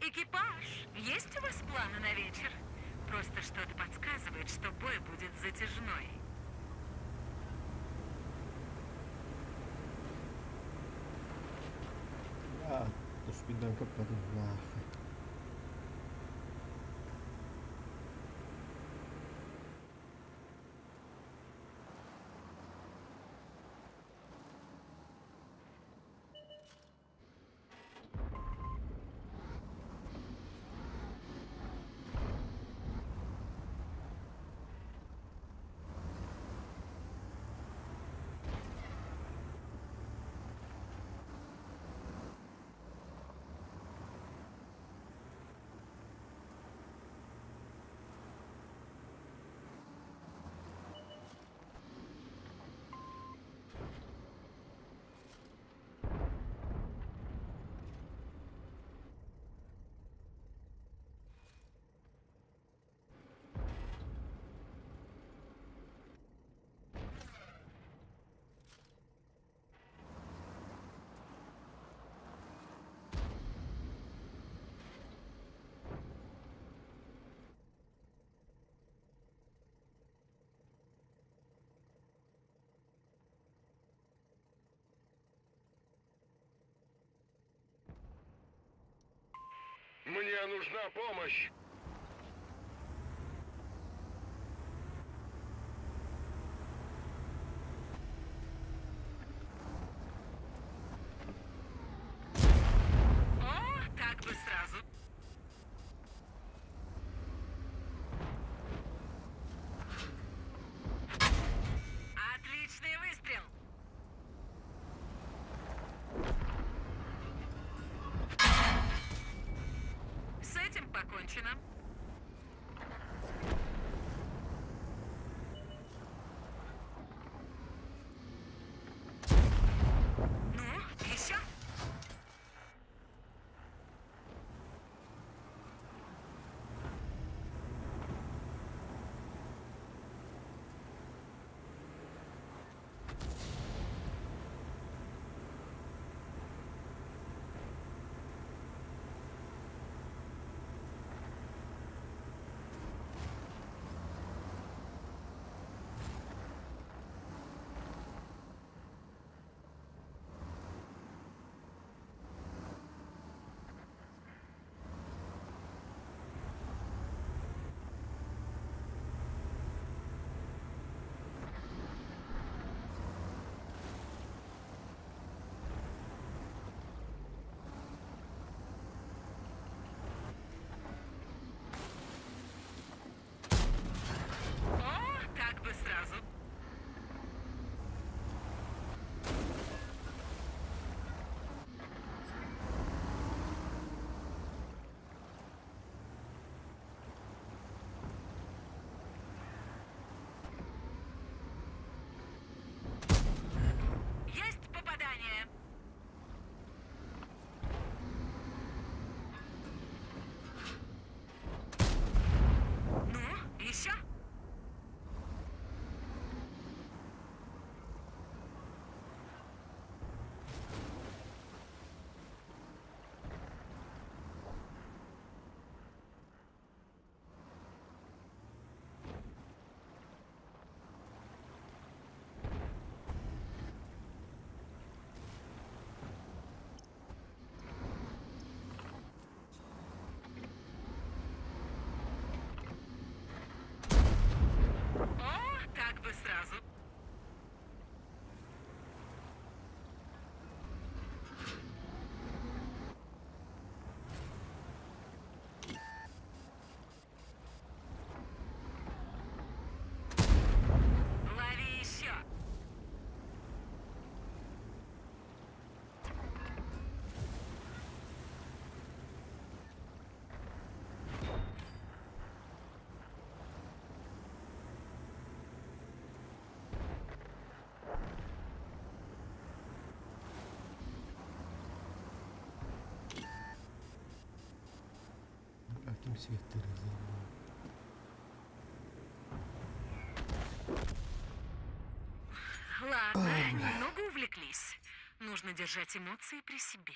Экипаж, есть у вас планы на вечер? Просто что-то подсказывает, что бой будет затяжной. А, туспидан көппөтүм нахуй. Мне нужна помощь! О, так бы сразу. Отличный выстрел! С этим покончено. Ну, еще? О, так бы сразу. Есть попадание. Ну, еще? О, так бы сразу. Лови еще. Ким светтері заебал. Ладно, немного увлеклись. Нужно держать эмоции при себе.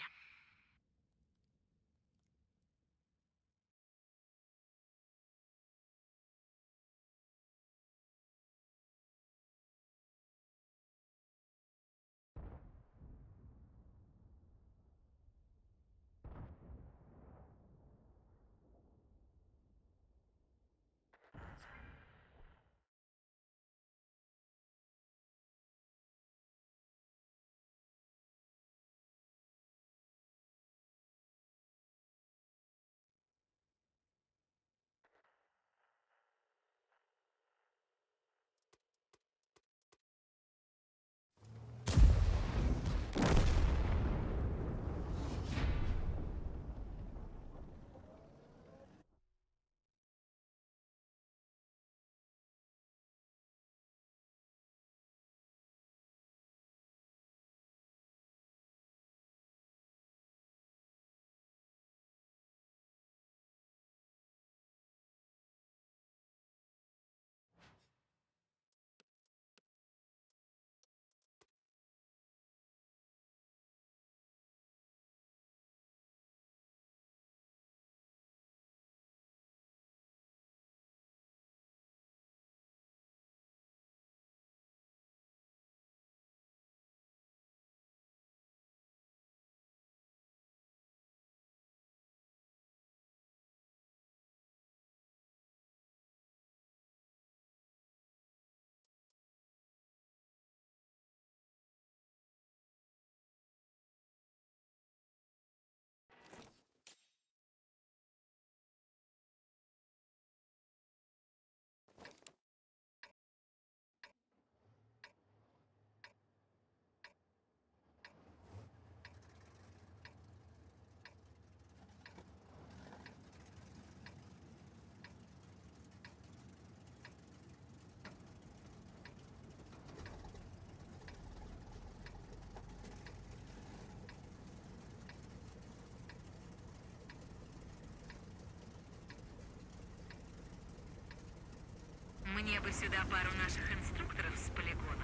Мне бы сюда пару наших инструкторов с полигона.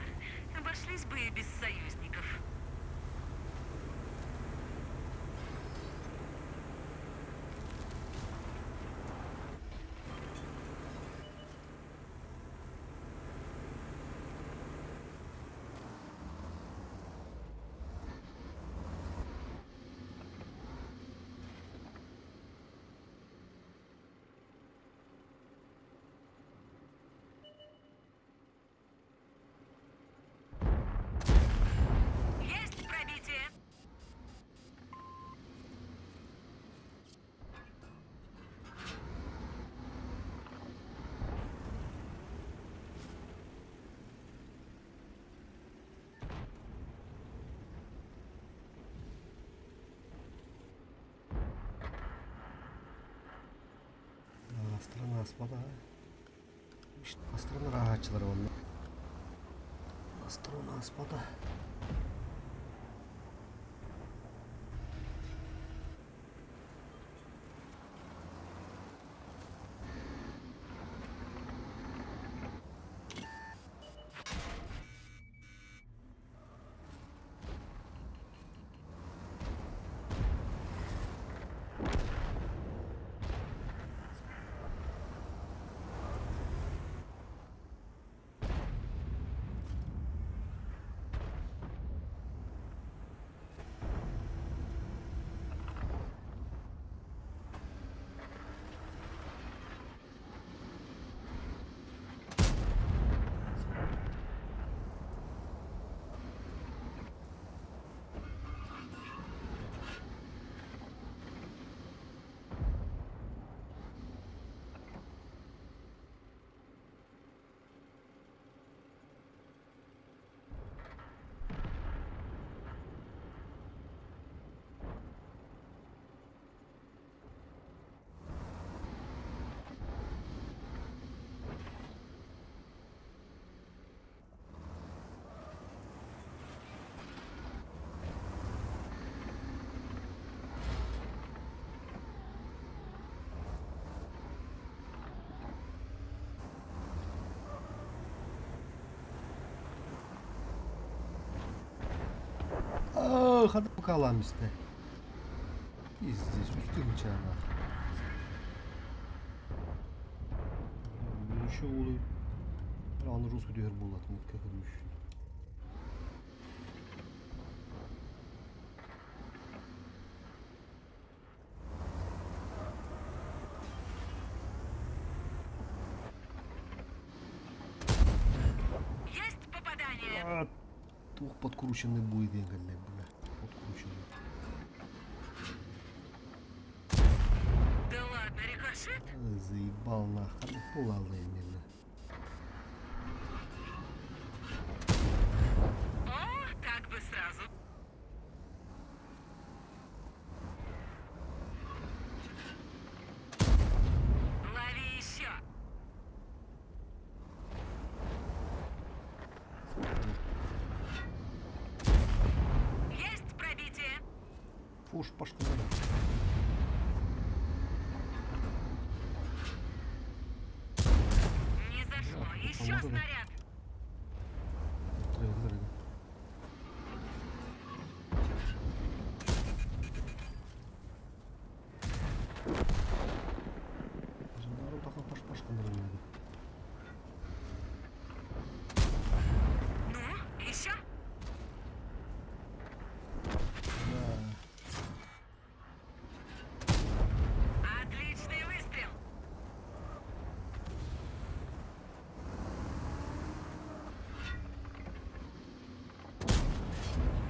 Обошлись бы и без союзников. Есть пробитие! Астыран ааспата. Астыран ааһааччылар уонна Астыран ааспата. Хата хаалаан истэ. Пиздец, үстүн чаана. Еще улы. Аны жестко түһэр буоллатым көхөрүш. Есть попадание! Туох подкрученный будет диэн кэллэ бля. Подкрученный. Да ладно, рикошет? Заебал нахуй. Пулалы именно. О, так бы сразу. Лови еще. Есть пробитие. Фуш пашкалара. Не зашло. Еще снаряд. Ну, еще? Отличный выстрел.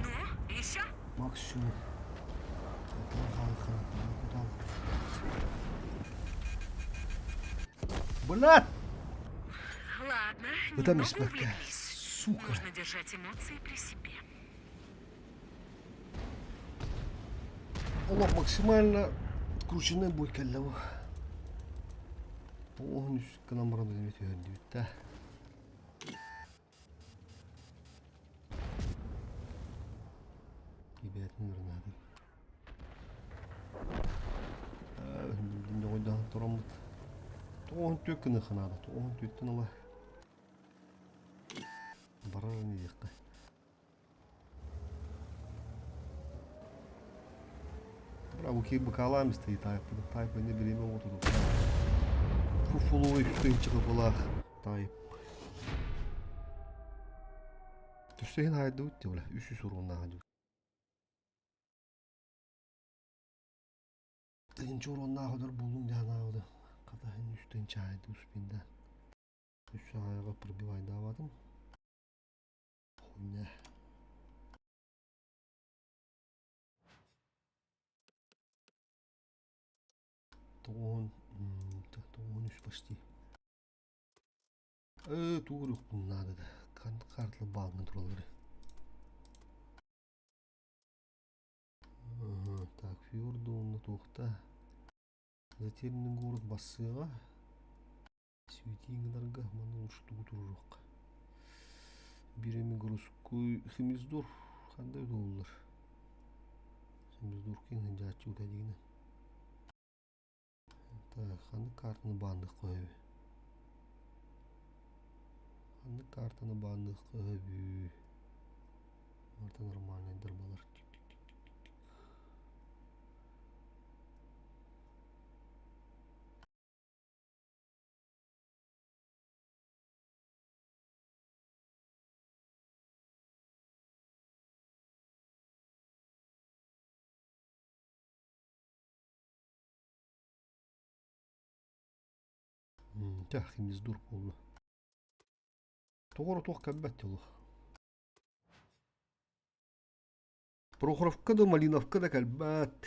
Ну, еще? Максимум. Блядь! Ладно, Вы там немного респект. увлеклись. Сука. Нужно держать эмоции при себе. Олох максимально открученный будет кэллэ бу. Оһун үс гынан баран түһэрдибит да. Ребятин гранаты. Тоҕон түөк гыныахха наада. Тоҕон түөттэн ыла. Баран иһиэххэ. Браво, киһи быкаалаан истэ таайпын. Таайп эмиэ бириэмэ оҕотутук. Фуфулуй тыынчыгы таайп. Түссе иһин хаайдыбыт дии бля. Үс үс уруоннааҕа дии. Тыынча уруоннаах өдөр буолуум дии санаабыта. Хата иһин үс тыынча хаайды успинда. Үс аайга пробивайдаабатым. Хуйня. Тоҕуһун тоҕуһун үс почти. Ээ тугуруохпун наада да. Карталы бааҥҥа тураллар. Так, фьорду уонна туохта. Затерянный город бассыаҕа. Свети гынарга манна лучше тугу туруоруохха. Биир эми городской Химиздор хандай буоллар. Химиздор киң сылдьааччы дигинэ. Так, ханнык картаны баанныахха сөбүй? Ханнык картаны баанныахха сөбүй? Марта нормальныйдар балар. Чэ, химиздур буолла. Тоҕо эрэ туох кэлбэт дьолу. Прохоровка да Малиновка да кэлбэт.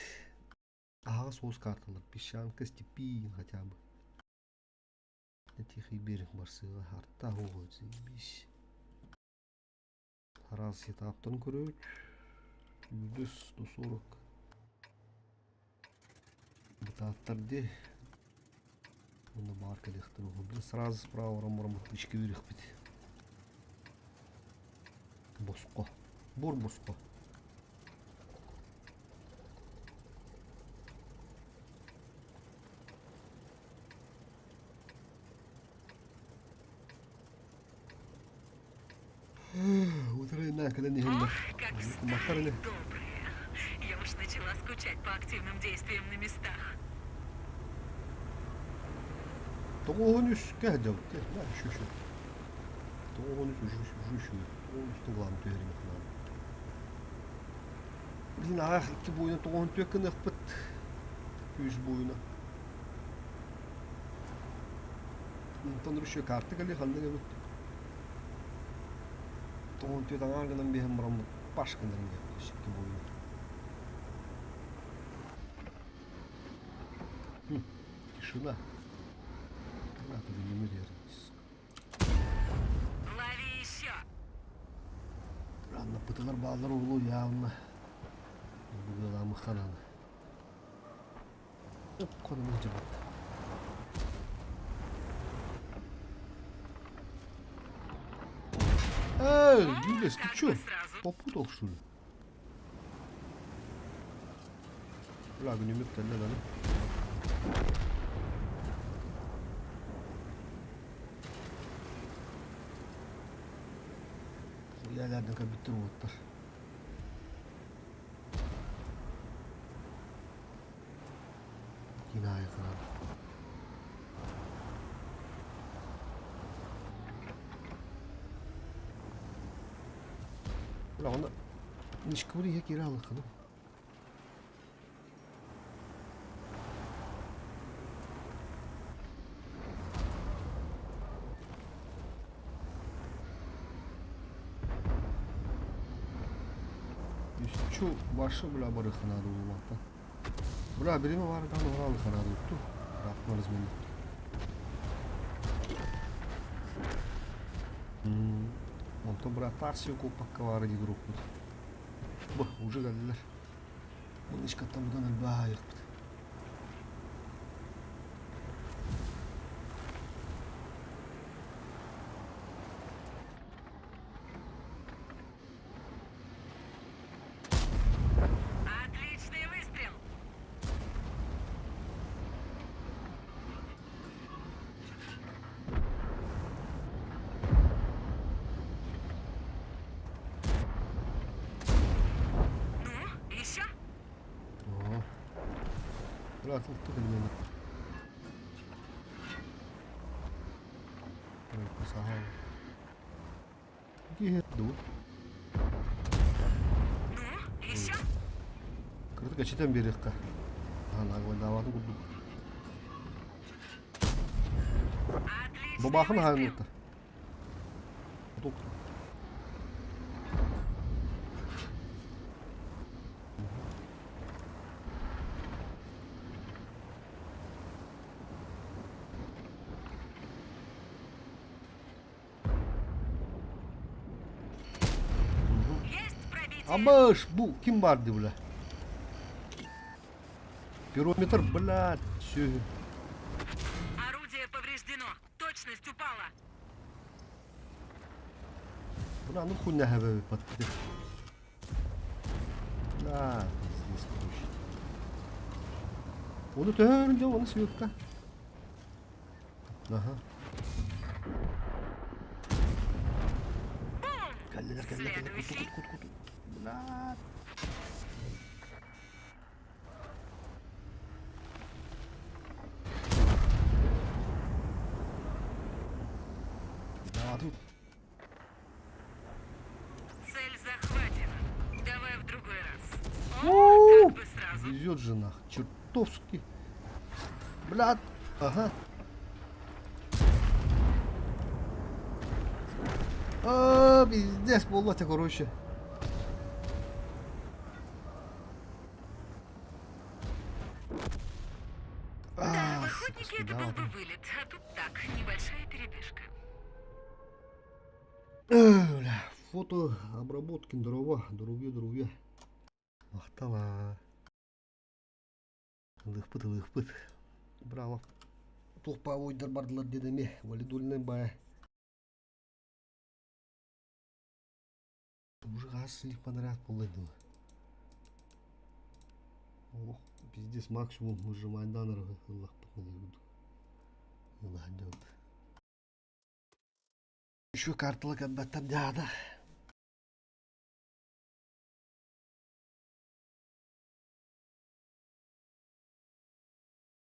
Аһаҕас уос карталар песчанка степи хотя бы. Тихий берег барсыга харта оҕо заебись. Араас сетаптан көрөбүт. Үгүс 140. Бытааттар дии. Онно баар кэлиэхтэр уһун. Сразу справа баран мотычка үрэхпит. Босхо. Бур босхо. Утырайна кэлэн иһэллэр. Ох, как Махтар старые ини. добрые. Я уж начала скучать по активным действиям на местах. Тоҕуһун үскэ дьабыт. Да, үш үш. Тоҕуһун үс үш үш үш. Тоҕуһун үстэн главный түһэрин ханан. Блин, аах икки буойуна тоҕуһун түөк гыныахпыт. Үс буойуна. Онтон еще карта кэлиэ ханнык эбит. Тоҕуһун түөт аҥаар гынан биэһэн бараммыт паш гынарын диэхпит икки буойуна. Тишина. На, не Лови еще! Аннаппытыгар бааллар уолу явно быгыаламыхханан. Конумун дьыбыт. Эй, О, Юлис, ты так чё? бы сразу. Попутал, что ли? Бля, огнемет кэллэ да. Yerlerden кэлбиттэр уоттар. Киин аайы кыраан. Бля, онно нишкабыр иһэ киирэ алыккыным. Үсчү башы бля барыханаады улуматтан. Бля, бириме барыдан оралыханаады утту. Рахман изменит. Онтон бра такси куппакка баара дии турукпут. Бу уже кэллилэр. Мынышкаттан бутан өлбаайыкпыт. Отличный выстрел! Кыратылтык элбэни. Саһал. Киһи дуу. Ну, еще? Кырдык эчитен биэриэххэ. Анаабатын курдук. Отличный Бабахын выстрел. хаһан Тук. Есть пробитие. Абыш, бу ким бар ди бля? Пирометр, блядь, все. Орудие повреждено. Точность упала. Бля, ну хуйня хэвэ подпи. Да, пиздец, короче. Оны төһөрүндэ, оны сүйөккэ. Аха. Бум! Кэллилэр, кэллэ, кэллэ. Кут, Следующий. кут, кут, кут. Бля. Да, тут Цель захвачена. Давай в другой раз. О, У-у-у! так бы сразу. Везет же нах, чертовски. Блядь, ага. А, пиздец, буолла короче. Да, А, в охотнике это был да. бы вылет, а тут так, небольшая перебежка. Бля, фото обработки дрова, друге, друге. Махтала. Ылыхпыт, ылыхпыт. Браво. Туох паавойдар бардылар диэн эмиэ валидольнай баай. Уже хас слив подряд буолла дуу. Ох, пиздец, максимум выжимайдан ыллахпыт Ылаһан Еще картала кэлбэттэр дьаада.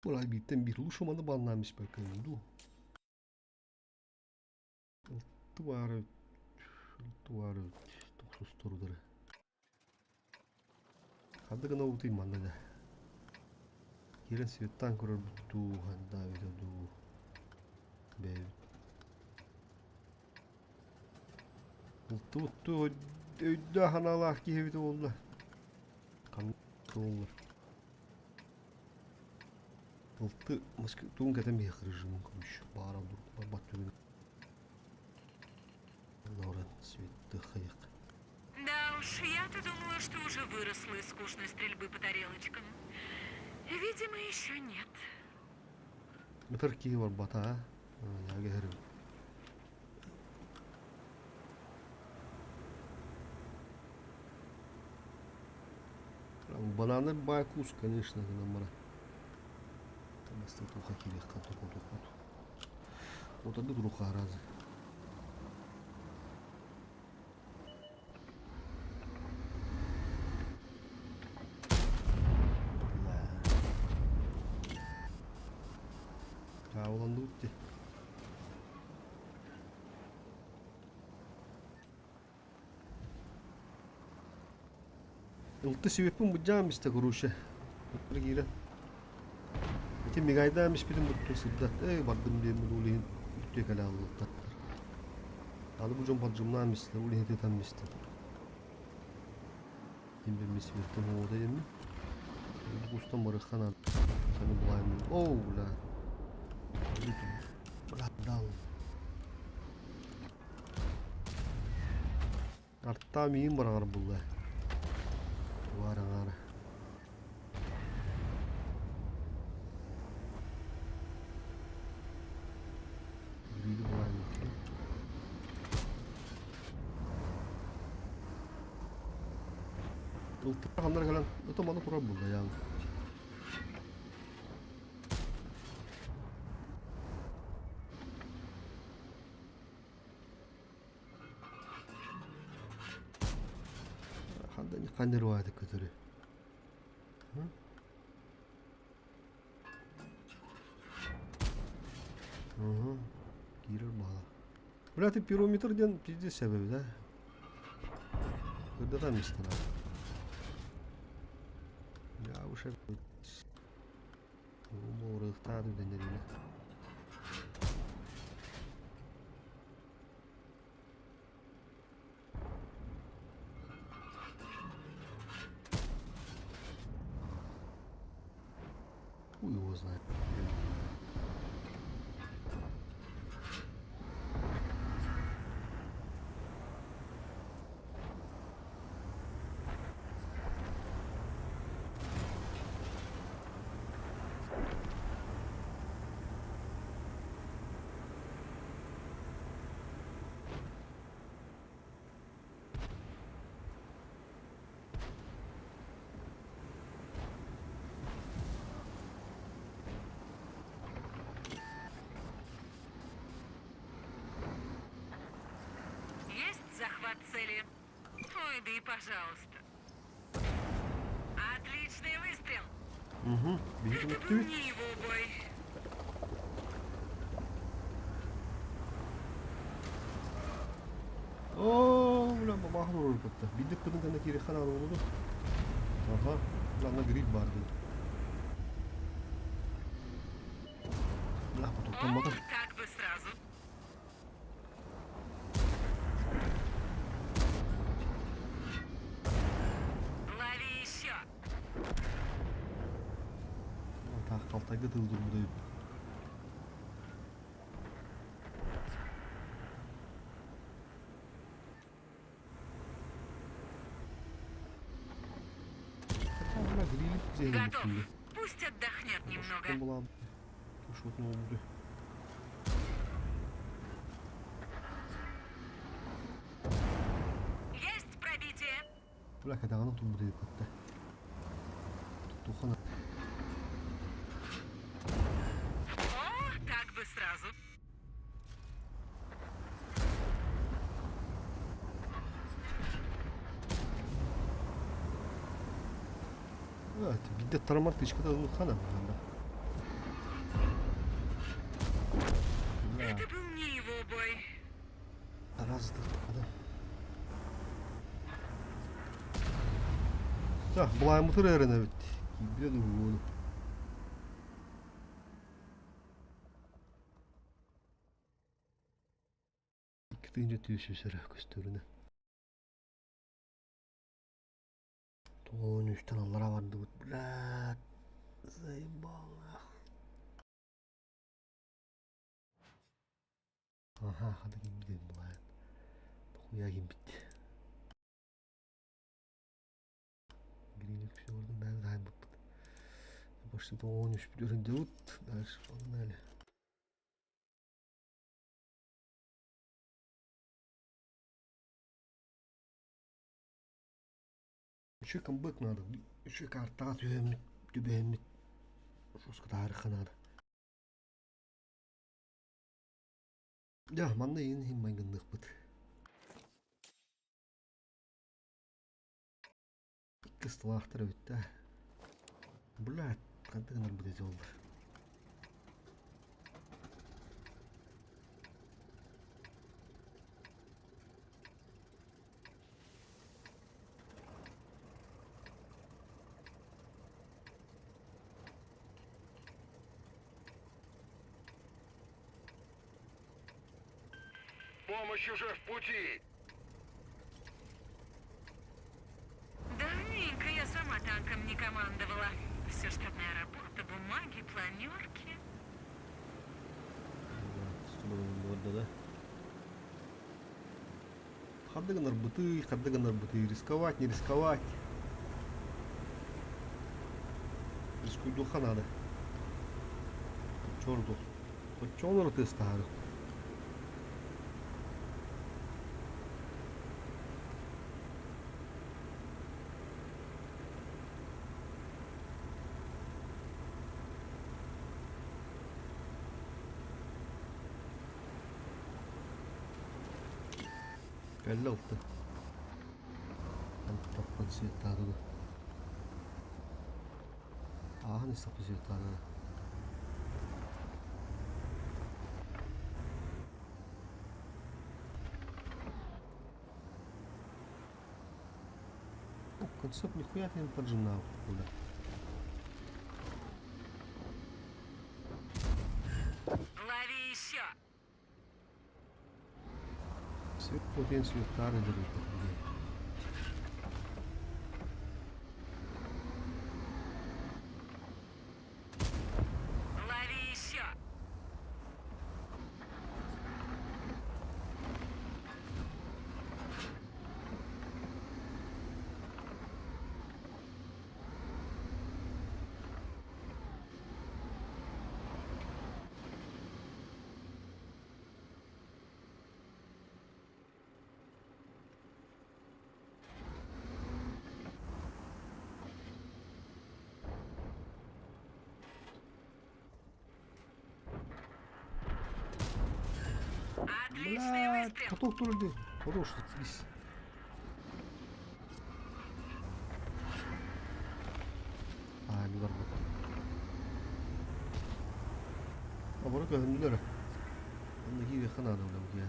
Була бииртэн биир лучше маны баннаан испэккэ дуу. Алтыбаары алтыбаары тохсусторудары. Ханнык гына утуй манна да. Киирэн светтаан көрөрбүт дуу, ханна эбитэ дуу. Бэйэбит. Ылтыбыт өйдөөх аналаах киһи эбитэ буолла. Ханна буоллар. Ылты тугун кэтэн биһиэхэ режимин короче баара барбат түгэн Лорен Светыхаяк. Да уж, я-то думала, что уже выросла из скучной стрельбы по тарелочкам. Видимо, еще нет. Ытар киһи барбата аа. Ягер. Бананы баай кус, конечно, гынан баран. Бастан туха кириэххэ токутукпут. Отады туруха аразы. Хааланды дии. Ылты сибиппин быдьаам истэ короче. Киирэн. Ити мигайдаам испитин буттун сырдат. Эй бардым диэммин ол иһин бүттүө кэлэ аллыттар. Аны бу дьон бардьымнаам истэ, ол иһин тытам истэ. Ким билбит оҕото диэммин. Устан барыахха наада. Аны булаайым. Оу, бля. Бля, дал. Артаа миин быраҕар булла. Туар аҥаара. Бүлүүнү булаайым. Ылтыра ханнар кэлэн ото маны турар булла ян. Ханна нерваады көтөрү. Уһу. Киирэр баҕала. Бля, ты пирометр диэн пиздец себеби да? Кырдатан истэн. Я уже Уруохтаах дэнэринэ. Хуй его знает. Есть захват цели? Ой, да и пожалуйста. Отличный выстрел! Угу. Это был не его бой. Оо, бля, бабахан уруйбутта. Бидик кытын кэннэ киириэххэ наада буолуо дуо? Аха, аны грипп баар дии. Бля, потуктамматым. О, так бы сразу. Лови еще. Таах халтайга тылдырбыт эбит. Готов. Пусть отдохнет немного. Есть пробитие. Бля, турбут эбиппит Тухан О, так бы сразу. Evet, bir de tarama тычка хана. Это был не его бой. Раз, да. Так, былааммытыр эрэнэбит. Киирбитэ дуу Икки тыһыынча түс эрэ көстөрүнэ. Тоҕон үстэн аллара бардыбыт. Блядь, заебал нахуй. Аха, хата киммит былаан. Дохуя киммит. Гриник все орден бәрі дайын буппут. Почти 13 бүтөрүн Дальше погнали. Еще камбэк надо. Еще карта түһэммит, түбэһэммит. Жестко таарыха надо. Дьэ, манна иин иһин майгынныахпыт. Икки ысталаахтар эбит да. Блядь, хантан гынарбыт эти оллар. Помощь уже в пути. Давненько я сама танком не командовала. Все штатная работа, бумаги, планерки. Да, Ханнык гынарбытый, ханнык гынарбытый, рисковать, не рисковать. Рискуйдуха надо. Чорду. Оччоҕун тыастаһары. Кэллэ ылта. Таппан светтаады. Ааһан истэхпит светтаады. Концепт нихуя ты им поджинал, бля. Лови еще! Свет плотен светтары дырыта, бля. Лови еще! Отличный Блядь, выстрел! поток турды. Хорош, заебись. А, не барбыт. Оборот көһүннүлэр. Онно киириэххэ наада бля.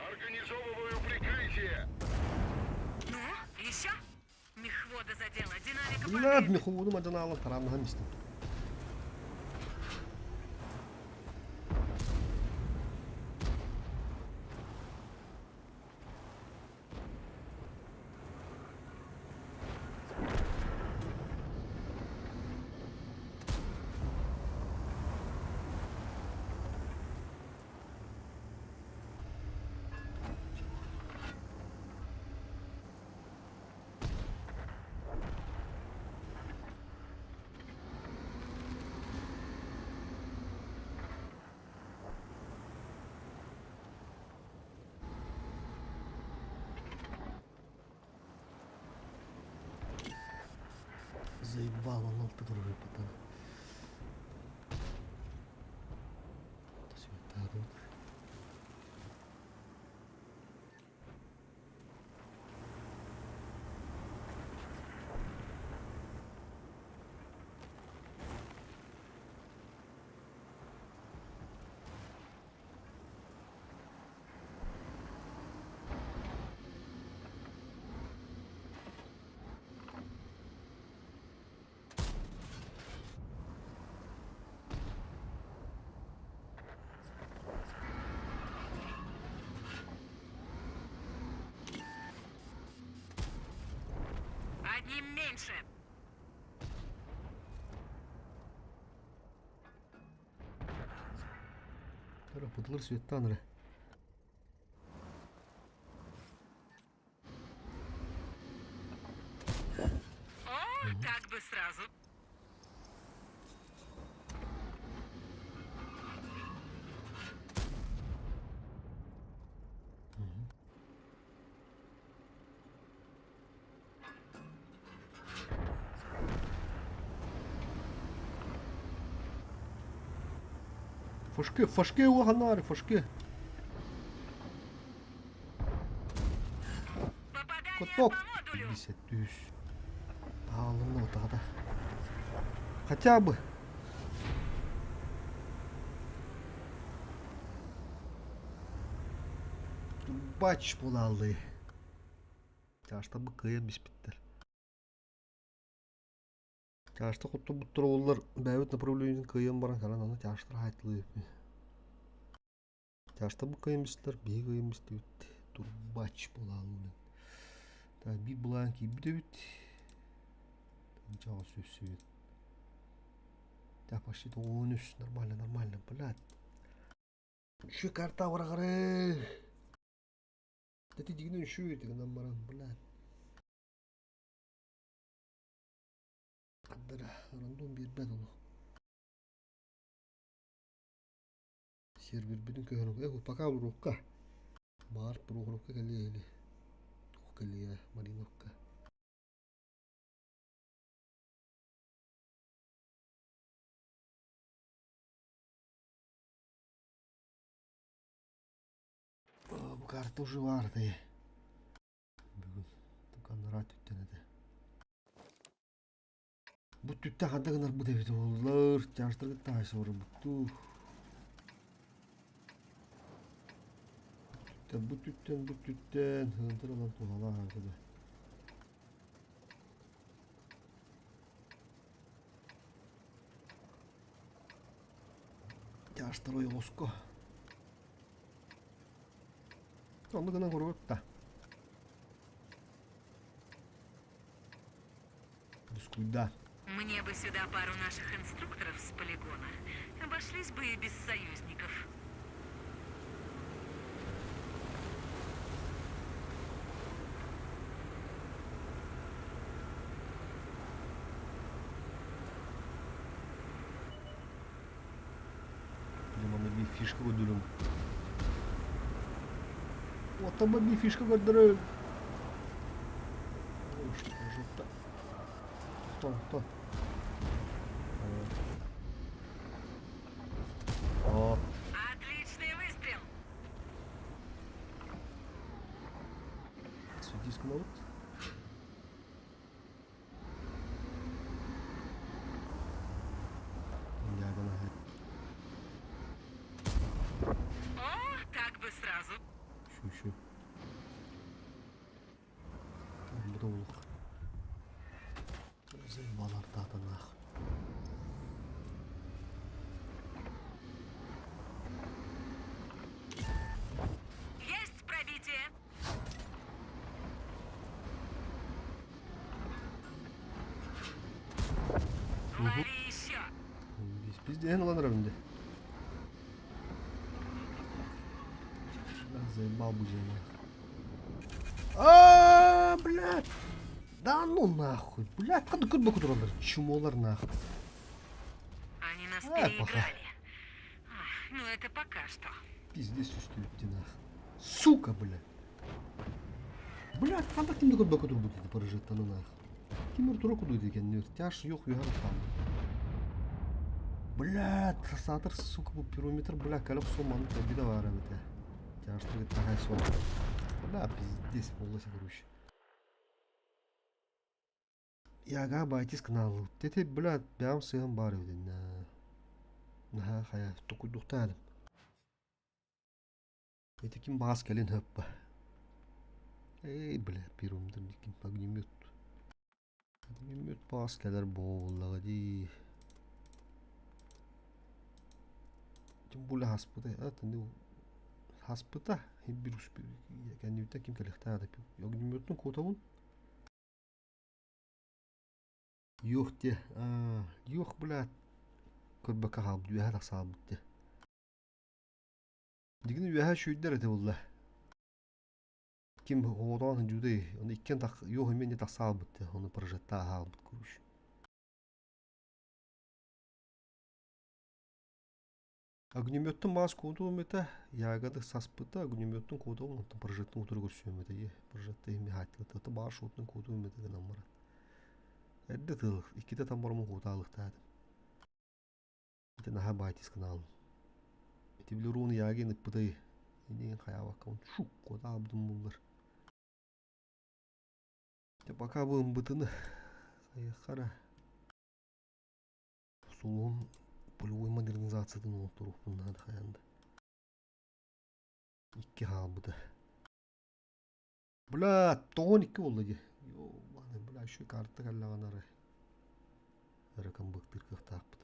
Организовываю прикрытие. Ну, еще? Мехвода задела. Динамика Блядь, падает. меховоду мадьанаалан тарааннаһан истим. Заебал он алты турар потом. Светтаадыбыт. Одним меньше. Бытылыр светтаан эрэ. О, так бы сразу. Фашки, фашки уаханаары, фашки. Попадание Каток. по модулю. 53. Аалынна отаҕата. Хотя бы. Бач буолааллыы. Чаашта бу кыайан биспиттэр. Чаашта хотторбуттар оллар бэйэбит направлениетин кыайан баран кэлэн аны чаштар хаайтылыы. Чаашта бу кыайан бистилэр, биһиги кыайан бистибит. Турбач буолааллыы. Так, биир былаан киирбит эбит. Чаҕа сүссүбүт. Так, почти 93. Нормально, нормально, блядь. Үчүгэй карта быраҕары. Ити дьиҥинэн үчүгэй гынан баран, блядь. Хардара рандом биэрбэт олох. Сервербитин көһөрөн, пока уруокка. Баар Прохоровка кэлиэ или туох кэлиэ Мариновка. Бу карта уже баар этэ. Бүгүн туканнара түттэн этэ. Бу түттэ ханна гынарбыт эбит буоллар, чаастаргыт таайса барбыттуу. Бу түттэн, бу түттэн, ыантар ылан туһалаах этэ. Тяжтар ойоҕоско. Онно гынан көрөбүт да. Дускуйда. Мне бы сюда пару наших инструкторов с полигона. Обошлись бы и без союзников. Дьэ манна биир фишка көрдөрүм. Оттон биир фишка көрдөрүм. Тохто, тохто. О. Отличный выстрел! Светись кнопку. О, так бы сразу. Şu şu. Bu da olur. Балардаатанах. Есть пробитие. Лови еще. Biz дэһэн ылан эрэ дии. Заебал бу дьиэни. А, блядь! Да ну нахуй, блядь, ханна көрбөккө тураллар, чмолар нахуй. Они нас А, переиграли. Ах, ну это пока что. Пиздец үстүбүт нах. Сука, блядь. Блядь, ханна ким да көрбөккө турбут ити паражеттаны нах. Ким тура кудуйт экен, тяж yok үһэн хаалла. Блядь, саатар, сука, бу пирометр, бля, кэлэ охсон маннык кэлбитэ баар эбит ээ. Тяжтар кытта суох. Бля, пиздец буолла короче. Яга байтис канал. Тете, бля, бэйэм сыһан баар эбит Наһаа хайа токуйдуктаадым. Ити ким баҕас кэлин höpпа. Эй, бля, пирометр ким огнемет. Огнемет баҕас кэлэр буоллаҕа дии. Тем более хаспыта, это хаспыта, bir кэннибиттэн ким кэлиэхтээх да огнеметтун куотабын. Юх те, юх, блядь, көрбөккө хаалбыт, үөһэ тахсаабыт те. Дигини үөһэ сүүрдэр этэ буолла. Ким оҕотоон сылдьыбытай, ону иккиэн юх эмиэ не тахсаабыт те, ону прожектаа хаалбыт короче. Огнеметтун маас куотуом этэ, ягоды саспыта, огнеметтун куотуом, онтон прожектын утары көрсүөм этэ, е, прожекта иһин хааттыгыта баар шотун куотуом этэ гынан баран. Эрдэ тыл, иккитэ там барамын куотаалыктаатым. Ити наһаа баайтис гынаалым. Ити били урууну яагин ыппытай, инигин хайаабаккабын шук куотаабытым буллар. Дьэ пока бу ымбытыны хайыахха Сулуһун полевой модернизациятын оҥотторуохпун наада хайаан да. Икки хаалбыта. Бля, тоҕон икки буолла дии. Ёбаный, бля, еще карта кэллэҕинэ эрэ эрэ камбыктыыр кыахтаахпыт.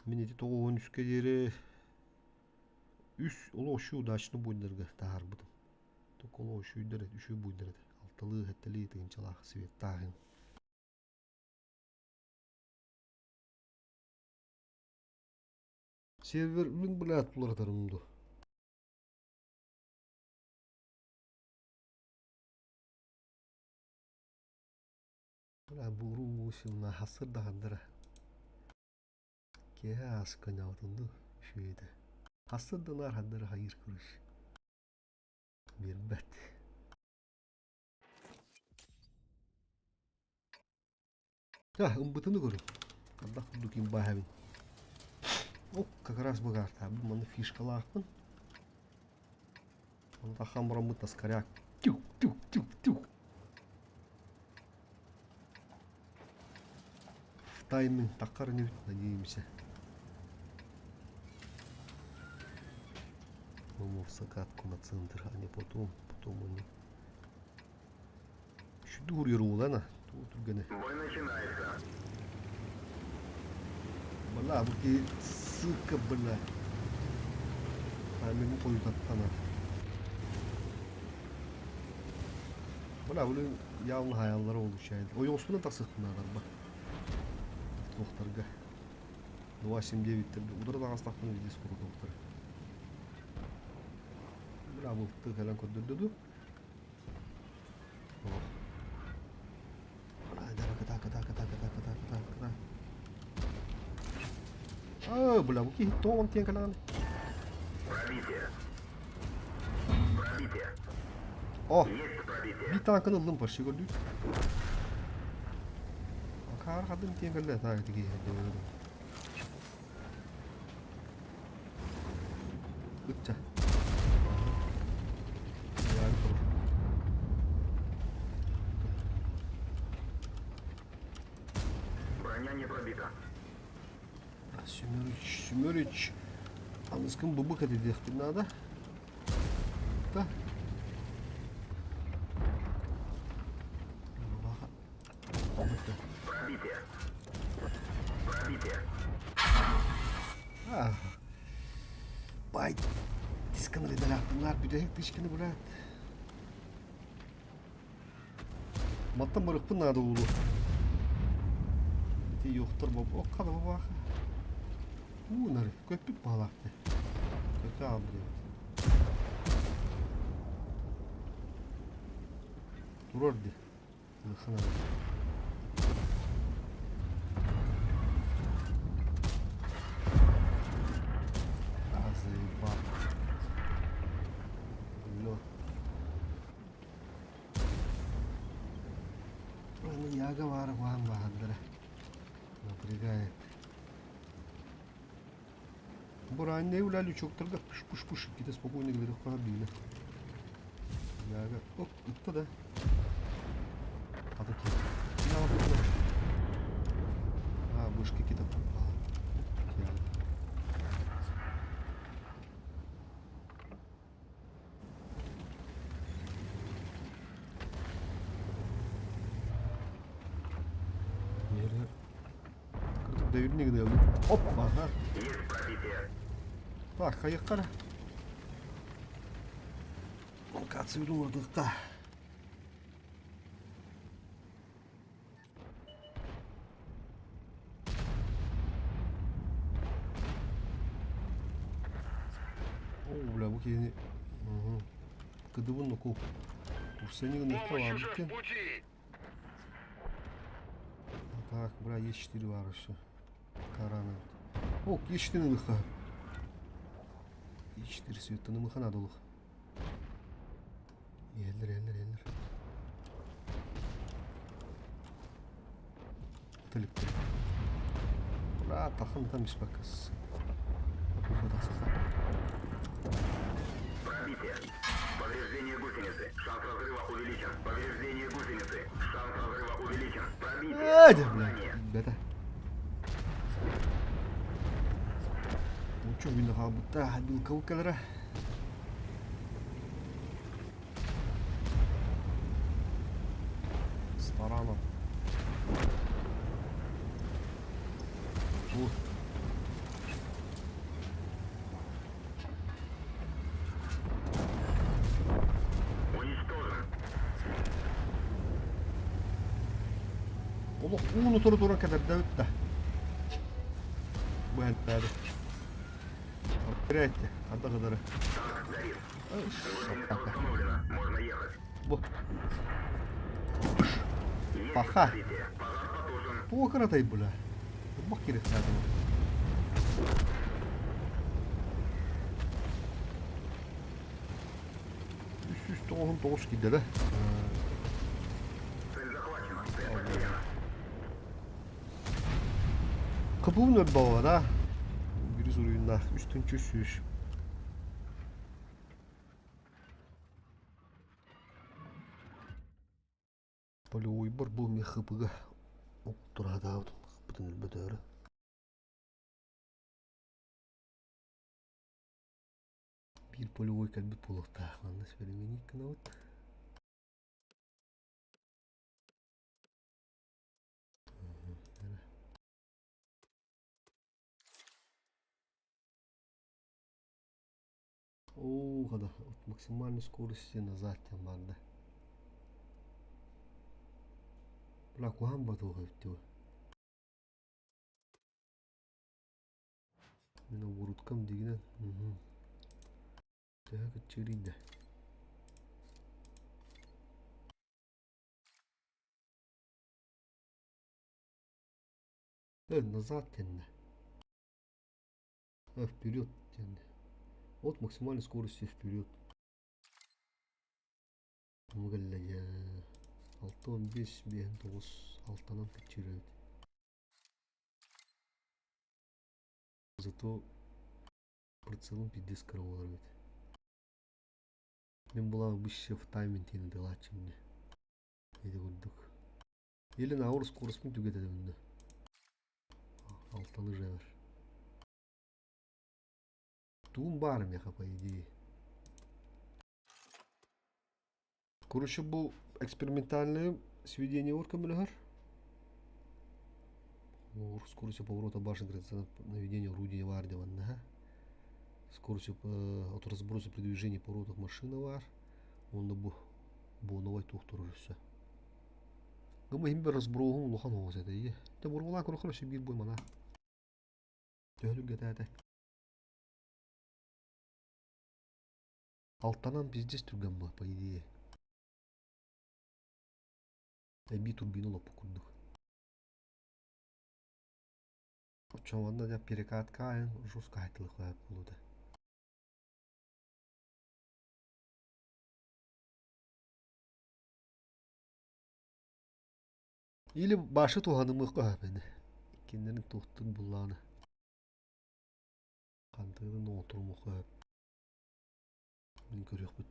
Мин ити тоҕуһун үскэ диэри үс олох үчүгэй удачно буйдарга таһаарбытым. Только олох үчүгүйдэр үчүгэй буйдар этэ. Алталыы, сэттэлии тыһыынчалаах светтааһын. Сервер мин блядь уларытарым дуо? Бля, буруу хассыр да хандара. Киэһэ ааска ньаҕытын дуу үчүгэйдэ. Хассыр да наар хандара хайыыр короче. Биэрбэт. Ча, ымбытыны көрүҥ. Хайдах курдук имбааһабын. О, как раз быгаартаабын, манна фишкалаахпын. Ону таххан бараммыт таскаряк. Тюк, тюк, тюк, тюк. В тайминг таххар инибит, надеемся. Мы в закатку на центр, а не потом, потом они. Үчүгэй уруйар уулана, тугу түргэнэ. Бой начинается. Бля, бу киһи сука, бля. Таймигын хойутаттана. Бля, бу явно хаяллара улучшает. Ойоҕоспунан тахсыахпын наада Туохтарга. 2.79 удара таҕыстахпына везде скоро туохтар. Бля, былты кэлэн көрдөрдө дуу? А, бля, бу киһи тоҕон тиэн кэлэҕин. Пробитие. Пробитие. О, Есть пробитие. биир таанканы ыллым почти көрдүү. Акаар хадым тиэн кэллэ таа тиги. Ычча. Броня не пробита. Семерович, Семерович. Аныскын бубук этидиэхпин наада. Да. Пробитие. Пробитие. А. Бай. Дисканы редалаахтыннар бүтэһик тышканы брат. Маттан барыхпын наада уулу. Ити юхтар боб окка да бабаха. Уунар көппүт баалаахты. Көтө аалбыт. Турар ди. Заебал. Лед. Яга баара куһаан баһардара. Напрягает. Бу ранее үлэ лючоктарга пуш-пуш-пуш иккитэ спокойно говорю биилэ. Яга оп ытта да. Ата киир. А, вышки какие-то попала. Дэвидник Оп, ага. Есть пробитие. Так, хайыққара. Локацию ордықта. О, бля, бу киһини кыдыбын ноку. Урсенигин Помощь уже в пути. Так, бля, Е4 бар еще. Караны. О, Е4 лыха. Е4 светтаны мыха надо лых. Еллер, еллер, еллер. Тылык. Бля, тахан там испакас. Пробитие. Повреждение гусеницы. Шанс разрыва увеличен. Повреждение гусеницы. Шанс разрыва увеличен. Пробитие. Ай, бля, бета. Учу вин хаалбыта, билка кэлэрэ. Старана. О. Уничтожен. Олох ууну туру туран кэтэрдэ да. Бу энтээди. Третье. Ханта кыдары. Танк горит. Гусеница восстановлена. Можно ехать. Бу. Есть Паха. пробитие. Пожар потушен. Туга кыратай бля. Бах кириэхтээтэ. 399 киирдэ да. Цель захвачена. Цель потеряна. Кыбылын өлбөҕө да. Бири суруйуннаах үс тынчы сүүс. Полевойбар бу эмиэ хыпыга тураатаабытым хыппытын өлбөтөөрү. Биир полевой кэлбит буолуохтаах манна сибэлэминик гынабыт. Оо, хада от максимальной скорости назад диэн барда. Бля, куһаҕан батуох эбит дии. Мин оборуткам дигинэн. Төһө кыччыырый да. Назад тэннэ. Вперед тэннэ. От максимальной скорости вперед. Кэллэйэ 65 59 алтанан кыччыыр эбит. Зато прицелым пиздец кыра буолар эбит. Мин булаҕа быще в тайминг диэн ытыалааччым дии. Ити курдук. Или наоборот скоростьпун түгэтэ да. Алтаны жевер. Туум баар миэхэ по идее. Короче, бу экспериментальное сведение көмөлөһөр. Скорость поворота башен наведение орудия бар деп анна. Скорость от разброса при движении поворотах машина бар. Онно бу буоновай туохтурар өссө. Гыма иһин бер разброһун улахан оҕус этэ ие. Те бургулаа көрөхөр өссө биир бой мана. Төһө түргэтээте. Алтанан пиздец түргэн буо, по идее. Эбии турбина олоппут курдук. Оччоҕо дьэ перекатка айан жестко айтылыхлаах буолуо Или башы туһанымыахха сөп ини. Кинилэрин туохтук буллаҕына. Хантыгын оҥотторумуохха сөп. Мин көрүөхпүт.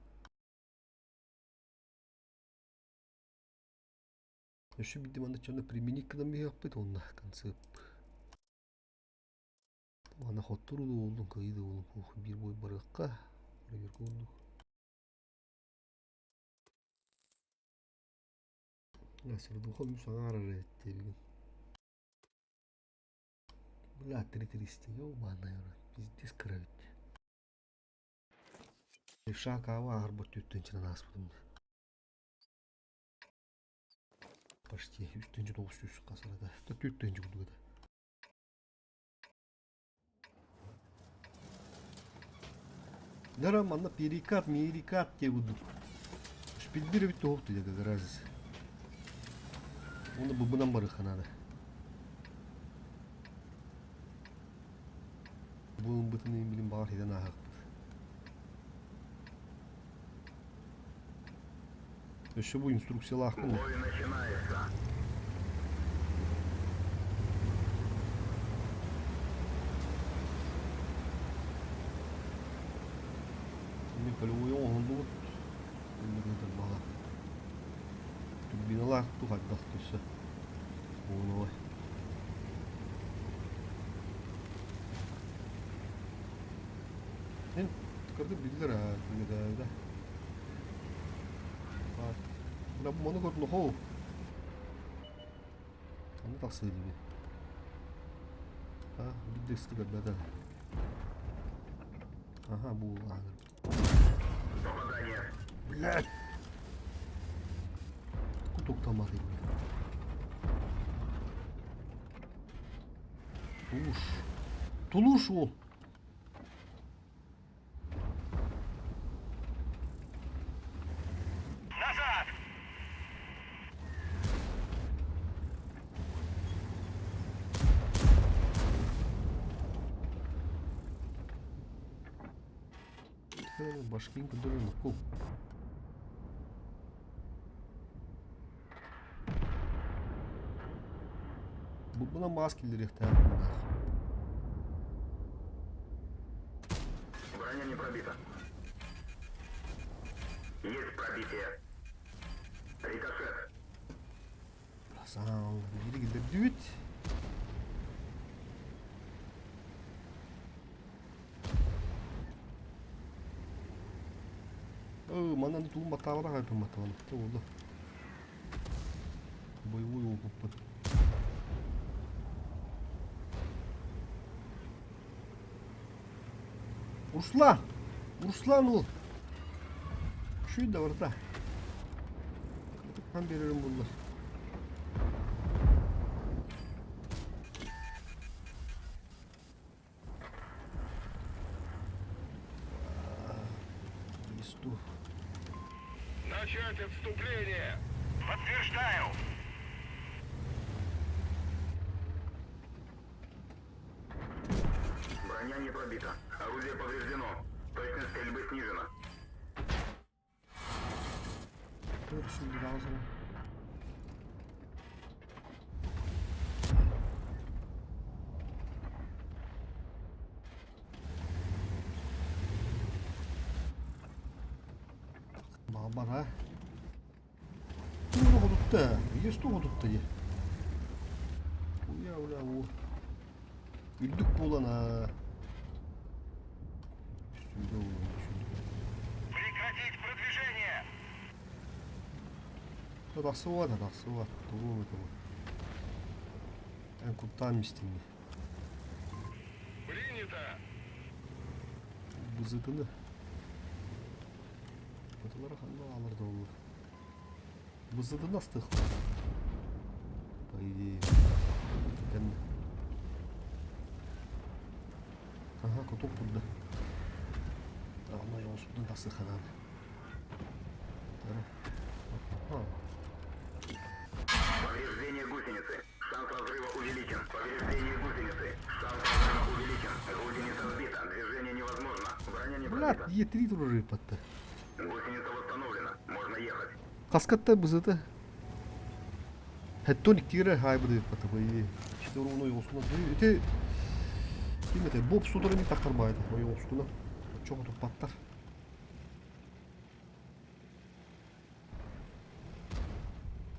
Өссө биирдэ манна дьону применить гынан биһиэхпит уонна концепт. Аны хотторуу да буоллун, кыайыы да буоллун, ух, биир бой барыахха, проверка курдук. Сердуха үс аҥаар эрэ эттиэбигин. Бля, три триста, ё-маная, пиздец кыра эбит. Левша каава ааһарбар түөрт ааспытым. Почти 3 900 хасарата. 4 курдук этэ. Дара манна перекат, мерикат диye курдук. Шпильбер эбит туһук дии как раз. Оны бубунан барыха надо. Бу ымбытын билин баҕар хитэн ааһахпыт. Өссө бу инструкциялаахпын. Бой начинается. Мин полевой оҥоһуллубут. Баҕа. Турбиналаах тухайдах түссе. Буолуой. Мин кырдык биллэр аа да. Маны көрдүн хоо. Аны тахсыы диби. А, биирдэ ыстык көрбөтө. Аха, бу ааҕыр. Попадание. Блядь! Кутуктаматы. Тулуш. Тулуш ол. Назад! Башкин көрдөрөр ку. Бу маас киллэриэхтээх Броня не пробита. Есть пробитие. Рикошет. Саал, биири киллэрдибит. Өө, манан тугун баттаабатах айпын баттабан. Болду. Боевой опыппыт. Руслан! Руслан уол. Үчүгэй да барыта. Хаан биэрэрим буллар. Листу. Начать отступление! Подтверждаю! Броня не пробита. Орудие повреждено. Точность стрельбы снижена. Dur şimdi lazım. Баҕара. Туох отутта? Есть туох отутта дии. Уя, уля, у. Үрдүк буолан аа. Үстүүгэ уолан Прекратить продвижение! Тахсыбат, тахсыбат. Тугу тугу. Эн куттаан мистиҥҥи. Принято! Бызытыны. Батылара ханна аалар да буолуо. Бызытыны астыахпыт. По идее. Кэннэ. Ага, кутук турда. Аны оҕуспутун тахсыахха наада. Ага. Повреждение гусеницы. Шанс разрыва увеличен. Повреждение гусеницы. Шанс разрыва увеличен. Гусеница сбита. Движение невозможно. Броня не Блядь, пробита. Е3 турары ыппатта. Гусеница восстановлена. Можно ехать. Хаскатта бызыта. Хэттон иккигэр хаайбыт ыппата по идее. Четверо ойоҕускуна. Ити ким этэй Боб Судорами таххарбаайта ойоҕускуна. Оччоҕо туппаттар.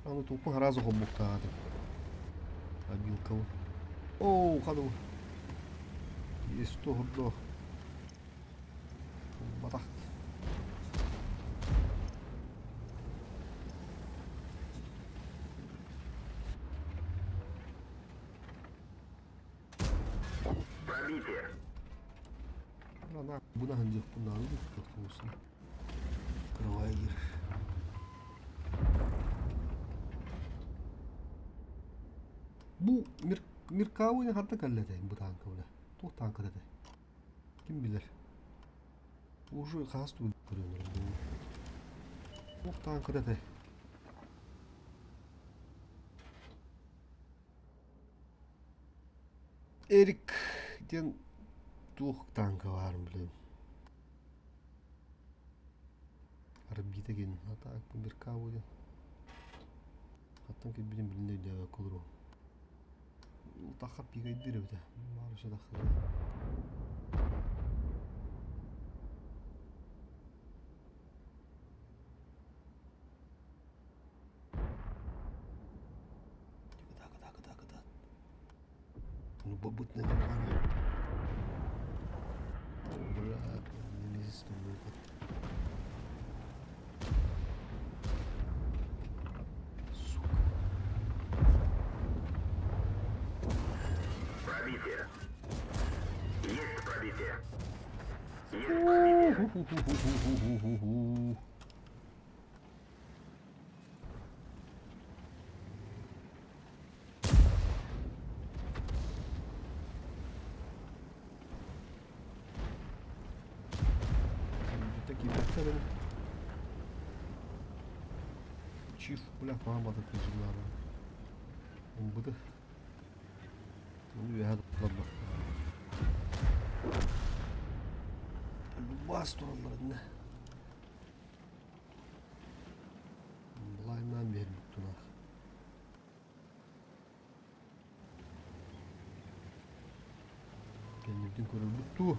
Аны туппун сразу хоммуктаатым. Обилкабын. Оу, хадыл. Есть туһурдуох. Батах. Пробитие. Бuna хандиахпын наада дуу Кровай Бу Миркауни ханта кэллэ этэй бу тааҥка бile. Туох тааҥката этэй? Ким билэр? Уже хаас тугу көрүөнөр бу. Туох тааҥката этэй? Эрик диэн туох тааҥка баарын билэбин. Арбита диэн а так бу Миркау диэн. Хаттан кэлбитин билинэ өйдөөбөккө олоруом. Тахха пигэйдиир эбитэ. Маарыша тахха. Кыта, кыта, кыта, кыта. Любопытная компания. Бля, Немезис будет. Сука. Пробитие. Есть пробитие. Есть пробитие. Ху-ху-ху-ху-ху-ху-ху. Такие Чиф, бля, мама так жена. Быды. Ну, я ладно. Бас тураллар Былайынан биэрбит тунаах. Кэннибитин көрөрбүт дуу?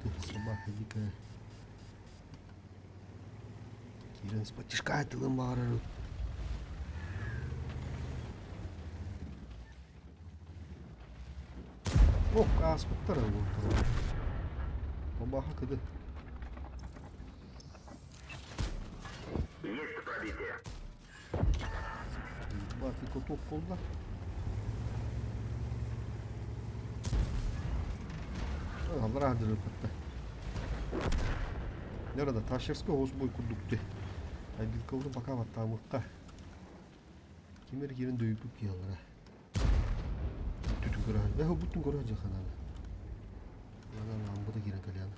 Ты собака дикая. Киирэн исподтишка тылын баҕарар. Ох, ааспыттар буолталар. Бабаха кыды. Есть пробитие. Бати куток буолла. Аллараа дырыппатта. Nerede? Taşerski оҕус бой курдук дии. Айбилкабытын пока баттаамыкка. Ким эрэ киирэн дөйүппүт киһи аллара. Бүтүн көрө Э, бүтүн көрө дьахананы. Анан амбыта киирэн кэлээн.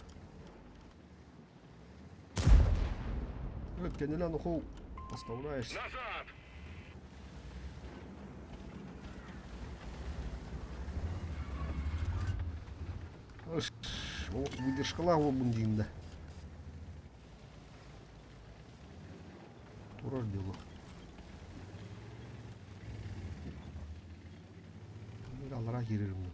Evet, kendine нохол оставляешь. Назад! Выдержкалаах буолбун диин да. Турар дело. Аллара киирэрим.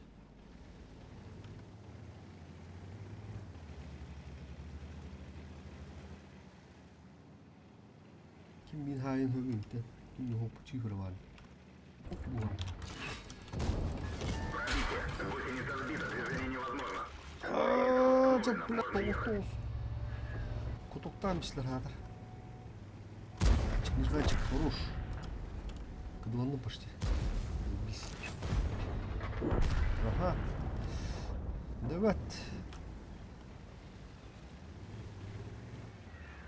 Ким мин хаайын хөгүнтэ, ким нохоппучи хырван. Пробитие. Гусеница сбита. Движение невозможно. Аа, бля, тоҕус тоҕус. Кутуктаан бислэр хаатар. Нежданчик, хорош. Кыдыланным почти. Заебись. Ага. Давай.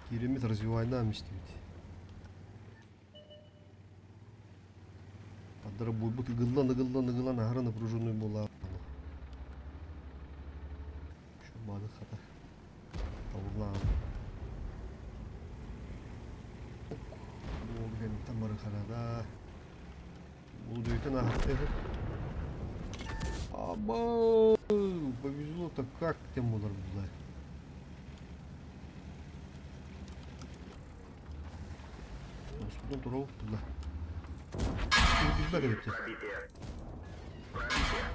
Киириммит развивайнаам истибит. Ардара буйбут ыгыллан ыгыллан ыгылан аһара напряженный буолаа. Шуманы хата. Табыллаан. Буол кэнниттэн бары харада. Бу дөйтөн аһарты. Аба, повезло-то как тем булар була. Оспутун туруох була. Билбэт эбит. Пробитие. Пробитие.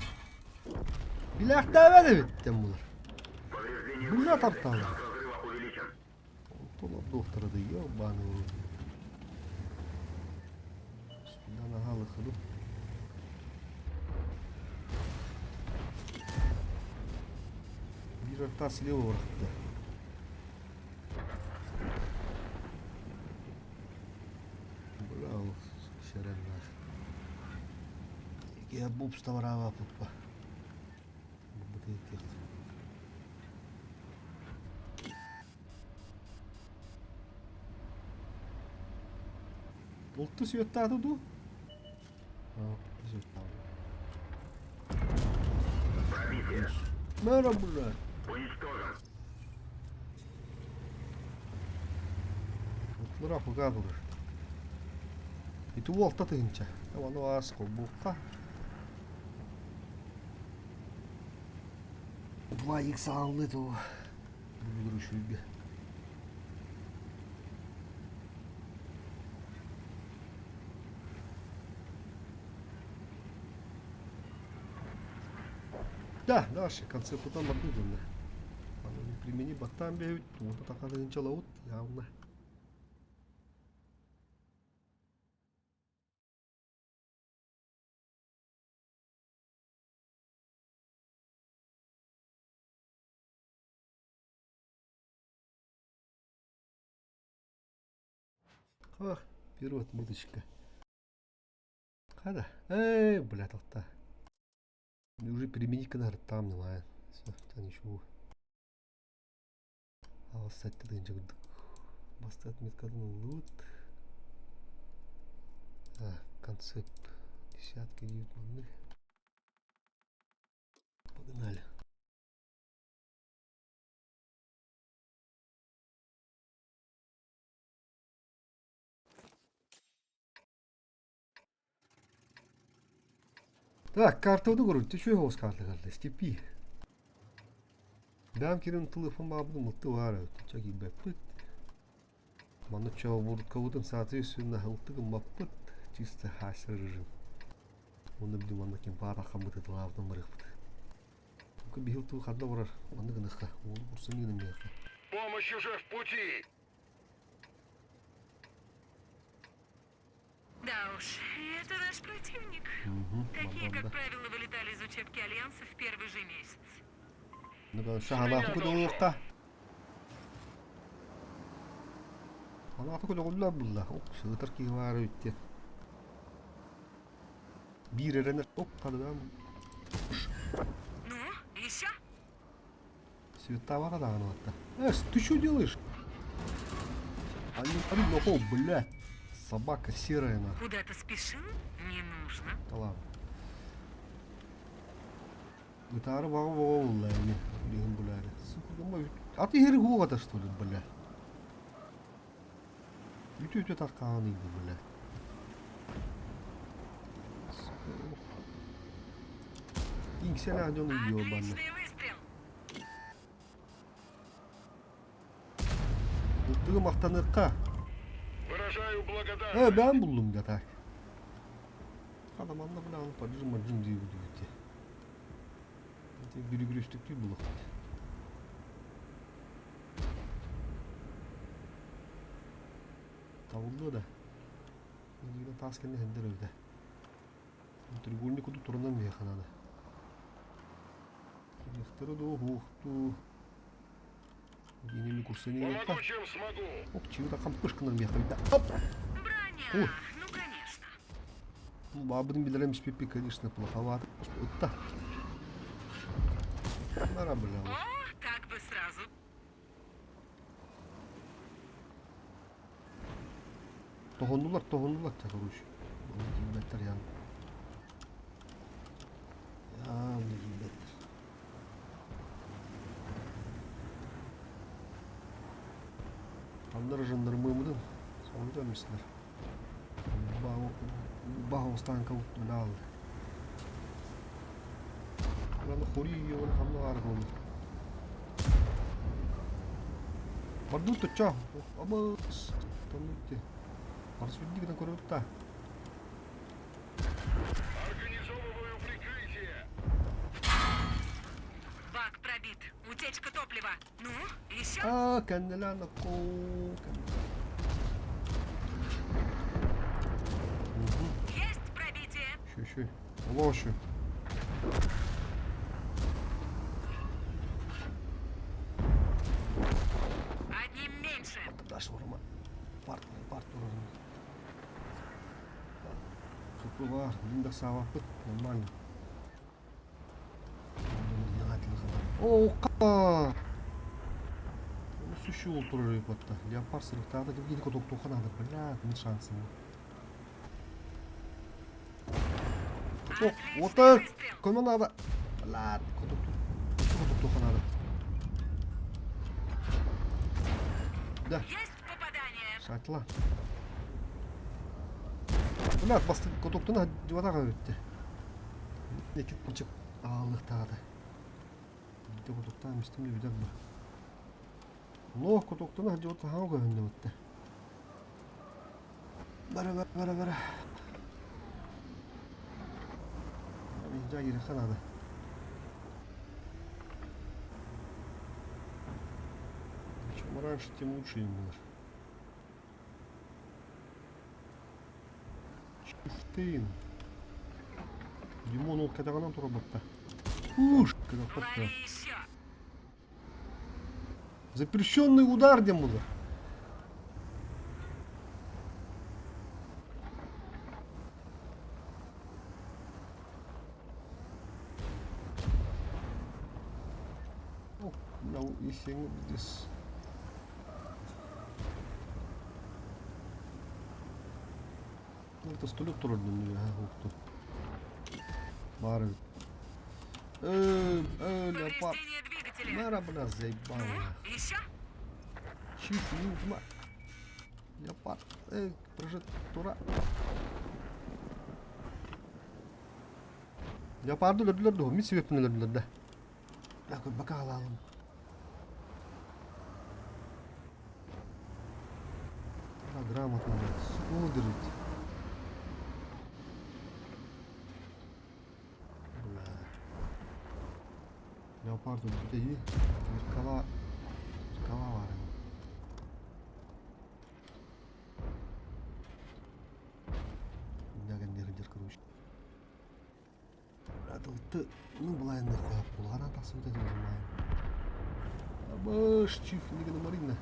Билээхтээбэт эбит тем булар. Повреждение Була гусеницы. тартаалар. Шанс разрыва увеличен. Онтон ордуохтара да ёбаный в рот. Сюда нога выходу. Биир арта слева барахта. Бля, шәрәннәх. Я бупс таварава пуппа. Булту сүөттаата дуу? Пробитие. Мэра бля. Уничтожен. Утлара хуга турар. Ити уолта тыһынча. Ону аас холбуохха. Два икс ааллы туу. Бүгүр үчүгэй. Да, дальше концепт там барбыт Аны примени баттаан бэйбит, уонна такалыгынчалабыт явно. Ах, первая отметочка. Хада. Эй, бля, тоқта. Уже перемени канар там не лайн. Все, ничего. Алсатты тыгынча курдук. Басты отметкатын ыллыбыт. А, концепт. Десятки девять маннык. Погнали. Так, картабыты көрүттү үчүгэй оҕус каартыгалла степи. Бэйэм кирин телефон баабытын мылты баар эбит, оччо киирбэппит. Манна чообуркабытын соответственно ылты гыммаппыт, чисто хаасыр режим. Уонна били манна ким баар ахаммыт ытылаабытын барыахпыт. Биһил тыл ханна барар, маннык гыныахха, уолу курсан гынамыахха. Помощь уже в пути! Да уж, это наш противник. Угу, Такие, манна как правило, вылетали из учебки Альянса в первый же месяц. Шаһанаахы көтөҕүөххэ. Анаахы көтөҕүллэр булла. Ок, сытар киһи баара үттэ. Биир эрэнэр. Оп, хадыгам. Ну, еще? Цветовато даҕаны Эс, ты что делаешь? Они нахуй, блядь. Собака серая нахуй. Куда-то спешил? Не нужно. Да ладно. Ытаары баҕа боҕо булла ини. Билигин булаары. Сука, думаю, а ты хери хуоҕата что ли, бля? Үтө-үтө таркаан иди, бля. Сука, ох. Иҥсэлээх дьон ёбаны. Отличный выстрел! Ыттыгы махтаныахха. Выражаю Э, благодарность. бэйэм буллум да так. Хата манна бля, поджим маджим дии бүдүгүтэ. Бүрүгүрүстүктүү булуохпут. Табыллыа да. Билигин таас кэннэ сылдьар эбитэ. Треугольник курдук турунан биһиэхэ наада. Кириэхтэрэ дуу, уһуох дуу. Генили курсани Помогу, чем смогу. Оп, чего-то хампышканан биэхэ эбитэ. Оп! Броня! Ой. Ну, конечно. Ну, баабытын билэрэ миспиппи, конечно, плоховато. Ытта. Бара бля. О, так бы сразу. Тоһуннулар, тоһуннулар да, короче. Оны киирбэттэр ян. Ян киирбэттэр. Ханнар жандармымытын соһуйда мислэр. Баһостанка утманаал. Аны хори оны хамна аргон. Барду туча. Абыс. Тоннути. Барс види гынан көрөбүт Организовываю прикрытие. Бак пробит. Утечка топлива. Ну, еще? А, кэннилээн ко. Есть пробитие. Еще, еще. Лоши. Одним меньше. Даш урма. Партнер, партнер. Хыпылар, мин саабаппыт, нормально. О, ка! Сүші ол турар батта. Леопард сырықтағы деп екі тоқтоқан ады, бля, мин шансым. О, Отличный отыр! выстрел. Көмө надо. Бля, тоқтоқан ады. Да. Есть попадание. Шатла. Бля, басты котоктун жубатага өттү. Эки мынчык аалыктагы. Бите котоктан мистим билер бу. Но котоктун жубата хаа көһүндө бутта. Бара бара бара бара. Жа кирехе надо. Чем раньше, тем лучше им было. Чифтейн. Димон ол катаганан тура батта. Уш, когда Лови еще. Запрещенный удар дем булар. О, мынау есеңі здесь. Это столет турар дүние, укту. Бары. Э, э, леопард. Повреждение двигателя. Мара, бля, заебал. Ну, еще? Чиф, ну, Леопард. Эй, прожектора. Леопарды өлөрдүлөр дуо, мин себеппин өлөрдүлөр да. Бля, бака алалым. Да, грамотно, блядь. Сука, Бля. Леопард өлбүтэ Зеркала. Зеркала бар. Даган короче. Адылты, ну, былай нахуй, булгана тасып өтеді нормально. Абыш, чиф, неге марина.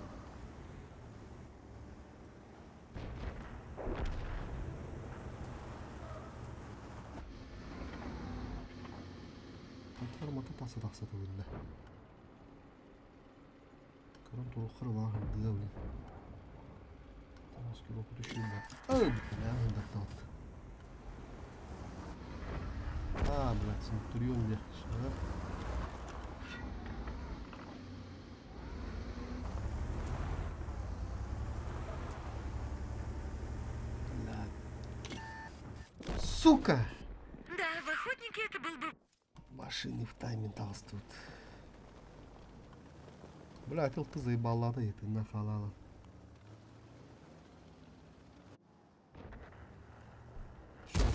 Антар мата тасы тасы түгілді. Баран туруоххара баар ырдыга блин. Маскировка түшүрбэ. Ай, бля, ындаттабыт. А, блядь, Центурион где? Сюда. Бля. Сука! Да, в охотнике это был бы Машины в тайминг тут. Бля, ты заебала, ты нахалала.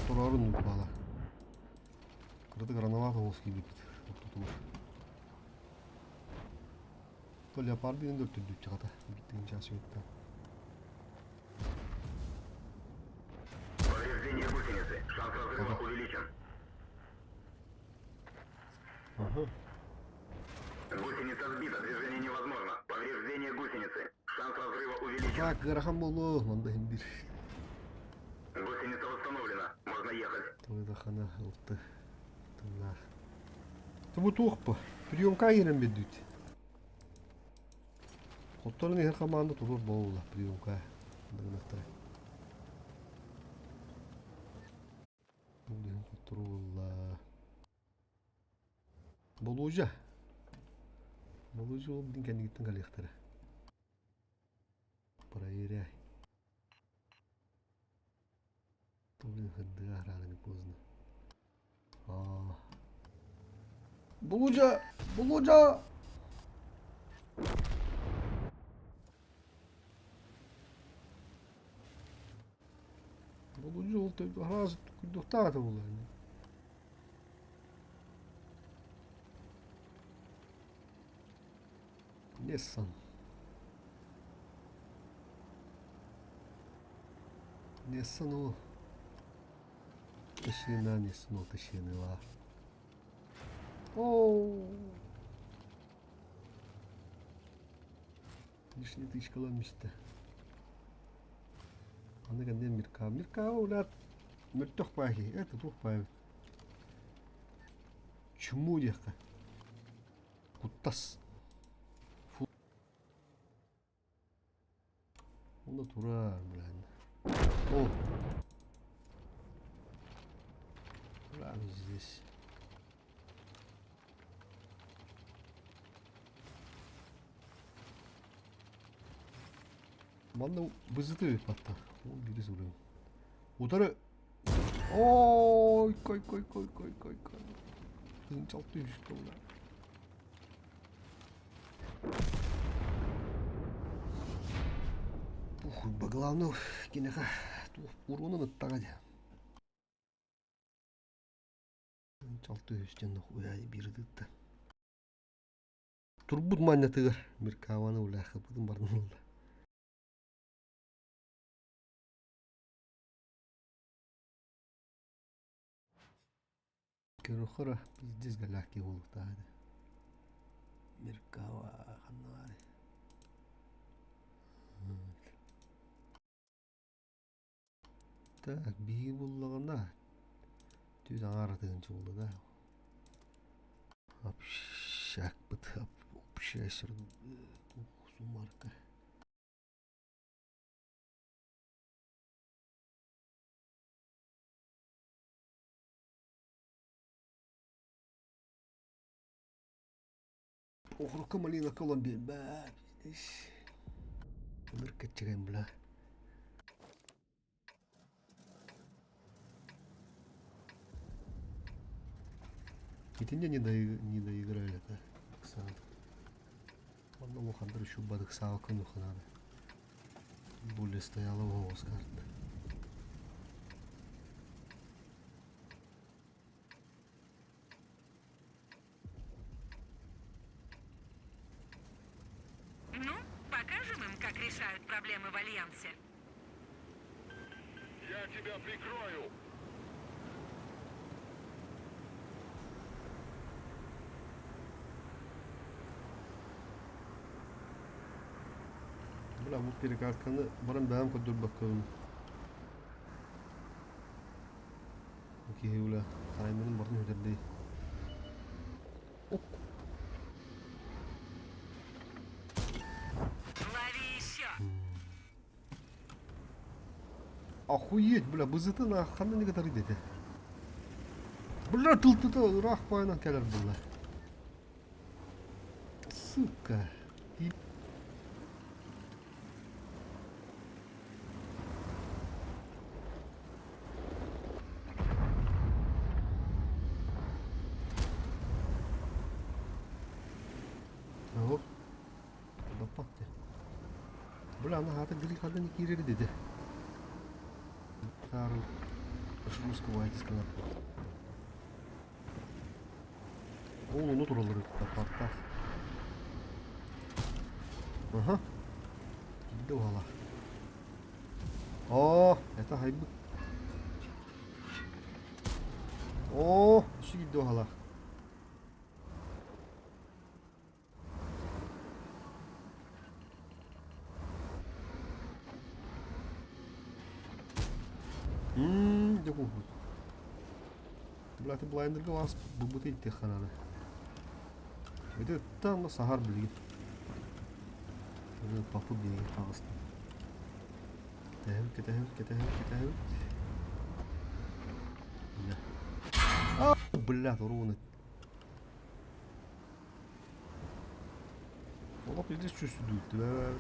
Турарын упала. Кырдык рановато олус киирбиппит ортотугар. То леопарды да өлтүрдүк чаҕата биттигин чаас үөттэ. Повреждение гусеницы. Шанс разрыва увеличен. Ага. Гусеница сбита. Движение невозможно. Повреждение гусеницы. Шанс разрыва увеличен. Так, ыарахан буолуо, манна иһин биир. Гусеница восстановлена. Можно ехать. Тылыдахана ылты. Тыллаах. Бу туох бу? Приемка киирэн биэрдибит. Хотторон иһэр хамаанда туруор буолла приемка. Дыгынахтара. Бу диэн хотторуулла. Болуожа. Болуожа ол дин кэннигиттэн кэлиэхтэрэ. Проверяй. Блин, ХДА рано не поздно. А. Болуожа! Болуожа! Болуожа ол араас куйдуктаах буолар. Nissan. Nissan ол Тышына Nissan ол тышыны Оо. Лишний тычкаламмыста. Аны кэннэ Мирка. Мирка улаат мөлтөх баахи. Это туох баайбыт. Чумуу диэххэ. Куттас. Фу. Онно турар, блин. О! Прямо здесь. Манна бызыты батта. Ол бири суруйун. Утары Ой, кой кой кой кой кой кой. Тыынчалты үскэ була. Похуй, главное, кинеха уруунун ыттаҕа дии. Чалты үстэн хуя биир ытытта. Турбут манньатыгар Миркаваны улаахыппытын бардан ылла. Көрөхөрө пиздец галаки буолуохтаах этэ. Миркава ханна баарый? Так, биһиги буллаҕына түс аҥаар атыгын чуолла да. Общакпыт, общая сумарка. Окурукка малиновка ылан биэрбэт. Ынырык кэччэгэн бля. Итиннэ не, не доиграли, да? Оксана. Онно улахандар үчүгэй саалка нуханаада. Более стояла голос карта. Ну, покажем им, как решают проблемы в Альянсе. Я тебя прикрою. Бля, бу перекатканы баран бэйэм көрдөрбөккөбүн. Киһи үлэ таймерын барын үтэрдий. Оп. Охуеть, бля, бызытын аахханна не кытары дэтэ. Бля, тылтыта ыраах баайынан кэлэр буолла. Сука. Оһо. Баппат дии. Бля, аны аата грихадан киирэр диде. Таарыл русского айтыскалар. Ол ону тураллар баппаттаах. Аха. Киирдэ уһала. О, это хайбыт. О, үсү киирдэ уһала. Мм, дьэ куһут. Блядь, блайндерга вас бубут иттиэххэ наада. Ити ыттан да саһар билигин. Папы биһиги таҕыстым. Кэтэһэбит, кэтэһэбит, кэтэһэбит, кэтэһэбит. Бля. А, блядь, уруун Олох илдьи сүсүдүүттүлэр.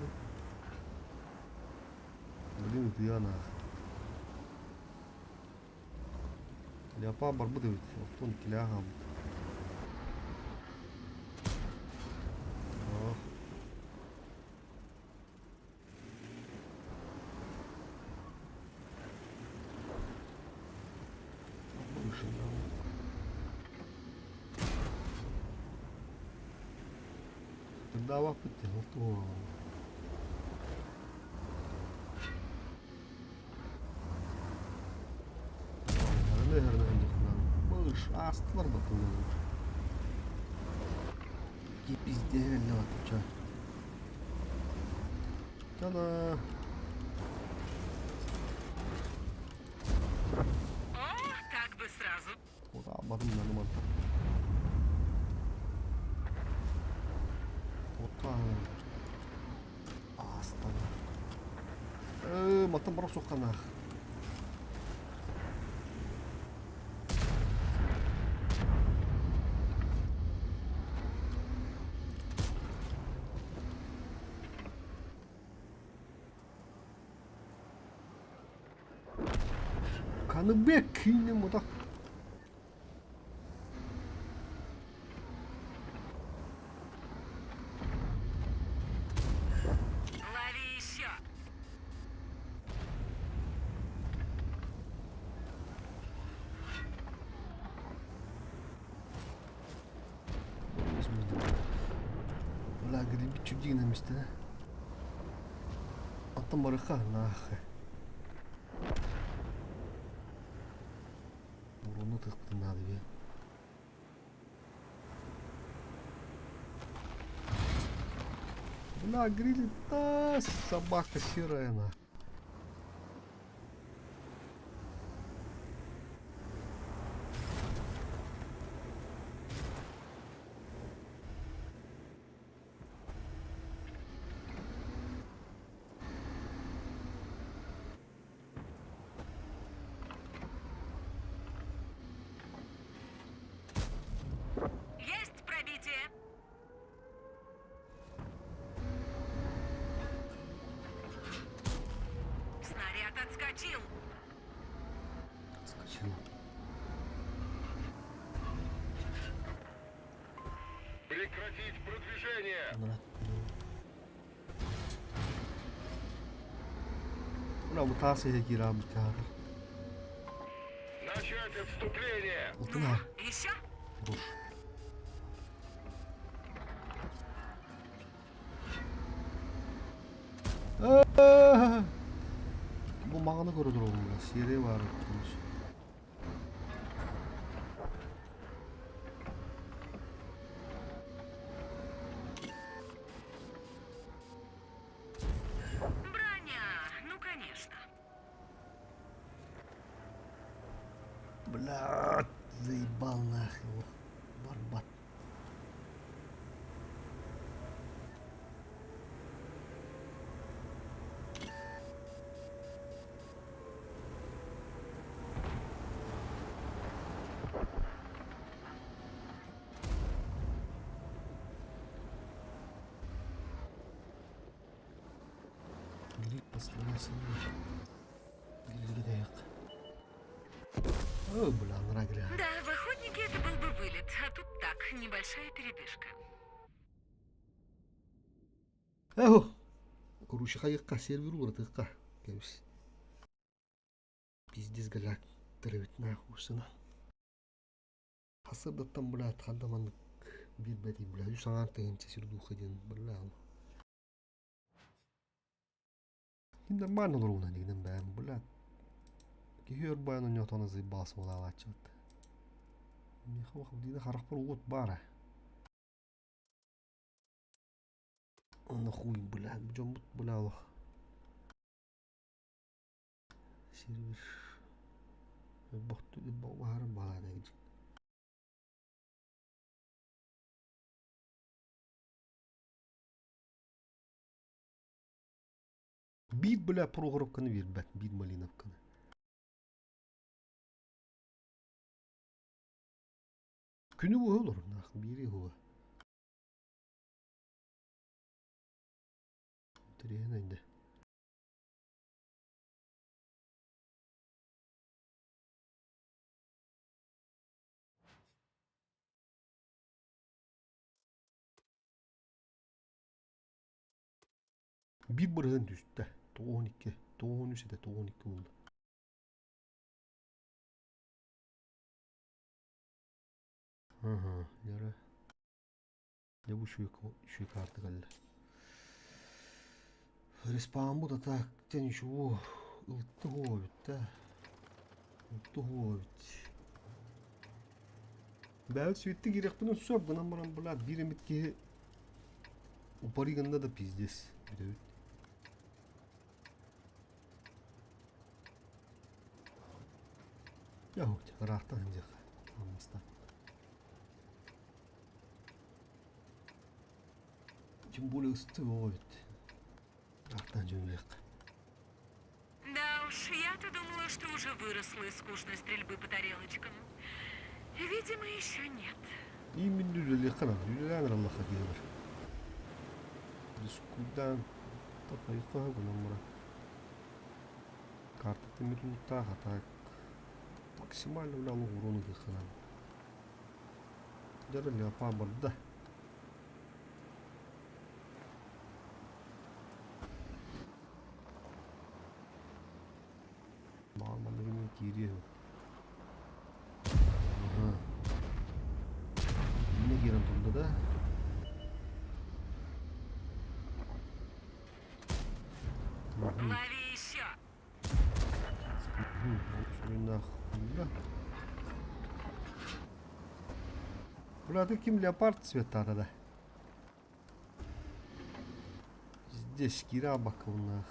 Блин, ытыйан аах. Ляпа барбыт эбит. Оттон иккилээх хаалбыт. Ох. Дааваппыт Аастылар батыллар. Пиздец, Та-да! О, так бы сразу. Куда барым мантан. Опа. Астана. Мантан бара сухханаах. Каныбек киинэ мутах Лови еще. Бля, гриб чудина месте. Аттан барыха нахэ. Уруну тыкпытын наада бе. Бля, грилит собака серая на. Есть пробитие. Снаряд отскочил. Отскочил. Прекратить продвижение! Бля, бу таас эһэ киирээбит Начать отступление! Алтына. Еще? Руш. Бу маҕаны көрө турабын сиэрэй баар Броня, ну конечно. Блядь, заебал нахуй. Барбат. Ой, бля, анараа кэлэ. Да, в охотнике это был бы вылет, а тут так, небольшая передышка. Эхо! Короче, хайыкка сервер уратыкка. Кэбис. Пиздец галяк төрөбүт нахуй сына. Хасырдаттан блядь, ханна маннык биэрбэтий бля, үс аҥаар тыһыынча сирдууха диэн бля. Ким нормально олоруна дигинэн бэйэм блядь. Киһи өр байан онньоотоҕуна заебался буолаалааччыбыт. Миэхэ диина харахпар уот баара. Онно хуй блядь, дьоммут бля олох. Сервер баһарын баалаан Биир бля Прохоровканы биэрбэт, биир Малиновканы. Күнү быһа олоруннаах, биири уһуга. Интэриэһинэй да. Биир бырыһыан түстэ. 92, 93 этэ, 92 буолла. Ага, дьэ Дьэ бу үчүгэй карта кэллэ. Респаунбут а так те ничего ылты хуо эбит да. Ылты хуо эбит. Бэйэбит сүөттэ киириэхпин сөп гынан баран блядь биир эмит киһи упари гынна да пиздец бүтэбит. Дьэ ыраахтан сылдьыахха алмастан. Тем более ыстык оҕо эбит. Ыраахтан дьүһүнүөххэ. Да уж, я-то думала, что уже выросла из скучной стрельбы по тарелочкам. Видимо, еще нет. Ииммин үлэлиэххэ наада. Үлэлээн эрэллэххэ киһилэр. Дискуйдаан тапайыкка гынан баран. Картатын метулуктаах, а так максимально бля олох уруну ылыахха наада. Дьэ Леопа барда. Баҕар манна кимин киириэ үһү. Аһа. Иннэ киирэн турда да. Лови еще! Суруйнаах да. Бля, ты ким леопард цвета да? Здесь Кира Баковна.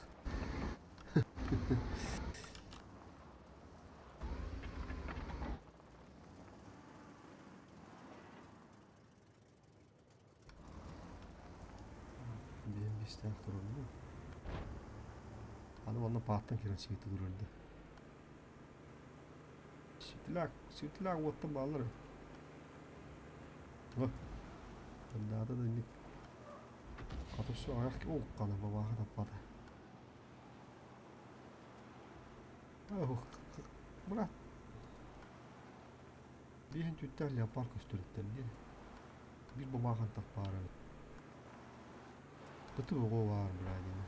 Биэн биэстээх турар Аны манна пааттан киирэн свети көрөрдө. Светляк, светляк уоттан бааллар. О, Наада да инник. Хатышы аяқ оққаны бабаға таппады. Брат. Биһин түттэр леопард көстөрүттэр диэн. Биир бабаахан таппаары эбит. Быты оҕо баар бля диэн.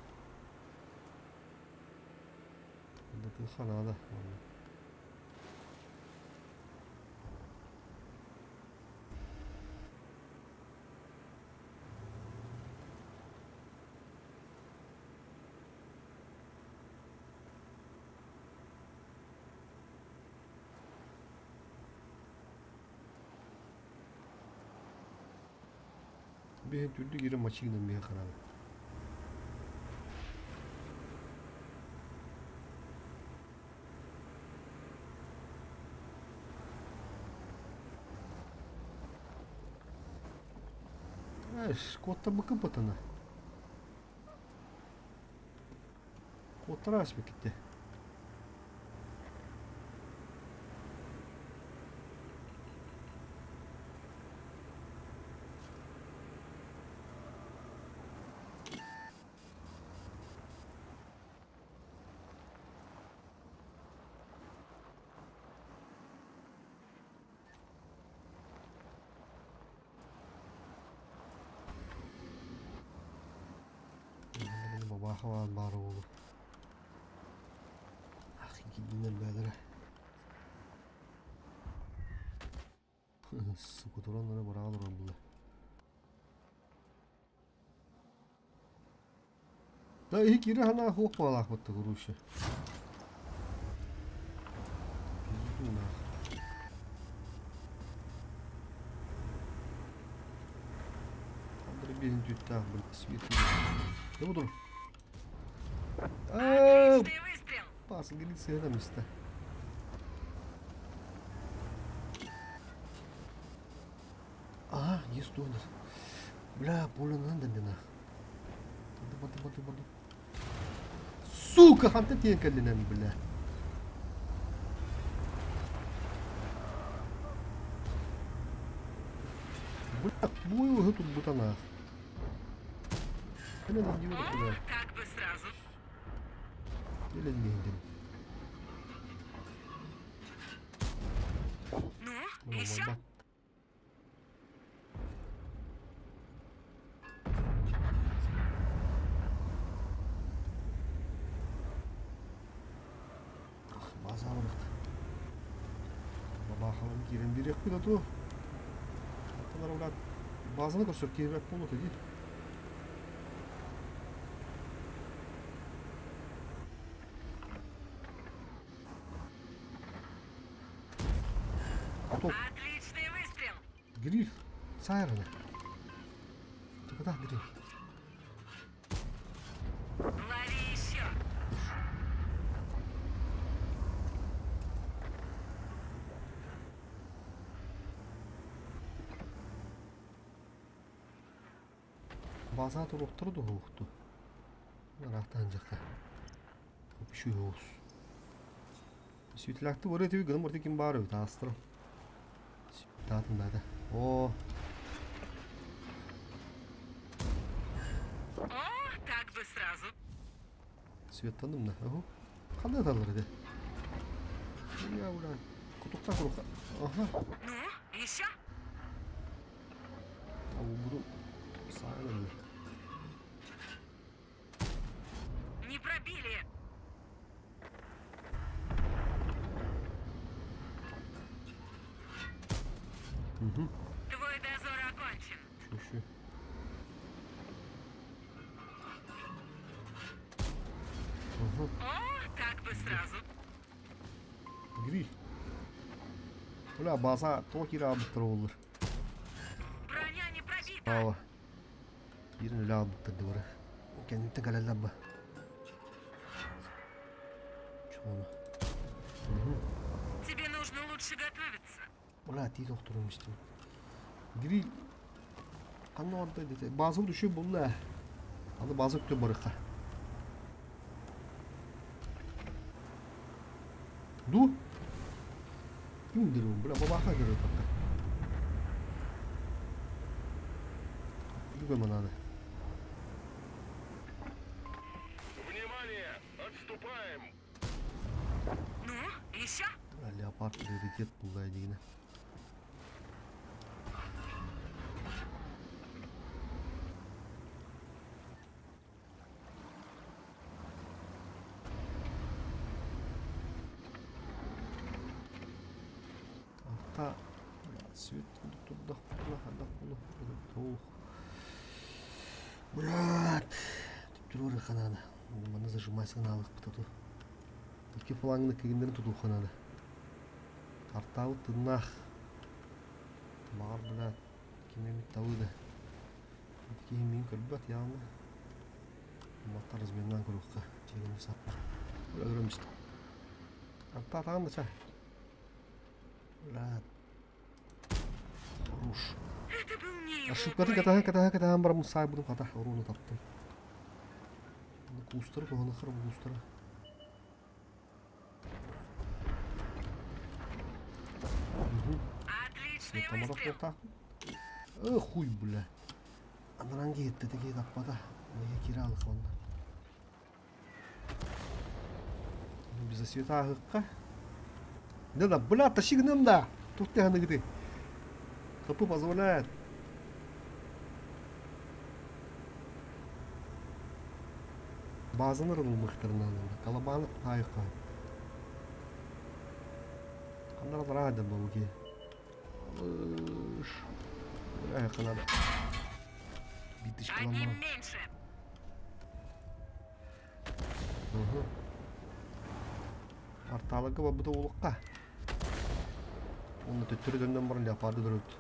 Бытыха наада. Биһин түрдүк ире мачигынан миһэ хараҕа. Эш, куоттарбыккын патана. Куоттара ааспыккитте. Бабаха баар буолуо. Ах, киирдиннэр бээлэрэ. Сука, туран эрэ быраҕан олорон булла. Да иһи киирэ санаа суох баалаахпыт груша. Пизду нах. Андрей түүттээх блин свет. Да буду. Отличный выстрел! Пас грицера места. А, есть донор. Бля, поле надо мне нах. Барды, барды, барды. Сука, ханта тиэн кэллинэн, бля. Бля, буй турбута нах. Кэлэн О, так бы сразу. Кэлэн биһиндим. Ну, еще? База барыт. Бабахалым киирэн биэриэхпит оту. Аттылар базаны көрсөр киирбэт буолуо дии. Готов. Отличный выстрел! Гриф. Сайрана. Куда гриф? Лови еще! База туруктуру дуһуохту. Ыраахтаан дьахха. Үчүгэй оҕус. Сүүтэлээхтик ырыа түбү гынан барыта ким баар эбит аастара. Таатын да О, О, так бы сразу. Светтанным да. Ого. Ханна ыталлар этэ? Я бля. Кутуктан курук. Ага. Ну, еще? А буду саҕана Не пробили. Угу. Твой дозор окончен. Şu. Ага. О, так бы сразу. Гриль. Бля, база тоқ кире абыттыр олар. Броня не пробита. Ава. Киирин үлэ абыттыр дыбары. Кэнниттэн кэлэллэр ба. Чону. Тебе нужно лучше готовиться. Бля, тиит охторум истим. Гриль. Ханна орда дете. База düşüyor булла. Аны база күтө барыха. Ду? Ким дерум, бля, бабаха көрөр пока. Бүгін надо. Внимание! Отступаем! Ну, еще? Леопард приоритет булла дигине. Арта свет турдах туох. Брат, турур ханада. Маны зажимайся налых бутату. Икки флангны кигиндерин тутуу ханада. Артабыт тыннах. Баар блядь, кимемит табыды. Киһи мин көрбөт яғны. Маттар разменнан көрүккэ. Чегин сап. Бля көрөмүст. Арта таан да ча. Бля. Хорош. Это был не его Ошибкатын бой. катаһан катаһан катаһан барамын саай будум хата оруну таптым. Куустары туһанахар куустары. Отличный Тамадах выстрел. буолтаахпын. Э, хуй, бля. Анаран киһитте тиги таппата. Меге кире алых онна. Без света ахыкка. Да да, бля, тащи гнем да. Тут ты гды. ХП позволяет. Базаны ылымыахтарын наада. Калабааны хаайыхха. Ханна бараа да буолуо Малыш. Бля, надо. Биточка Одним меньше. Угу. Арталыга барбыта улукка. Онно төттөрү төннөн баран леопарды көрөбүт.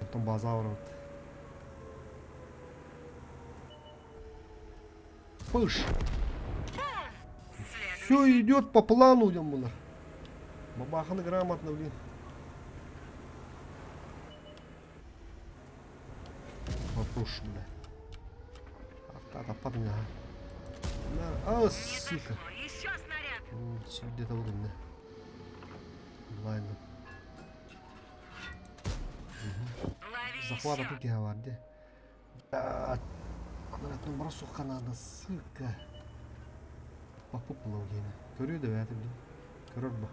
Оттон база барабыт. Пыш! Все идет по плану, идем булар. Бабаханы грамотно, блин. Попуш, бля. Арта таппат меня. А, сука. Еще снаряд. Где-то вот он, Блайндом. Захвата тут я варде. Анараттан суха надо, сука. Попупала гейне. Көрүү да бәтим дии. Көрөр бу.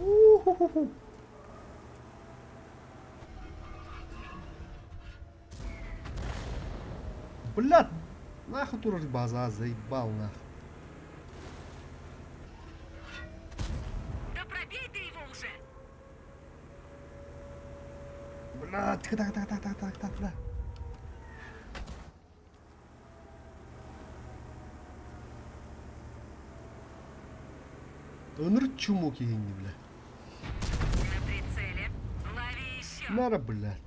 У-ху-ху-ху. Блядь, нахуй турар база, заебал нахуй. Да пробей ты его уже! Бля, так, так, так, так, так, так, так, бля. Ыныр чуму киһини, бля. На прицеле. Лови еще. Нара, блядь.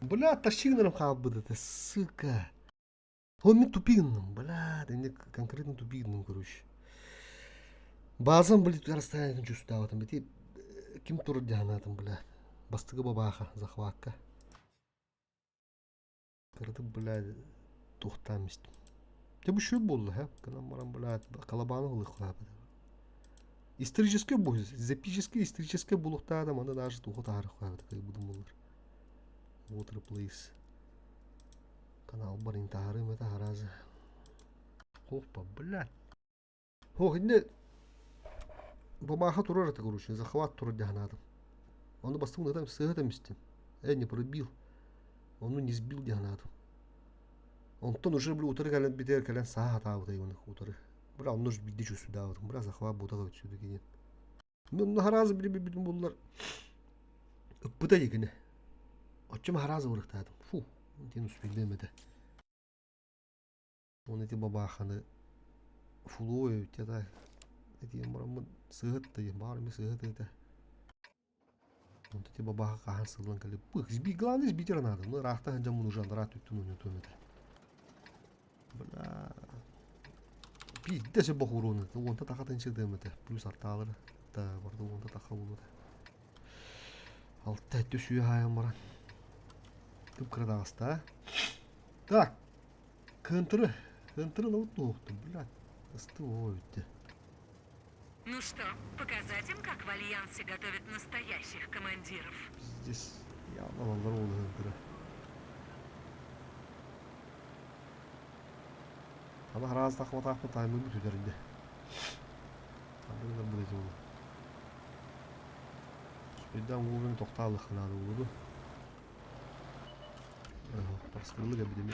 Бля, тащи гынарым хаалбыт это, сука. Он мен тупигным, бля, да не конкретно тупигным, короче. Базам, блядь, расстояние чувствовал, там, бити, ким тур там, бля. Бастыгы бабаха, захватка. Кырды, блядь, тухтам истим. Те бу шөп болду, ха? Кынан баран, блядь, калабаны ылык Исторический бу, эпический исторический булуктаа да маны даже туху таарых такой будум булар. Water please. Канал бар интахарым это харазы. Опа, блядь. Ох, инде бабаха турар это, короче, захват турар дяхнадым. Он бастым там с этим истин. Не пробил. Он не сбил дяхнадым. Онтон уже, бля, утары кэлэн битэр кэлэн саа таабыта иваны утары. Бля, онно ж бидде чувствудаабытым. Бля, захват бутага өтсүдү киген. Мен харазы били бибитин буллар. Ыппыта дикини. Оччум харазы урыктаадым. Фу, тен успейдем это. Он эти бабаханы фулой это эти барамын сыгыт бар ми сыгыт это. Он эти бабаха кахан сылан кали. Пых, сби, главное сбить надо. Ну, рахта ханжам нужен, рат үттүн уну төмөтө. Бля. Пиздесе бох уруны. Онта тахатын чыдымыты. Плюс арталары. Да, барды онта таха болуды. Алта түсүү хайым баран. Кып кырадагыста. Так. Кынтыры. Кынтыры ну блядь. Ысты ой өттü. Ну что, показать им, как в Альянсе готовят настоящих командиров? Пиздец. Я алалар oldu кынтыры. Ана раз тахма тахма таймы бүт үтеринде. Абыгына будет oldu. Спиддан уровень тоқталы ханады oldu. Парскылыга бидеме.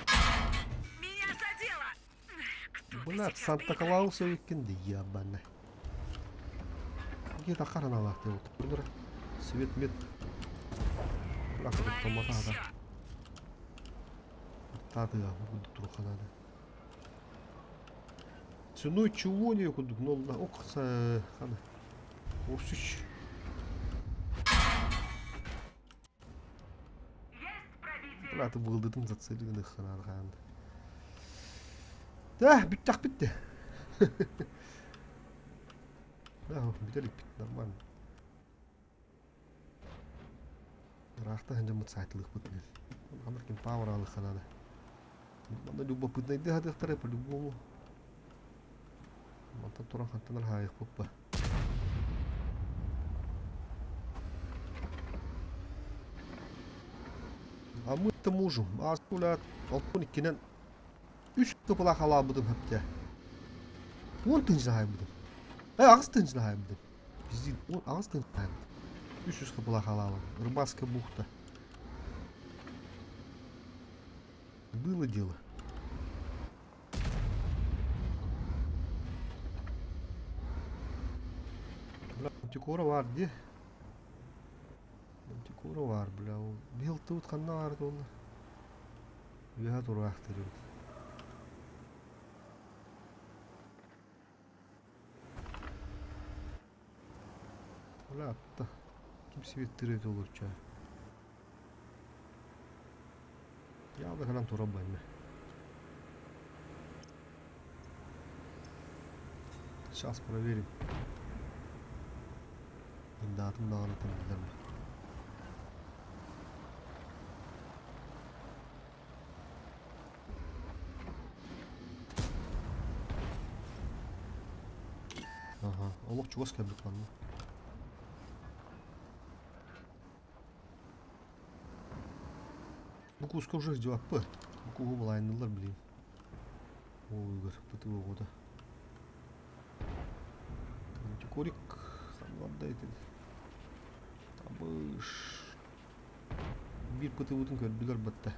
Меня задело! Кто-то Бля, сейчас Санта доиграется. Клаус өккенде ябана. Где тақаран алақты вот. Свет мет. Бля, Лови томата еще! Тады буду труханады. Ценой чего не кудук, но ок хана. Урсүч. Есть пробитие! Бля, ты был зацеленных ханады ханды. Да, бүттак битти. Да, бүтелик бит нормально. Рахта ханжамыт сайтылык бут. Амыр ким пауэр алых ханады. Манда любопытно иди хадыхтары по-любому. Мантан туран хантанар хайых буппа. А мы-то можем. А скуля алтын иккинен үс тыпыла халабыдым хөптө. Он тынчла хайбыдым. Э, агыс тынчла хайбыдым. Биздин он агыс тынчла хайбыдым. 300 хапыла халаалар. Рыбацкая бухта. Было дело. Бля, Мантикора бар дии. Мантикора бар, бля. Ол Бил тут ханна бар ол. Үөһэ тураахтыр эбит. Бля, атта. Ким светтир эбит олорча. Я да кэлэн турар бу Сейчас проверим. Даатын даҕаны билэр Ага, олох чугас кэлбит манна. Бу куска уже ждёппы. Бу куһу былайыннылар билим. Ой, ПТУ оҕото. Антикорик ханна этин. Табыш. Биир ПТУ-тун көрдүлэр батта.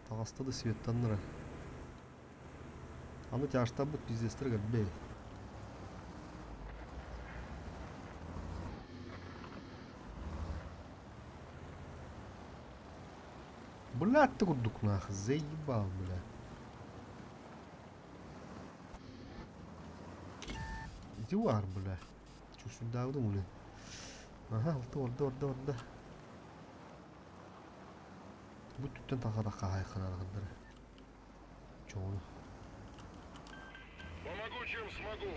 Таҕаста да светтаннара. Аны тяжтабыт пиздецтер көрбөй. Блядь, ты курдук нах, заебал, бля. Дивар, бля. Чё сюда удумали? Ага, алты орда, орда, орда. Бу түттен таха таха хайханаргындыр. Чону. Помогу, чем смогу.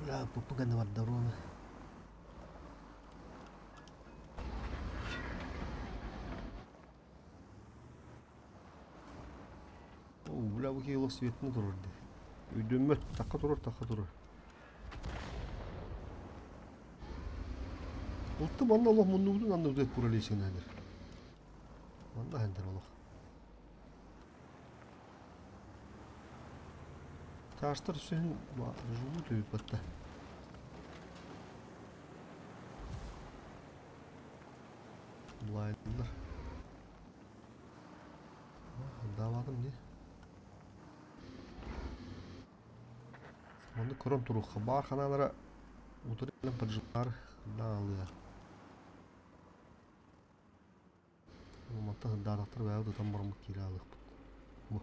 Бля, пупыганы бар дорога. О, бля, бу киһи олох светны турар дии. Өйдөммөт, такка турар, такка турар. Улты манна олох муннубутун анны удет куралейсенәдер. Манна хендер олох. Таштар сүһүн живут эбит батта. Блайндар. Давадым не? Оны көрөн туруха. Бар ханалара утырын поджимар даалыа. Мата даалактар баары там бармык кире алык. Бу.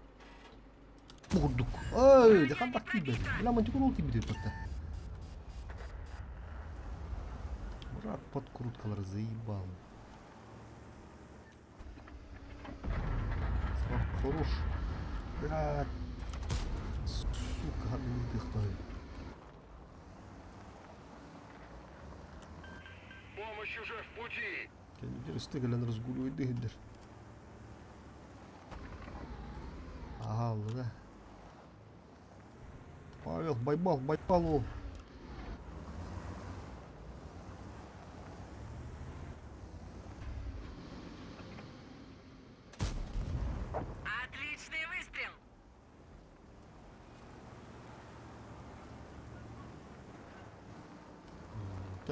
Бу курдук. Ой, хантак тиийбэт. Бля, мантикор ол тиийбит батта. Брат, подкруткалар заебал. Хорош. Блядь. Сука, не дыхтай. Помощь уже в пути. Кэннигэр истэ кэлэн разгуливайды иһиллэр. Ага, да. Павел, Байбал, Байбал ол. Отличный выстрел!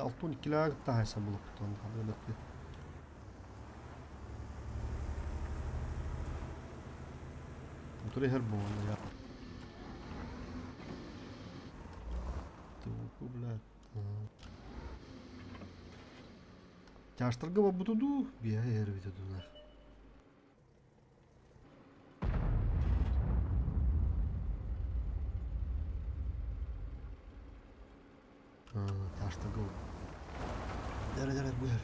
Алтын иккилээх таһайса булуктан хадыылыкты. Утура иһэр буолла я. Тупу, блядь. Тяжтарга бабуту дуу, биэ иһэр эбитэ дуу. Тяжтарга. Дәрі дәрі бу иһэр.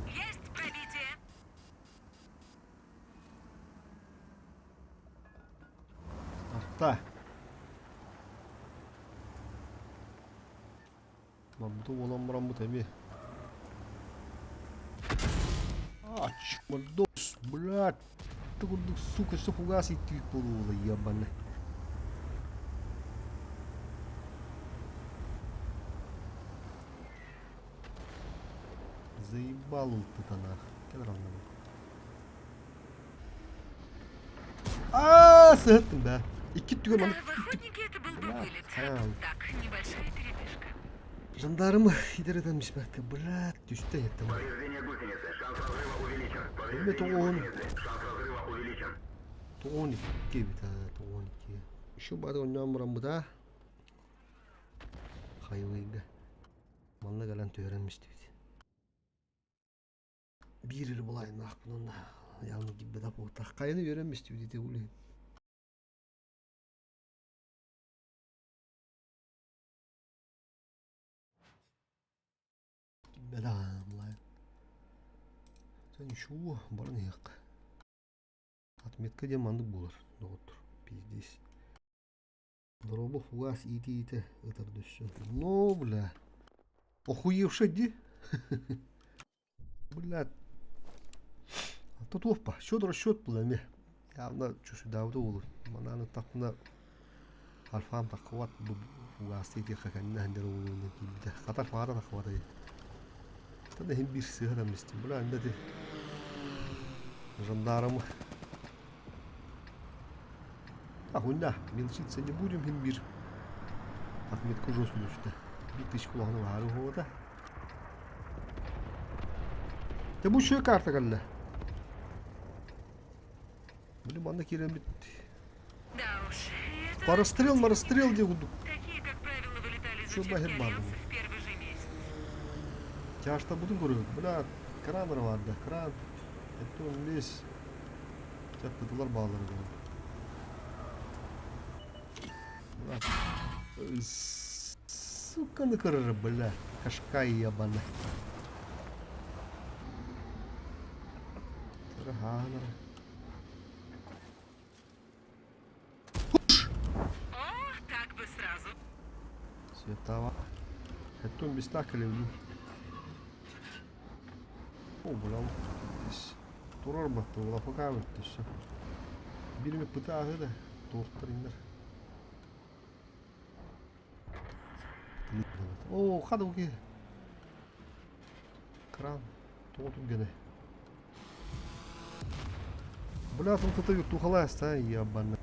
Есть пробитие! Арта. Бабуту буолан баран бу тэми. А, чмордос, блядь. Ты курдук, сука, что фугас идти полула, ебаный. Заебал ты нах. Кэл равно. Аа, сыһыттым да. Икки түгэн Да, маны в охотнике это был бы Бля, вылет. А хаал. тут так, небольшая передышка. Жандармы идер миспәккә, блядь, түстә еттем. Повреждение гусеницы. Шанс разрыва увеличен. Эме Повреждение тоҕуон гусеницы. Шанс разрыва увеличен. тоҕуон икки эбит аа, тоҕуон икки. Еще бары онньоон бараммыта. Хайвейга. Манна кэлэн түһэрэн истибит. Биир эрэ былайнаахпын явно киирбэтэх буолтах. Хайаны үөрэн истибит ити улин. Киирбэтэх былай. Ничего, баран иһиэххэ. Отметка диэн маннык буолар, доҕоттор. Пиздец. Дорообо фугас иитэ-иитэ ытар дөссө. Ну, бля. Охуевший ди. Бля. А то туох счет расчет был эми. Явно чусудаабыта уолу. Манааны тахпына альфам таххыбат бу фугасты итиэххэ кэннэ хандер уолуунан киирбитэ. Хата альфаара таххыбата Та иһин биир сыһан истим. Бля, анда ти жандармы. А хуйня, мелочиться не будем, хин бир. Отметку жесткую сюда. Бир тысяча кулаҕына баары уһуота. Те бу шö карта кэллэ. Били манна киирэммит. Да уж, это Парастрел, марастрел диye курдук. Такие, как правило, вылетали из Чё учебки нахер Альянса бардым? в первый же месяц. Чаашта бутун көрөбүт. Бля, кран барда, кран. Это он весь. Чаппытылар баалар. Бля. Сука, накырыр, бля. Кашка ебана. Ага, О, так бы сразу. Светова. Это он без так или О, бля, здесь турар батты, ола пока все. Бирме пытаагы да, торттар индер. О, хада уки. Кран. Тоғытып гене. Бля, тут это тухалась, та, ебана.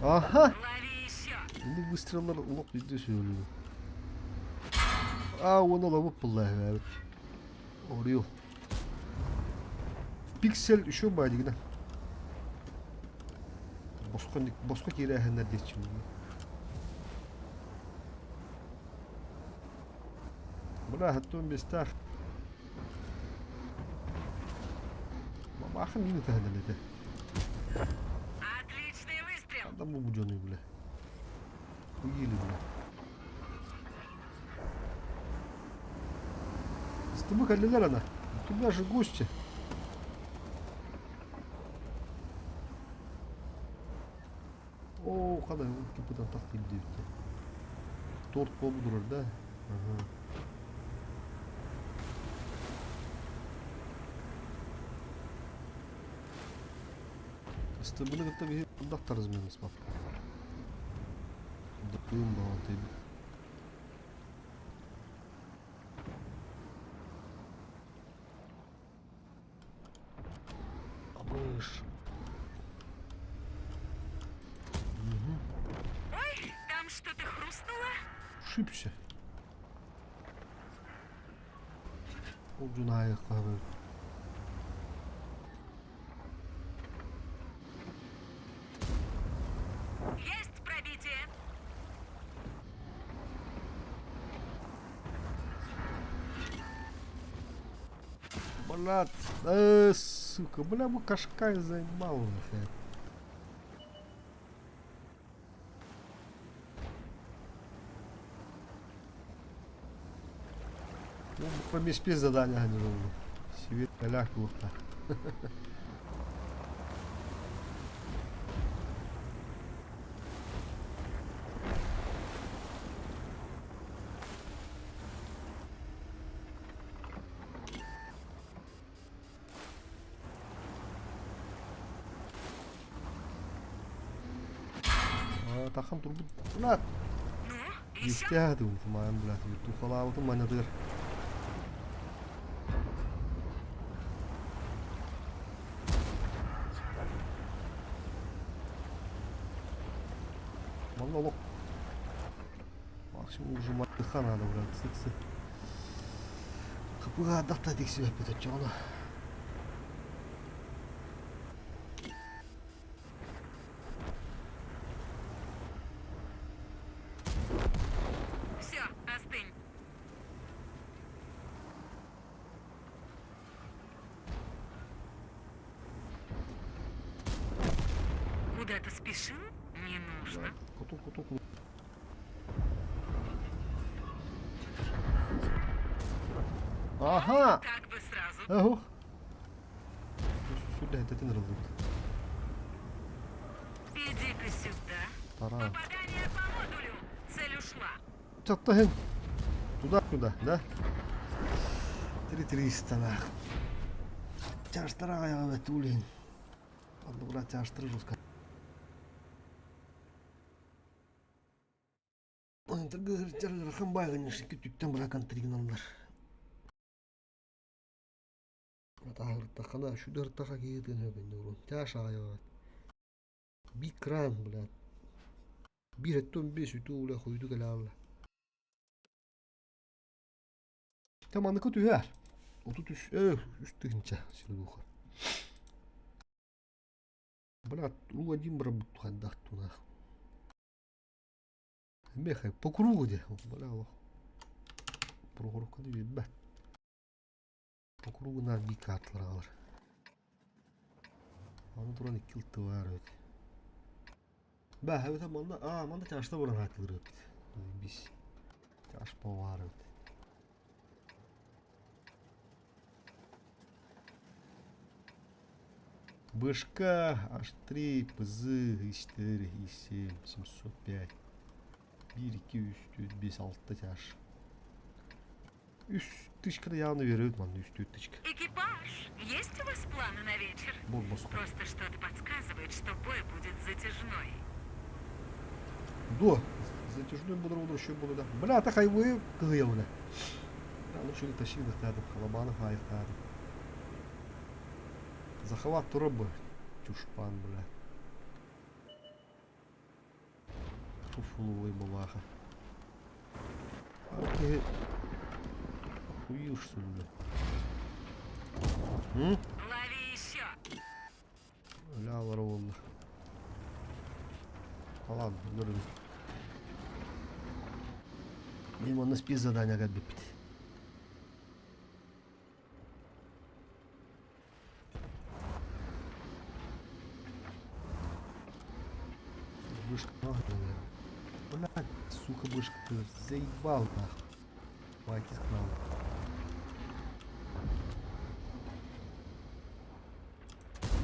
Аха! Лови еще. Şimdi выстреллар улук bizde söylüyor. Aa onu lavuk bullah evet. Oluyor. Пиксель еще бадигна. Боско боско кирэһэннэр диэччим. Бля, хаттон бестах. Мамаха мини таһанан этэ. Отличный выстрел. Адам бу будённый, бля. Хуели, бля. С тобой каллилер она. У тебя же гости. О, хада, кипытан тахтым диэбиттэ. Торт буолбут да? Ага. Ыстыбыны кытта биһи ардахтарыз мен ыспап. Дыым баҕа Абыш. Угу. Ой, там что-то хрустнуло. Шипся. Ол жунайыққа Есть пробитие. Бля, сука, бля, бу кашкай заебал нахуй. Ну, буква спец задание не было. Себе ляг глухта. Тахан турбут. Блядь. Ну, еще? Истээтим, маан, блядь, тухалаабытым манатыгар. Манна олох максимум ужимайдыха надо, блядь, сытсы. Кыпыгаардахта тиксибэппит оччоҕуна. Все, остынь. Куда-то спешил? Не нужно. Кутук, кутук. Аха! Так бы сразу. Ох. Сүрдэһитэтин ырыллыбыт. Иди-ка сюда. Тараа. Попадание по модулю. Цель ушла. Чаттаһын. Туда-куда, да? 3300 нах. Чаштара аҕайаҕа бэтүүлин. Оннугура чаштыры жестко. Ырахан байҕанньыш икки түттэн быракан тригналлар. Атааһыртаххына, шүдэртэхэ киһитин хөбүннү урун. Тяж аҕайаҕа. Бик кран, блядь. Биир өттүн бес үтүү улэ хуйду кэлэалла. Таманыкы түһэр. 33 үс тыһынча силуха. Брат, Ру-1 барбыт хайдах тунах. Меха, по кругу де. Бля, олох. Прохоровканы биэрбэт. По кругу наар биир карталар аҕалар. Аны туран икки ылты баар эбит. Баа, эбэтэ манна, аа, манна чашта баран хаатылыр эбит. Бис. Чаш баар эбит. Бышка H3, ПЗ, И4, И7, 705. 1, 2, 3, 4, 5, 6 чаш. Үс тычканы явно берет манна үс төрт тычка. Экипаж, есть у вас планы на вечер? Бур босхо. Просто что-то подсказывает, что бой будет затяжной. До. Затяжной буду буду еще буду да. Бля, та хайвы кыһыйабына. Ну что тащи тадым, халабанов айықтадым. Захват турабы. Чушпан, бля. Фуфловый бабаха. А ты охуел, что ли, бля? М? Лови еще! Ля, вороволла. А ладно, көрүн. Мен онно спец задание бүппүт. Вышка, блядь, сука, вышка, ты заебал нахуй. Хватит к нам.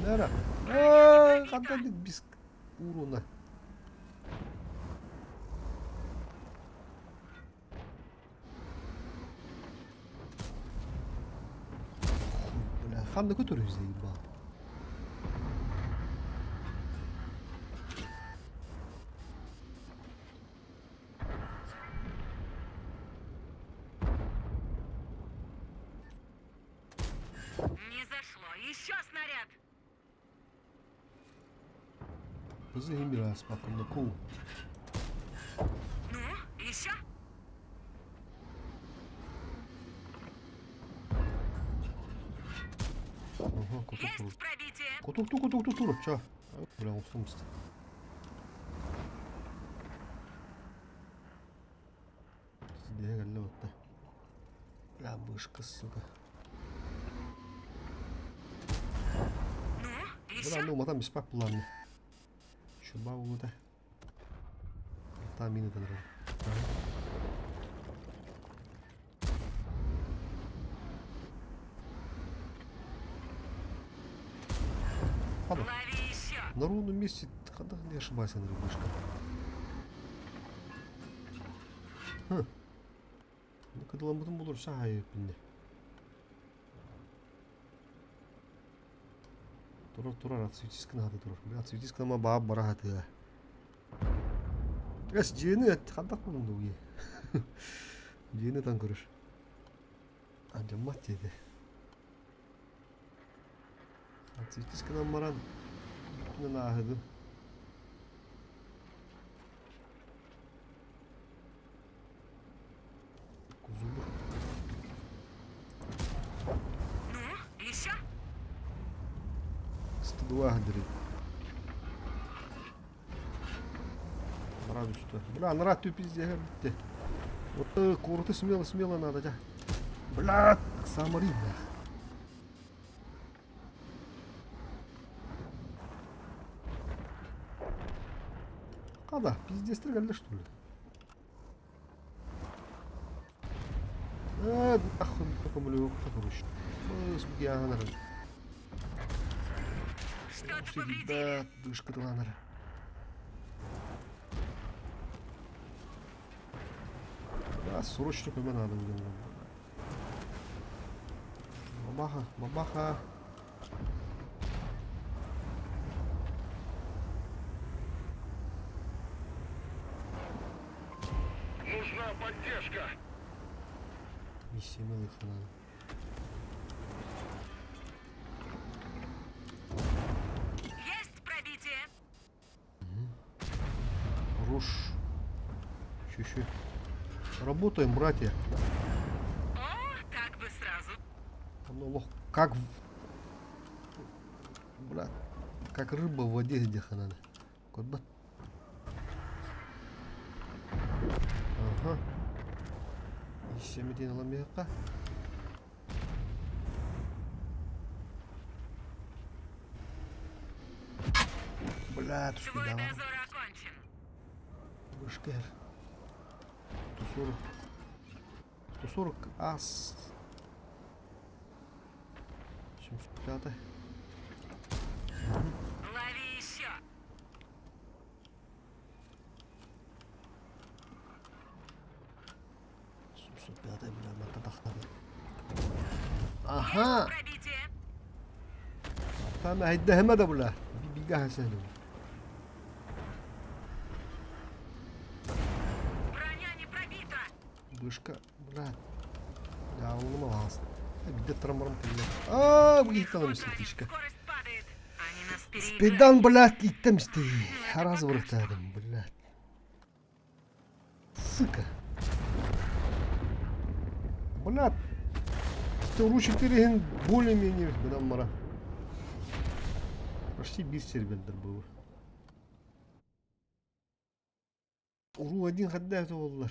Нара. Хантан без урона. Хуй, бля, ханна который заебал. Не зашло. Еще снаряд! Позыгим раз, пока на кул. Ну, еще? Ага, кутук Есть пробитие! Кутук тук тук тук тур, ча. Бля, усумст. Сбегали вот так. Бля, бышка, сука. Ну, Бля, еще? ну, матам беспак буланны. Шуба улута. Там мины тадыр. Ладно. Лови еще! На ровном месте, когда не ошибайся, Андрей Бышка. Хм. Ну, когда ламбутун булur сахайып бинде. Турар, турар, отсветись надо турар. Бля, отсветись к нам бааб барахаты. Эс дьиэни хантах булуннугуй? Дьиэни ытан көрөр. Алдьаммат диэтэ. Иккис гынан баран бүтүнэн ааһыгын. Зубр. Ну, еще? 102 дыры. Сразу что. Бля, нара ты пиздец, бітті. Вот курты смело, смело надо, дя. Бля, самари, бля. Када, пиздец, стреляли, что ли? Нахуй, короче. Что-то повредили. Дышкатыланар. Да, срочно көмө надо будет. Бабаха, бабаха. Нужна поддержка. Миссия милых надо. Есть пробитие. Хорош. Еще, еще. Работаем, братья. О, так бы сразу. Ну, лох, как... Брат, как рыба в воде, где надо. Кот Ага. Исемедин ламеха. Бля, Твой дозор окончен. Башкер. 140. 140 ас. 705. Лови еще. 705, бля, мататахтады. Аха! Пробитие. Там айдахма да бля. Бибига хасану. Броня не пробита. Вышка, бля. Я улымалас. Бидде трамбарым кэллэ. Аа, бу Легко киһи ранен. истичка. Скорость падает. Они нас переиграли. Спидан, блядь, иттем исти. Раз выртадым, блядь. Сука. Блядь. Ручек переген более-менее гынан мара. Почти без сервендер был. Уру один ходда это оллар.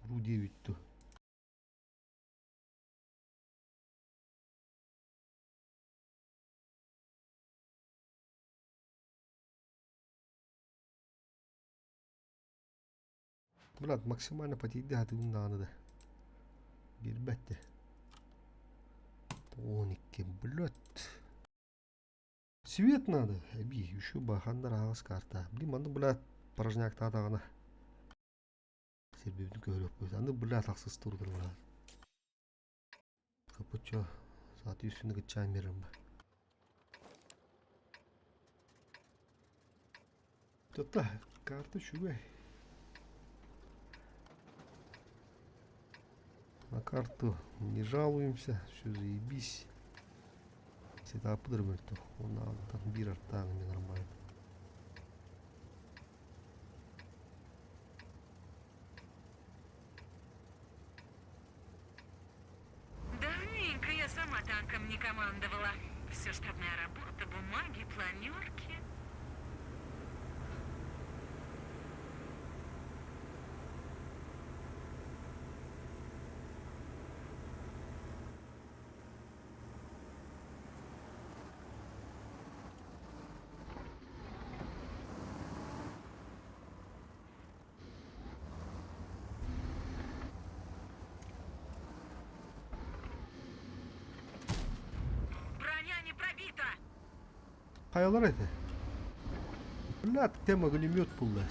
Уру 9 то. Брат, максимально потейди хатыгын даҕаны да. Биэрбэт 12, блядь. Свет надо. Эби, еще бахандар аҕыс карта. Блин, манны, блядь, порожняк таатаҕына. Сирбибин көрүөхпүт. Аны, блядь, ахсыс турдур, блядь. Капучо. Соответственно, кычаан Тата, карта үчүгэй. На карту не жалуемся, все заебись. Сетапы мөлтөх. Оннааҕыттан биир артаан эмиэ нормально. Давненько я сама танком не командовала. Все штабная работа, бумаги, планерки. Броня не пробита! Хайалар этэ. Бля, тема огнемет булла.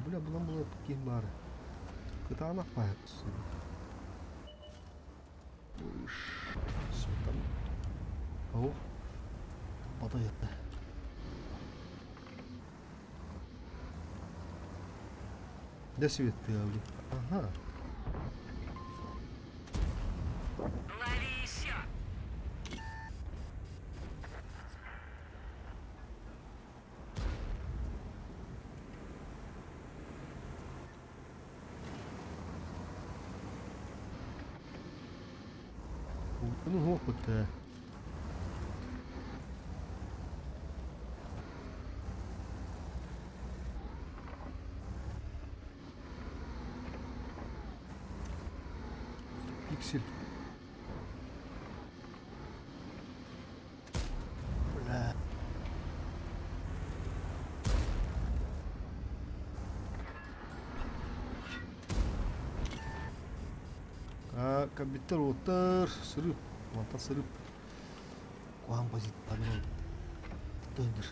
Бля, булан була ким баар. Кытаанах баар. Там. О. Бата Дьэ светтыабыт. Аха. Лови еще! Ну, опыт. Пиксель. Бля. А, компьютер уоттар, сырып, мантан сырып. Куһаҕан позициялар тыындыр.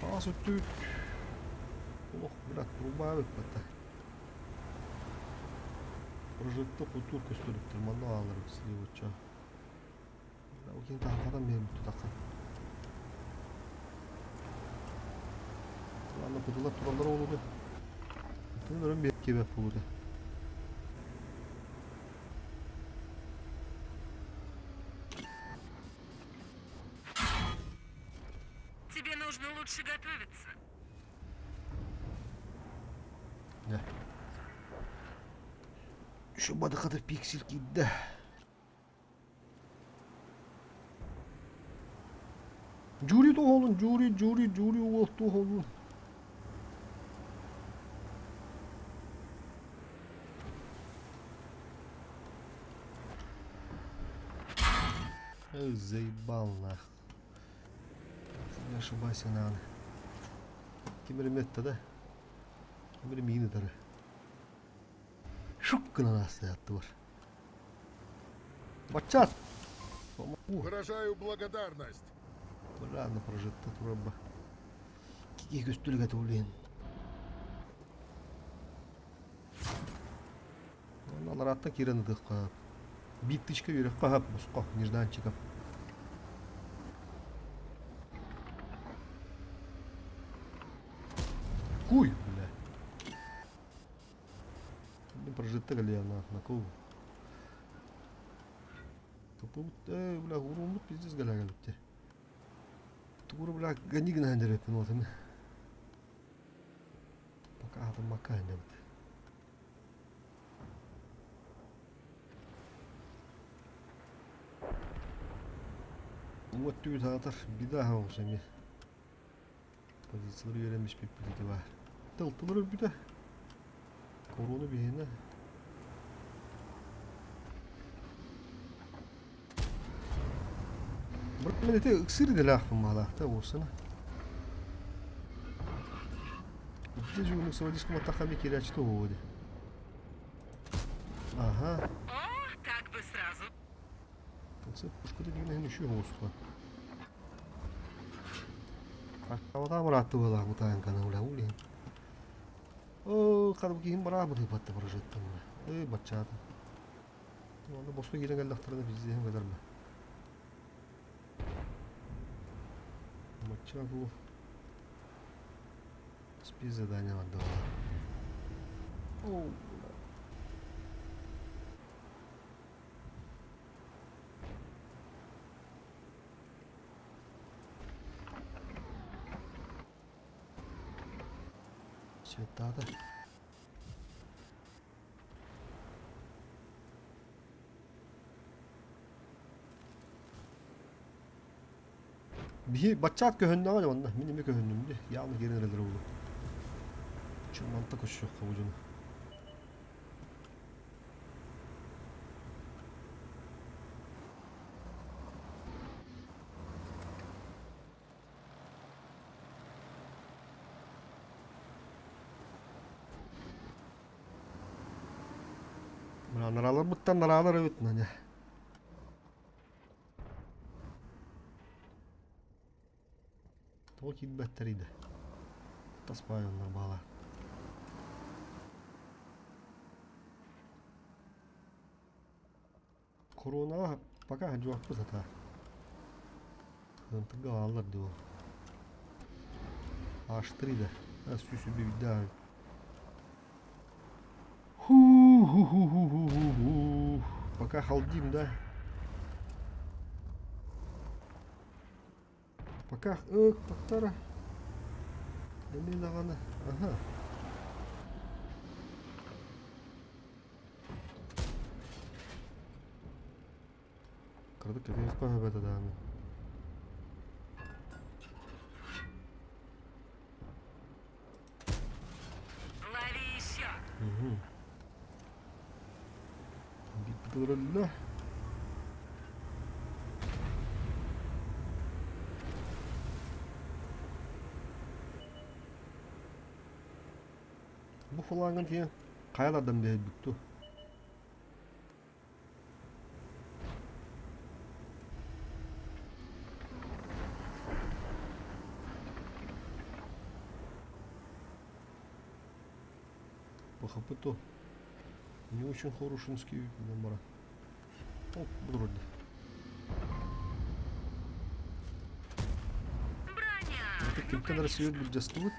Таас өттүк. Олох, брат, труба баппата. Прожекто кутуур көстөрүктөр манна аалар сливоча. Окин таһахатан биһим тутаха. Ладно, кутулар тураллар олуду. Тын өрөн биһ кебеп болуду. Тебе нужно лучше готовиться. Дьэ. Шубадахата пиксель киирдэ. Жюри туһолун, жюри, жюри, жюри уол туһолун. Эй, заебал нах. Не ошибайся, надо. Ким эрэ метта да? Ким эрэ миин ытары. Шук гынан астыаттыбар. Баччат! Выражаю благодарность. Ладно, прожитта турабба. Кики көстүлүгэ тулин. Аларатта киирэн ытыахха. Биир тычка үөрэххэ аһап босхо нежданчиков. Хуй, бля. Прожитта галена на кого? Тупут, э, бля, уруммут пиздец галя галипте. Тугура, бля, гони гына дереппин отын. Пока атым макка инебит. Уҥа өттүгүт аатар беда оҕус эмиэ. Позициялар үөрэммиспит ити баар. Тылтылар өлбүтэ. Корона биһиэнэ. Мин ити ыксыыр идэлээхпин баалаахта уоссана. Где же у сводишка матахами кирячто води. Ага. О, так бы сразу. Пушката дигинэһин үчү оҕуста. Хаккабатаа быраатты буолаах бутаанканы ула улин. Оо, хадым киһим бараабыт ыпатта баражыттан. Эй, баччаата. Онно босхо киирэн кэллэхтэринэ пиздиһин кэлэрмэ. Бачча бу спецзадание отдавала. Оу, Светата. Биһи баччаат көһүннэҕэ дьэ манна мин эмиэ көһүннүм дии явно киирэн эрэллэрэ буолуо. Чуманта көссүөххэ бу дьону. Нарааларбыттан нараалар эбит наня. Тоҕо киирбэттэрий да? Таспаайаннар баалар. Коронаҕа пока дьуохпут сатаа. Ынтыга ааллар дуу. H3 да. Сүүс да. Ху-ху-ху-ху-ху-ху. Пока халдим, да? Пока ык пактара. Эмиэ даҕаны. Ага. Кырдык кэтиэххэ сөп даҕаны. Лови еще. Угу. Бүттүрэллэ. Бу флангын тиийэн хайалардан биэрбит дуу? ПХП то не очень хорошенький номера. О, вроде. Броня! Это Ну, кимтэн конечно. Россия былдьастыбыт.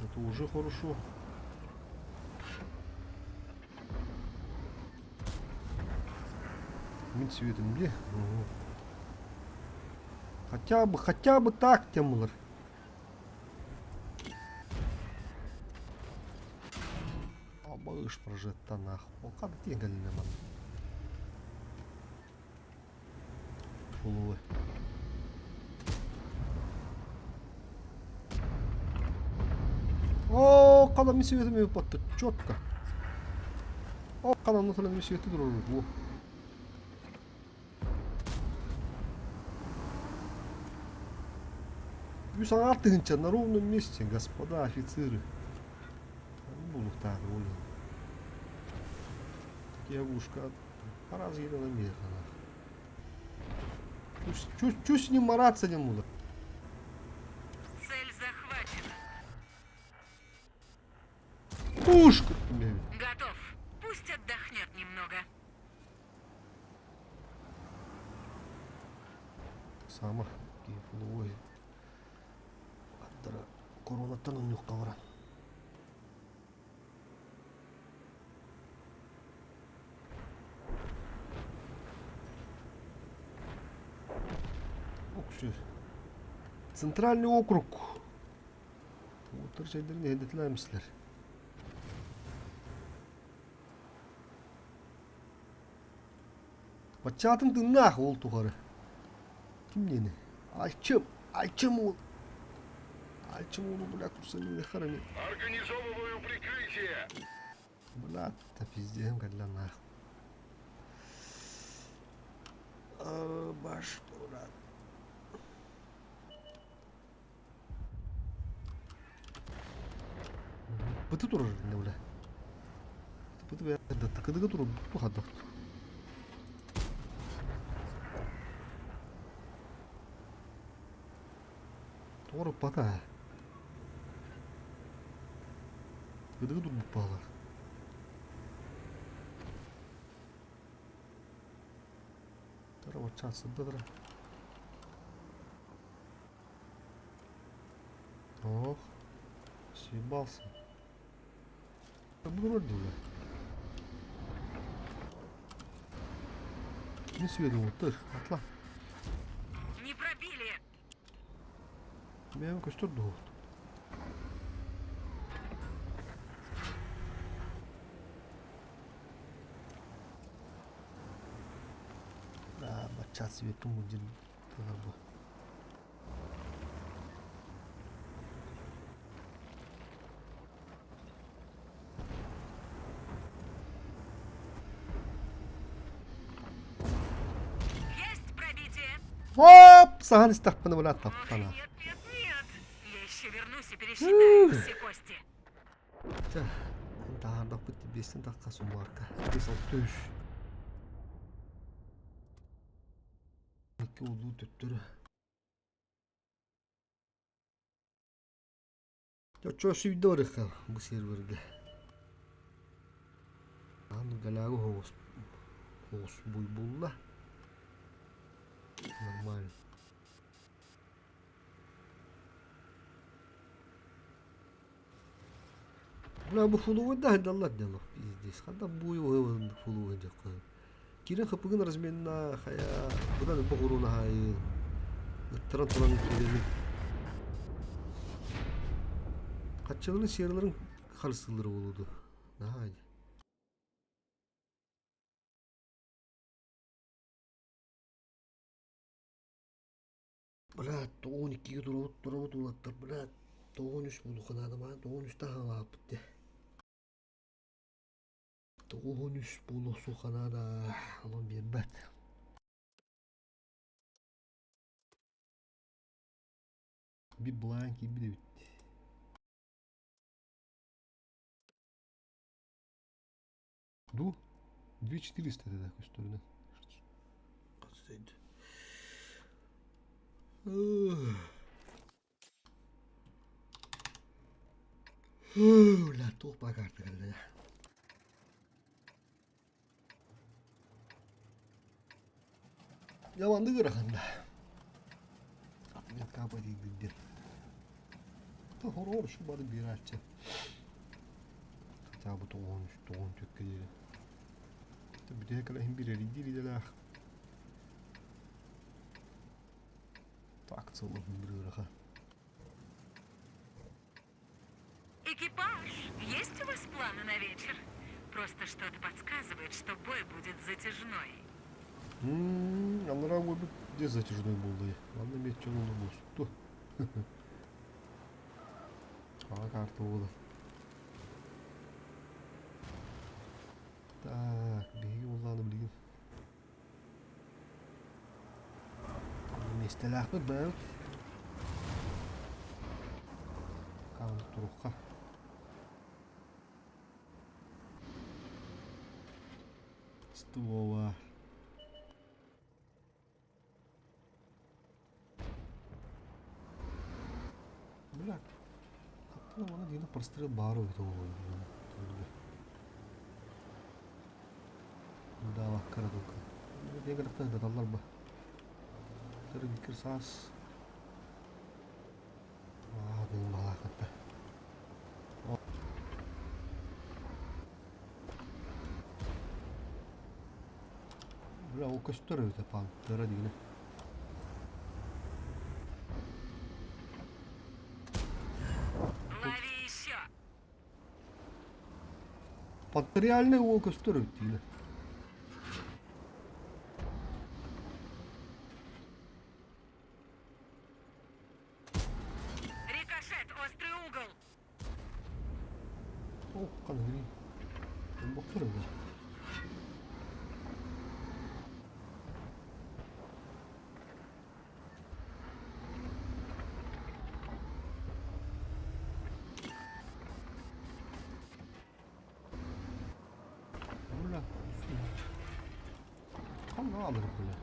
Это уже хорошо. Мин светом где? Ого. Хотя бы так темлар. Абыш прожетта нах. О, как тегальны ман. Фулуы. О, қала мен светім батты. Четко. О, қала мен светі durur. О. Үс тыһынча на ровном месте, господа офицеры. Булуктаах буолуо. Девушка, пора на Чё с ним мараться не буду? Цель захвачена. Пушка! Готов. Пусть отдохнет немного. Сама киһи Аттара коронаттан онньуохха баран. Окши. Центральный округ. Утыр чайдарын эһэдэтилээмислэр. Баччаатын тыыннаах ол тухары. Ким диэни? Альчым, Альчым уол. Альчым уолу, бля, курсаны харами. Организовываю прикрытие. Бля, та пиздем, кэллэ нах. Баш, бля. Быты турар не бля. Быты бля, такыдыга турар, бу хадда. Туора бата. Кыдыга турбут баалар. Тара бачча сыдда Ох, съебался. Буду бля. Не сведом, тыр, атла. Не пробили. Мен көстөр дуут. Да, бачча светум будин. бу. Есть пробитие. Оп! Сахан истахпына бля Ох, таптана. нет, нет, нет. Я еще вернусь и пересчитаю все кости. Чэ, таһаардахпыт биэстэн тахха суммарка. 5 6 3. Икки улуу төттөрү. Чо сүйдө барыха бу серверге. Аны галягы хоҕус хоҕус буй булла. Нормально. Бля, бу фулугу да даллар дело. Пиздец. Ханна буй фулугу дьакка. Кирин хапыгын разменна хая будан боҕуруна хайы ыттаран туран киирэбин. Хаччыларын серыларын харыстыыллар буолуду. Наһаа Бля, тоҕун иккигэ турабыт, турабыт уолаттар, бля, тоҕун үс буолуохха наада, маан тоҕун үстэ хаалааппыт дии. Тоҕуһун үс буолуохсуохха наада, онон биэрбэт. Биир былаан киирбит эбит. Ду? 2400 тогда көстөрүнэн. Бля, туох баа карта кэллэ. Яманды ыарахан да. Отметка диир. Хороор şu бары биэрээччи. Хотя бы тоҕуон үс, тоҕуон түөккэ диэри. Бүтэһик кэлэ иһин биир эрийдиир идэлээх. Так целых ыарахан. Экипаж, есть у вас планы на вечер? Просто что-то подсказывает, что бой будет затяжной. Анараа буолбут дьэ затяжной буолла. Манна эмиэ чон буолсукту. Аҕа карта буолар. Так, биһиги буоллаҕына билигин миэстэлээхпит бэйэбит. Хаалып туруохха. Ствола. Бля, хаптана мана диэн прострел баар эбит ол Даалаккара только. Деграхтан даталлар ба. Тырын саас. Аа, дын балаакатта. Бля, ол көстөр эбит пантера диэни. Лови еще! Пантериальный ол көстөр эбит диэни. Рикошет, острый угол! О, ханныгый. Бохтор эбит. Бля, ханна алыр бля.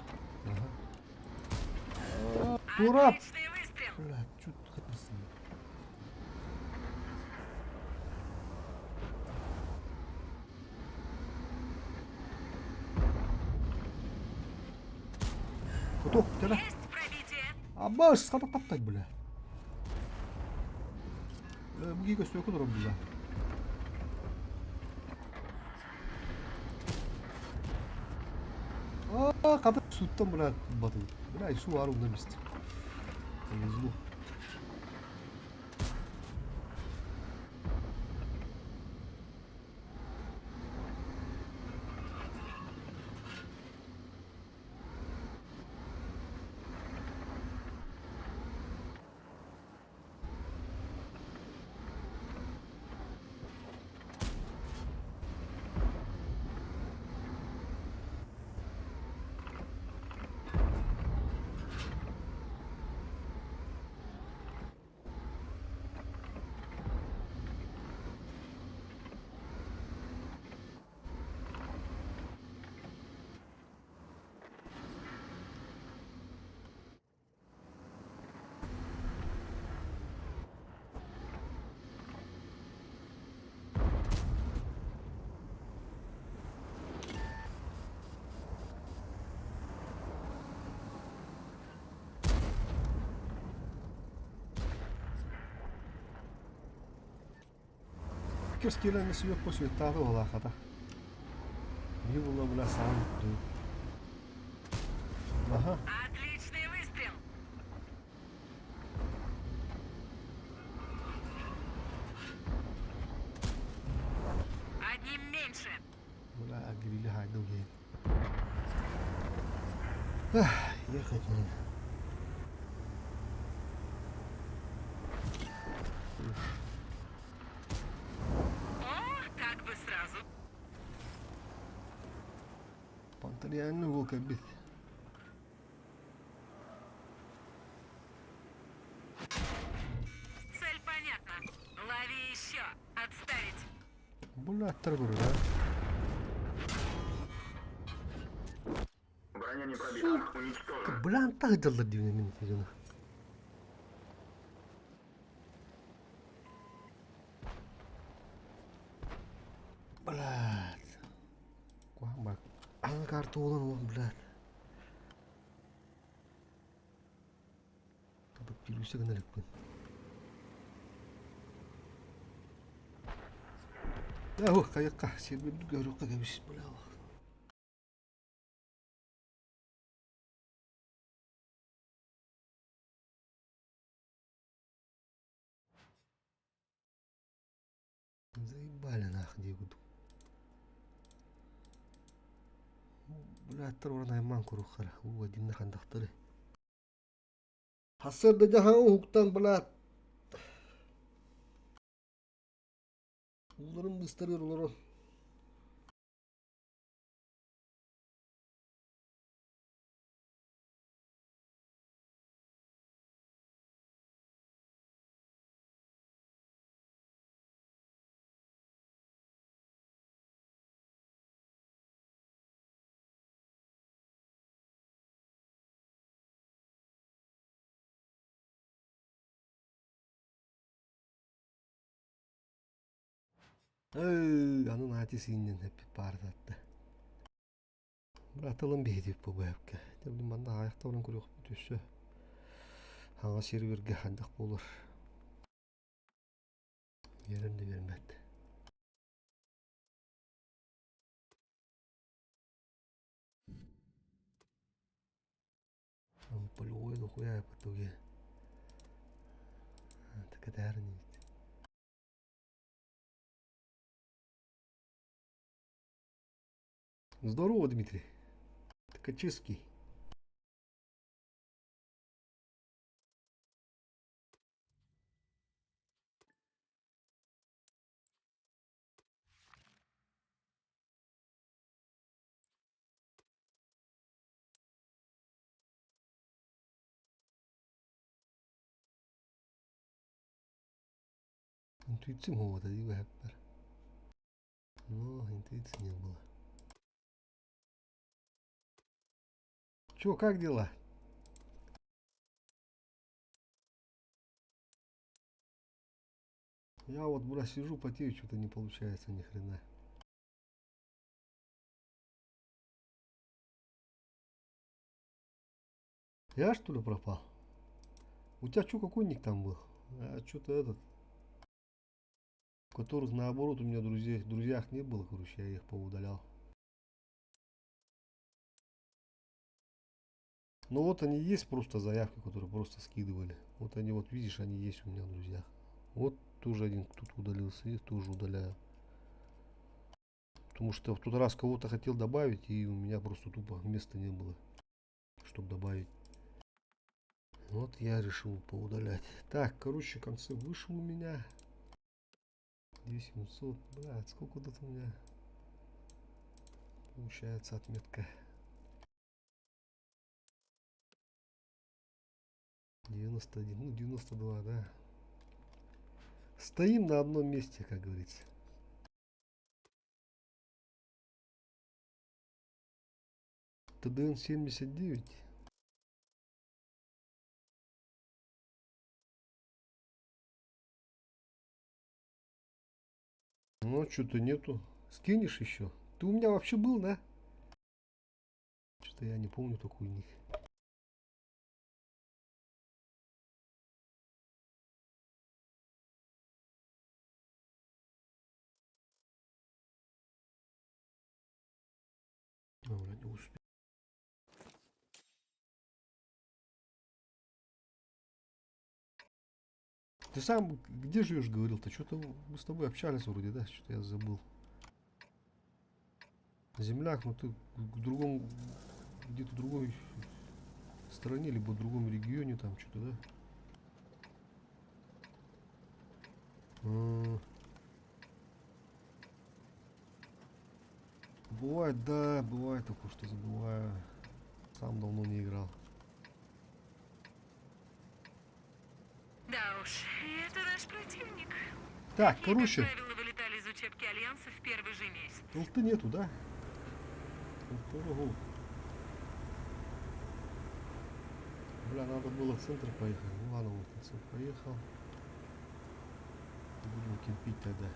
Ага. Тура! Отличный выстрел! Бля, чуть хапырсын. Готов, тара. Есть пробитие! Абаш, хата таптать, бля. Бу киһи көстүөккэ олорор бля. Аа, хата сууттан бля батыл. Бля, суу аар умнан истим. Повезло. Сникерс киирэн сүөх сүөттааҕы уолаахата. Биһи була була саан Ага. Отличный выстрел! Одним меньше. Бля, грили хайдал гейм. Ехать надо. О, так бы сразу. Панталианны волк обид. Цель понятна. Лови еще. Отставить. Бля, көрөр, Броня не пробита. Уничтожен. Бля, так дьаллар диибин мин дьоно. Блядь. Куһаҕан Аҥа карта уолан уол, блядь. Адаптируйся гына иликпин. Ох, хайыкка, сирбин көрүөххэ кэбис, бля. Заебали нах диэбит. Бляттар уран аймаан куруххара уу адинна хандахтары. Сарсыарда дьаһаҥ уһуктан былаат ууларын быстарыар олорон Аны наати сииннэн эппит баардатта. Браталым биһидип бу бэһэпкэ. Дьэ манна аҕайахта баран көрүөхпүт өссө. Хаҥа сервергэ хайдах буолар. Биэрэн да биэрбэт. Полевой дохуя потуге. Так это Здорово, Дмитрий. Ткачевский. Интуиция вот, один. Но интуиции не было. Чё, как дела? Я вот, бля, сижу, потею, что-то не получается ни хрена. Я что ли пропал? У тебя что, какой ник там был? А что-то этот, которых наоборот у меня друзей, друзьях не было, короче, я их поудалял. Ну вот они есть просто заявки, которые просто скидывали. Вот они вот, видишь, они есть у меня в друзьях. Вот тоже один тут удалился, и тоже удаляю. Потому что в тот раз кого-то хотел добавить, и у меня просто тупо места не было, чтобы добавить. Вот я решил поудалять. Так, короче, концы вышел у меня. 2700. Блядь, сколько тут у меня получается отметка? 91, ну 92, да. Стоим на одном месте, как говорится. ТДН 79. Ну, что-то нету. Скинешь еще? Ты у меня вообще был, да? Что-то я не помню такой ник. Ты сам где живешь, говорил-то? Что-то мы с тобой общались вроде, да? Что-то я забыл. Земляк, ну ты в другом, где-то другой стране, либо в другом регионе там что-то, да? А. Бывает, да, бывает такое, что забываю. Сам давно не играл. Да уж, это наш противник. Так, Такие, короче. Как правило, вылетали из учебки Альянса в первый же месяц. ЛТ нету, да? ЛТ, Бля, надо было в центр поехать. Ну ладно, вот на центр поехал. Будем кемпить тогда.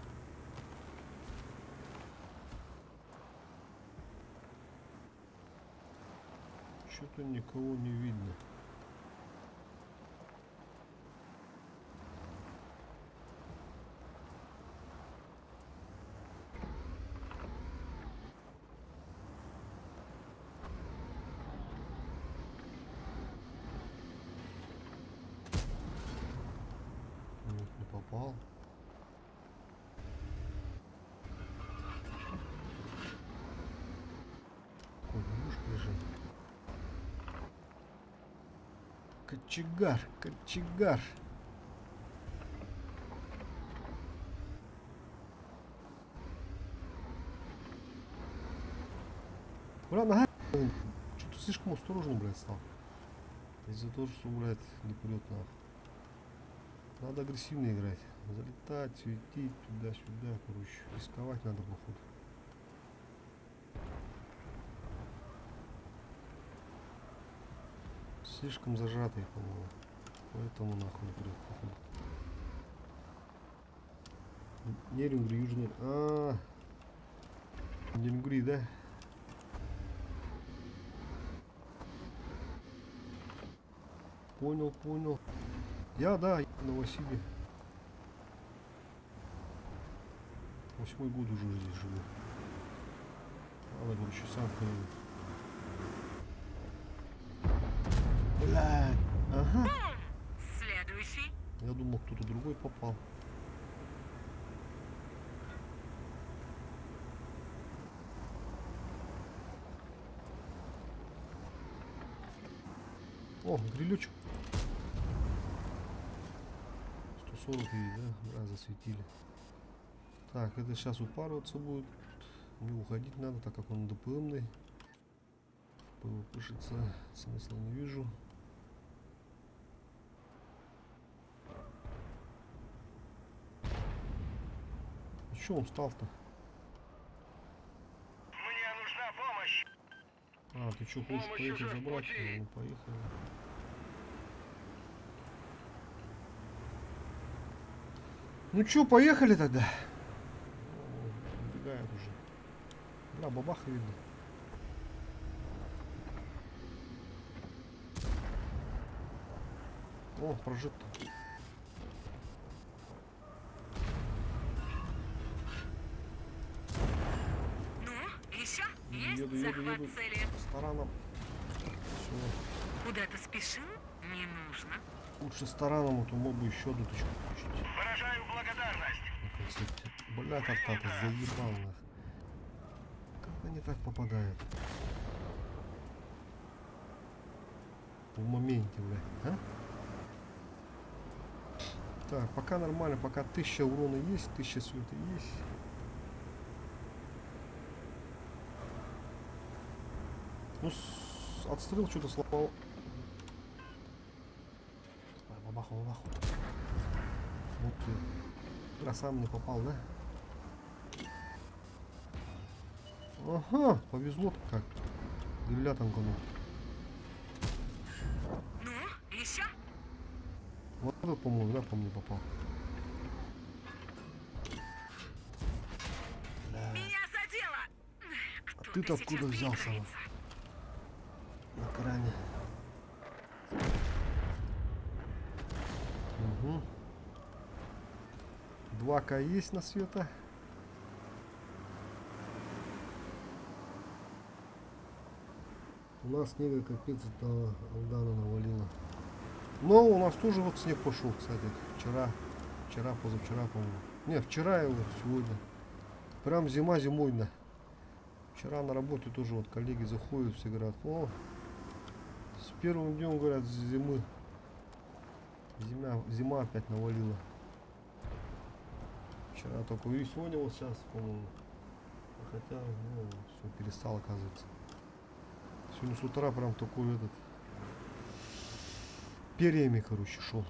Что-то никого не видно. Нет, не попал. Какой муж лежит. Кочегар, кочегар. Бля, нога, что-то слишком осторожно, блядь, стал. Из-за того, что, блядь, не прет нахуй. Надо агрессивно играть. Залетать, светить туда-сюда, короче. Рисковать надо, походу. Слишком зажатый, по-моему. Поэтому нахуй не прет, походу. Нерюнгри, Южный... А, Нерюнгри, да? Понял, понял. Я, да, я в Новосибе. 8-й год уже здесь живу. Ладно, короче, сам поеду. Блядь. Ага. Следующий. Я думал, кто-то другой попал. О, грилючек. 140 и, да? Да, засветили. Так, это сейчас упарываться будет. Мне уходить надо, так как он ДПМный. ПВПшится, смысла не вижу. А чё он встал-то? Мне нужна помощь. А, ты чё, хочешь Помощь поехать уже в забрать? пути. Ну, поехали. Ну чё, поехали тогда? Убегает уже. Бля, бабаха видно. О, прожит-то. Ну, еще? Есть Еду, еду, захват еду. цели. С тараном. Всё. Куда-то спешил? Не нужно. Лучше с тараном, а то мог бы еще одну точку включить. Выражаю благодарность. На концерте. Бля, тартата, заебал нах. Как они так попадают? В моменте, бля, а? Так, пока нормально, пока 1000 урона есть, 1000 света есть. Ну, отстрел что-то сломал. Бабаху, бабаху. Вот ты. Бля, сам не попал, да? Ага, повезло как. Гриля танканул. Ну, еще? Вот этот, по-моему, да, по мне попал. Бля. Меня задело! А Кто-то ты-то откуда сейчас взялся? доиграется. На кране. Угу. 2К есть на света. У нас снега капец до Алдана навалило. Но у нас тоже вот снег пошел, кстати, вчера. Вчера, позавчера, по-моему. Не, вчера и вот сегодня. Прям зима зимой, да. Вчера на работе тоже вот коллеги заходят, все говорят, о, с первым днем, говорят, зимы. Зима, зима опять навалила. Вчера только и сегодня вот сейчас, по-моему. Хотя, ну, все, перестал, оказывается. Сегодня с утра прям такой этот перьями, короче, шел.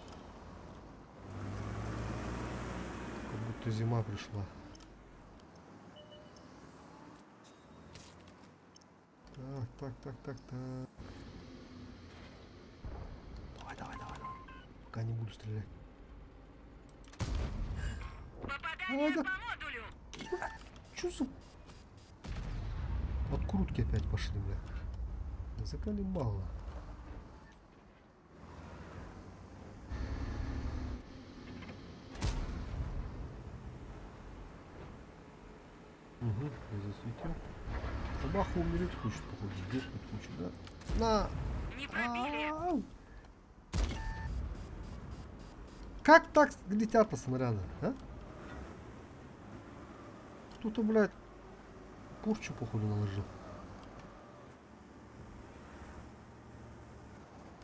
Как будто зима пришла. Так, так, так, так, так. Давай, давай, давай, давай. Пока не буду стрелять. Попадание А, да. по модулю. Чё за... Открутки опять пошли, бля. Заколебало. Угу, я засветил. Собака умереть хочет, походу, сдохнуть хочет, да? На! Не пробили. Ау! Как так летят-то снаряды, а? Кто-то, блядь, порчу, походу, наложил.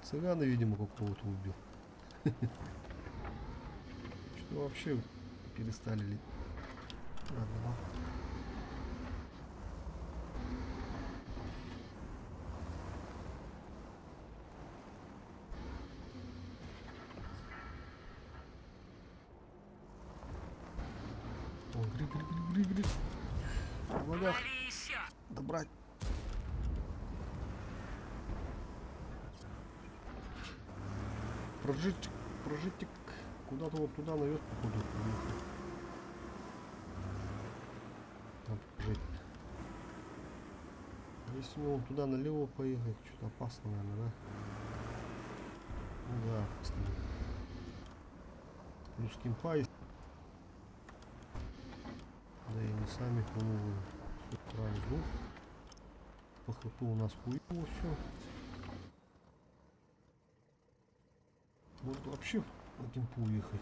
Цыгана, видимо, какого-то убил. Что вообще перестали ли? Ладно, ладно. О, гри, гри, гри, гри, гри. В ногах Лови еще. добрать. Прожитик, прожитик. Куда-то вот туда наверх, походу, уехал. Там прожить. Если мне вон туда налево поехать, что-то опасно, наверное, да? Ну да, опасно. Плюс кемпа есть. Да и они сами хуевые. Все, правильно, сдох. По хп у нас хуево все. Может вообще на кемпу уехать?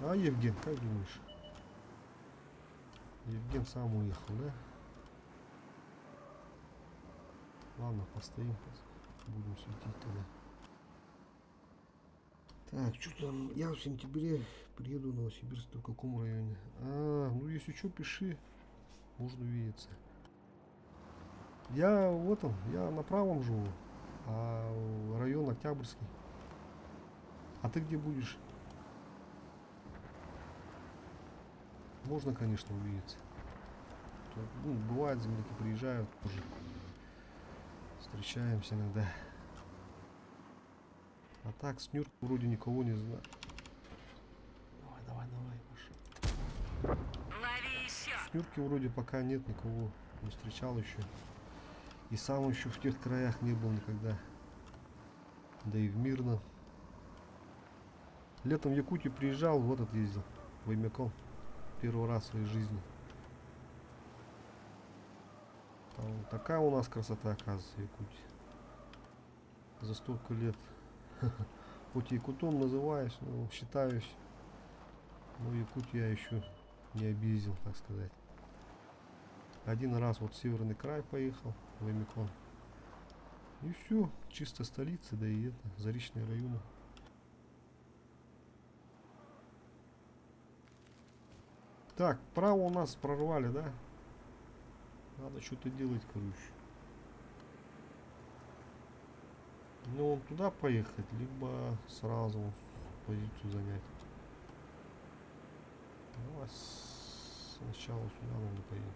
А, Евген, как думаешь? Евген сам уехал, да? Ладно, постоим, будем светить тогда. Так, что там? Я в сентябре приеду в Новосибирск, в каком районе? А, ну если что, пиши. Можно увидеться. Я вот он, я на правом живу, а район Октябрьский. А ты где будешь? Можно, конечно, увидеться. То, ну, бывает, земляки приезжают тоже. Встречаемся иногда. А так, с Нюрки вроде никого не знаю. Давай, давай, давай, Маша. Лови еще. С Нюрки вроде пока нет никого. Не встречал еще. И сам еще в тех краях не был никогда. Да и в Мирном. Летом в Якутию приезжал, в этот ездил. В Оймякон. Первый раз в своей жизни. Там такая у нас красота, оказывается, в Якутии. За столько лет. Хоть и якутом называюсь, но считаюсь. Но Якутию я еще не объездил, так сказать. Один раз вот в Северный край поехал, в Оймякон. И все, чисто столица, да и это, заречные районы. Так, право у нас прорвали, да? Надо что-то делать, короче. Ну, он туда поехать, либо сразу позицию занять. Давай сначала сюда надо поедем.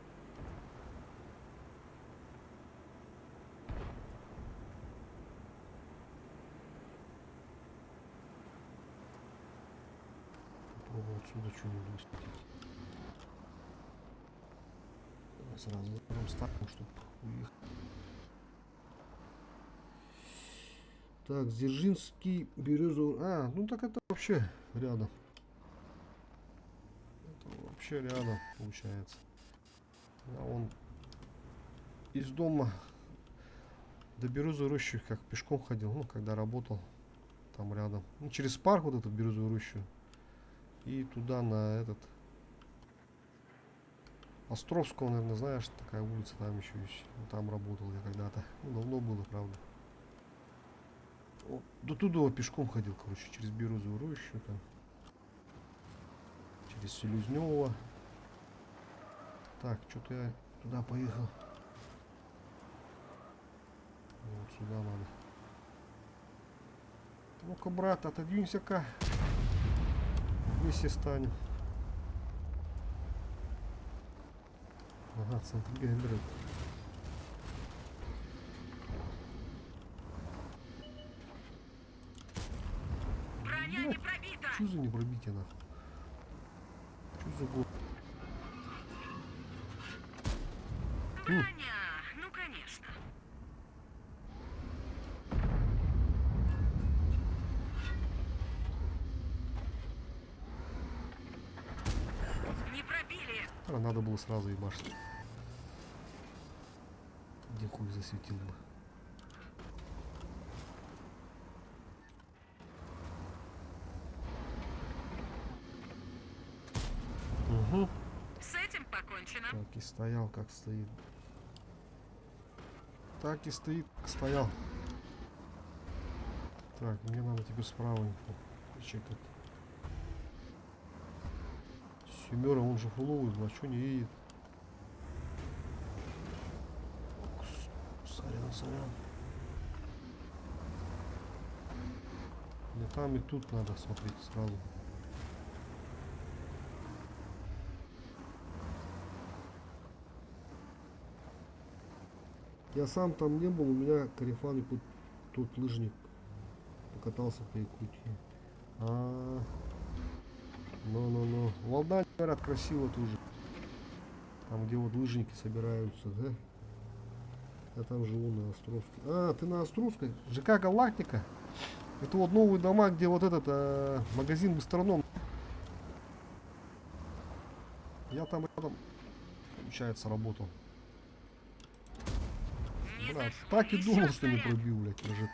Попробую отсюда что-нибудь высветить. Давай сразу ставим, чтоб уехать. Так, Дзержинский, Березовый. А, ну так это вообще рядом. Это вообще рядом получается. А он из дома до Березовой рощи как пешком ходил, ну, когда работал. Там рядом. Ну, через парк вот эту Бирюзовую рощу. И туда на этот... Островского, наверное, знаешь, такая улица там еще есть. Там работал я когда-то. Ну, давно было, правда. Вот, до туда пешком ходил, короче, через Бирюзовую рощу там. Через Селезнева. Так, что-то я туда поехал. Вот сюда надо. Ну-ка, брат, отодвинься-ка. Вместе станем. Ага, центр Гендры. Броня не пробита! Чё за не пробитие нахуй? Чё за год? Броня! Ну, конечно. Не пробили! А, надо было сразу ебашить. Где хуй засветил бы. Угу. С этим покончено. Так и стоял, как стоит. Так и стоит, как стоял. Так, мне надо теперь справа инфу чекать. Семера, он же фуловый, а чё не едет? Сорян, сорян. Мне там и тут надо смотреть сразу. Я сам там не был, у меня корефан и тут лыжник покатался по Якутии. А, ну-ну-ну. Валда, говорят, красиво тоже. Там, где вот лыжники собираются, да? Я там живу на Островской. А, ты на Островской? ЖК Галактика? Это вот новые дома, где вот этот магазин Быстроном. Я там рядом, получается, работал. Не Бля, зашло. так и Еще думал, что не снаряд. пробью, блядь, лежит.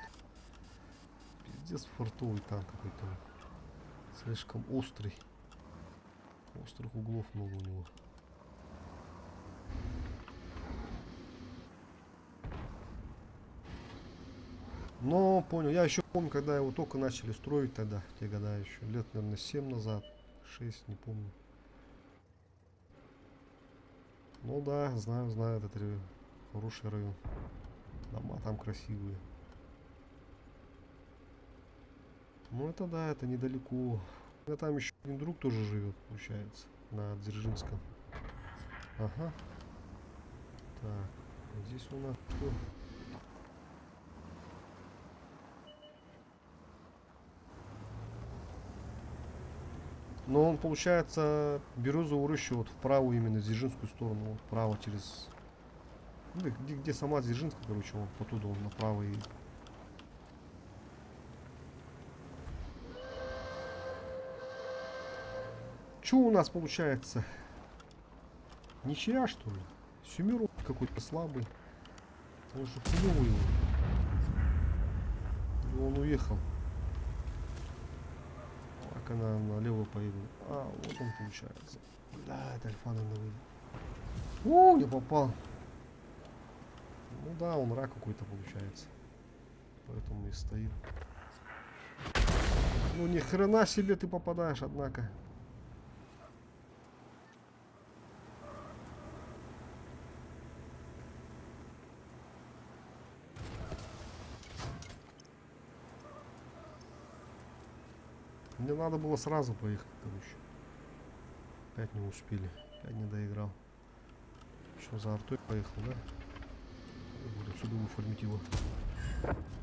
Пиздец, фартовый танк какой-то. Слишком острый. Острых углов много у него. Но понял, я еще помню, когда его только начали строить тогда, в те года еще, лет, наверное, 7 назад, 6, не помню. Ну да, знаю, знаю, этот хороший район. Дома там красивые. Ну это да, это недалеко. У меня там еще один друг тоже живет, получается, на Дзержинском. Ага. Так, здесь у нас что? Но он, получается, Бирюзовую рощу вот вправо именно, Дзержинскую сторону, вот вправо через... Ну, где сама Дзержинская, короче, он оттуда он направо и... Чё у нас получается? Ничья, что ли? Сюмиру какой-то слабый. Он же хуёвый его. И он уехал. Так она налево поедет. А, вот он получается. Да, это альфа, наверное, выйдет. О, не попал. Ну да, он рак какой-то получается. Поэтому и стоит. Ну ни хрена себе ты попадаешь, однако. Мне надо было сразу поехать, короче. Опять не успели. Опять не доиграл. Еще за артой поехал, да? Буду отсюда выформить его.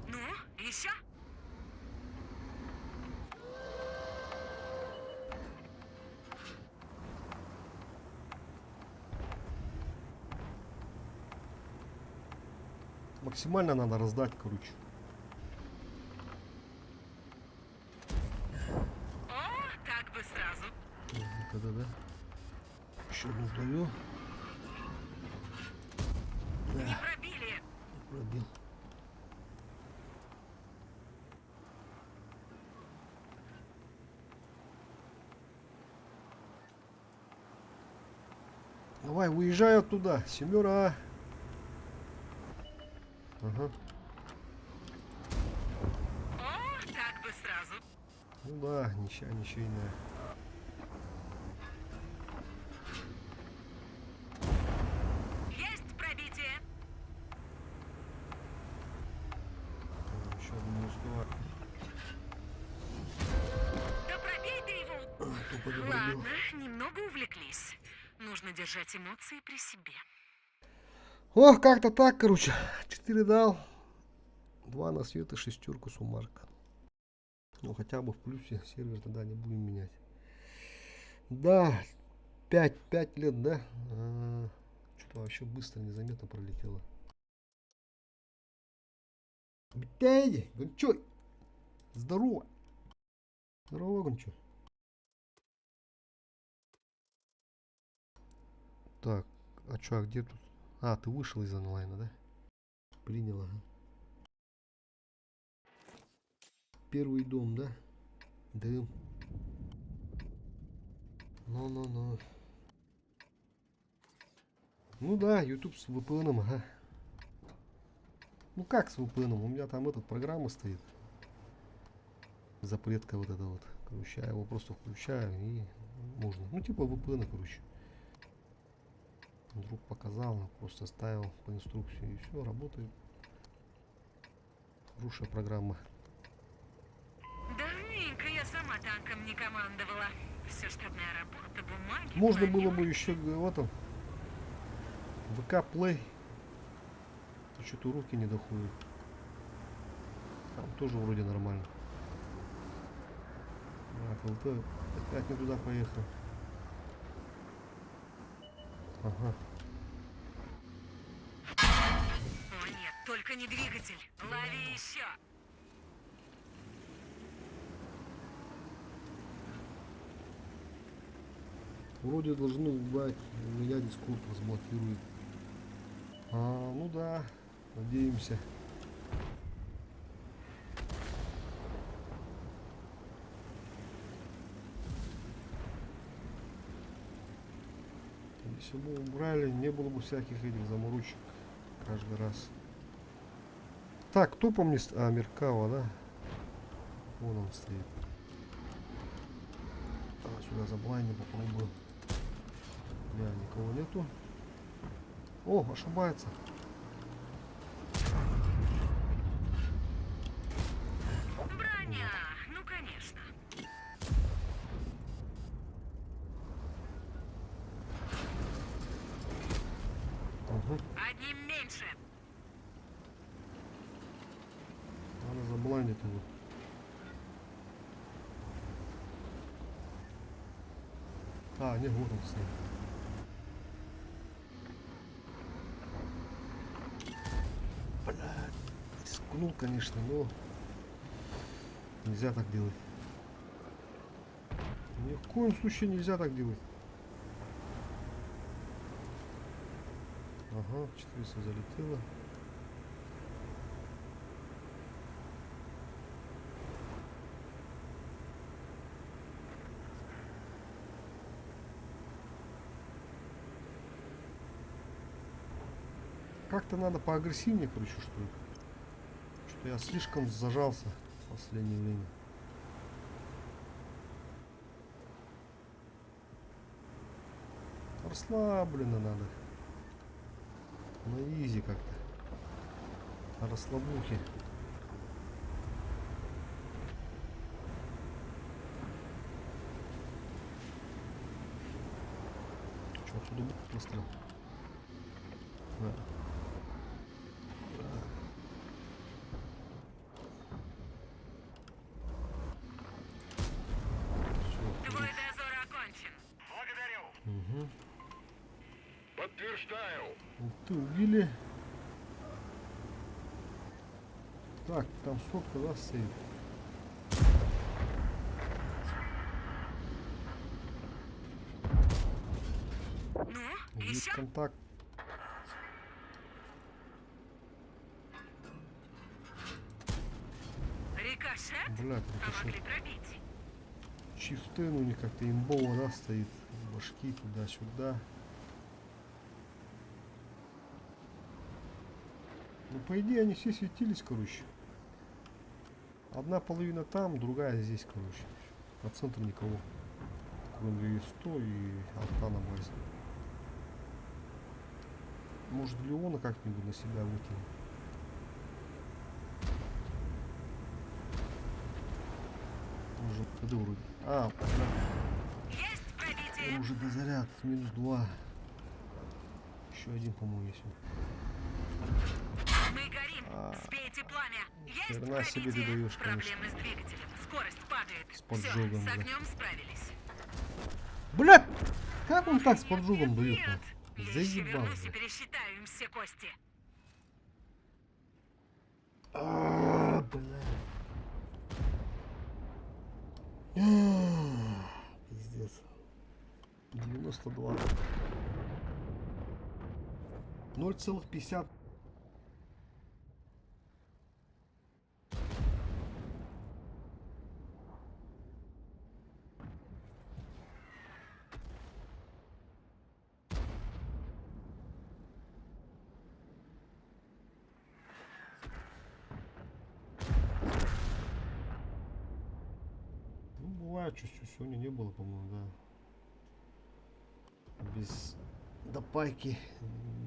Ну, еще? Максимально надо раздать, короче. О, так бы сразу. Да, да, да. Еще одну даю. Не пробили. Не пробил. Давай, уезжай оттуда, семера. Ага. О, так бы сразу. Ну да, ничья, ничейная. Есть пробитие. Еще не успеваю. Да пробей ты его. Тупо не пробил. Ладно, немного увлеклись. Нужно держать эмоции при себе. Ох, как-то так, короче. 4 дал. 2 на свет и шестерку суммарка. Ну, хотя бы в плюсе сервер тогда не будем менять. Да, 5 лет, да? А, что-то вообще быстро, незаметно пролетело. Битяйди, Гончой! Здорово! Здорово, Гончой. Так, а чё, а где тут? А, ты вышел из онлайна, да? Принял, ага. Первый дом, да? Дым. Ну-ну-ну. Ну да, YouTube с VPN, ага. Ну как с VPN? У меня там этот программа стоит. Запретка вот эта вот. Короче, я его просто включаю и можно. Ну типа VPN, короче. Друг показал, просто ставил по инструкции и все, работает. Хорошая программа. Давненько я сама танком не командовала. Все штабная работа, бумаги. Можно было планёрки. бы еще в этом VK Play. Что-то руки не доходят. Там тоже вроде нормально. Так, ЛТ опять не туда поехал. Ага. О нет, только не двигатель. Лови еще. Вроде должны убрать. У меня Discord разблокирует. А, ну да, надеемся. Если бы убрали, не было бы всяких этих заморочек каждый раз. Так, кто по мне... А, Меркава, да? Вон он стоит. А, сюда за блайни попробую. Да, никого нету. О, ошибается. Броня, ну конечно. Угу. Одним меньше. Надо заблайндить его. А, не, вот он стоит. Бля, рискнул, конечно, но нельзя так делать. Ни в коем случае нельзя так делать. Ага, 400 залетело. Как-то надо поагрессивнее, короче, что ли. Что-то я слишком зажался в последнее время. Расслабленно надо. На изи как-то. На расслабухе. Чё, отсюда будет выстрел? Да. Всё, Твой хорош. дозор окончен. Благодарю. Угу. Подтверждаю. Ты убили. Так, там сотка, да, стоит? Ну, Есть еще? контакт. Рикошет? Блядь, А рикошет. могли пробить. Чифтен у них как-то имбово, да, стоит. Башки туда-сюда. Ну, по идее, они все светились, короче. Одна половина там, другая здесь, короче. На центр никого. Кроме ВВ-100 и арта на базе. Может, Леона как-нибудь на себя вытянет. Уже КД вроде. А, да. Есть пробитие. Уже дозаряд. Минус 2. Еще один, по-моему, есть. Мы горим. Сбейте пламя. Есть хрена себе ты пробитие. даешь, конечно. Проблемы с двигателем. Скорость падает. С поджогом, Все, с да. огнем справились. Блядь! Как он так с Нет, поджогом нет, дает? нет. нахуй? Я еще Заебал, вернусь и блядь. пересчитаю им все кости. А, блядь. А, Пиздец. 92. 0,50. Ну, бывает, чуть-чуть сегодня не было, по-моему, да. Без допайки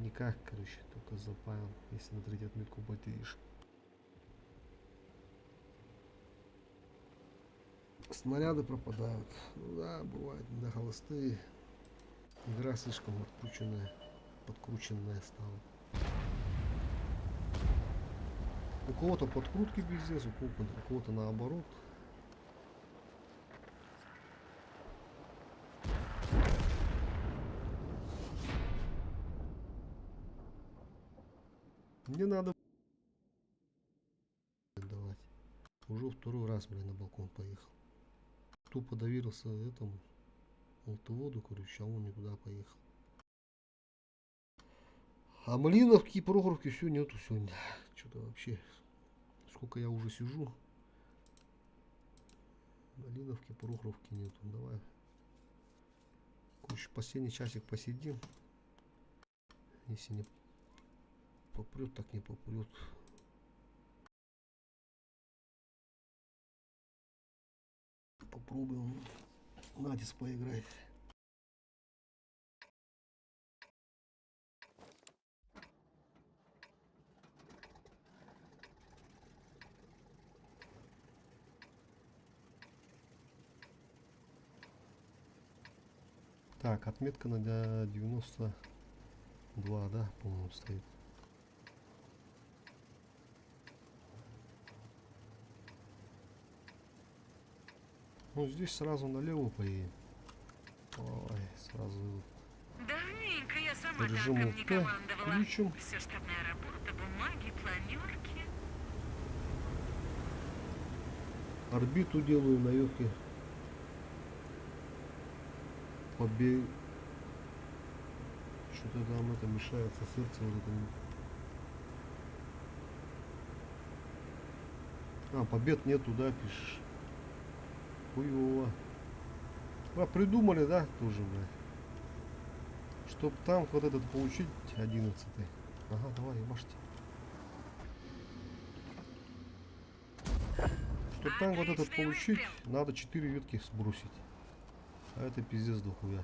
никак, короче, только запаял, если на третью отметку потеешь. Снаряды пропадают. Ну да, бывает, да, холостые. Игра слишком открученная, подкрученная стала. У кого-то подкрутки пиздец, у кого-то наоборот. Мне надо давать. Уже второй раз, блин, на балкон поехал. Тупо доверился этому воду, короче, а он не туда поехал. А Малиновки и Прохоровки все нету сегодня. Что-то вообще, сколько я уже сижу. Малиновки, Прохоровки нету. Давай. Короче, последний часик посидим. Если не попрет, так не попрет. Попробуем Натис поиграть. Так, отметка на 92, да, по-моему, стоит. Ну, здесь сразу налево поедем. Ой, сразу Давненько я сама Режим танком не УТ командовала. включим. Все штабная работа, бумаги, планерки. Орбиту делаю на ёлке. Побей. Что-то там это мешается, сердце вот это. А, побед нету, да, пишешь. Хуёво. А, придумали, да, тоже, блядь. Чтоб танк вот этот получить, 11-й. Ага, давай, ебашьте. Чтоб танк вот этот Отличный получить, выстрел. надо 4 ветки сбросить. А это пиздец дохуя.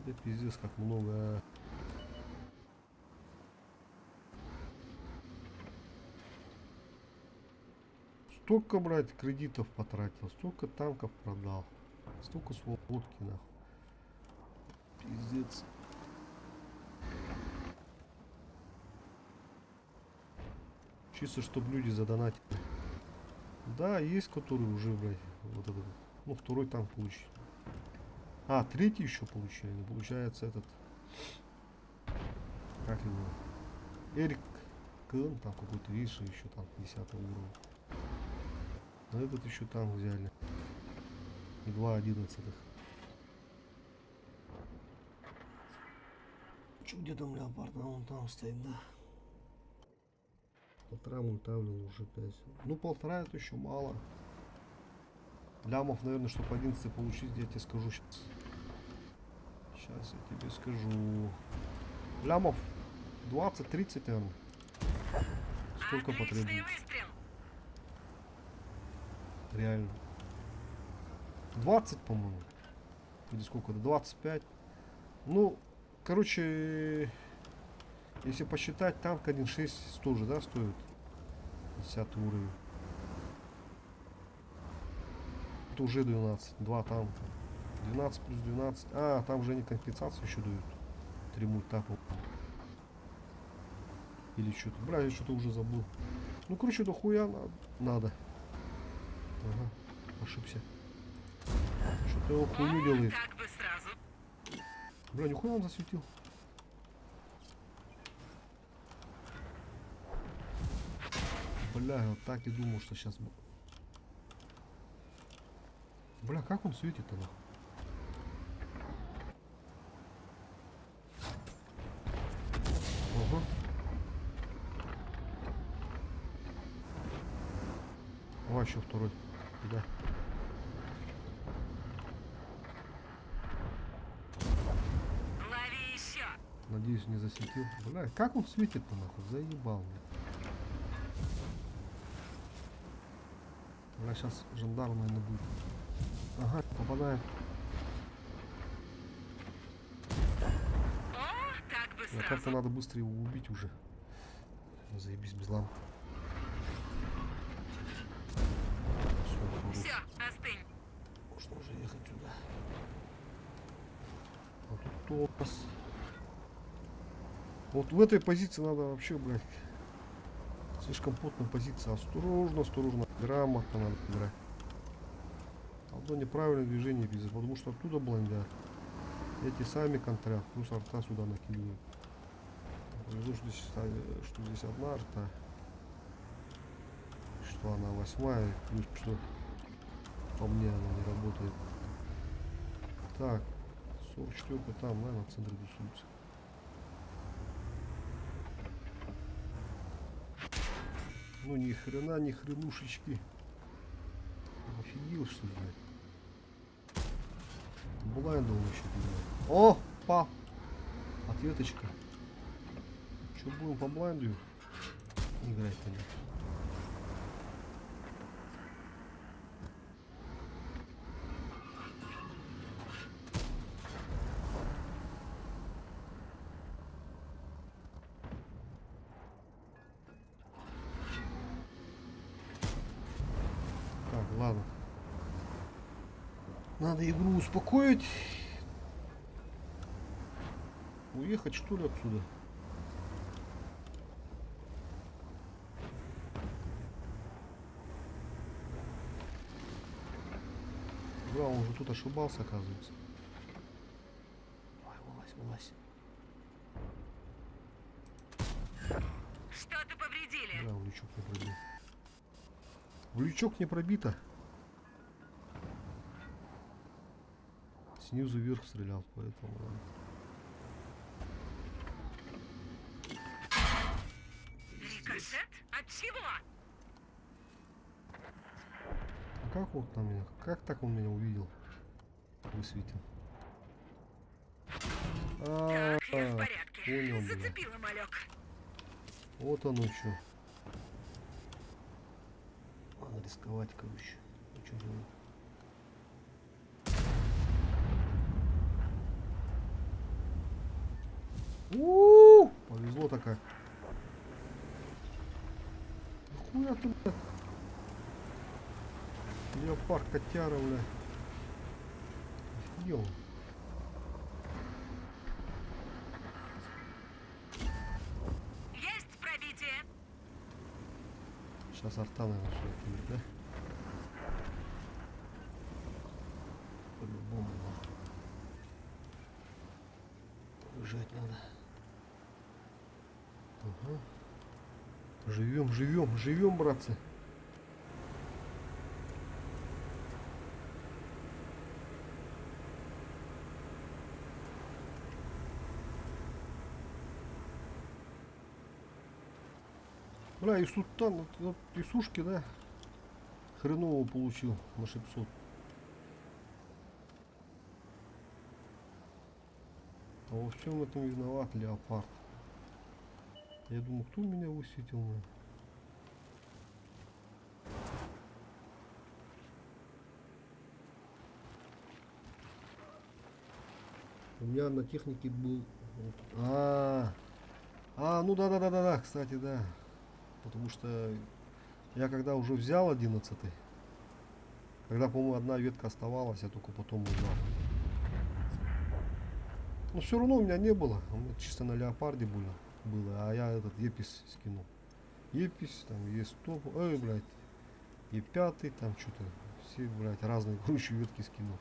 Это пиздец как много. Столько, брать, кредитов потратил, столько танков продал, столько свободки, нахуй. Пиздец. Чисто, чтоб люди задонатили. Да, есть, которые уже, блядь, вот этот, ну, второй танк получили. А, третий еще получили. Ну, получается, этот, как его, Эрик Кэн, там какой-то, видишь, еще там 10 уровня. А этот еще танк взяли. И 2 одиннадцатых. Чё, где там леопард? А он там стоит, да. Полтора мультавлил уже 5. Ну, полтора это еще мало. Лямов, наверное, чтобы 11 получить, я тебе скажу щас. Щас я тебе скажу. Лямов 20-30, наверное. Столько Отличный потребуется. выстрел. Реально. 20, по-моему. Или сколько? 25. Ну, короче, если посчитать, танк 1.6 тоже, да, стоит? 10 уровень. Это уже 12. Два танка. 12 плюс 12. А, там же они компенсацию еще дают. Три мульта, по-моему. Или что-то. Бля, я что-то уже забыл. Ну, короче, дохуя надо. Ага, ошибся. Что-то его хуйню О, делает. так бы сразу. Бля, нихуя он засветил. Бля, я вот так и думал, что сейчас... Бля, как он светит-то нахуй? Ага. Давай еще второй. Да. Лови еще. Надеюсь, не засветил. Бля, как он светит-то нахуй? Заебал, бля. Бля, сейчас жандарм, наверное, будет. Ага, попадает. О, так бы Бля, сразу. как-то надо быстро его убить уже. Заебись без ламп. Все, хорош. Все, остынь. Можно уже ехать сюда. А тут кто у нас? Вот в этой позиции надо вообще, блядь, слишком плотная позиция. Осторожно, осторожно, грамотно надо играть. Одно неправильное движение, пиздец, потому что оттуда блондят. Эти сами контрят, плюс арта сюда накидывают. Повезло, что здесь одна арта. Что она 8-я, плюс что по мне она не работает. Так, 44-ка там, наверное, в центре тусуется. Ну ни хрена, ни хренушечки. Офигел, что ли, блядь? Блайндом еще, блядь. О, па! Ответочка. Че, будем по блайнду играть тогда? Так, ладно. Надо игру успокоить. Уехать, что ли, отсюда? Бра, он уже тут ошибался, оказывается. Давай, вылазь, вылазь. Что-то повредили. Бля, он лючок не пробил. В лючок не пробито. Снизу вверх стрелял, поэтому ладно. Рикошет? От чего? А как вот на меня? Как так он меня увидел? Высветил. Так, я в А, порядке. понял, бля. Зацепила малек. Вот оно что. Надо рисковать, короче. Ну, чё делать? У-у-у! Повезло такая. Нахуя ты, блядь? Леопард котяра, бля. Офигел. Есть пробитие. Сейчас арта, наверное, сюда кинет, да? По-любому, нахуй. Уезжать надо. Ага. Живем, живем, живем, братцы. Бля, и сутан, вот и сушки, да, хреново получил на 600. А во всем этом виноват леопард. Я думаю, кто меня высветил? На? У меня на технике был... А, а, ну да, да, да, да, да, кстати, да. Потому что я когда уже взял 11-й, когда, по-моему, одна ветка оставалась, я только потом узнал. Но все равно у меня не было. У меня чисто на леопарде было, было, а я этот Епись скинул. Епись, там Е100, эй, блядь, Е5, там что-то. Все, блядь, разные, короче, ветки скинул.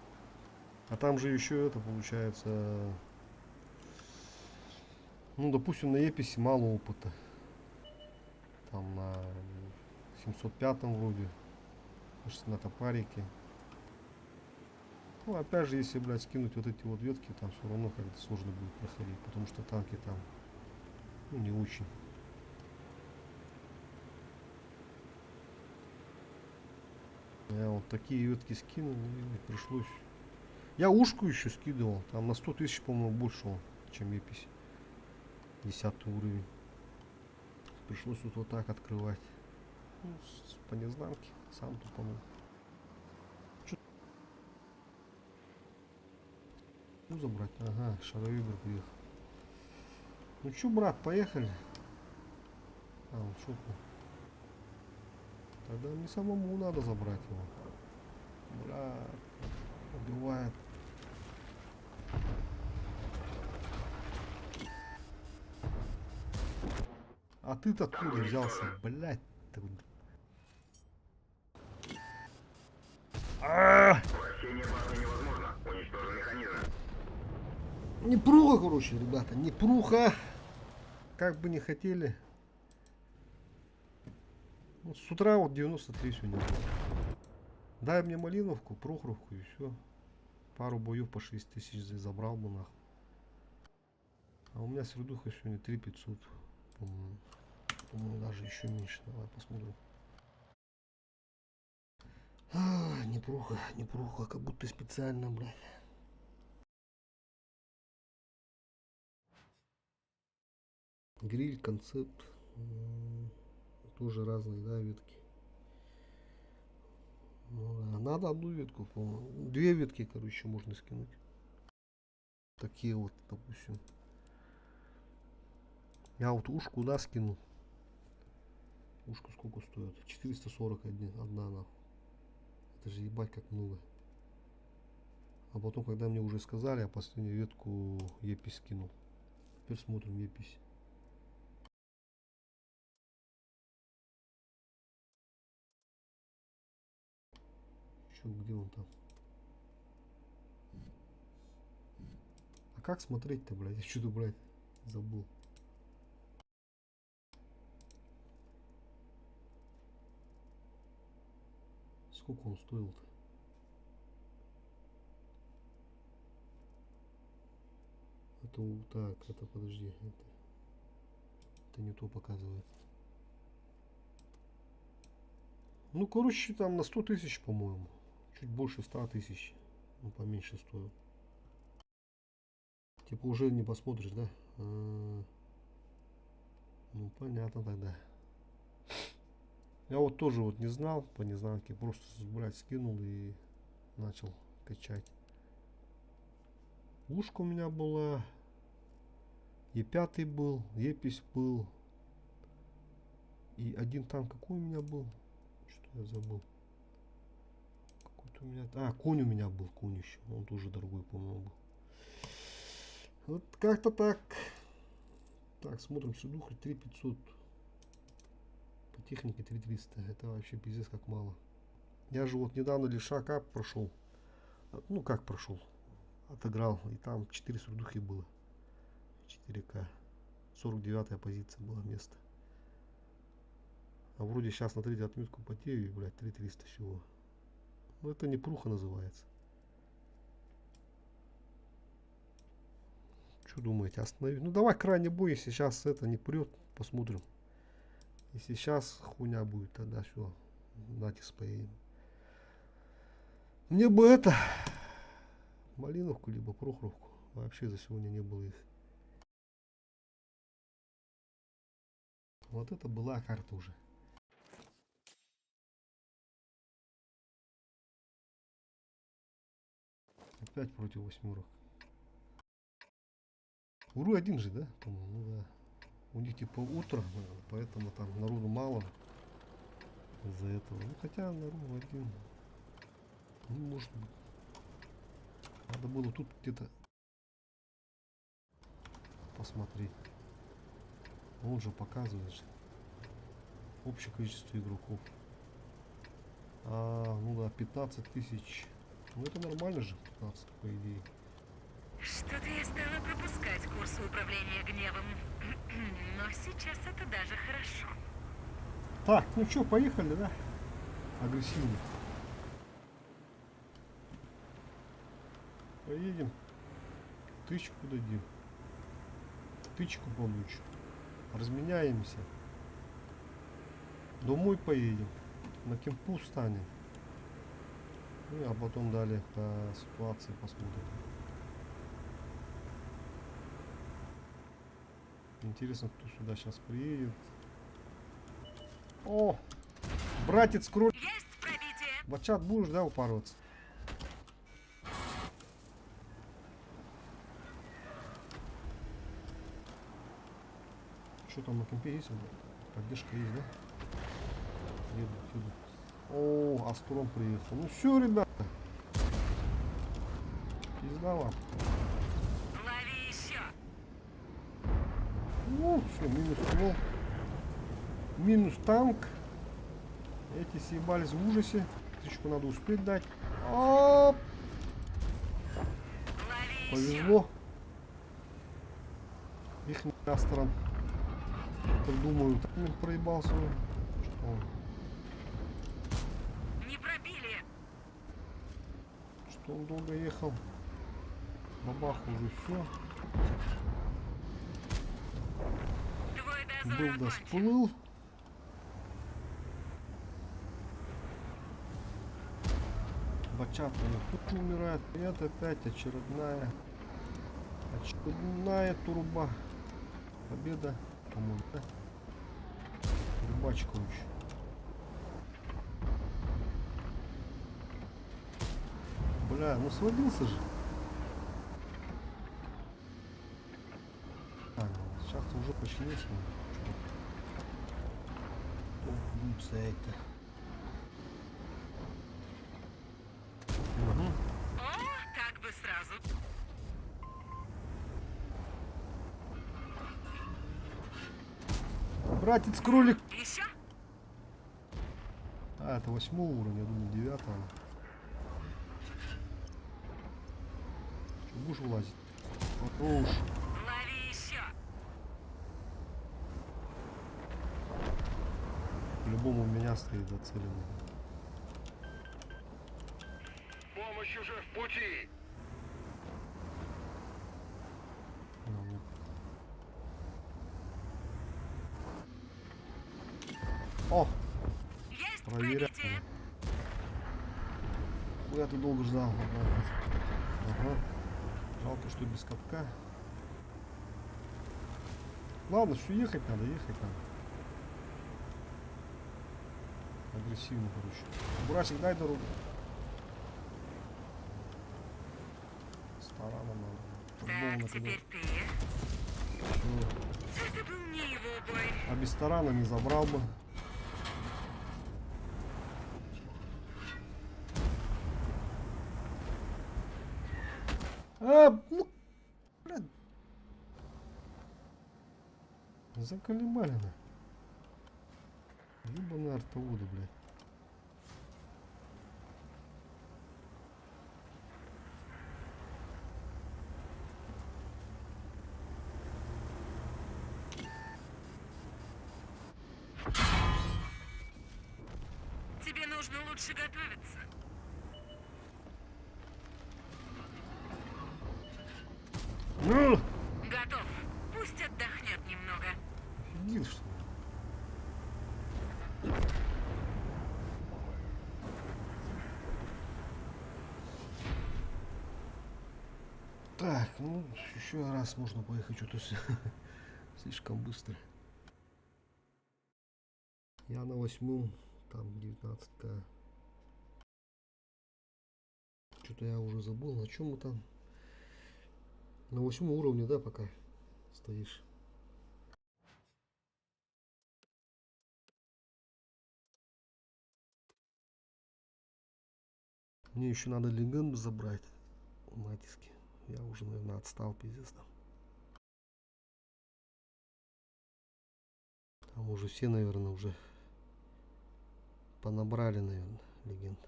А там же еще это получается... Ну, допустим, на Еписи мало опыта. Там на 705 вроде. Может, на топарике. Ну, опять же, если, блядь, скинуть вот эти вот ветки, там все равно как-то сложно будет проходить, потому что танки там, ну, не очень. Я вот такие ветки скинул, и пришлось... Я ушку еще скидывал, там на 100 тысяч, по-моему, больше он, чем Епись. 10 уровень. Пришлось вот, вот так открывать. Ну, по незнанке, сам тупанул. Чё? Ну, забрать? Ага, шаровибр приехал. Ну чё, брат, поехали? А, он шотный. Тогда мне самому надо забрать его. Бля, убивает. А ты-то откуда взялся, блядь? Ты... А! Вращение башни невозможно. Уничтожен механизм. Непруха, короче, ребята, непруха. Как бы не хотели. Вот с утра вот 93 сегодня. Дай мне Малиновку, Прохоровку и все. Пару боев по 6 тысяч забрал бы нахуй. А у меня средуха сегодня 3500, по-моему. По-моему, даже еще меньше. Давай посмотрим. А, непруха, непруха, как будто специально, блядь. Гриль, концепт. Тоже разные, да, ветки. Ну, да. Надо одну ветку, по-моему. Две ветки, короче, можно скинуть. Такие вот, допустим. Я вот ушку, да, скинул. Ушку сколько стоит? 441, одна, нахуй. Это же ебать как много. А потом, когда мне уже сказали, я последнюю ветку Епись скинул. Теперь смотрим Епись. Чё, где он там? А как смотреть-то, блядь? Я что-то, блядь, забыл. Сколько он стоил-то? Это так, это подожди, это не то показывает. Ну, короче, там на 100 тысяч, по-моему. Чуть больше 100 тысяч. Ну, поменьше стоил. Типа уже не посмотришь, да? А, ну, понятно тогда. Я вот тоже вот не знал по незнанке. Просто, блядь, скинул и начал качать. Ушка у меня была. Е5 был, Епись был. И один танк какой у меня был? Что я забыл? Какой-то у меня... А, конь у меня был, конь еще. Он тоже дорогой, по-моему, был. Вот как-то так. Так, смотрим сюда. 3500. По технике 3300. Это вообще пиздец как мало. Я же вот недавно Лешака прошел. Ну как прошел? Отыграл. И там 4 сурдухи было. 4К. 49-я позиция была место. А вроде сейчас на третью отметку потею, и, блядь, 3300 всего. Ну это не пруха называется. Что думаете, остановить? Ну давай крайний бой, если сейчас это не прет, посмотрим. Если сейчас хуйня будет, тогда все, натиск поедем. Мне бы это, Малиновку либо Прохоровку. Вообще за сегодня не было их. Вот это была карта уже. Опять против восьмерок. Уру один же, да? По-моему, ну да. У них типа утро, наверное, поэтому там народу мало из-за этого. Ну хотя народу один. Ну, может быть. Надо было тут где-то посмотреть. Он же показывает же. Общее количество игроков. А, ну да, 15 тысяч. Ну это нормально же, 15, по идее. Что-то я стала пропускать курсы управления гневом. Но сейчас это даже хорошо. Так, ну что, поехали, да? Агрессивно. Поедем. Тычку дадим. Тычку получим. Разменяемся. Домой поедем. На кемпу станем. Ну, а потом далее по ситуации посмотрим. Интересно, кто сюда сейчас приедет. О! Братец кролик. Есть пробитие! Бачат будешь, да, упарываться? Что там на компе есть? Поддержка есть, да? Едут, едут. О, Астрон приехал. Ну все, ребята. Пизда вам. Лови еще! Ну, все, минус ствол. Минус танк. Эти съебались в ужасе. Тычку надо успеть дать. Оп! Лови еще! Повезло. Их Астрон. Так думаю, так проебался. Что он, Не пробили! что он долго ехал. Бабах уже все. Твой дозор Был да окончен. сплыл. Бачата у них тут умирает. И это опять очередная труба. Победа, по-моему, да? Трубач, короче. Бля, ну сводился же. А, ну, сейчас уже починился. Будет стоять-то. Угу. О, так бы сразу. Братец кролик. Еще? А, это 8-го уровня, я думал 9-го. Че, будешь вылазить? Хорош. Лови еще! По-любому у меня стоит зацеленный. Помощь уже в пути. На, мне. О, Есть проверяем. пробитие! Хуя ты долго ждал. Ага. Жалко, что без катка. Ладно, все, ехать надо, ехать надо. Агрессивно, короче. Бурасик, дай дорогу. Стараном надо. По-любому Так, надо. теперь ты. Всё. Это был не его бой. А без тарана не забрал бы. А, ну, блядь. Заколебали на. Ебаные артоводы, блядь. Тебе нужно лучше готовиться. Ну, Готов. Пусть отдохнет немного. офигел, что ли? Так, ну, еще раз можно поехать, что-то слишком быстро. Я на восьмом, там 19к. Что-то я уже забыл, на чем мы там. На восьмом уровне, да, пока стоишь. Мне еще надо легенду забрать у натиски. Я уже, наверное, отстал, пиздец там. Там уже все, наверное, уже понабрали, наверное, легенд.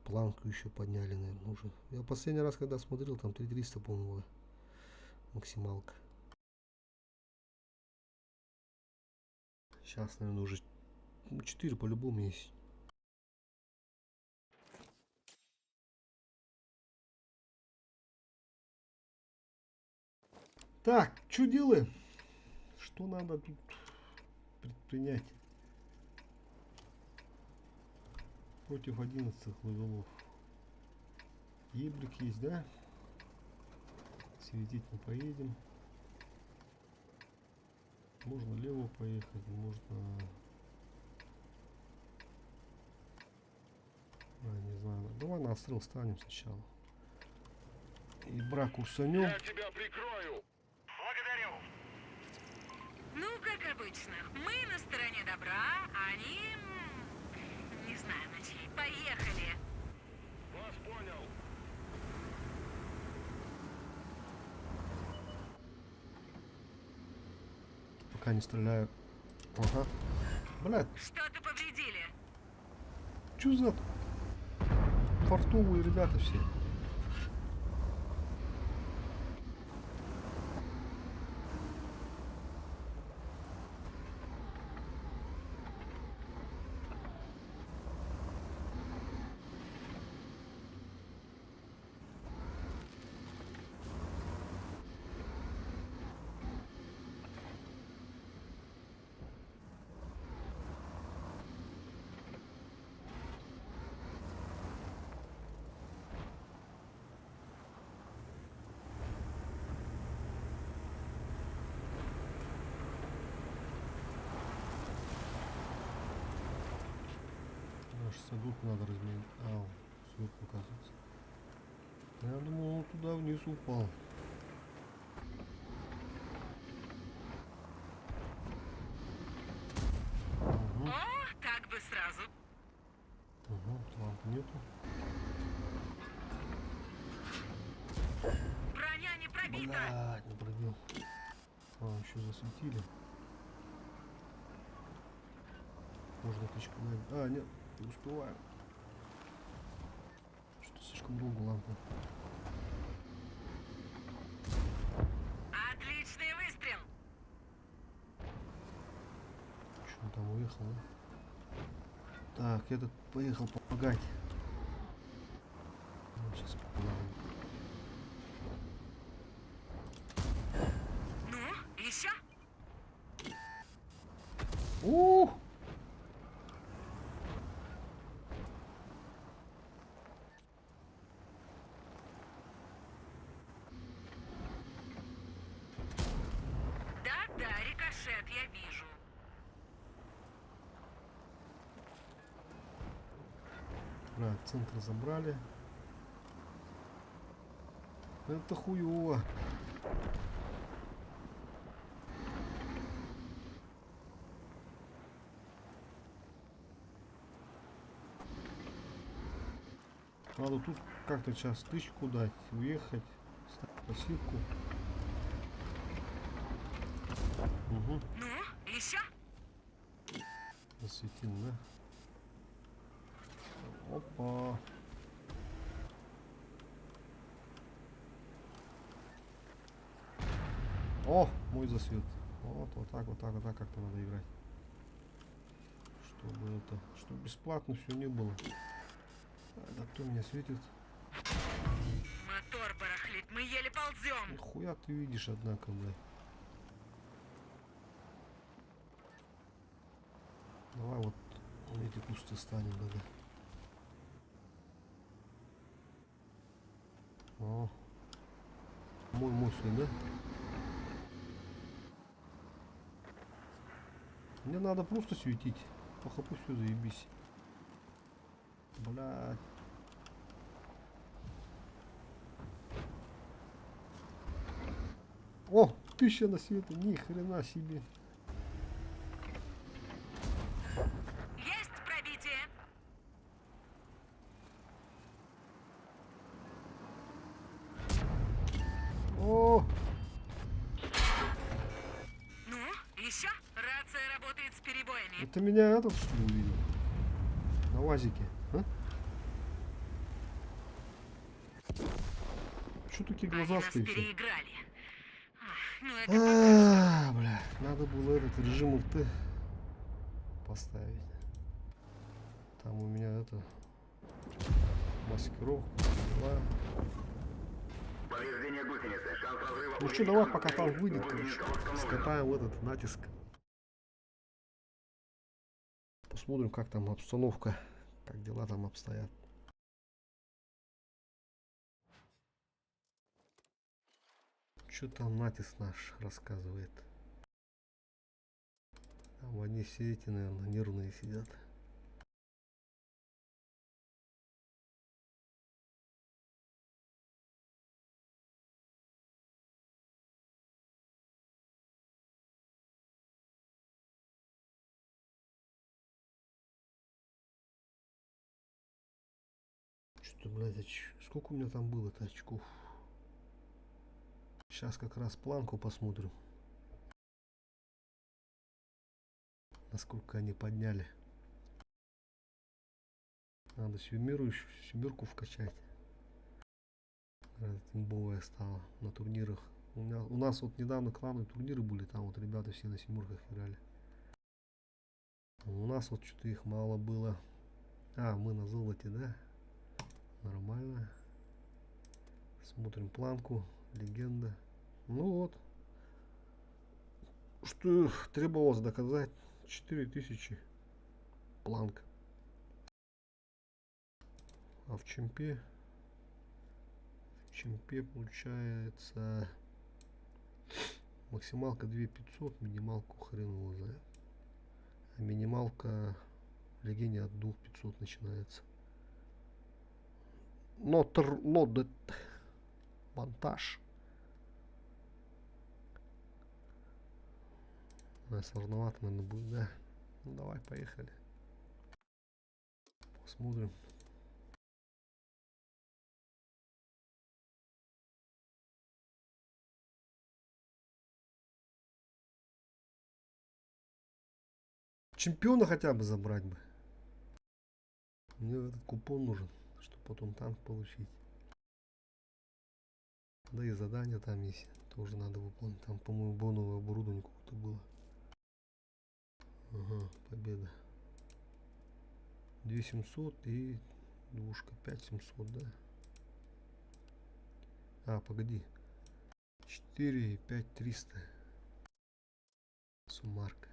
Планку еще подняли, наверное, уже. Я последний раз, когда смотрел, там 3300, по-моему, была максималка. Сейчас, наверное, уже 4 по-любому есть. Так, что делаем? Что надо тут предпринять? Против 11 левелов. Ебрик есть, да? Светить мы поедем. Можно лево поехать, можно... А, не знаю. Давай на отстрел станем сначала. И брак усанем. Я тебя прикрою. Благодарю. Ну, как обычно, мы на стороне добра, а они... Не знаю, на чьей. Поехали! Вас понял. Пока не стреляю. Ага. Блядь, Что-то повредили. что за фартовые ребята все? А, 62 надо разменять. А, он сверху оказывается. Я думал, он туда вниз упал. Угу, О, так бы сразу. угу, лампы нету. Броня не пробита. Блядь, не пробил. А, еще засветили. Можно тычку дать. А, нет, не успеваю. Что-то слишком долго лампа. Отличный выстрел. Че он там уехал, да? Так, этот поехал помогать. Сейчас помогаем. Ну, еще? Ух! Да-да, рикошет, я вижу. Да, центр забрали. Это хуёво. Надо тут как-то сейчас тычку дать, уехать, ставить пассивку. Угу. Ну, еще? Засветил, да? Опа. О, мой засвет. Вот, вот так, вот так, вот так как-то надо играть. Чтобы это, чтобы бесплатно все не было. Это кто меня светит? Мотор барахлит, мы еле ползем. Нихуя ты видишь, однако, блядь. Давай вот эти кусты станем, да. О. Мой мощный, да? Мне надо просто светить. По хапу все заебись. Блядь. О, 1000 на света, ни хрена себе. Есть пробитие. О! Ну, еще? Рация работает с перебоями. Это меня этот, что ли, увидел? На УАЗике, а? Чё такие Они нас глазастые все? переиграли. Ах, ну это А, бля, надо было этот режим ЛТ поставить. Там у меня это маскировка, дела. Повреждение гусеницы. Шанс разрыва Ну что, увеличен. давай, пока танк выйдет, короче, Гусеница восстановлена. скатаем этот натиск. Посмотрим, как там обстановка, как дела там обстоят. Что там натиск наш рассказывает? Там они все эти, наверное, нервные сидят. Что-то, блядь, сколько у меня там было-то очков? Сейчас как раз планку посмотрим. Насколько они подняли. Надо семеру еще, семерку вкачать. Имбовая стала на турнирах. У нас вот недавно клановые турниры были, там вот ребята все на семерках играли. У нас вот что-то их мало было. А, мы на золоте, да? Нормально. Смотрим планку. Легенда. Ну вот. Что требовалось доказать? 4000 планка. А в чемпе? В чемпе получается максималка 2500, минималку хрен его знает. А минималка в легенде от 2500 начинается. Not loaded. Монтаж. Да, сложновато, наверное, будет, да. Ну, давай, поехали. Посмотрим. Чемпиона хотя бы забрать бы. Мне этот купон нужен, чтобы потом танк получить. Да и задание там есть, тоже надо выполнить. Там, по-моему, боновое оборудование какое-то было. Ага, победа. 2700 и двушка 5700, да? А, погоди. 4 и 5300. Суммарка.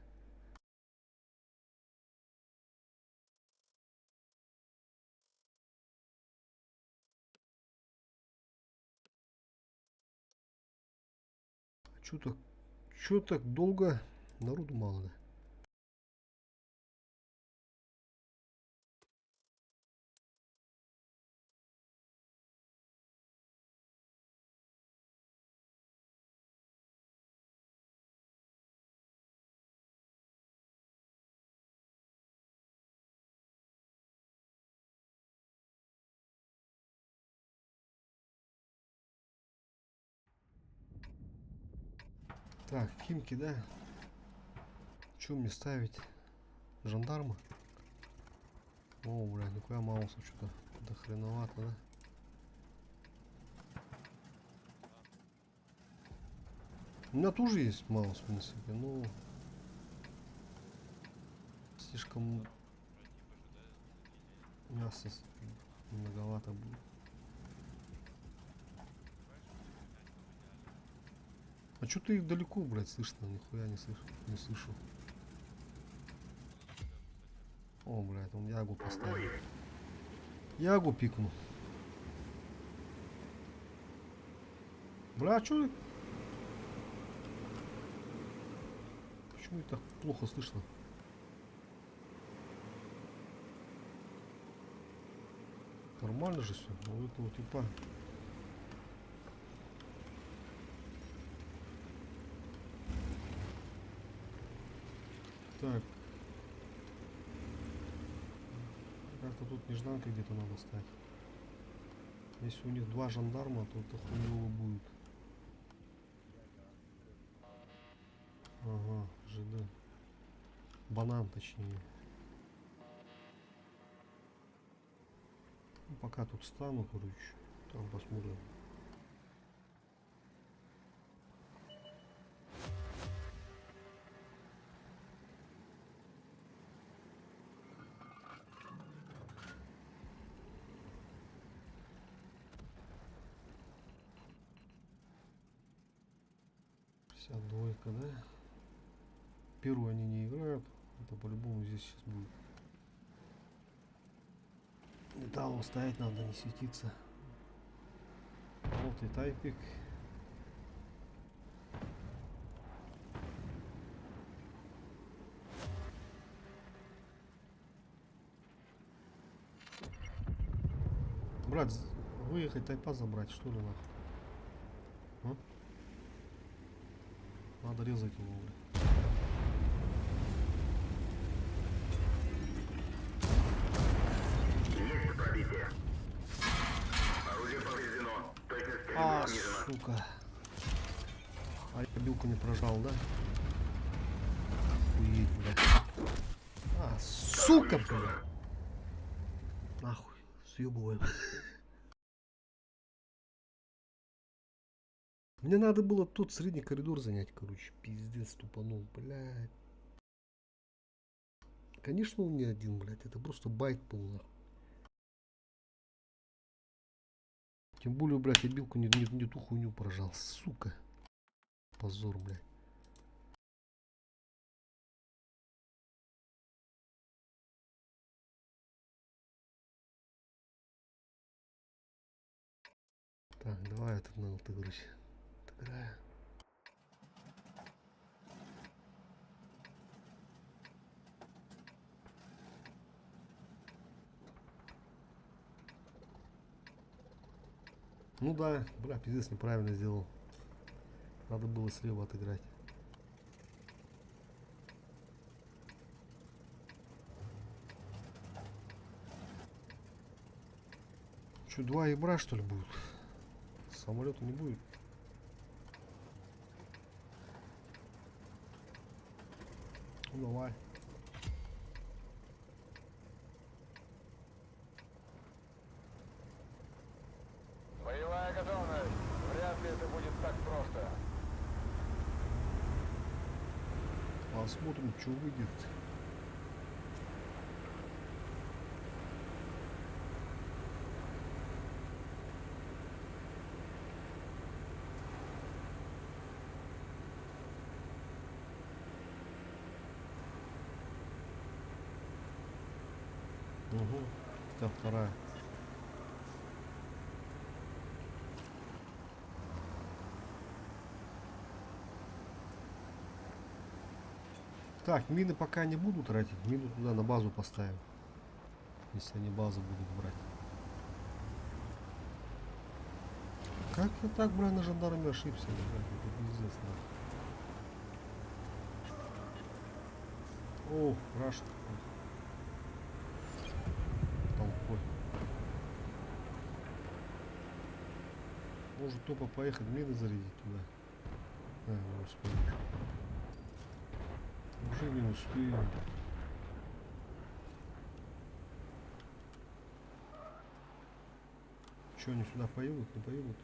А чё так долго? Народу мало, да? Так, Химки, да? Чё мне ставить? Жандарма? О, бля, нихуя Мауса чё-то да хреновато, да? У меня тоже есть Маус, в принципе, но слишком мяса многовато будет. А чё ты далеко, блядь, слышно? Нихуя не слышу. Не слышу. О, блядь, он Ягу поставил. Ягу пикнул. Бля, а чё? Почему так плохо слышно? Нормально же все. Вот этого типа. Так. Как-то тут нежданка где-то надо стать. Если у них два жандарма, то это хуево будет. Ага, ЖД. Банан, точнее. Ну, пока тут стану, короче. Там посмотрим. 52, да? Первую они не играют. Это по-любому здесь сейчас будет. Металлом стоять надо, не светиться. Вот и тайпик. Брат, выехать тайпа забрать, что ли, нахуй? А? Надо резать его, блядь. Есть пробитие. Орудие повреждено. Точность стрельбы А, снижена. сука. А я билку не прожал, да? Охуеть, блядь. А, сука, блядь. Нахуй, съебываем. Мне надо было тут средний коридор занять, короче. Пиздец, тупанул, блядь. Конечно, он не один, блядь. Это просто байт был, нахуй. Тем более, блядь, я билку не ту хуйню прожал, сука. Позор, блядь. Так, давай этот надо отыграть. Отыграю. Ну да, бля, пиздец, неправильно сделал. Надо было слева отыграть. Че, два ебра, что ли, будут? Самолета не будет. Ну, давай. Боевая готовность. Вряд ли это будет так просто. Посмотрим, что выйдет. Угу. Это вторая. Так, мины пока не буду тратить. Мину туда на базу поставим. Если они базу будут брать. Как я так, бля, на жандарме ошибся? Блядь, это пиздец, нахуй. О, раш. Толпой. Может тупо поехать мины зарядить туда. А, не успею. Уже не успею. Че, они сюда поедут, не поедут?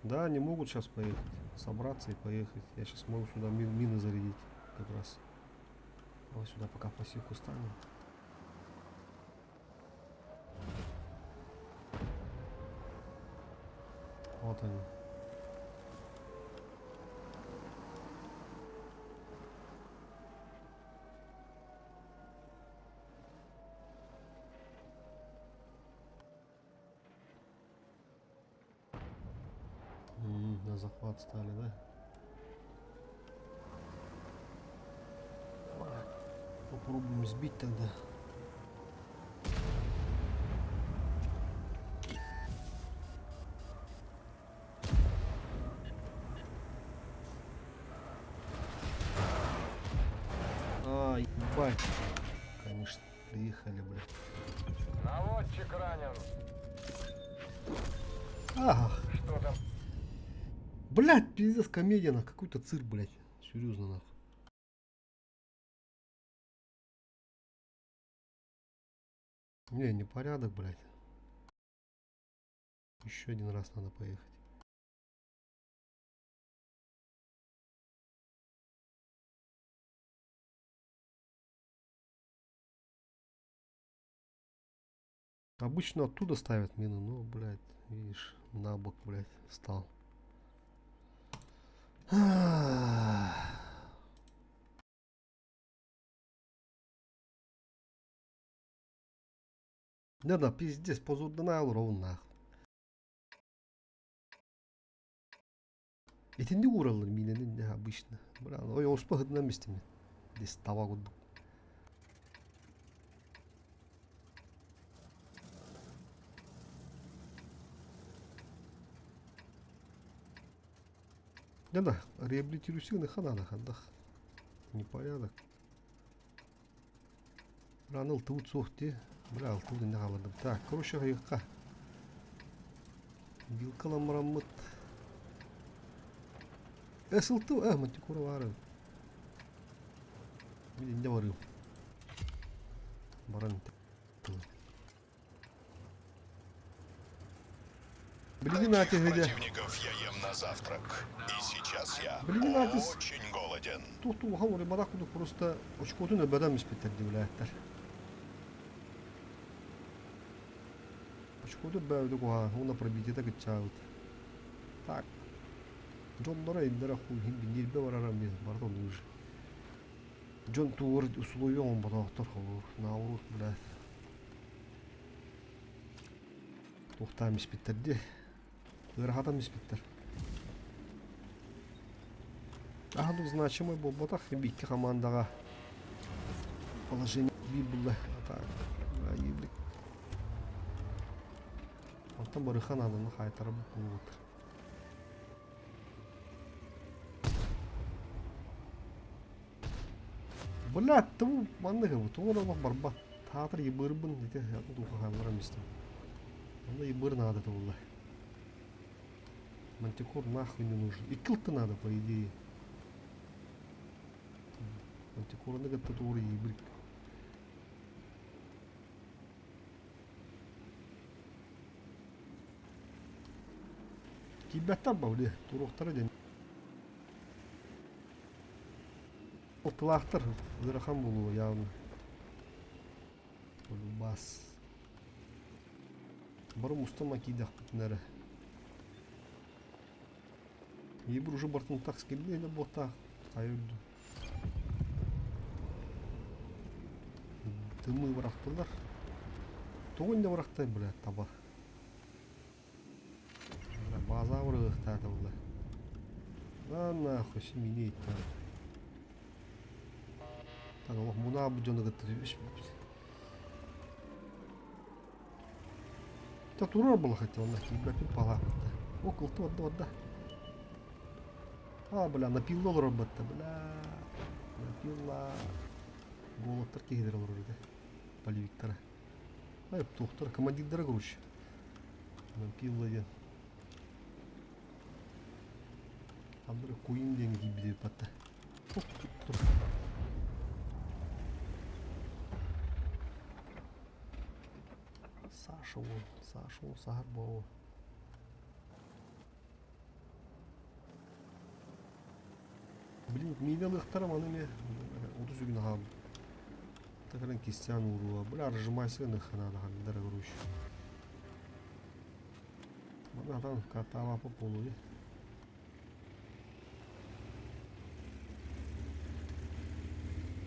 Да, они могут сейчас поехать. Собраться и поехать. Я щас могу сюда мины зарядить как раз. Давай сюда пока пассивку ставим. Вот они. На захват стали, да? Давай. Попробуем сбить тогда. Ебать. Конечно, приехали, блядь. Наводчик ранен. Ага. Что там? Блядь, пиздец, комедия, на какой-то цирк, блядь. Серьезно, нахуй. Не, непорядок, блядь. Еще один раз надо поехать. Обычно оттуда ставят мины, но, блядь, видишь, на бок, блядь, стал. Да-да, пиздец, позорданай олоробун нахуй. Итинник уураллар миинэнин дэ обычно. Бля, ой, оспа сытынан бистим мин. Дес таба курдук. Да-да, реабилитируйся на ханана хандах. Непорядок. Бля, алтыбыт суох дии. Бля, алтыбыт иннэ хааллардым. Так, короче, хайыахха. Вилкалан бараммыт. Э, сылты, э, мантикора баар эбит. Мин иннэ барыым. Баран Билигин Таких аатыһыга противников я ем на завтрак. И сейчас я Билигин аатыс очень голоден. туох улахан уларыйбатах курдук просто очкотун өлбөтөн испиттэр дибилээттэр. Очкоту өлбөөбүтэ куһаҕан уонна пробитиета кыччаабыт. Так. Дьонноро иннэрэ хуй иһин ньиэрбэ барара эмиэ барыта оннук уже. Дьон тугар условия оҥорботохтор холобур наоборот блядь. Туохтаан испиттэр дии. Ыарахатан испиттэр. Аһа значимый буолбатах икки хамаандаҕа положение биир булла. Так, Онтон барыхан аананы хаайтара буккуллубут. Блядь, бу маннык бу тоҕо эрэ олох барбат. Таатыр ебырбын ити дууха хаалларан истим. Онно ебыр надо буолла. Мантикор нахуй не нужен. Икки ылты надо, по идее. Мантикорны кытта тугур ебырк. Киирбэттэр ба, били, туруохтара диэн. Алтылаахтар ыарахан буолуо явно. Бас. Бары мустан киидэхпитинэ эрэ. Ебір уже бартын такс келди эле буотаах хайа үрдү. Тымыы бырахтылар. Тоҕо инньэ бырахтай, бля, таба. Бля, база бырыгыахтаата була. На нахуй симини иттэ. Так, олох мунаабыт дьону кытта Та турар була хотел, на киирбэппин палааппыта. О, кылты барда барда. А, бля, напилла олорор батта, бля. Напилла. Голодтар киһилэр олорор этэ. Полевиктара. Ай, туохтар, командирдара, короче. Напилла диэн. Андре Куин диэн киирбит батта. Саша уол, Саша уол, саһар буо. Блин, миинэ ылыахтара маны эмиэ 30 күн хаалбыт. Кэлэн кистээн ууруо. Бля, разжимайся ыныхханаада ханна эрэ короче. Маны хатан катаалааппыт буолуо дии.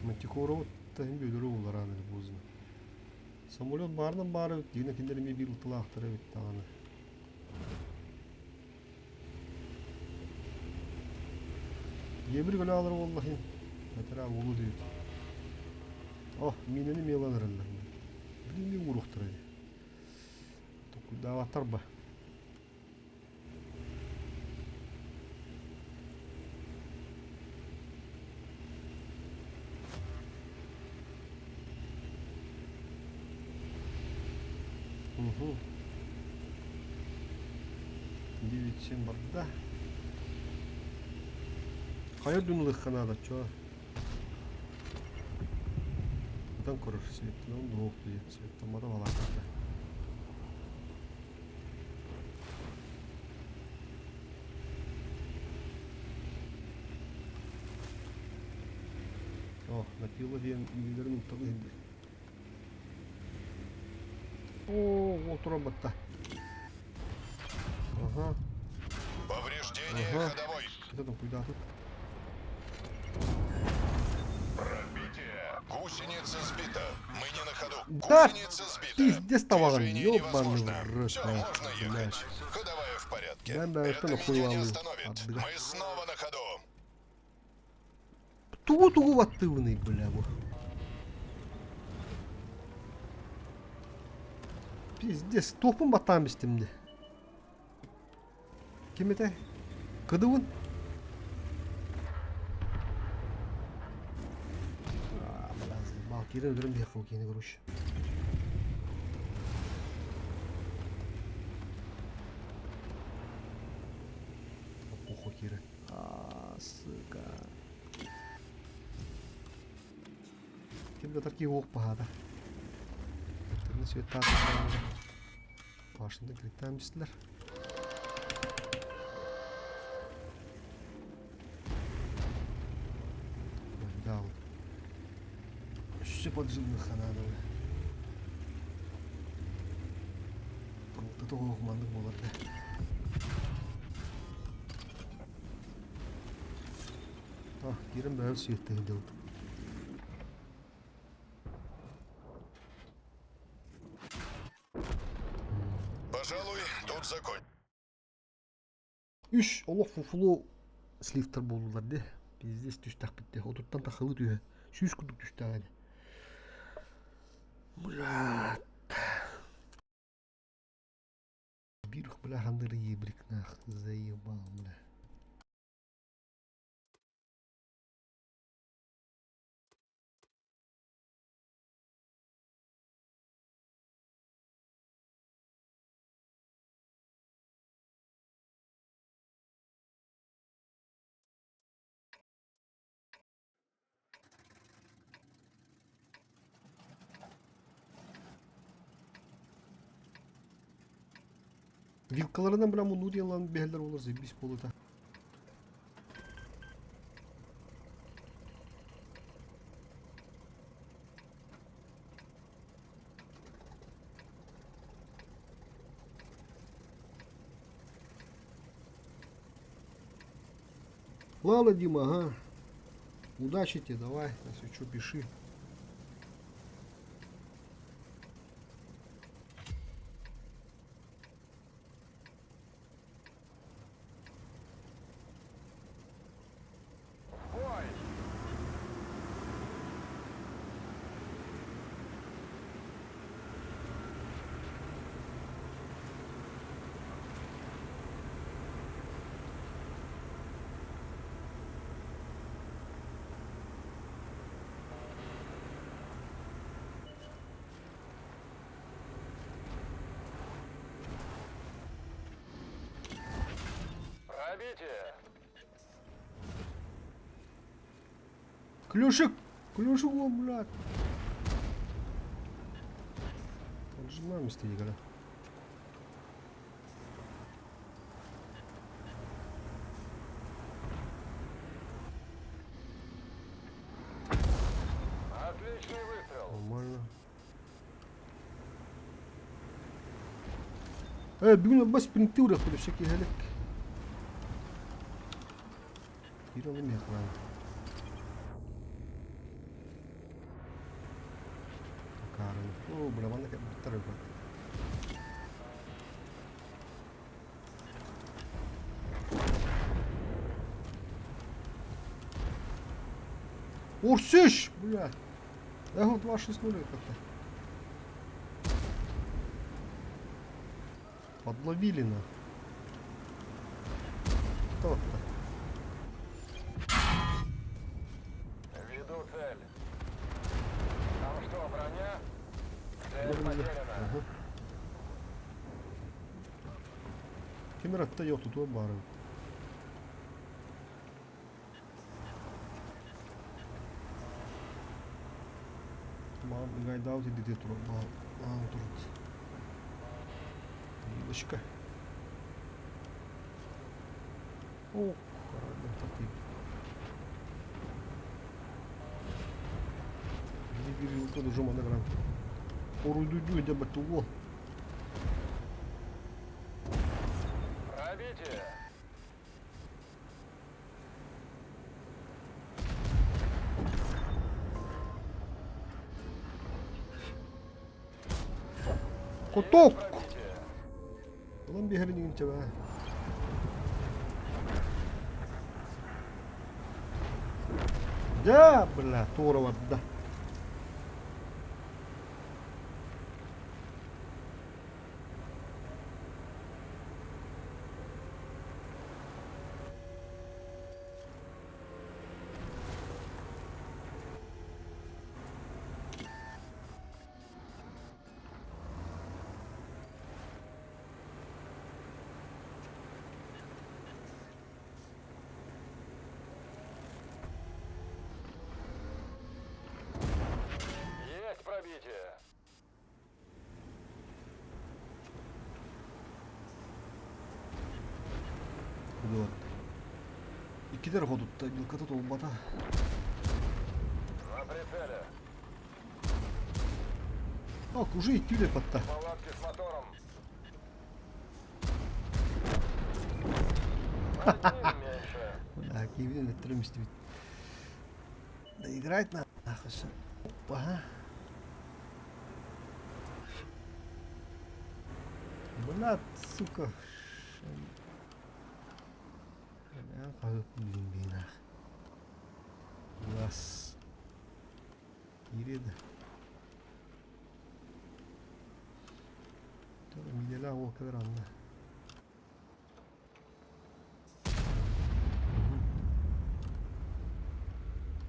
Мантикорову таһын бүөлөрү уулараан эрэ буозна. Самолет баарынан баар эбит, дигинэ кинилэр эмиэ биир ылтылаахтар эбит даҕаны. Ебір көлө алар буоллахин, бэтэрээ уолу диэбит. О, миинэни эмиэ ылан эрэллэр. Блин, мин ууруохтара дии. Толкуйдаабаттар ба. Угу. 9-7 барда. Хайа үрдүн ылыахха наада, чё? Ытан көрөр светтанан дуох диye светтаммата балаакката. О, напила диэн үйэлэрин уттан иһиллэр. О, вот туран батта. Ага. Повреждение Ага. ходовой. Это там куда тут? Пробитие. Гусеница сбита. Мы не на ходу. Да, Гусеница сбита. пиздец товаром, Движение ёбаный невозможно. в рот, Все, нахуй, можно ехать. блядь. Ходовая в порядке. Да, да, Это это нахуй меня не лалы. остановит. Отбля. Мы снова на ходу. Тугу-тугу ваттывный, бля, во. Пиздец, топун баттаан бистим де. Ким этэ? Кыдыбын? А, бля, заебал. Кирен өлөрөн биһиэхэ киини короче. Похуй киирэн. А, сука. Ким да такие ох пахада. Тырны света Башында киликтаан бистилер. Да, Өссө поджимныхха наада. Алтата оһох маннык буолар да. А, киирэн бэйэм сүөттэ сылдьабыт. Пожалуй, тут закон. Үс олох фуфлу сливтар буоллулар дии. Пиздец түстэхпит дии. Отуттан тахылыы түһэ. Сүүс курдук түстэҕэ ини. Блядь. Биир бля хандыры ебрик нах заебал бля. Вилкаларынан бля мунну диэн ылан биһэллэр буолар заебись буолута. Ладно, Дима, ага. Удачи тебе, давай, если что, пиши. В бой! Пробитие! Клюшик! Клюшик, о, блядь! Он же нами стоит, да? Отличный выстрел! Нормально. Э, бүгүн бас принтура худу всякие галек. Кирилл Мехлан. Карен. О, бля, манна кэбиттэр эбит. Урсиш, бля. Эхо 2-6-0 как-то. Подловили на. Кто-то. Веду цель. Там что, броня? Цель потеряна. Ага. Ким эрэ атта тутуом баар эбит. Мам ыгайдаабыт идэтигэр турар баал турар. Вилочка. О, Биир вилка уже монограмм. Оруйдуйду дэ батуол. Пробитие! Кутук! Ылан биһэрин игин чэбэ. Дьэ, бля, туора барда. Есть пробитие! Вот. Иккитэр хотутта вилката толбата. На прицеле. Так, уже идти лепотта. Палатки с мотором. Один меньше. Да, киевин эттиримистибит. Да играть на Опа. Бля, сука. Нас. Кииред. Миделээх уол кэлэр анна.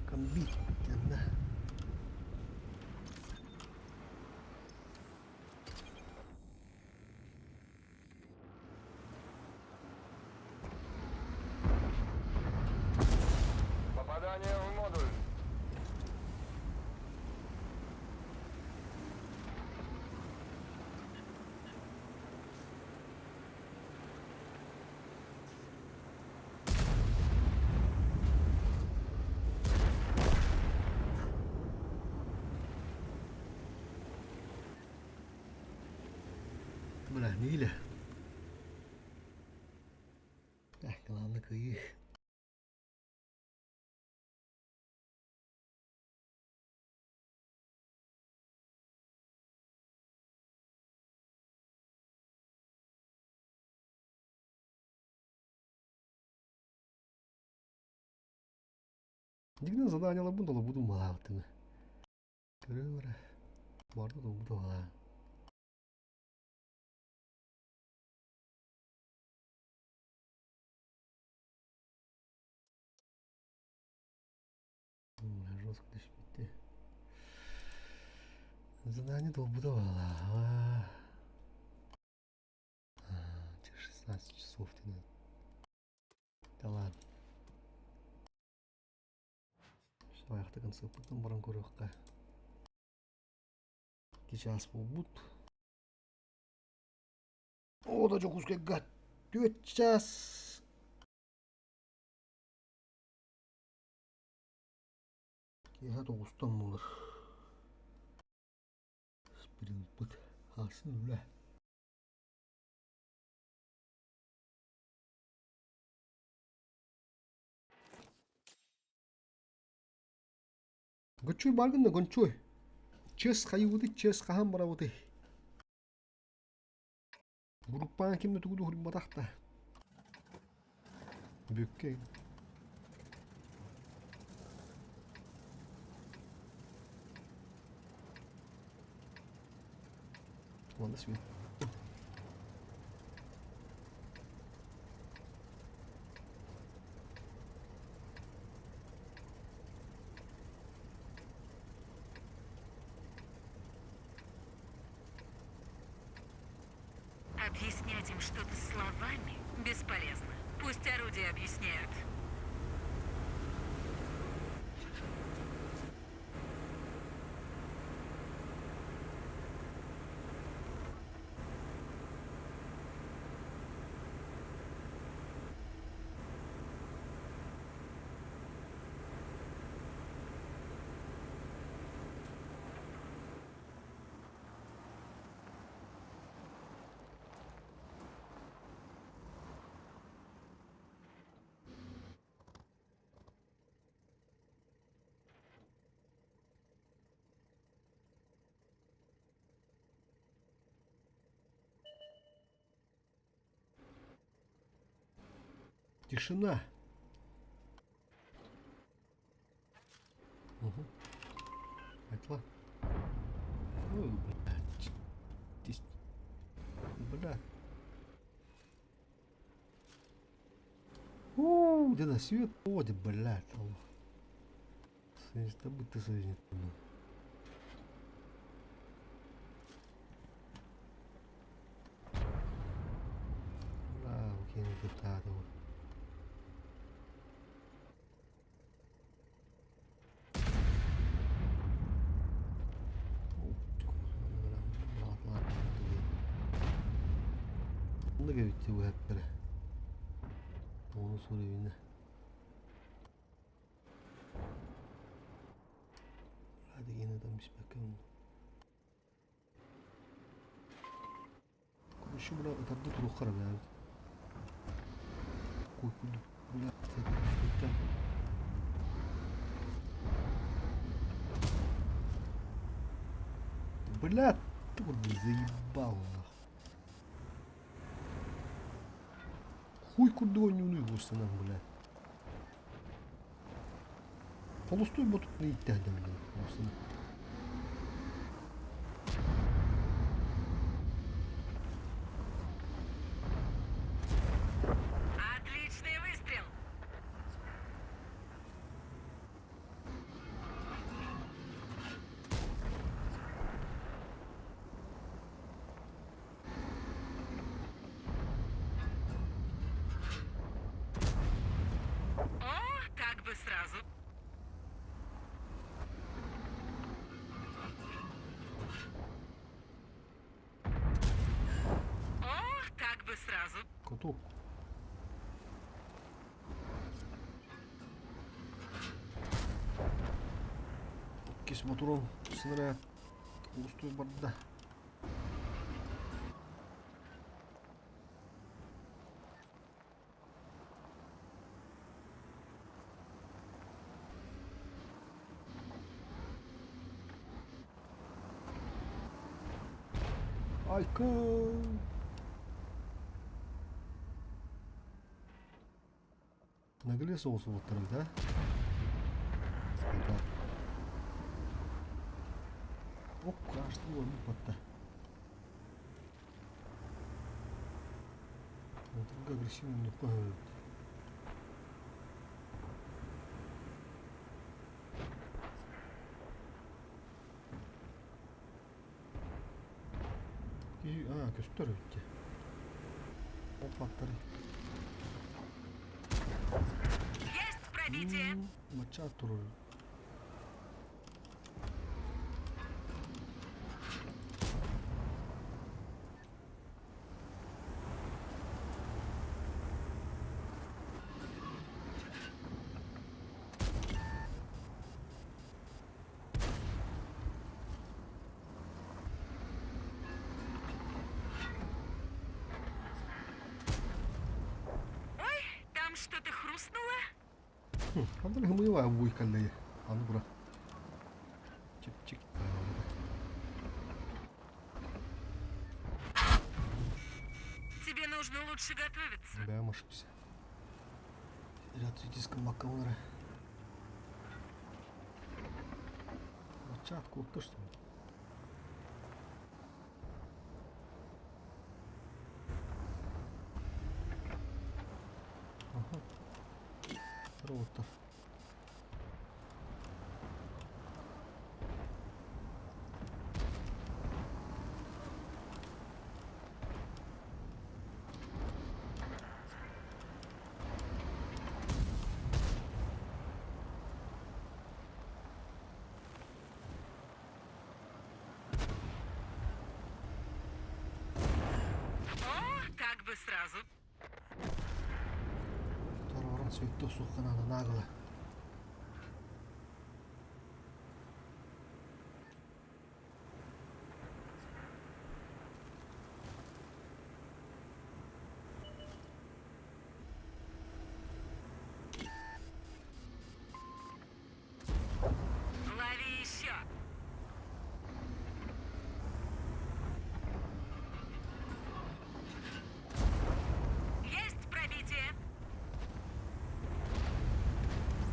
Комбит анна. Попадание в модуль. Бля, Миля. Так, главное, кыйыы. Дигнен заданияларбын толорбутум балаабытын. Көрүҥ эрэ, барда толбута балаа. Жестко түспүттэ. Задание толбута балаа. 16 часов ты. Да ладно. Аяқтыгын сыппытын баран көрүөххэ. Икки чаас буолбут. О да Дьокуускайга түөрт чаас. Киэһэ тоҕустан буолар. Спринпыт аасын үлэ. Гончуй баар гынна гончуй. Чес хайыбытый, чес хаһан барабытый? Группаан ким да тугу да уһуйбатах да. Бүккэ. Ладно, свет. Объяснять им что-то словами? Бесполезно. Пусть орудия объясняют. Тишина. Угу. Айтла. Ой, блядь. Бля. У, где на свет? О, блядь. Ты союзник. Да, окей, не тут. Оны суруйна. Hadi yine de bakalım. Şu buna tatlı turuklar be. Бля, тур заебал нахуй. Хуй куда не уйгурсынан, бля. Холостой бот иттehdi блин. Отличный выстрел! О, так бы сразу. О, так бы сразу. Каток. Кис моторон снаряд. Холостой барда. Айка. Нагле соусу вот да? Да. Оп, кажется, он батта. Вот агрессивно не входит. А, көстөр өтте. Опаттары. Есть пробитие! Мача турur. Ой, там что-то хрустнуло? Хандар хымыйла буйкаллы. Аны бура. Чик-чик. Тебе нужно лучше готовиться. Бэм ошибся. Ряд диском маккалары. Чат кутты что ли? Ага. Ротор. сразу. Торорон светто сухханана нагло. Лови еще. Есть пробитие.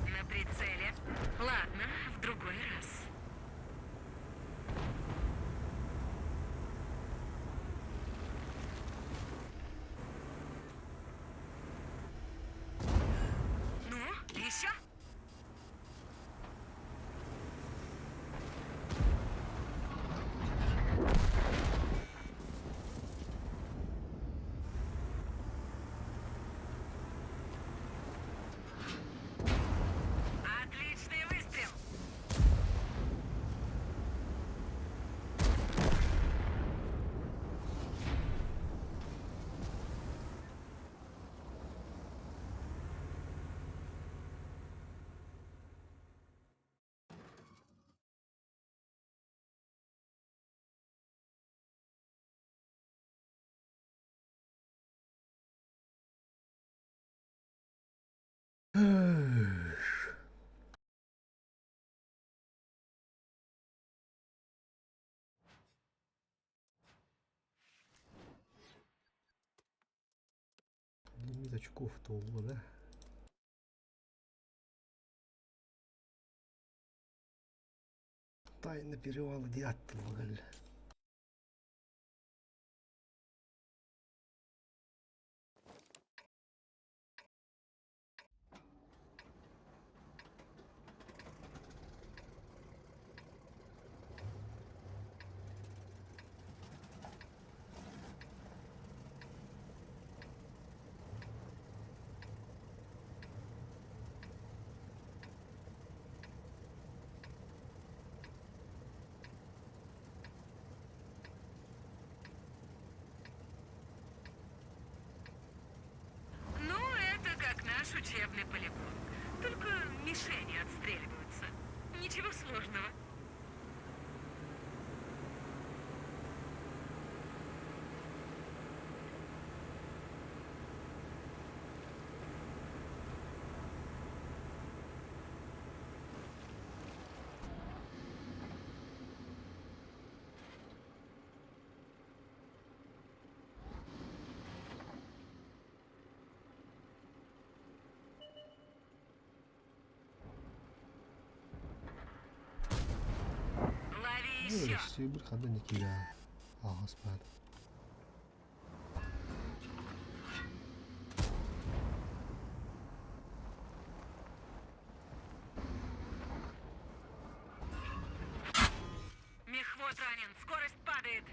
На прицеле. Ладно, в другой раз. Ну, еще? Отличный выстрел! Лимит очков туолла да? Тайна перевала Дятлова кэллэ. Ну, это как наш учебный полигон. Только мишени отстреливаются. Ничего сложного. Лови еще. Сибир ханна никига ааспаат. Мехвод ранен, скорость падает.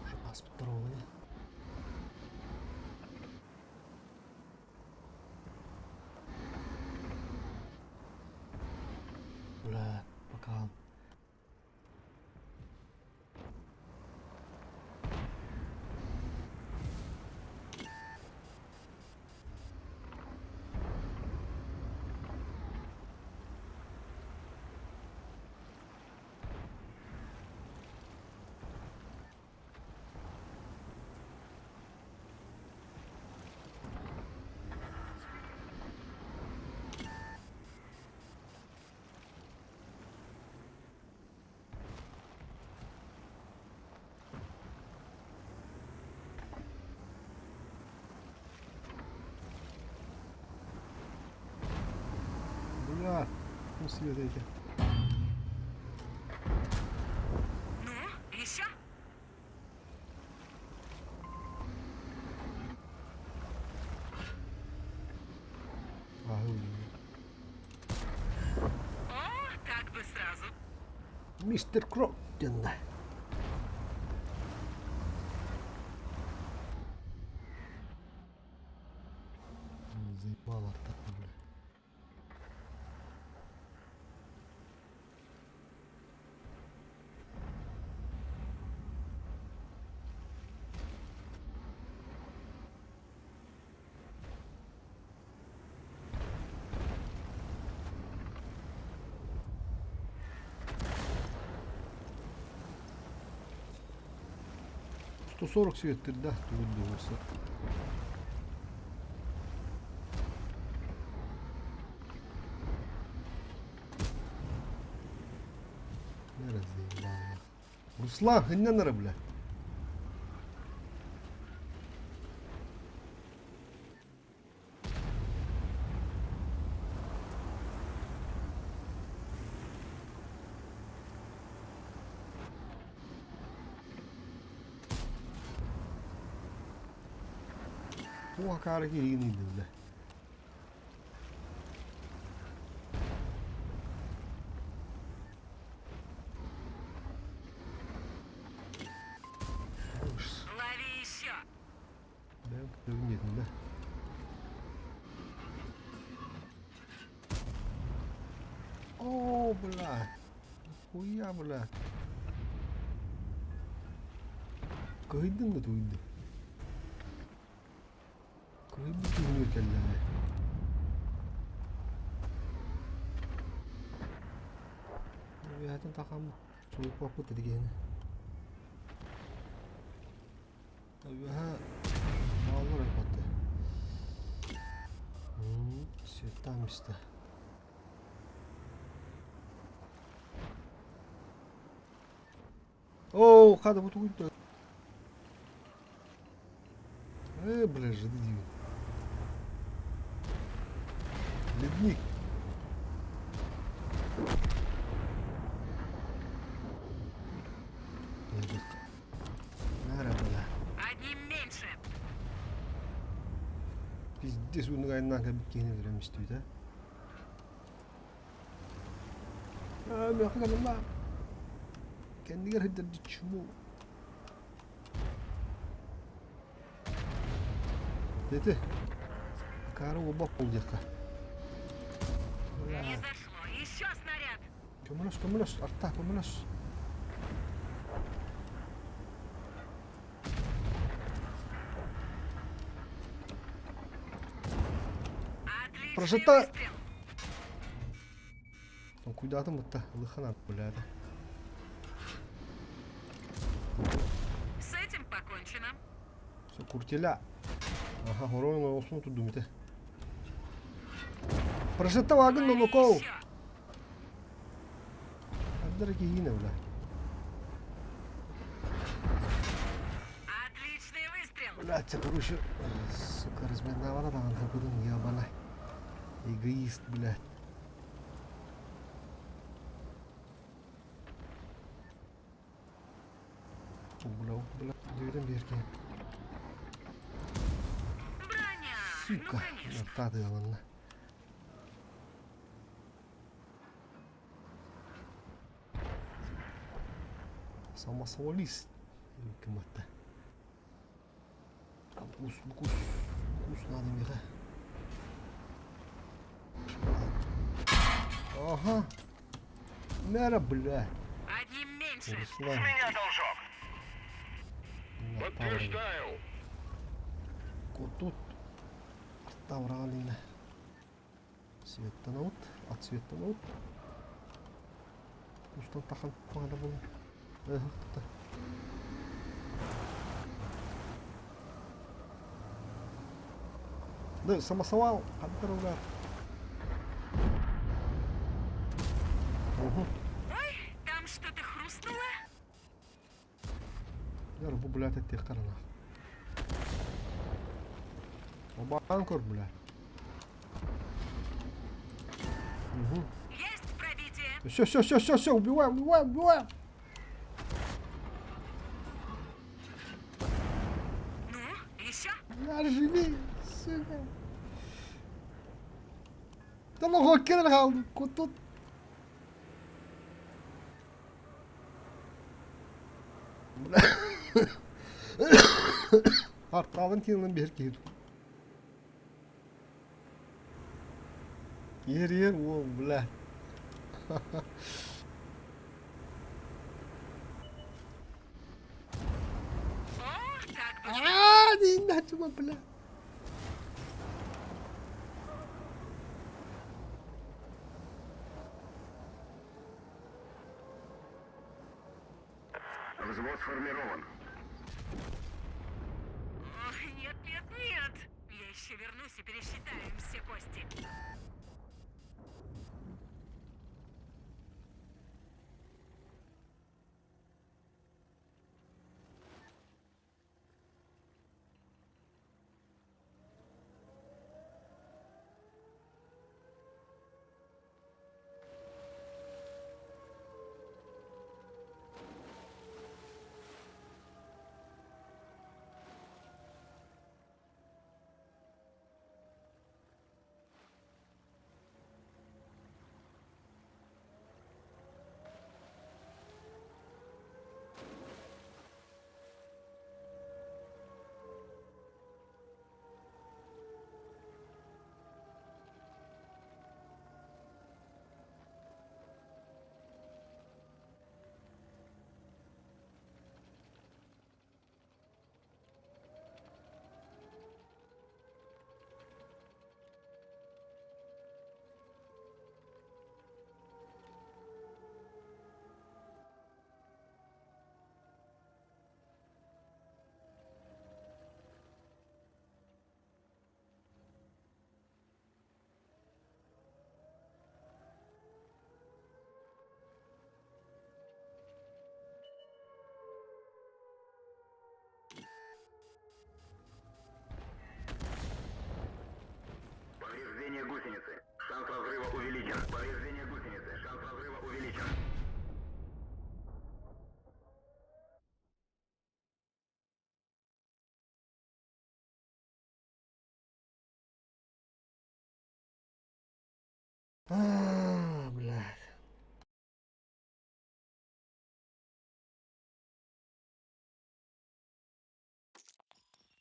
Уже ааспыттар ол ини. Бля, пока. Бля, ну свет эти. Ну, еще? А, О, так бы сразу. Мистер Крок диэн. Заебало так, бля. 140 светтирдээх тугун дуоса. Руслан, хыннан бля. Бу акаары киһигин индилэ. Лови еще! Бэйэм көрүҥ диэтим да. О, бля. Хуя, бля. Кыһыйдыҥ да туйдуҥ. Кыһыйбыт киһини кэллэҕэ. Үөһэтин тахам суруйбаппыт этигиһини. Үөһэ бааллар айбатты. Света место. Оо, хада бу тугуйда. Бля, жиды диибин. Ледник. Нара бля. Одним меньше. Пиздец уунук айаннаан кэлбит киһини өлөрөн истибитэ. Аа, миэхэ кэлимэ. Кэннигэр сылдьар чему. Дети. Акаары уолбат буол диэххэ. Не зашло. Еще снаряд. Көмөлөс, көмөлөс, арта, көмөлөс. Отличный Прожита. выстрел. Толкуйдаатым бытта, ылыхан бляда. С этим покончено. Все, куртеля. Ага, хорон осмон турдум ите. Прожита вагын Лови нолокоу. еще. Ардара киһиинэ бля. Отличный выстрел. Блядь, короче, сука, разминавана даҕаны хапытын ебана. Эгоист, блядь. Бля, бля, дүйден берген. Броня. Ну, Сука, конечно. тадыаланна. Самосвалист. Кыматта. Букус, букус, букус надо миэхэ. Ага. Мэра, бля. Одним меньше. Руслан. Меня должок. Подтверждаю. Кутут. Тавралина. Светтан от светтан от. Устан тахан паада була. Эх, Да, самосвал, хаттар Угу. Ой, там что-то хрустнуло? Я бу блядь этих карана. Оба анкор, бля. Угу. Есть пробитие. Все, все, все, все, все, убиваем, убиваем, убиваем. Ну, еще? На, живи, сука. Да ну кэлэр хаалды, кутут. Бля. Арталын тиынын бер киһи. Ер ер, о, бля. Ну, О, как бы... А, не иначе, бля. Взвод сформирован. еще вернусь и пересчитаю им все кости. Повреждение гусеницы. Шанс разрыва увеличен. Повреждение гусеницы. Шанс разрыва увеличен. А, блядь.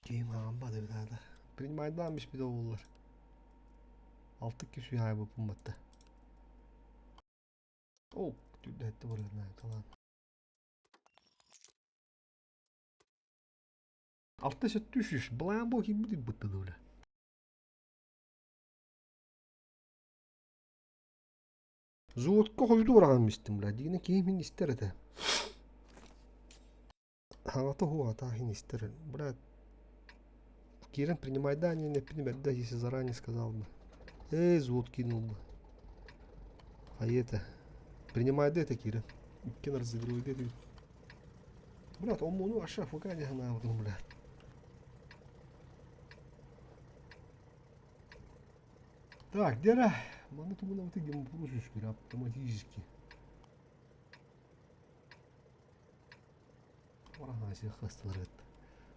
Киһим хаампат эбит аата. Принимайдаан биспит оҕолор. Алты киһи хаайбыппын батта. О, түрдэһэтте барыһына талаан. Алта сөттүү сүүс былаан бу киирбит быттын бля. Зуотка хойутуу быраҕан истим бля. Дигинэ киһим мин истэр этэ. Хаҥата уһуоҕа таах иһин истэр. Брат, киирэн принимайдаа диэн эппитим эрдэ, если заранее сказал бы. Эй, взвод кинул бы. А это? Принимайда это киирэн. Иккиэн разыгрывайда этибит. Брат, омуну аша фк не ханаабытым, блядь. Так, где Маны тугунан ты гемопруз автоматически.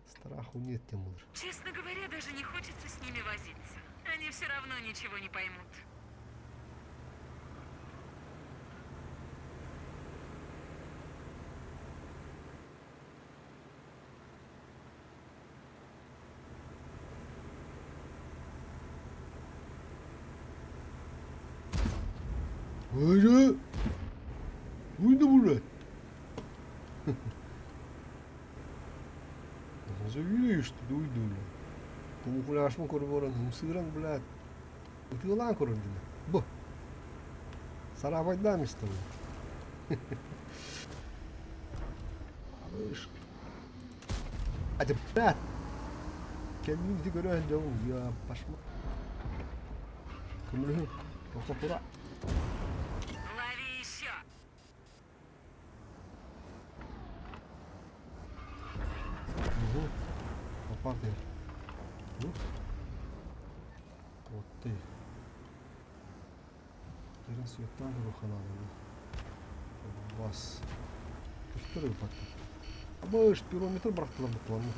Страху нет, Тимур. Честно говоря, даже не хочется с ними возиться. Они все равно ничего не поймут. Öyle. Buydu buraya. Завидуешь ты, дуйду, бля. Камуфляж көрбөрөн, ымсыыран, блядь. Ытыалаан көрөр дина. Бу. Сарабайдаан истэ Алыш. Hadi, блядь. Kendini көрөөн дьоҥ, я пошла. Көмөлөһү. Тохтопура. Лови еще! Угу. Попал ты. Ну. Вот ты. Кирин светтан руханалына. Бас. Көстөр ыппаттар. Абыш, пирометр бырахтылар бутуланна.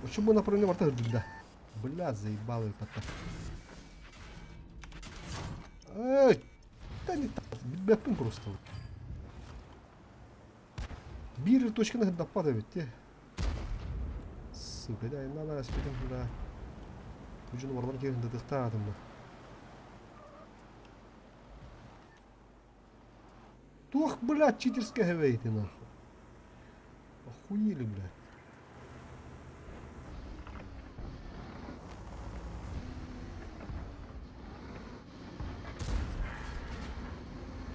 Очо бу направление барта үрдүндэ. Бля, заебал ыппаттар. Эй, да не так, билбэппин просто. Биир точканы хырдаппат эбит те. Сука, да, надо спитим туда. Күжүн бардан киирин дытыхтаатым бу. Туох, блядь, читерская хэвэйти нахуй. Охуели, блядь.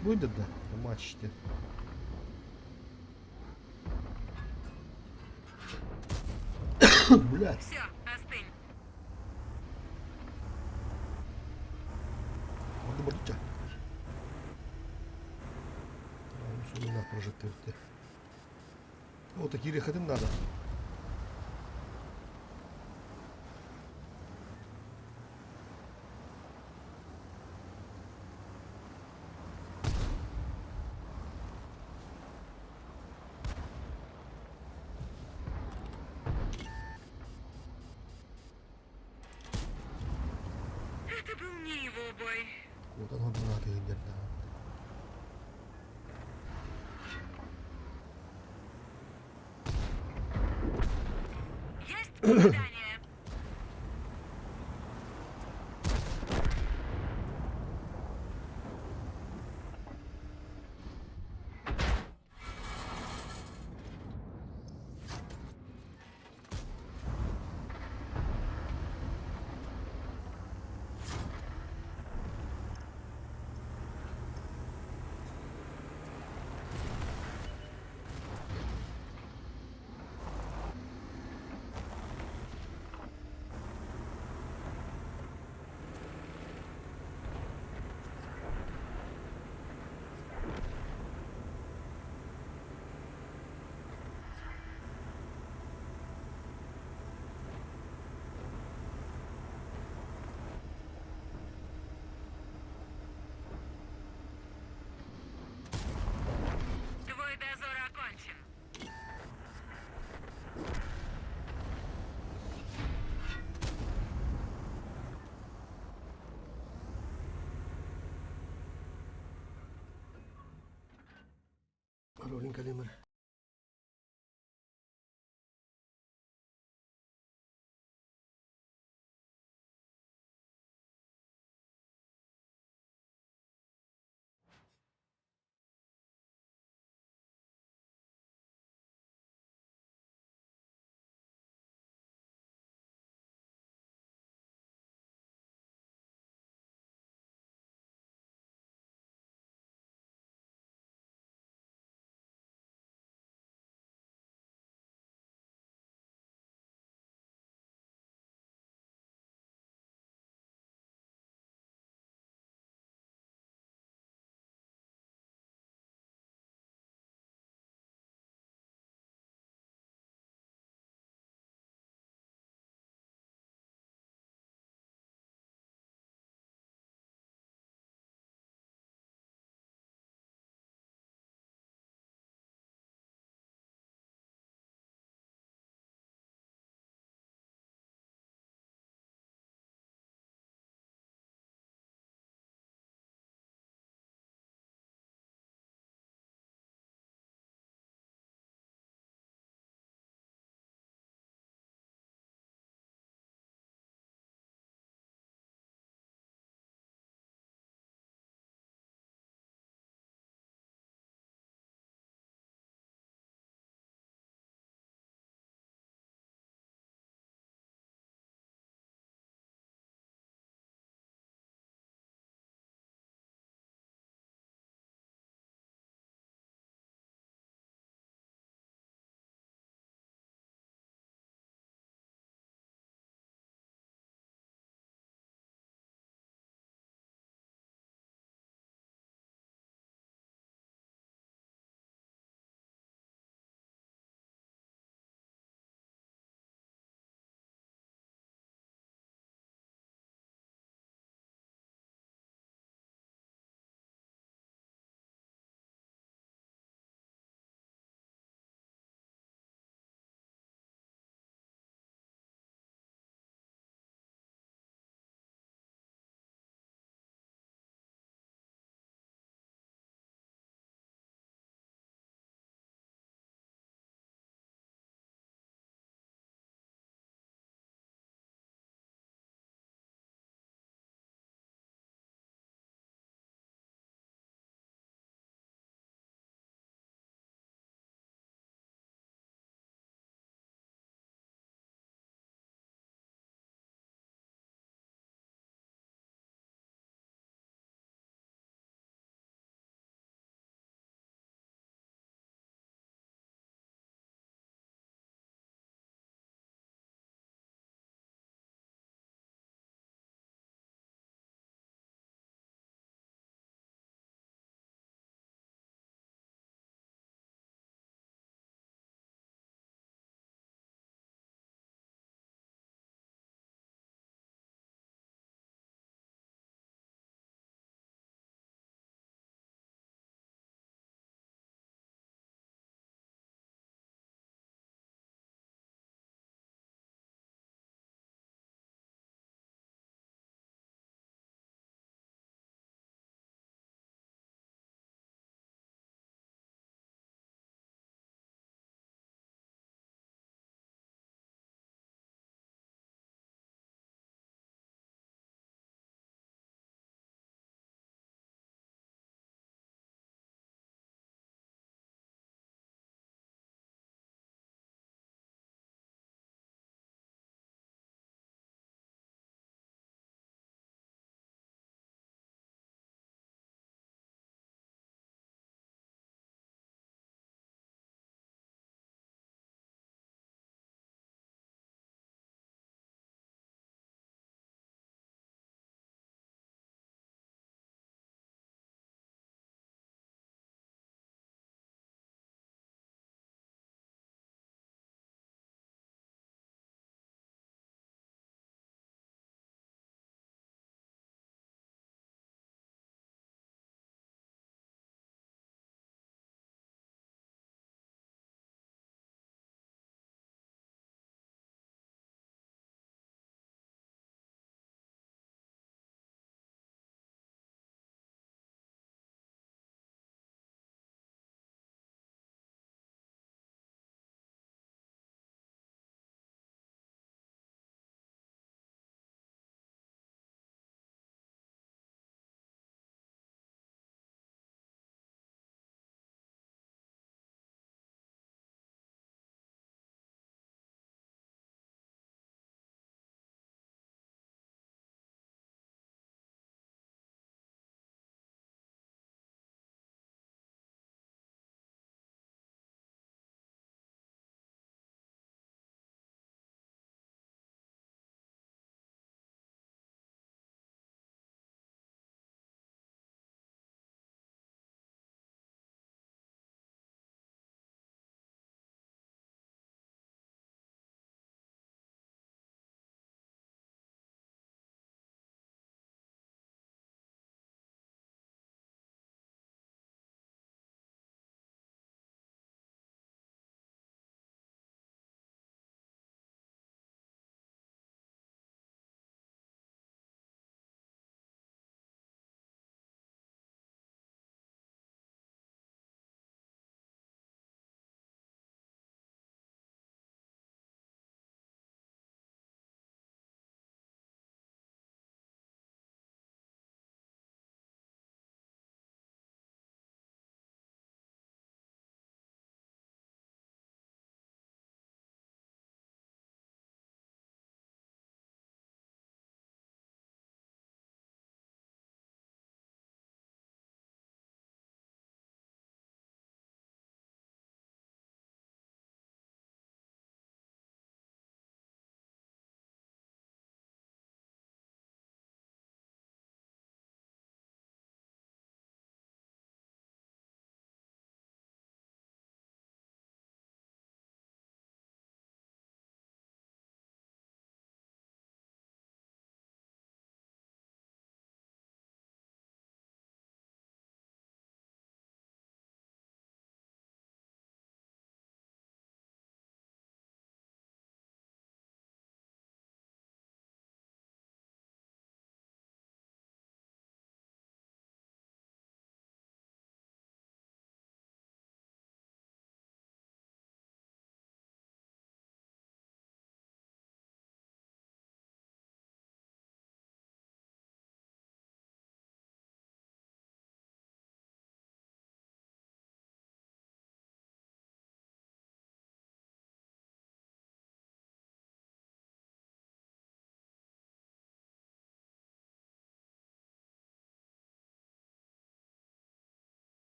Будет, да, на мачте. Блядь. Все, остынь. Бардым ордучча. Суруна прожектор. Вот такие хотим надо. Это был не его бой. Куотан хордунаатыгын дьэрдэҕэ. Есть попадание. Твой дозор окончен. Паролин калимер.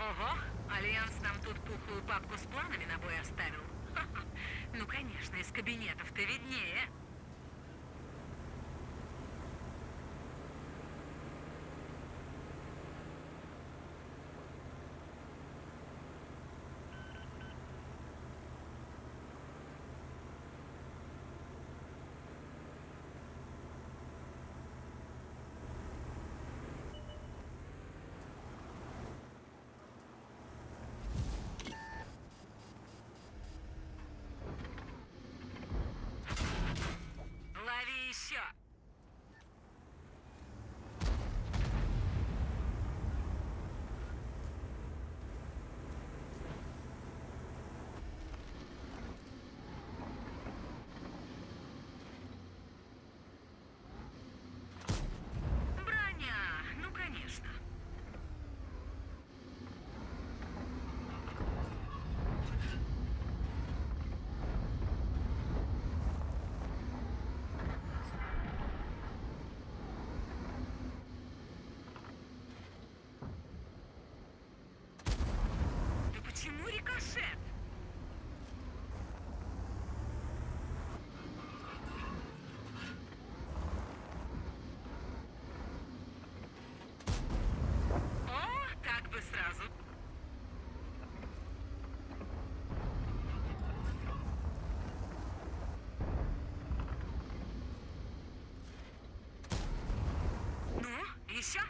Ого, Альянс нам тут пухлую папку с планами на бой оставил. Ха-ха. Ну, конечно, из кабинетов-то виднее. Лови еще! Броня! Ну, конечно. Да почему рикошет? О, так бы сразу. Ну, еще?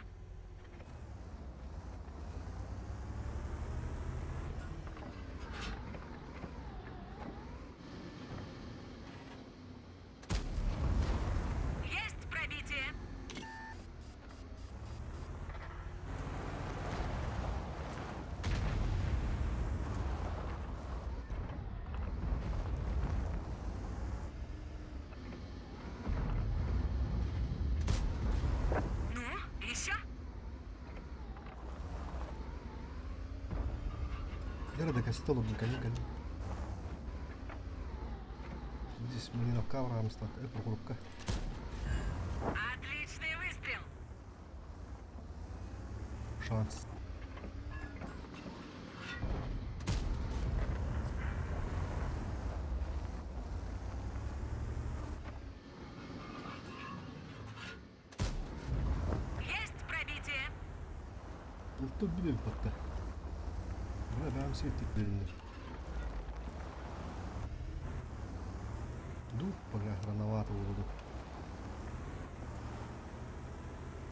Есть пробитие. Ну, еще? Лера да кассета олордун кэлин кэлин. Здесь Малиновка Авраамстат, Прохоровка. Отличный выстрел. Шанс. Есть пробитие. Ылтыр билер батта. Бына бэм светилеринер. Дуу, бля, рановато буолуо.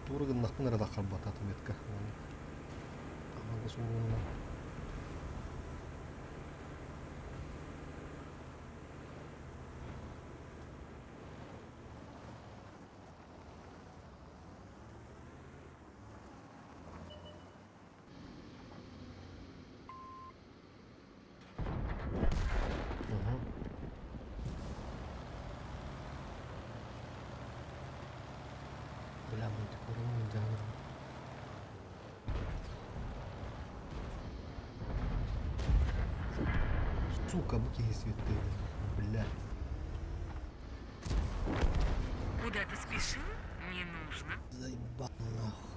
Тура гыннахпын эрэ таххарбата отметка. Аҕа суолунан. Ага. Бля, мультикорун дьаһанар. Сука, бу киһи светлый. Бля. Куда ты спешил? Не нужно. Заебал нахуй.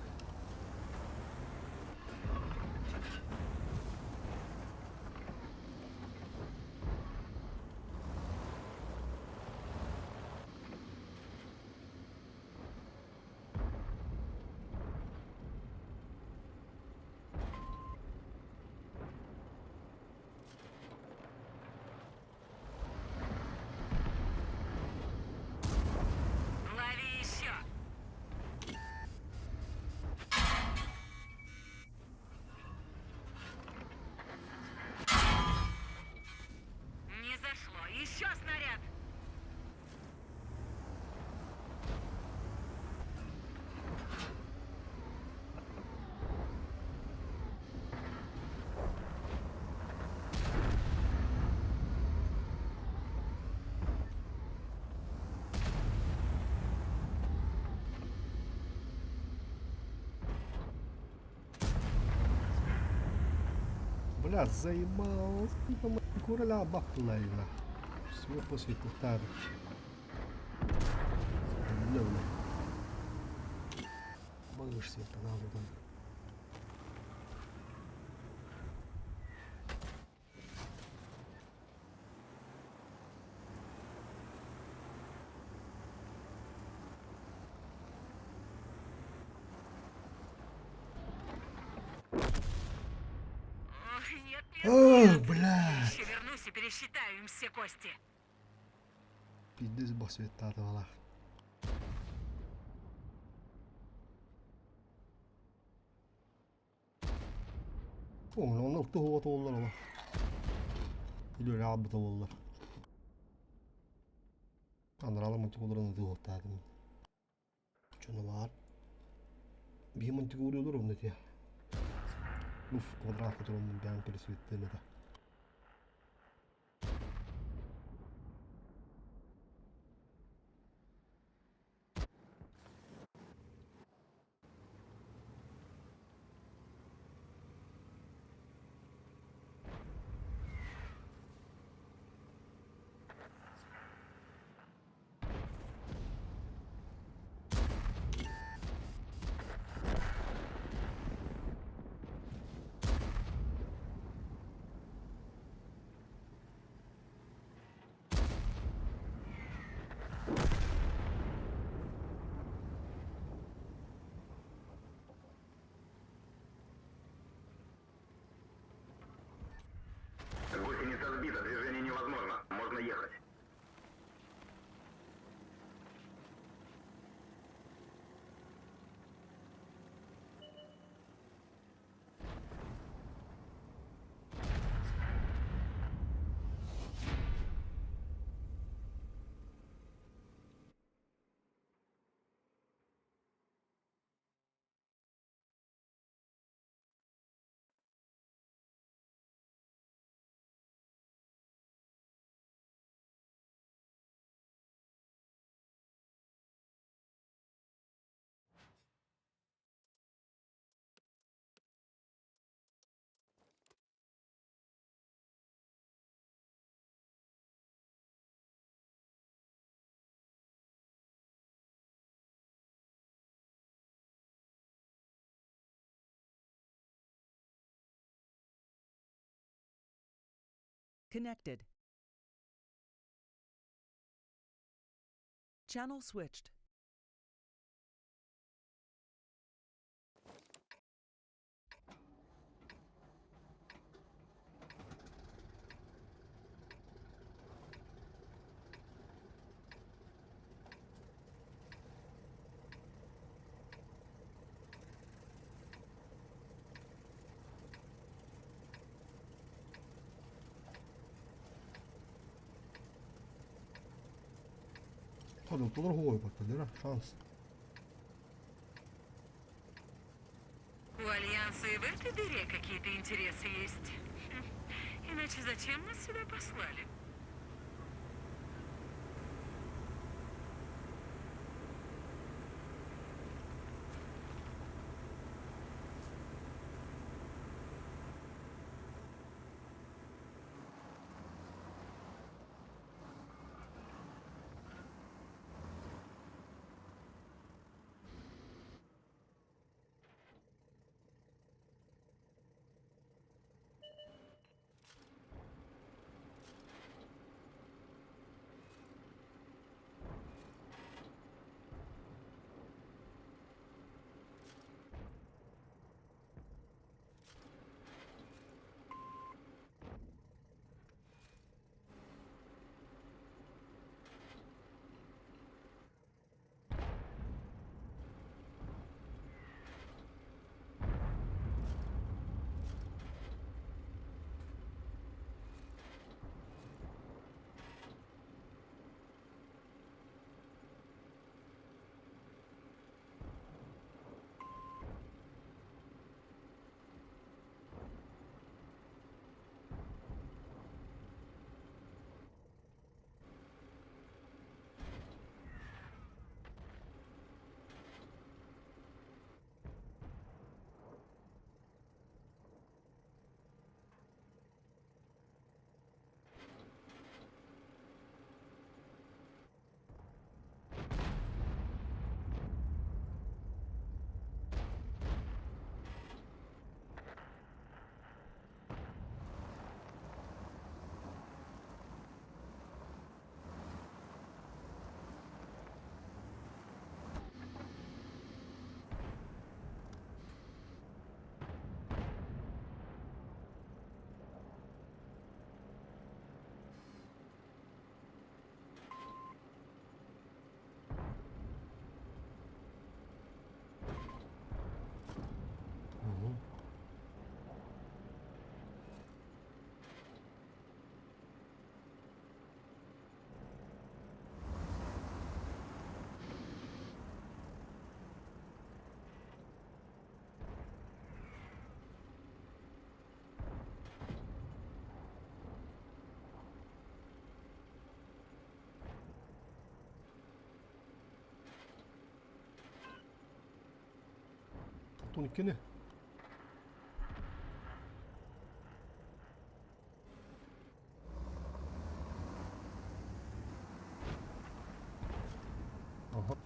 Лови еще. Не зашло. Еще снаряд. Бля, заебал. Кураля баплайна. Все после кухтар. Бля, бля. Малыш света надо. Ох, нет, нет, О, нет. блядь. Еще вернусь и пересчитаю им все кости. Пиздец басветтаатыбалаах. Онно туһуга туоллар ола. Илүүрэ аалбыта буоллар. Анараалар мунтугуларын ытыһуохтаатым. Дьоно баар. Биһи мунтугу уруйулар онно этиэ. Уф, квадрат туруммун бэйэм пересветтен этэ. Гусеница сбита, движение невозможно. Можно ехать. Connected. Channel switched. Ходултулар хуойбаттар, шанс. У Альянса и в этой дыре какие-то интересы есть. Хм. Иначе зачем нас сюда послали? 12-ни. Ага.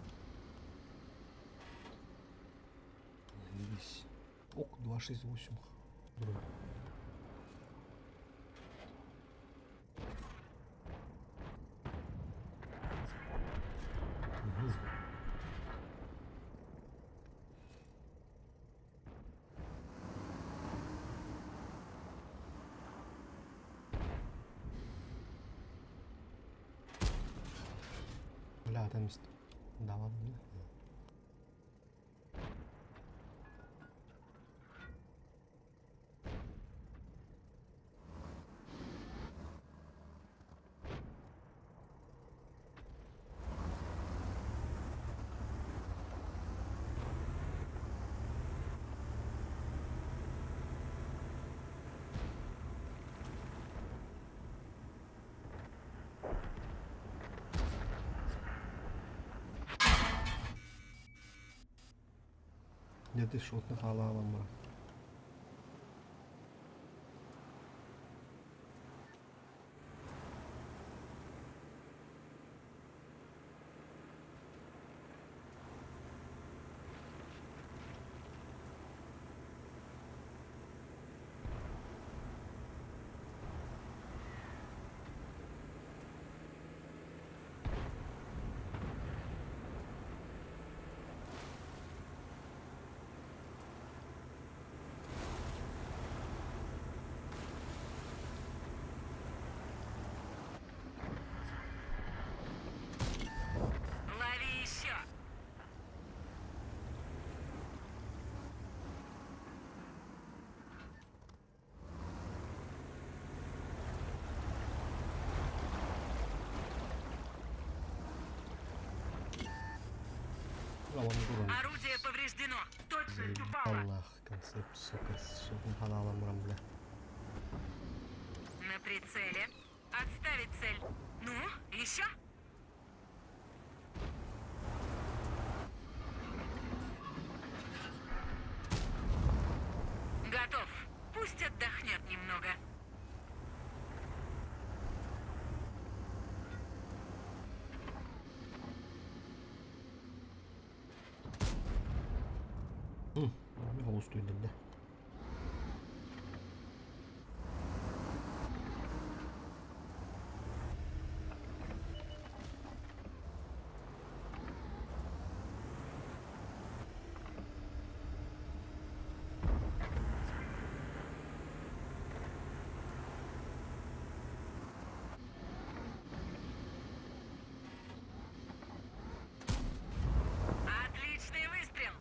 Заебись. Ок, 268. Бронь. Угу. Бля, там есть. Да ладно. Дьэ ты шотно хаалаабан баран. Лови еще! Орудие повреждено. Точность упала. Аллах, концепт, сука, сука, ханалам бля. На прицеле. Отставить цель. Ну, еще? Готов. Пусть отдохнет немного. Холостуй да. Отличный выстрел!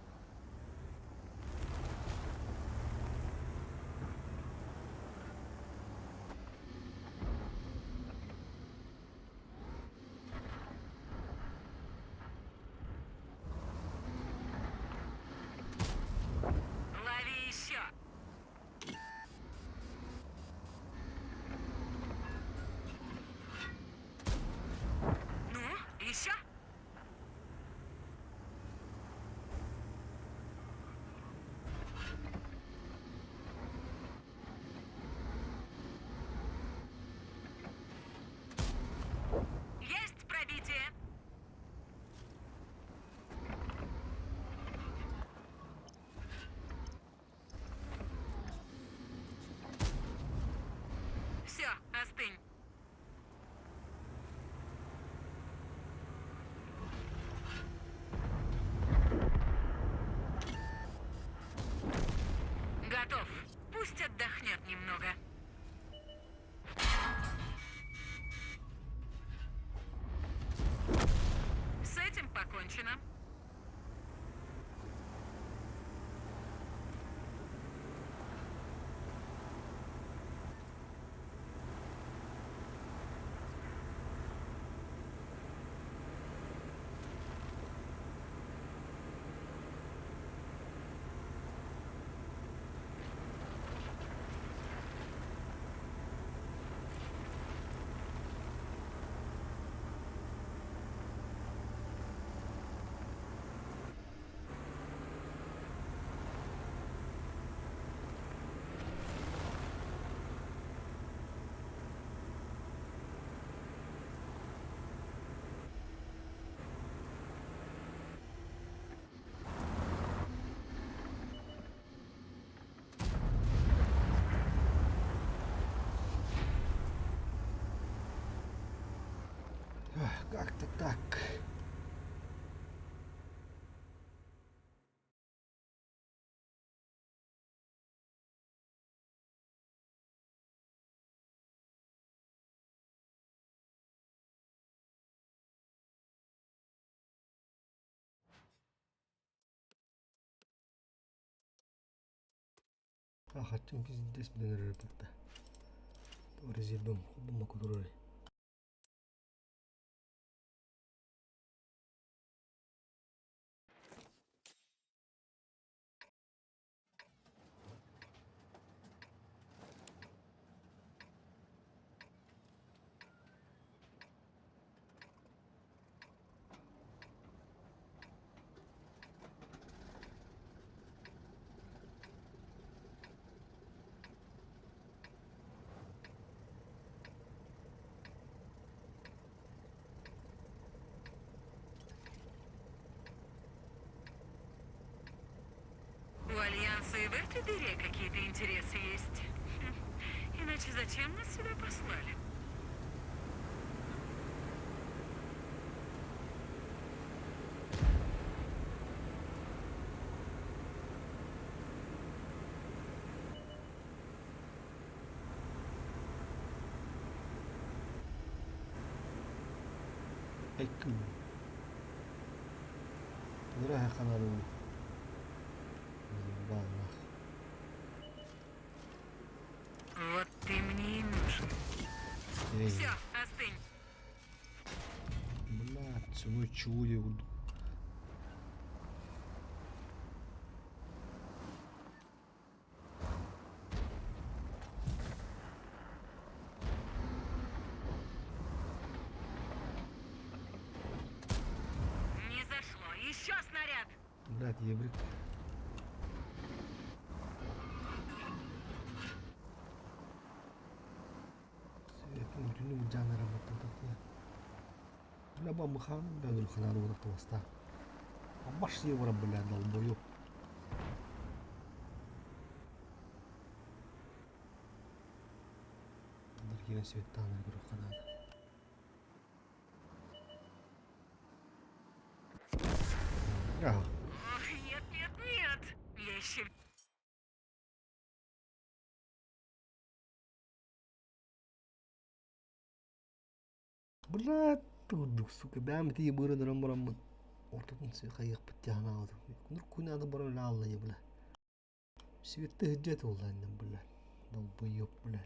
Как-то так. Ахаччын пиздец билэн эрэр да. Резервэм холбоммокко турар. У Альянса и в этой дыре какие-то интересы есть. Хм. Иначе зачем нас сюда послали? Эккин. Ыраах ханарын бааллаах. Вот ты мне и нужен. Эй, Все, остынь. блядь, ценой чего я буду? Не зашло. Еще снаряд. Блядь, ебрик. Бүтүннүү былдьаан эрэ баттататыа. Бля, бамыхаан, бля, өлханаан уонна туоста. Баш евро, бля, долбоёб. Киирэн светтаан көрүөххэ наада. Ага. Ох, нет, нет, нет. Я еще Бля, курдук, сука, бэм ити быырын ыран бараммын ортотун хайыахпыт дьаһанаабытым. Кунур күн баран ааллайа, бля. Светте сылдьа туоллааннан, бля. Долбоёб, бля.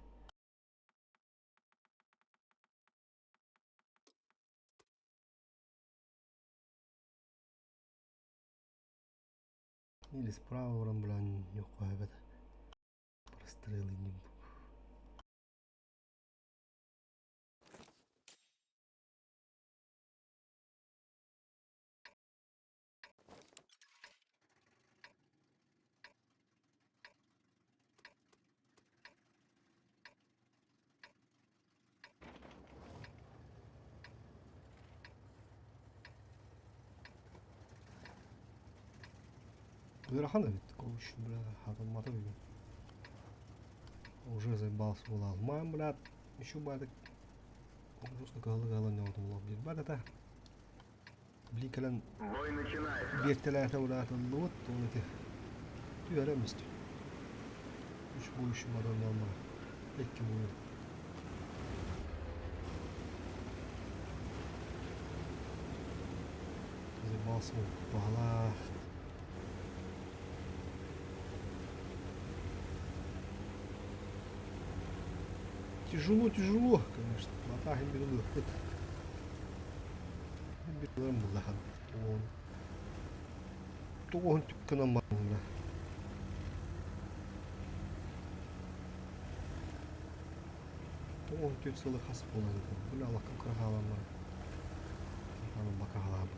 Или справа баран, бля, ньуххуайбат. Прострелы не Ыарахан эбит, короче, бля, хатаммата бүгүн. Уже заебался буолаалмаан, блядь. Еще баадык жестко кыһыллык аһылан ньоҕотум диир баадата. Били кэлэн Бой начинается. биэртэлээтэ улаатыллыбыт, ол ити түһэрэ мистик. Үч бой үч бадан ялмара. Икки бой. Заебался баҕалаах. Тяжело, тяжело, конечно. Латахин бирин ыппыт. Бирин буллахан. Туон. Туон түккынан бара. Туон түт сылы хас болан. Бля, Аллахка кырахалан бар. Анын бакахалам.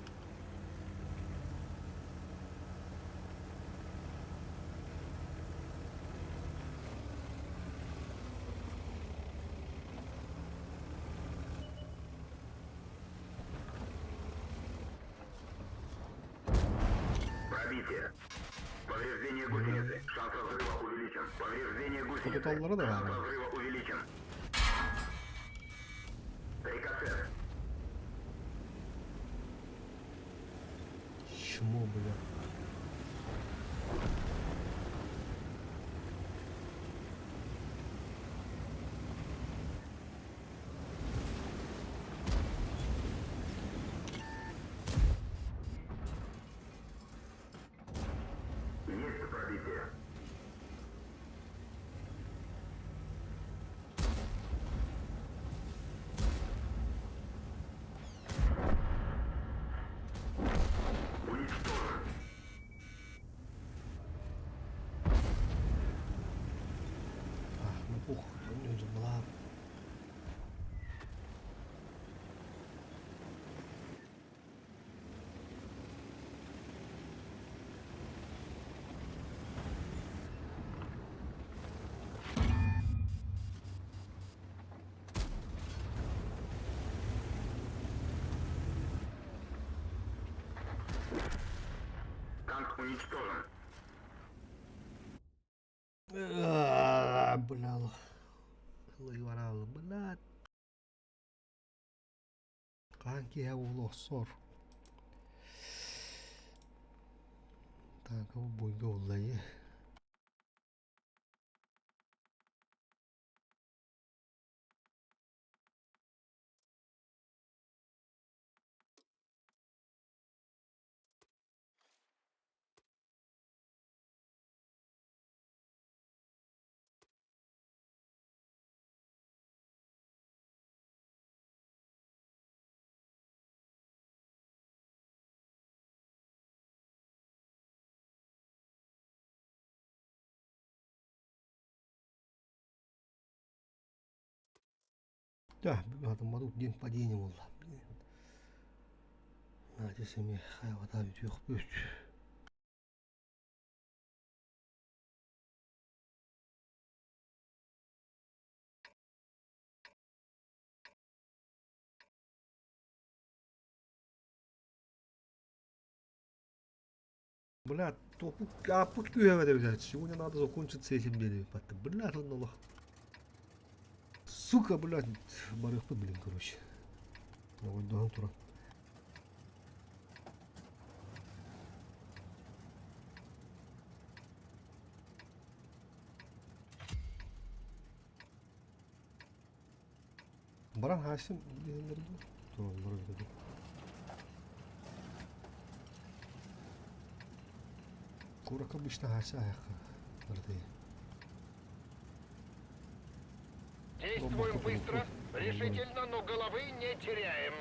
Пробитие. Повреждение гусеницы. Шанс разрыва увеличен. Повреждение гусеницы. Хототаллара да Шанс бар. разрыва увеличен. Рикошет. бля. Есть пробитие. Уничтожен. Ах, ну пух, была. Танк уничтожен. Бля, Бля. Хаан киэһэ уолу охсор. Тааҥка бойга уллайы. Дьэ, бүгүн диэн падение буолла. Надя семья хайвата бүтүөхпүт. Бля, топу күүһэ взять. Сегодня надо закончить с этим делом. Бля, он Сука, блядь, барыхпыт, блин, короче. Ойдоһон туран. Баран хаасым диһэллэр тураллар эбитэ. Куоракка обычно хаася аһыахха барыта. Действуем быстро, решительно, но головы не теряем.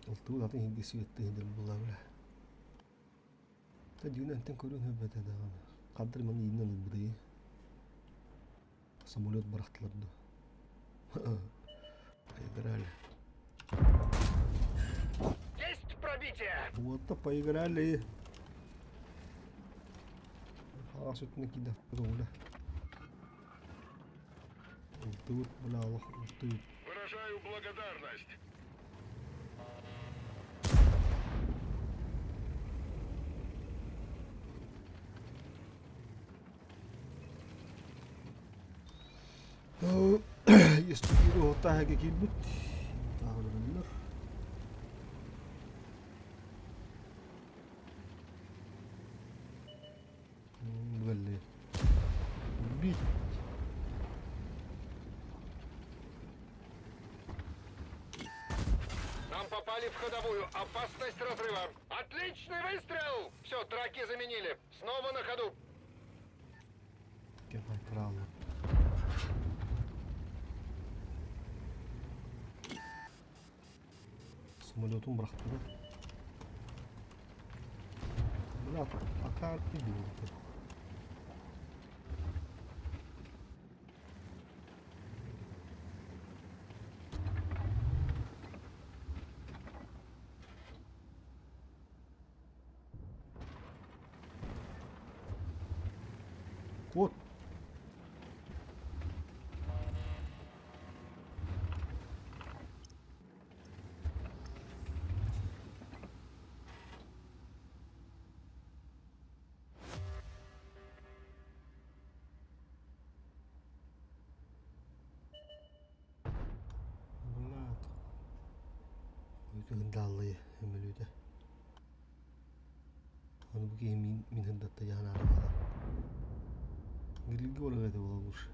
Алтыбыт атын иһирдьэ сибэтте иһдэр буолла бля. Та дьиҥинэн көрүн хөбөтө даҕаны. Хаддыр маны иинэн ылбытый. Самолет бырахтылар дуо. Поиграли. Есть пробитие! Вот то поиграли. Хаҕас өттүнэн киирдэ бля. Ылтыбыт бля олох ылтыбыт. Выражаю благодарность. Естігері отаһыга киирбит. Тааҕырыллар. Блин. Убить. Нам попали в ходовую. Опасность разрыва. Отличный выстрел! Все, траки заменили. Снова на ходу. Кем кралы. Самолетун бырахтылар. Бля, акаар билбит. Куот! Дааллайы өмөлүөтэ. Аны бу киһи мин мин сырдатта дьаһанаары хаалар. Грилгэ барар этэ буолар лучше.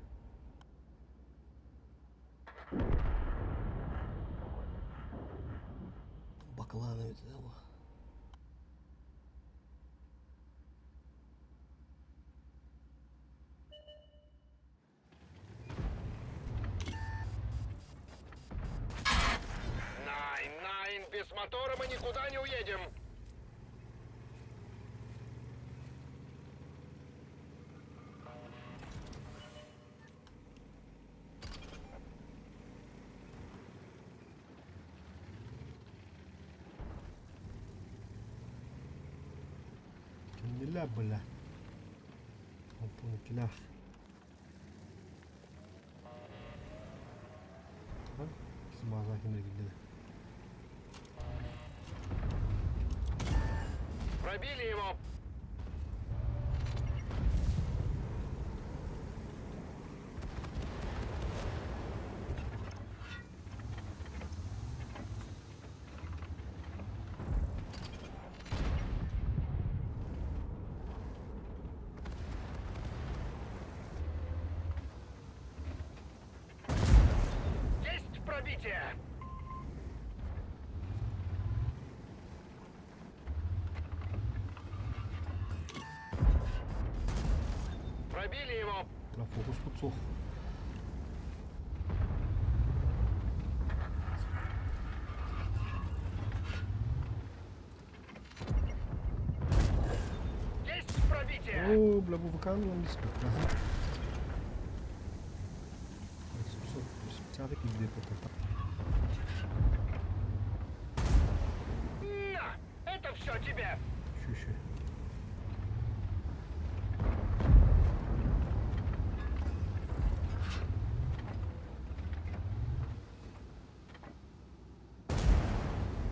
Баклан эбит этэ бу. Найн, найн, без мотора мы никуда не уедем. Кэннилэ бля. Алтан Пробили его! Есть пробитие! Пробили его! Фокус суох. Есть пробитие! Оо, бля, бу ВК-ны ылан испит. На! Это все тебе! Еще,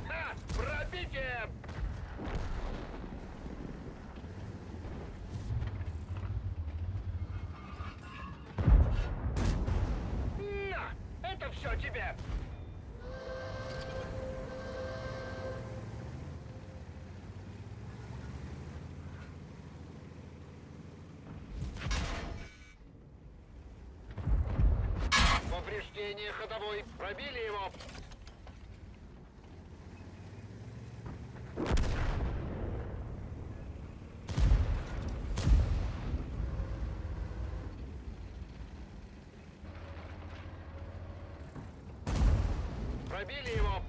Ха! Пробитие! На! Это все тебе! Повреждение ходовой. Пробили его. Пробили его.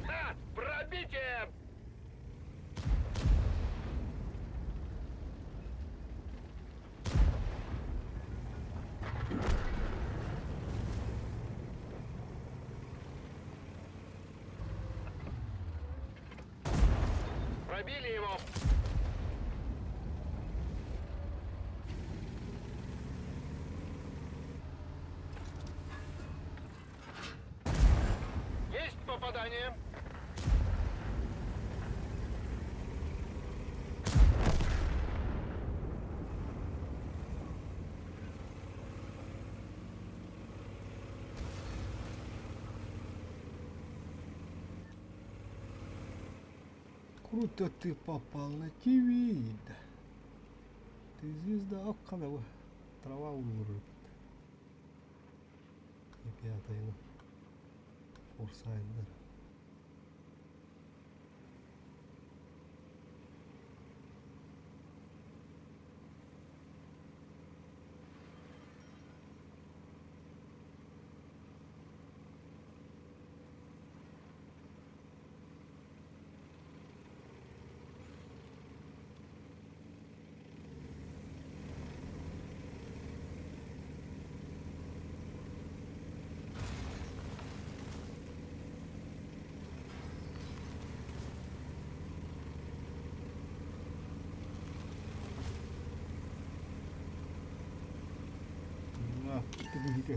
Ха! Пробитие! Пробили его! Есть попадание! Круто ты попал на ТВ. Ты звезда Окканова. Трава улурупит. И пятая. Форсайдер. Ситиһиитэ.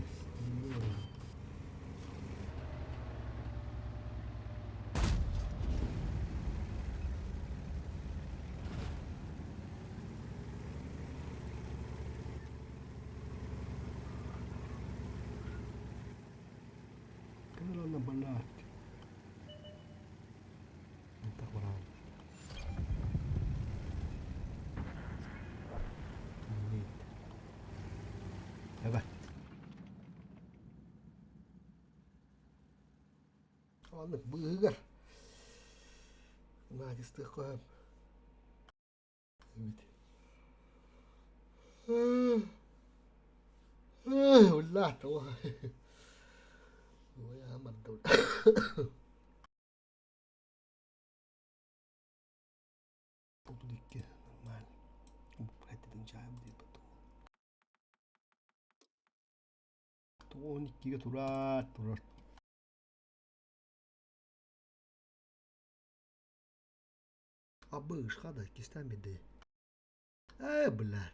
Кэлэн блядь. Это баран. Эбэ. Оннук быыһыгар наадьыстыах көһөм эбит. Уллаат 32 нормально. 12-ге турар, турар. Абыш, хада, кистан беде. Э, бля.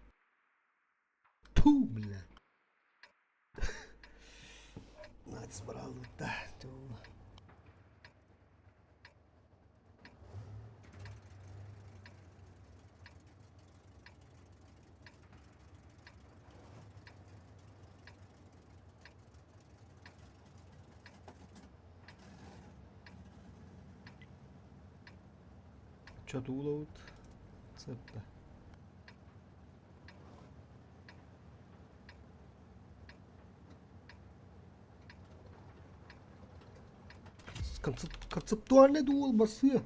Ту, бля. Надь да. Чатуулабыт сытта. Концептуальный дуэл барсыа.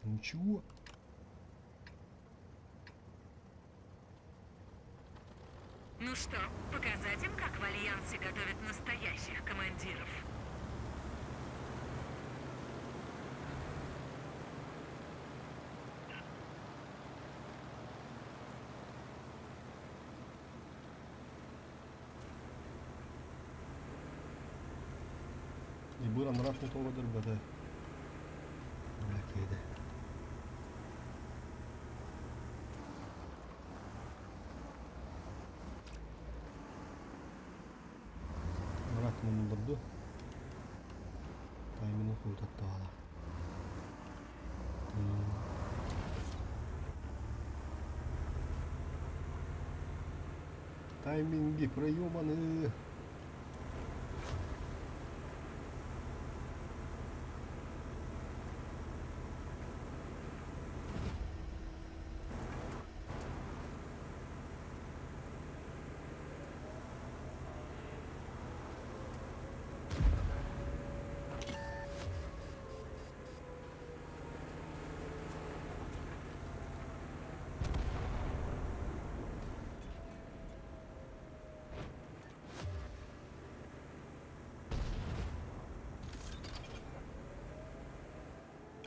Ничего. Ну что, показать им, как в Альянсе готовят настоящих командиров? Быыр анараа тоҕо бата. Киэдэ. Анараа муннулларду. Таймины хуутаттаала. Тайминги проебаны.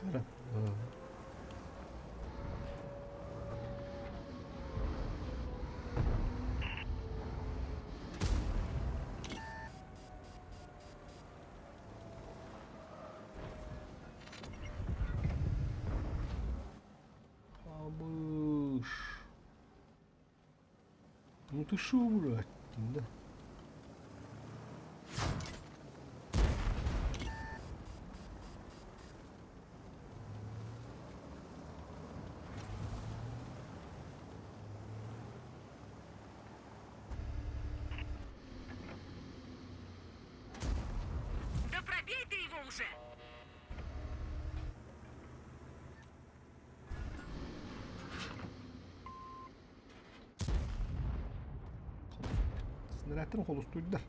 Ара. Абыш. Ну ты шо, брат, да? Да пробей ты его уже! Снарядтарын холустуйдар.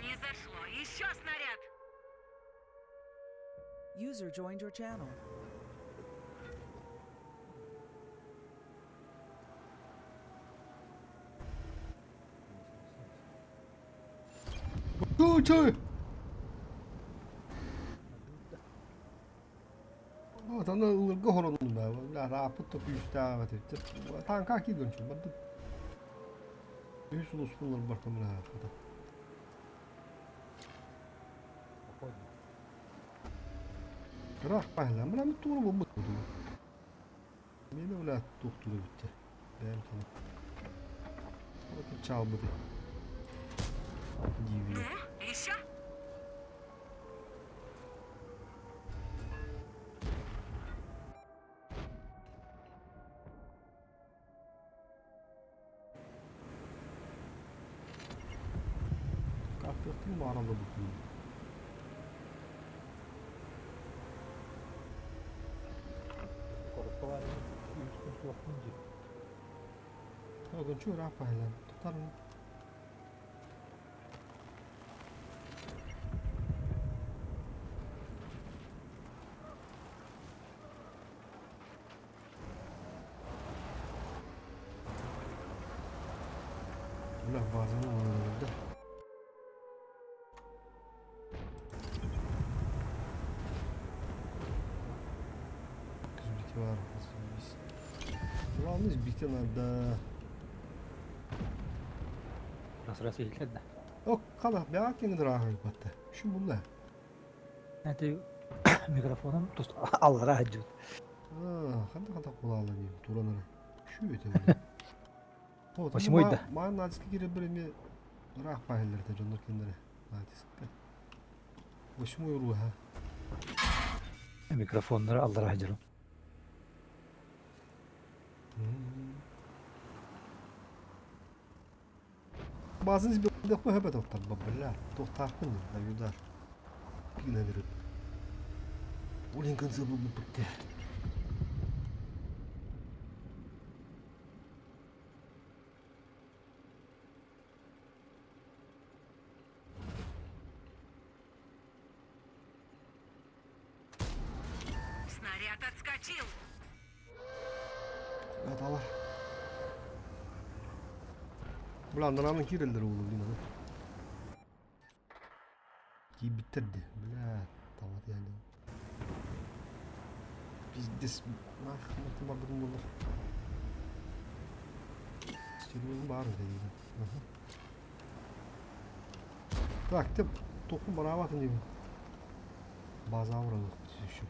Не зашло. Еще снаряд! User joined your channel. Чой! Аны ылырга хороннум баа. Раапыт то күүстээҕэ Таанка кииргэн барды. Үс улуспулар бар көмөлө хата. Ыраах паһла. Мына тууру болбут. Миэнэ бля туохтуур эбит дьэ. Бэйэм кини. Чаалбыты. Диибин. Ну, еще? Картыахтыы мааралла бутуйун. Коробка баар үстэн суохпун дии. Огончу ыраах баһылан тутарын. Бля, базаны да. Сбить var, Главное сбить надо. Раз раз иһиллэр да. О, хала, бяакин драһы батта. Şu булла. Это микрофоном тус аллара сылдьыбыт. Ханна хата кулаала диим туран эрэ. Шүү этэ били. Восьмой да. Маан натиска киирэр эмиэ ыраах баһыллар этэ дьоннор кинилэрэ натиска. Восьмой уруһа. Микрофоннары аллара сылдьарым. Базын сбилдэх бөһөбөт оттарба бля. Туохтаахпын даюдар. Пинанырып. Улин конце бу бутте. Снаряд отскочил. Аталар. Бля, андараның киирэллэр уолу блин аны. Киирбиттэр дии. Бля, талат яны. Пиздец. Нах, барбытым буоллар. Серьезно баар этэ Так, теп тоху бараабатын диибин. База еще.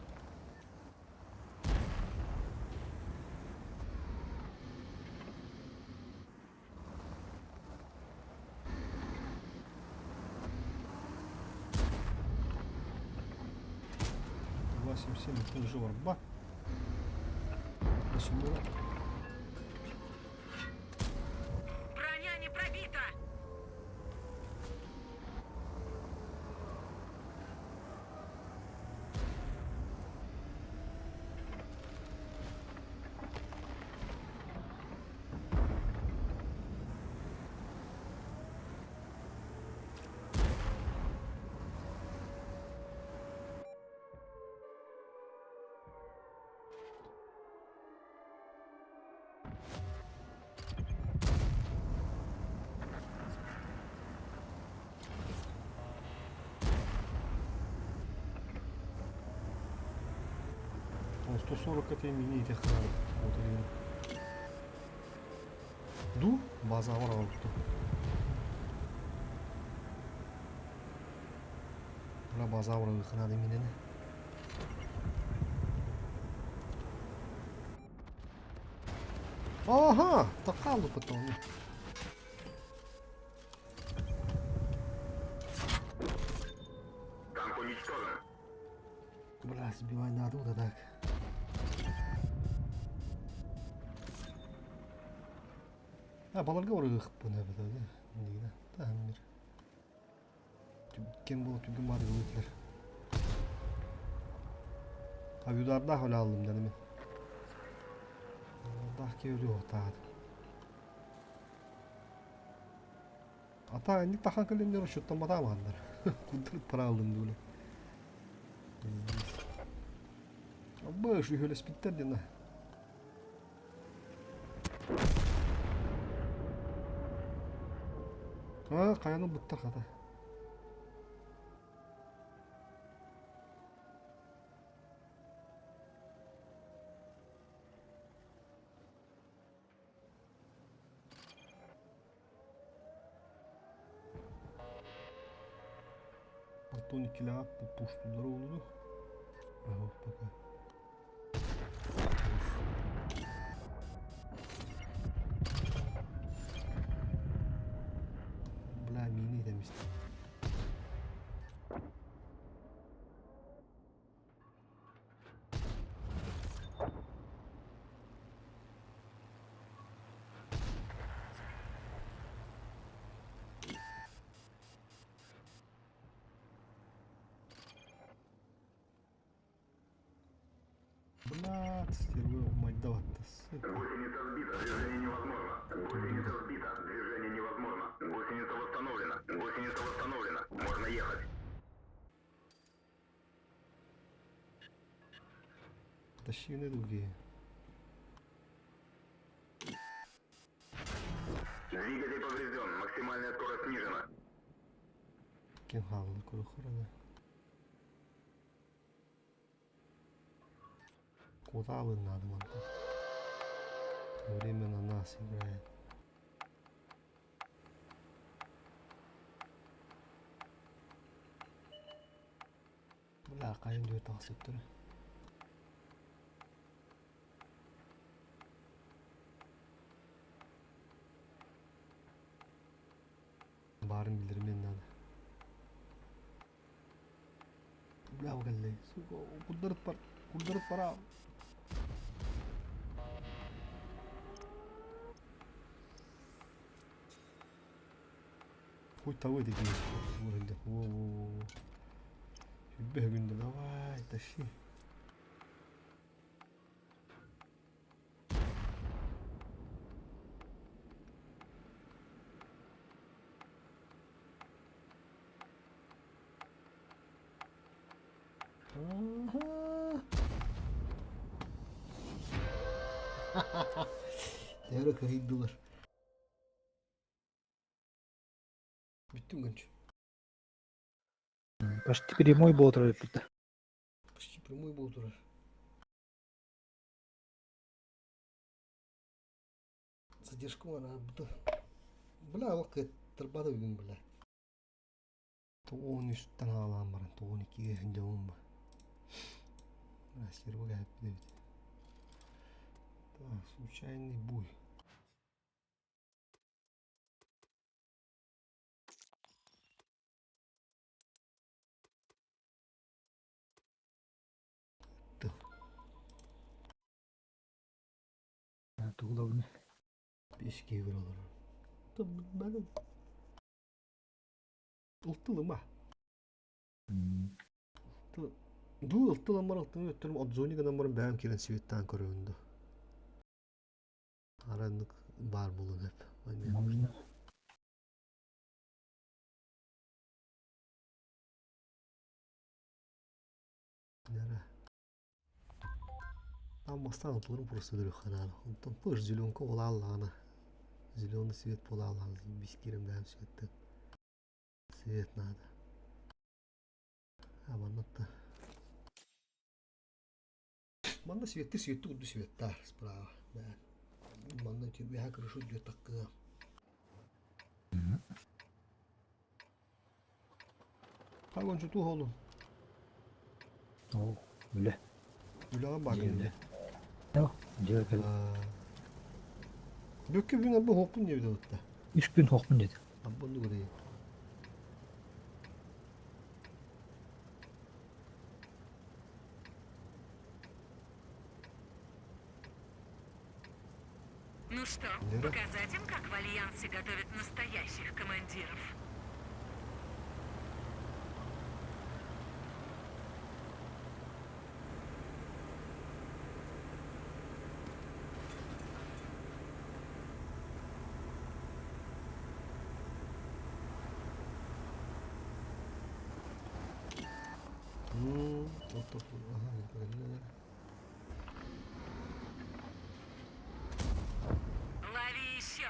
2,77 это уже варба. Почему? Броня не пробита. Он 140 это мини этих вот или Ду база бар алыпты. Бля база бар ханады минени. Ага, такалу потом. Танк уничтожен. Бля, сбивай надо да так. А, баларга барыгыхпын эбит да. Таамир. Кем болуп түгүн бар өтүлөр. Авюдарда холя алдым дедим мен. Дах кеүлү отаад. Ата инник тахан кэлиннер учуттан батаамандар. Куддырып пара алдым дууле. Абы шүйхөлеспиттер дена. А, каяны буттар хата. Антон иккилэҕэ пуштуллара уолу. Пока. Блядь, стервы умайдаватта. Сука. Гусеница сбита, движение невозможно. Гусеница сбита, движение невозможно. Гусеница восстановлена. Гусеница восстановлена. Можно ехать. Тащи на другие. Двигатель поврежден. Максимальная скорость снижена. Кем хаалла курухурана. Куда надо мантан. Время на нас играет. Бля, хайын дүө тахсыптыр. Баарын билдирмен надо. Бля, кэллэ. Сука, курдарыт бар. Курдарыт бара. Хуй того дии. Во-во-во. Сүрбэ күндэ давай, тащи. Төһө кыһыйдылар. Бүттүм гынчы. Почти прямой буолар эбит. Почти прямой буолан турар. Задержка бар бу. Бля, ол кыттырбады бүгүн бля. Тоҕуон үстэн хаалаан баран тоҕуон иккигэ сылдьабын ба. Стерва кэһэппит эбит. Так, случайный бой. Тугулабын. Беш киһи көрө олорор. Ылтылыма. Дуу ылтыламар ылтыны өттөрүм обзони гынан баран бэйэм киирэн светтаан көрөбүн дуу. Араннык баар буолуон сөп. Можно. Там бастаан ылтыларым просто өлөрүөххэ наада. Онтон пыш зеленка буолааллаҕына зеленый свет буолааллаҕына бис киирэн бэйэм светтэн свет надо. А манна Манна светти светти курдук светтаар справа. Манна үөһэ крышу үрдүгэр таккыа. Хагончу туох олун? Оо, үлэ. Үлэҕэ баар Дьиэ Дьиэ кэл. Бүккү бүгүн абы хоқпун диэбит отта. Үс күн хоқпун диэт. Аббонну көрейин. Ну что, Лера? показать им, как в Альянсе готовят настоящих командиров? Лови еще!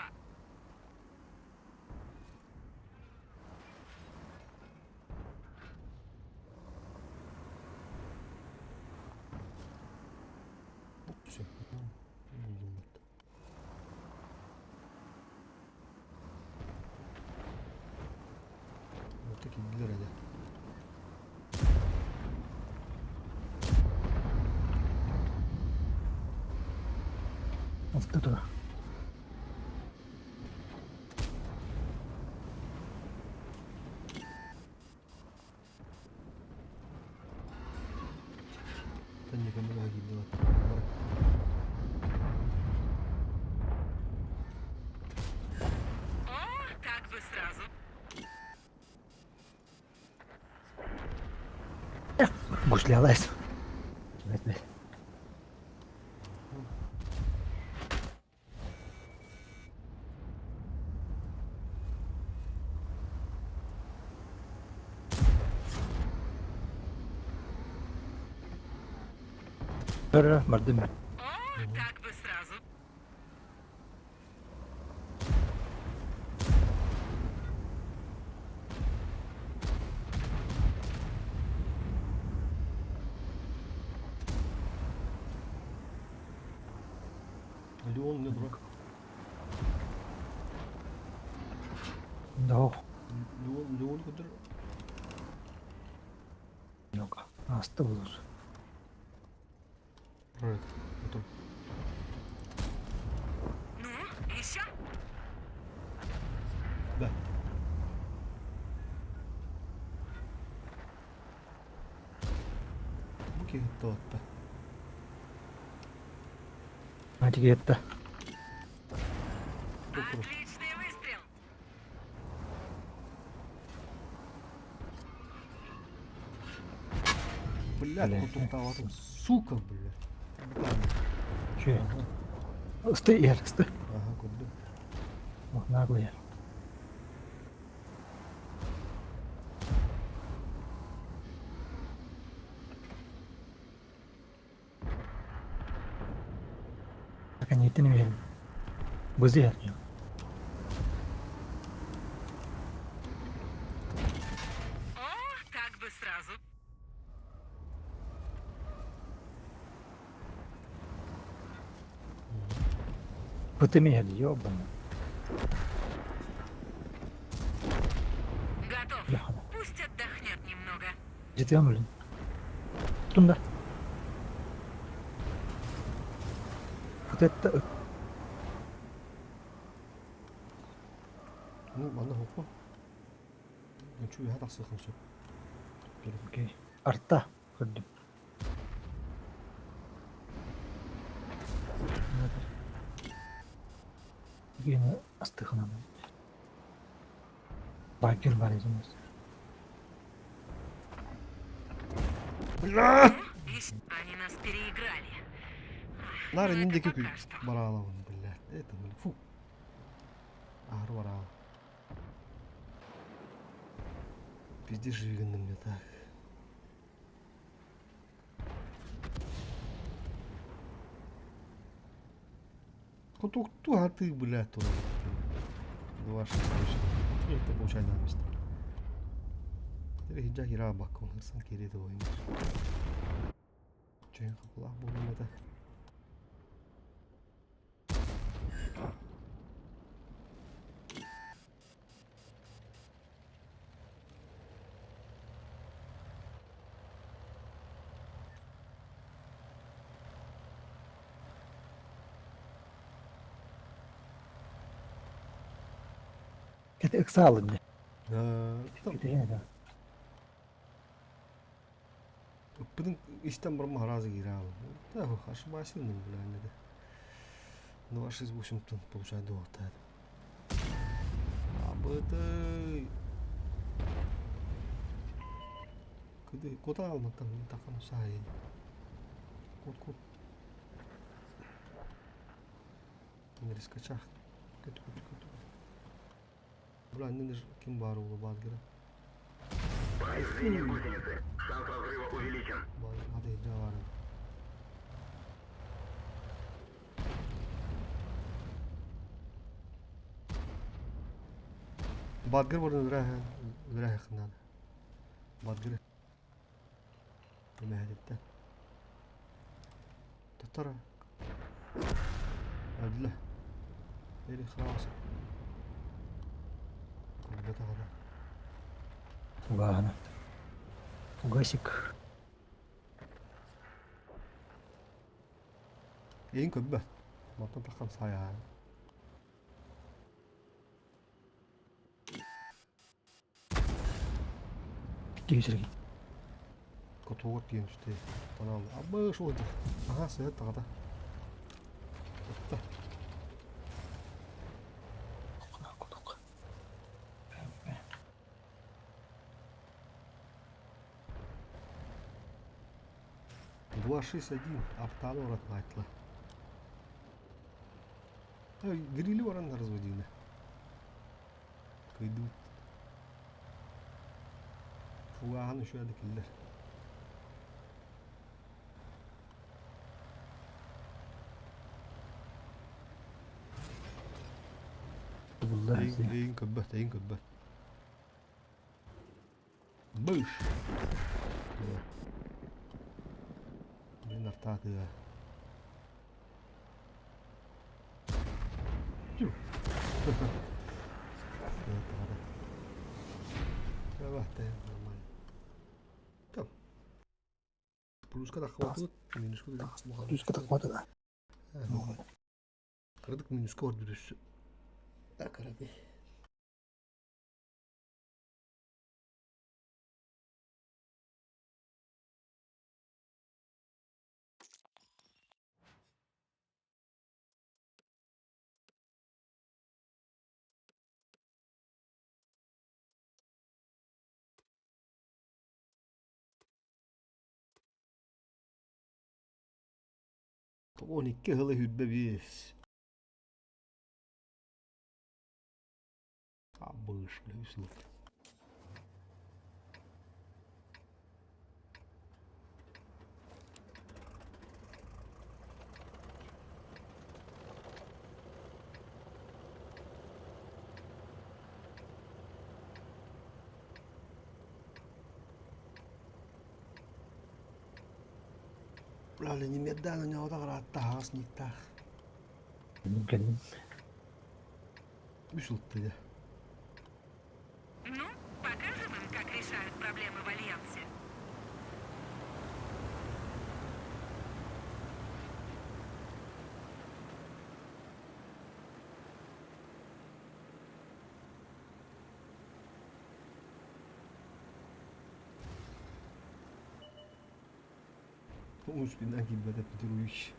Все. Булдум бат. Вот такие города. Вот это. Танья киирдилэр. О, так бы сразу. Гуслялась. Өр бардым. О, так бы сразу. Леон не дурак. Да. Леон, Леон көтөр. Yok. Hasta bulur. Evet. Otur. Ну, еще? Да. Бу киһи туотта. Hadi gitti. Отличный выстрел. Блядь, Бля. кутуктаабатым. Сука, блядь. Şey. Ысты yer, ысты. Ага, көрдүм. Oh, наглый yer. Bakın niyetini verelim. Bızı yer. О, так бы сразу. Bıtı mı yer? Ёбаный. Готов. Бляха. Пусть отдохнет немного. Жетем блин. Тунда. Вот это Ну, манна хоппа. Чуй хатахсыхым сөп. Окей. Арта. Көрдүм. Yine астыхына. Багер бар изумыз. Бля! Еще. Они нас переиграли. Ах, Нары ну это ниндеки пока что. бараалабын, блядь. Это, блин, фу. Аар бараал. Пиздец живиган на мне так. Кутукту, а ты, блядь, тоже. Два шесть точно. Это получай на место. Хиджа хира бакон, сан кири то ойнер. Чен хапла була это. Это эксалын. Там Это я, да. Ыппытын истэн барма харазы киирэ Да, ошибайся, ну, бля, не да. 2,68 тонн получает доллар. Абыты. Кыды, кота алматтан тақам сай. Кот, кот. Рискачах. Көт, көт, көт. Бля, не ким бар улы бадгера. Повреждение гусеницы. Шанс разрыва увеличен. Hadi var. Бадгыр бар үрәһ хыннан. Бадгыр. Мәһәдиттә. Татара. Әдле. Эри храс. Курбата гана. Фугана. Фугасик. Ең көббә. Маттан таққан сая. Кешірген. Котугар тиен түсте. Танал. Абы шул. Ага, сәт тагада. Тотта. Два шесть один. Артаны орат айтла. Грили оран разводили. Кыйду. Фугахан еще киллер. булла. Эйин көрбөт, эйин көрбөт. Быш! Мин артаатыга. Нормально. Там. Плюска таххыбатыбыт, минуска Плюска таххыбатыда. Кырадык минуска бар бүрүс. Акарабы. 12 сылы 25. Абыш, бля, үс сыл. Бля, немедленно не отограттаах, сниктаах. Кэллим. Үс ылтыга. Ну, покажем им, как решают проблемы в Альянсе. Үс бинан киирбэтэ Петрович.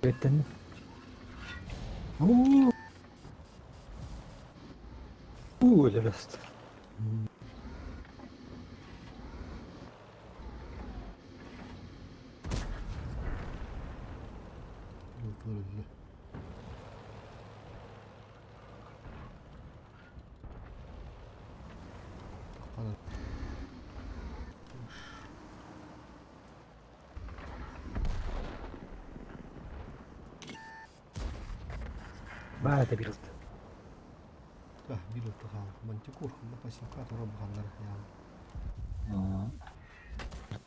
Бэттэн. Уу. Уу, өлөрөст. Өллө. Баата биир ылта. Биир ылта хаал. Мантикор, пасинка тура буханнар яан.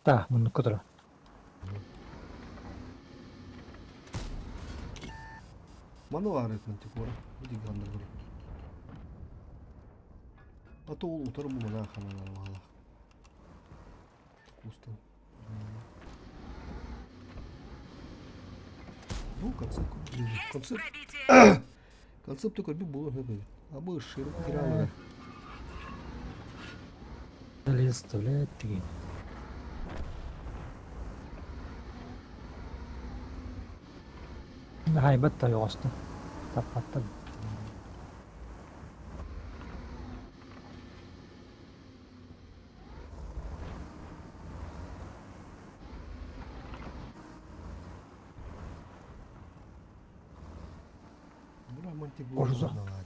Та, муннукка тура. Маны баар мантикора. Бу диганнар бар. А то ол утары мунана хананар баалах. Кустан. Ну, концепт. Есть Концепт. пробитие! Концепт такой буолуон сөп эбит. А бу широко киралара. Лес, блядь, Хайбат та оҕосто. Таппаттан. Бура Орзо. мантикора.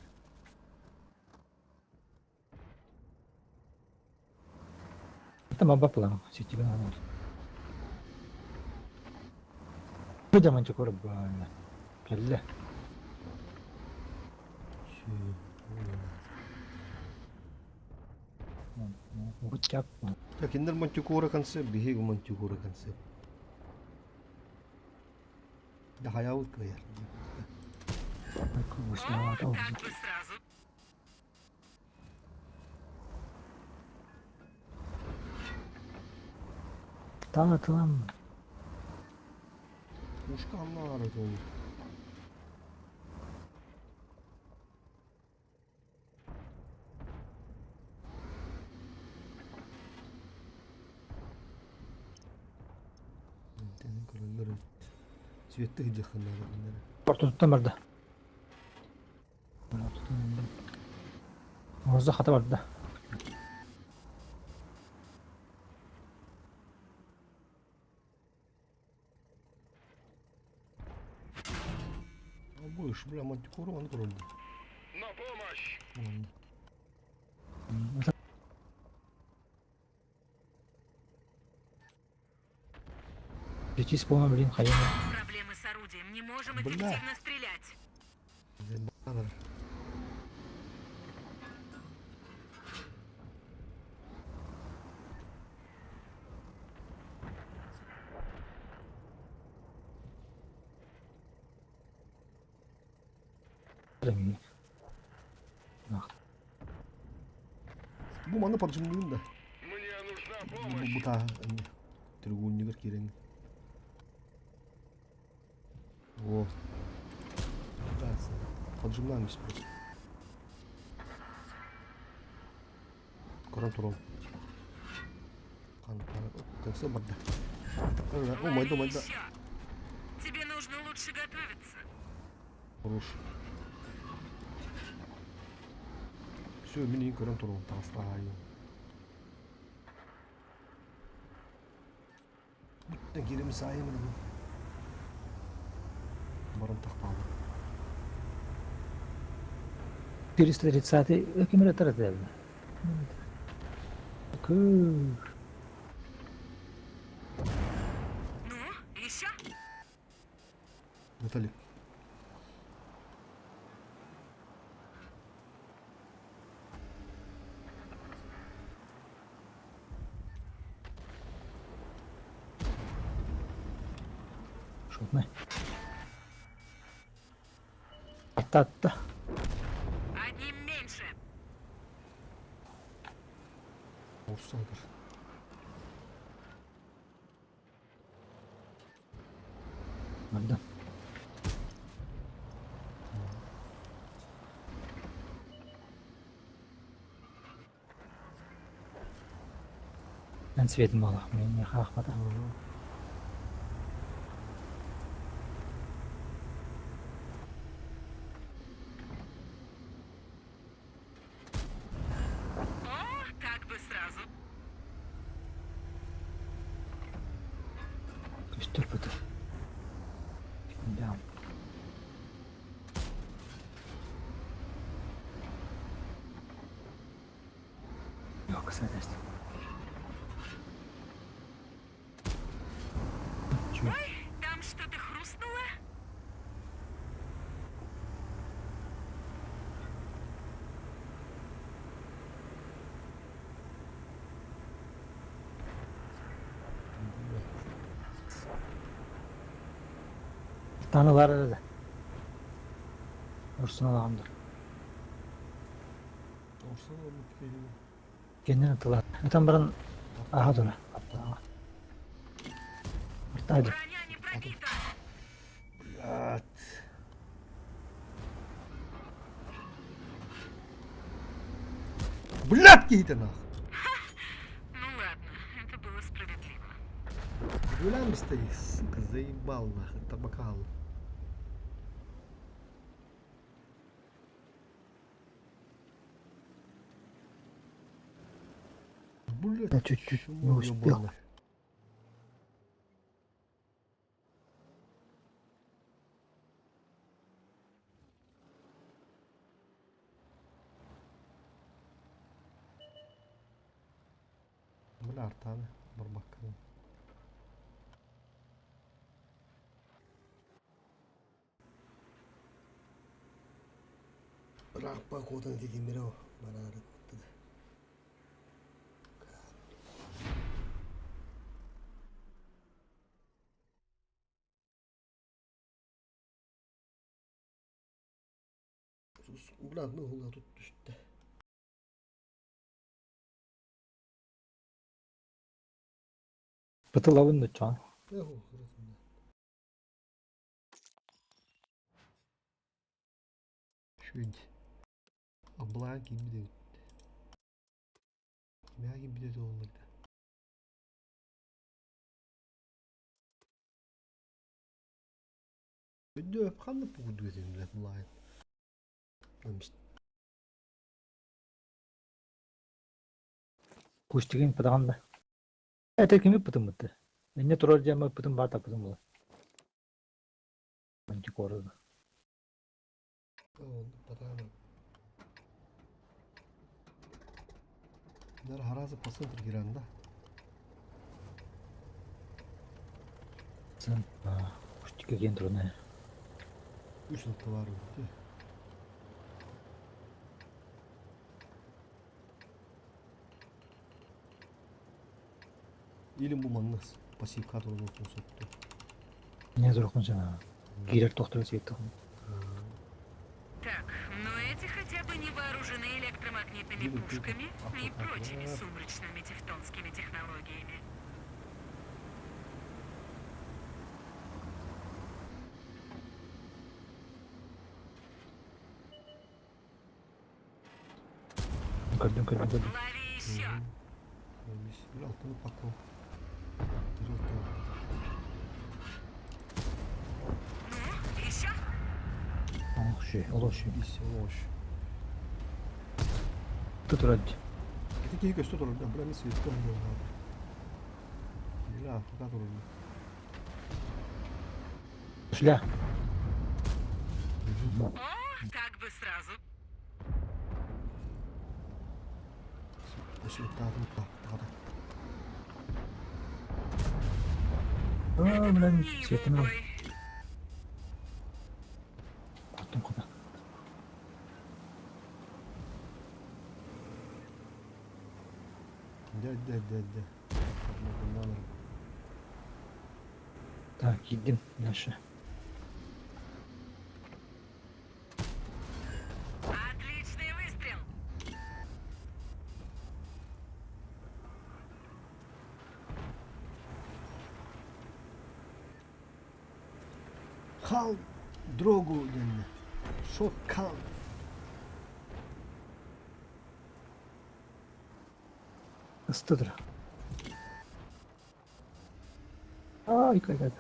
Это баплан, сетевой. Бу мантикора баана. Кэллэ. Бутчак. Так, кинилэр мантикора концепт, биһиги мантикора концепт. Да хайабыт кыайар. О, так бы сразу. Таатылам. Ушка аннары ол. Светті жақыннары. Ортотуттан барда. Орзо хата барда. Бу бля мантикора оны көрөлдү. На помощь! Чис буолан блин хайа Проблемы с орудием. Не можем Бля. эффективно стрелять. Бу маны поджимныын да. Мне нужна Бу помощь. бу таа трибуннигар киирэн. О. Поджимнаан ис просто. Көрөн туран. Кэнсэ барда. О, майда, Лови майда. еще. Тебе нужно лучше готовиться. Хорош. Все, мин иин көрөн туран таастаайын. Бүттен киирем саайым Баран тахтаалы. 430 ким эрэ таратыа Күү. Ну, еще? Виталик. Шотнай. Атта-атта. Одним меньше. Орсаңдар. Барда. Эн светин буолла. Мен хаахпата. О, так бы сразу. Көстөр бөтө. Да. Yok, касательство. Чё? Ой, там что-то хрустнуло? Tanılar arada. Orsun alamdır. Орсаң олмут киһини. Kendini atılar. Öten баран аха тура. Артайды. Броня не пробита. Блядь. Блядь, киһитэ нах. Ну ладно, это было справедливо. Гулям стоит, сука, заебал нахуй, табакал. Блядь, Я чуть-чуть чмо не успел. ёбаное. Бля, артаны, барбакканы. Рахпа куотан титимиро, барары куоттада. Бля, ну хула тут түстэ. Бытылабын да чоң. Эху, хырытында. Шүйд. Аблаан кимбиде өттө. Мää кимбиде олларда. Өддө өп ханны пугуду этим билет мулайын. Амст. Кустигин пытаган да. Это кими пытымыты? Эмне турар жама пытым бар тапытым була. Антикоры. Он патана. Нар харазы по центр киран да. Кустика диэн туран Үс алта баар эбит. Илин бу манна пассивка туран сөптө. Не турукун сана. Киирэр тохтор свет. Так, но эти хотя бы не вооружены электромагнитными пушками и прочими сумрачными тевтонскими технологиями. Көрдүм, көрдүм, көрдүм. Лови еще! Bir altını patla. Bir altı. Ну, еще? Олох шүй, олох шүй. Ис, ош. Тутурад. Ити киһи көстө турар да, бу эмис светтэ буолла. Бля, фока турар. Шля. О, так бы сразу. Светтаатын тахта. Аа, Это был блин, не его светим. бой. Куттум куда. Дэ, дэ, дэ, дэ. Так, идем дальше. Отличный выстрел! Хал дрогу дэннэ. Шот кал. Ыстыдыр. Ай, кай, кай.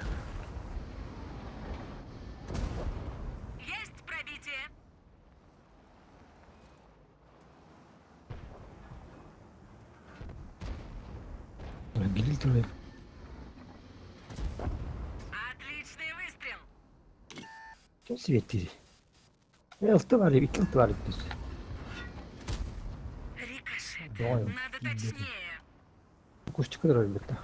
Есть пробитие! Билил турар. Отличный выстрел! Ким светтири? Алты бар, икки алты бар бүз. Рикошет. Давай. Надо точнее. Кустика турар битта.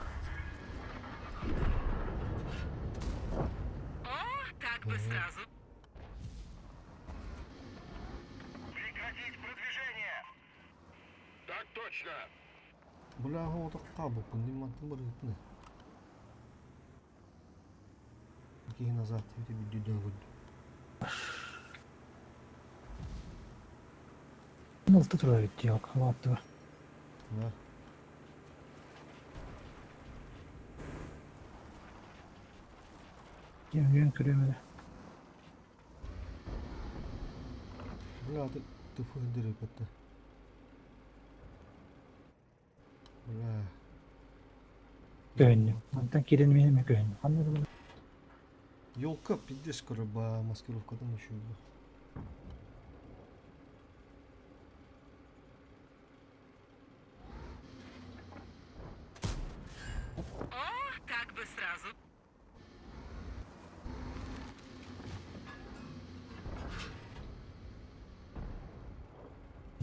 О, так бы сразу. Прекратить продвижение! Так точно. Бля, отаққа бұл нимантын бар еді. Киһи назад өте бүддүдөн көрдү. Алты турар бит yok. Алты бар. Да. Кем көрөм. Бля, ты тыфы бетте. Бля. Көөннү. Мантан кирен мен көөннү. Ханны бу? Елка пиздец короба маскировкадан еще. О, так бы сразу.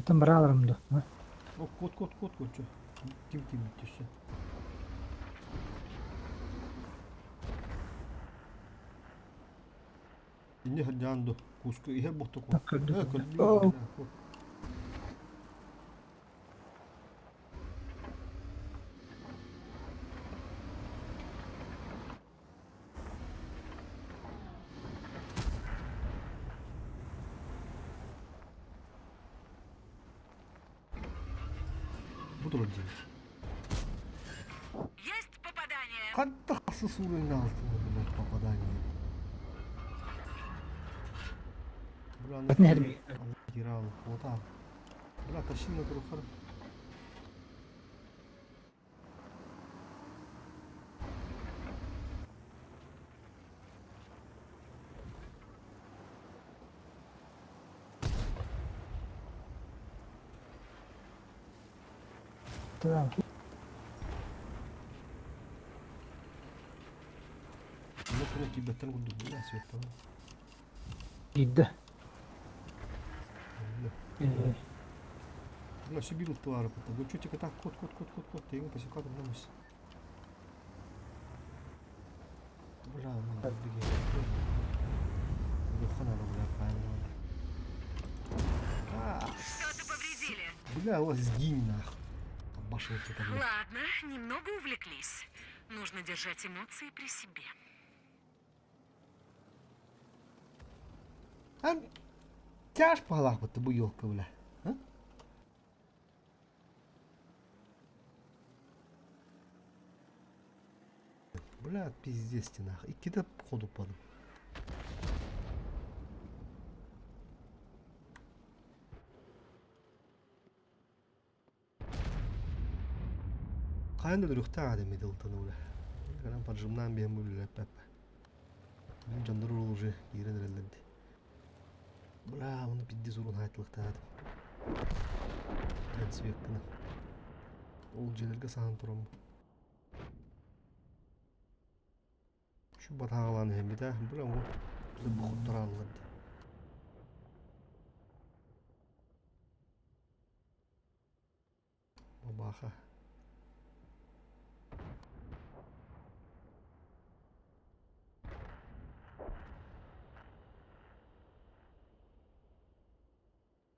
Там бараларым да. О, кот, кот, кот, кот, чё? Ким ким түсі. Инне хаджанду. Куску ихер бохту ку. Көрдү. Э, көрдү. О. Бу турар дии. Есть попадание! Хатта хасы уровень алтын, блядь, попадание. Бля, Бат нерви. Кирал, вот Бля, тащи на трухар. Да. Ну, куда кибеттен курдук, бля, свет там. Идди. Бля. Э, Бля, все бил твары, потому что чуть так, кот, кот, кот, кот, кот, ты ему посекал, намыс. Бля, Что-то повредили. Бля, вот сгинь нах. Обошел ты там. Ладно, немного увлеклись. Нужно держать эмоции при себе. А, тяж палах вот бу елка, бля. А? Бля, пиздец ты нах. Иккитэ ходуппадым. Хайан да өлүөхтээх аата эмиэ дылтан бля. Кэлэн поджимнаан биһэн бу үлэлэппэппэ. Мин дьоннор уже киирэн эрэллэр дии. Бля, ону пиздец урун хаайтылыктаатым. Цвет гына. Ол дьиэлэргэ саһан тураммын. Şu батааҕалаан иһэммит ээ, бля, ол бухуттарааллар дии. Бабаха.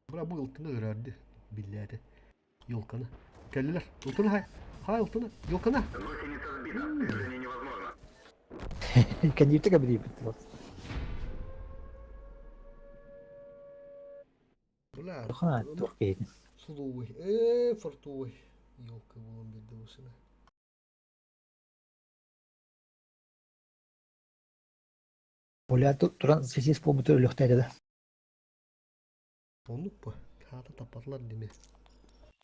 Бра бу ылтыны ырарды биллээти. Елканы. Кэллилэр. Ылтыны хай. Хай ылтыны. Елканы. Гусеница сбита. Движение невозможно. Кэннииртэ кэбириибит. Бля. Хана туох киһитин. Сулууй. Ээ, фортуй. Елка буолан биэрдэ бусына. Оля туран сисис буолбут өлүөхтээтэ да. Оннук бу. Хаата таппатылар дими.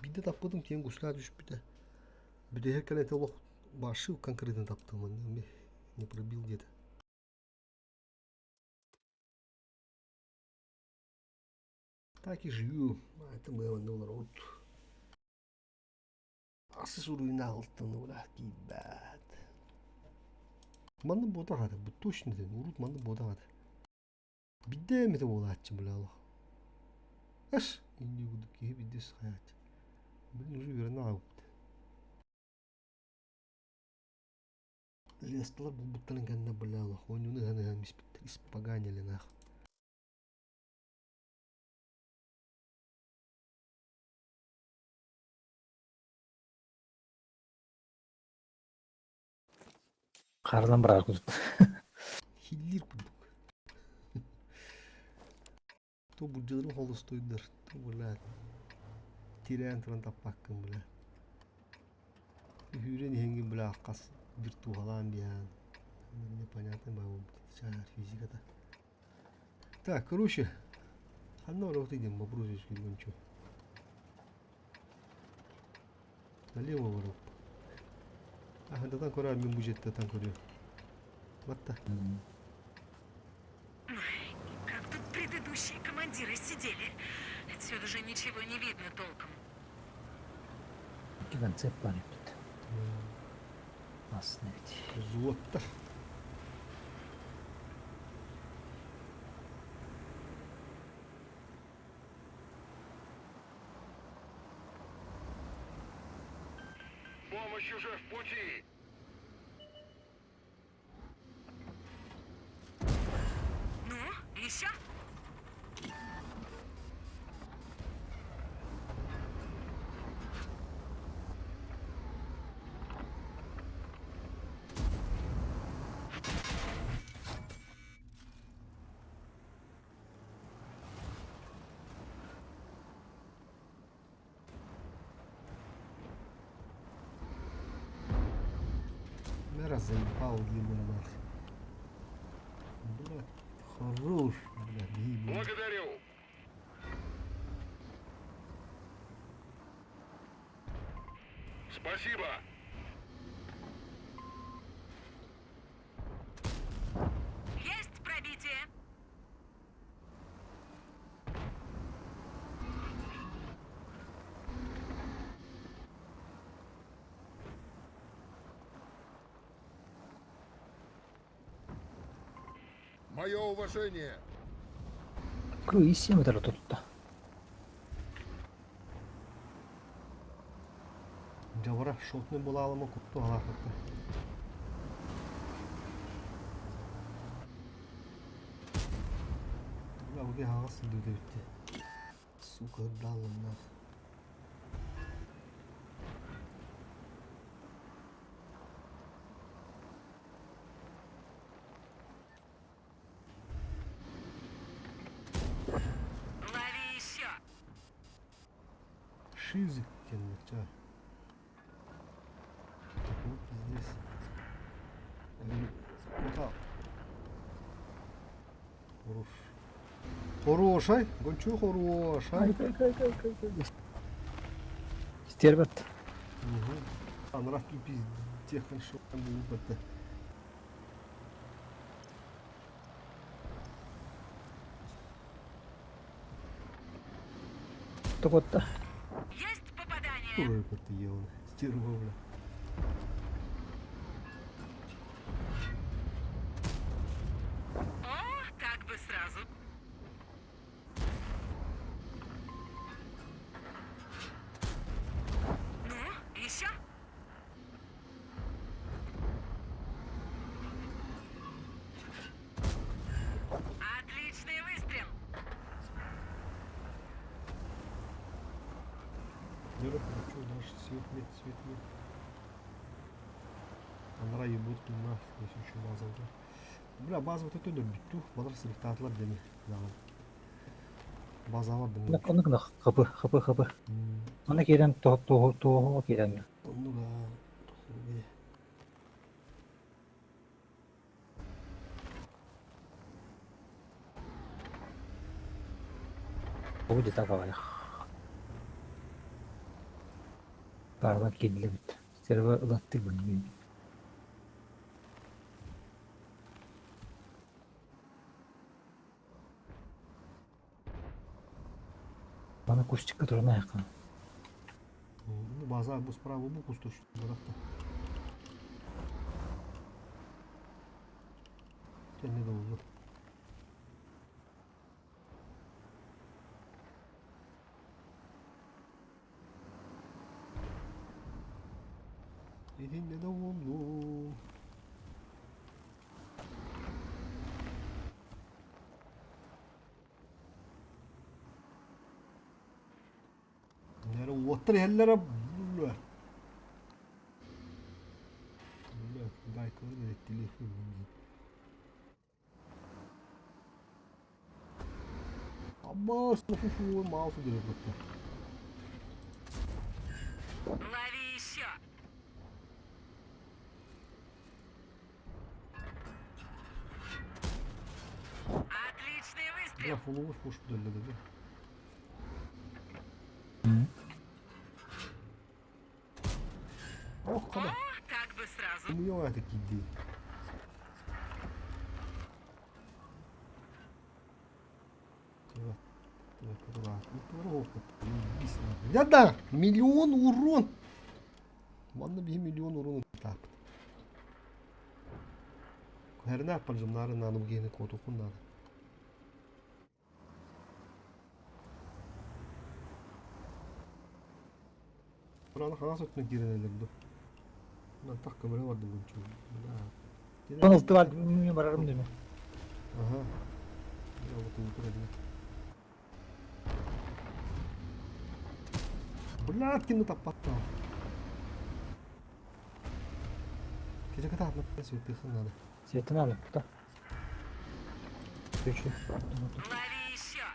Биирдэ таппытым тиэн гуслаа түспүтэ. Бүтэһик кэлэн олох башил конкретно таптым не пробил где-то. Так и живу. Это мы народ. Асы суруйна алтыны бля киибэт. Манны буотах бу точно ден урут манны буотах Бидде эмитэ буолааччы бля олох. Эс инди курдук киһи бидде сыхайааччы. Блин уже үөрэнэ аҕалбыт. Лесталар булбуттарын кэннэ бля олох оонньууну ыһан ыһан испиттэр испоганили нах. Харынан барар курдук. Хиллиир курдук. То буддьаларын холостуйдар, то бля тирээн туран таппаккын бля. Үһүүрэн иһэҥҥин бля хас виртуалаан биһаан. Непонятно физиката. Так, короче, ханна барабыт диэн вопрос үскүүргүн чу. Налево барып. Ахантатан көрө мин бу жеттатан көрүө. Батта. Как тут предыдущие командиры сидели? Отсюда же ничего не видно толком. Икки концепт бар эбит. Классно ведь. Взводтар. Помощь уже в пути. Ну, еще? Мера заебал ебаный нах. Бля, хорош, бля, бей, Благодарю. Спасибо. Есть пробитие. Мое уважение. Круиз метр тутта. Дьабара шотный буолаалыма кутту алаахатта. Бу киһи аҕыс сылдьыбыт эбит дии. Сука, ырдаалланнаах. Лови еще! Шизик диэн ча. Вот пиздец. Куда? Хорош. Хорошай, гончу хорошай. Стербет. Угу. Анрах пиздец хорошо будет. Тоҕотто. Есть попадание! Тура это Стерва, бля. О, так бы сразу. Ну, еще? Отличный выстрел! Нерв хочу, наш свет нет, свет нет. Анара ебут нах, если еще база уже. Бля, база вот это бүттү. Балар сырыктаатылар деми. База бар деми. Оннук гына хапы хапы хапы. Аны киирэн туоһу туоһу киирэн. Оннуга. Бу где-то баҕайы. Баарбар киирдилэбит. Сервер ылаттыы бын. Маны кустикка туран айакка. Ну, база бу справа бу кустуш. Барахта. Кэннэ да булду. Итиннэ да буоллу. Нэрэ уоттар иһэллэрэ бля. Бля, гайкалар телефон. Аббас, фу-фу, маусу дерет. Лови еще! Отличный Бля, выстрел! фуловый фуш дөллөдө. Ох, О, када. так бы сразу. Муя это киди. Да-да, миллион урон. Манна биһи миллион урон тааппыт. Куһэринэ аппалжымнары нааны бу киһини куотуоххун наада. Бураны хаҥас өттүнэн киирэн элэр ду. Мантах көмөлө бардым гынчу. Он ылты бар, мен барарым деме. Ага. Я вот утро Блядь, кину таппаттал. Киче кытаатна светыхын надо. Светы надо, да. Включи. Лови еще!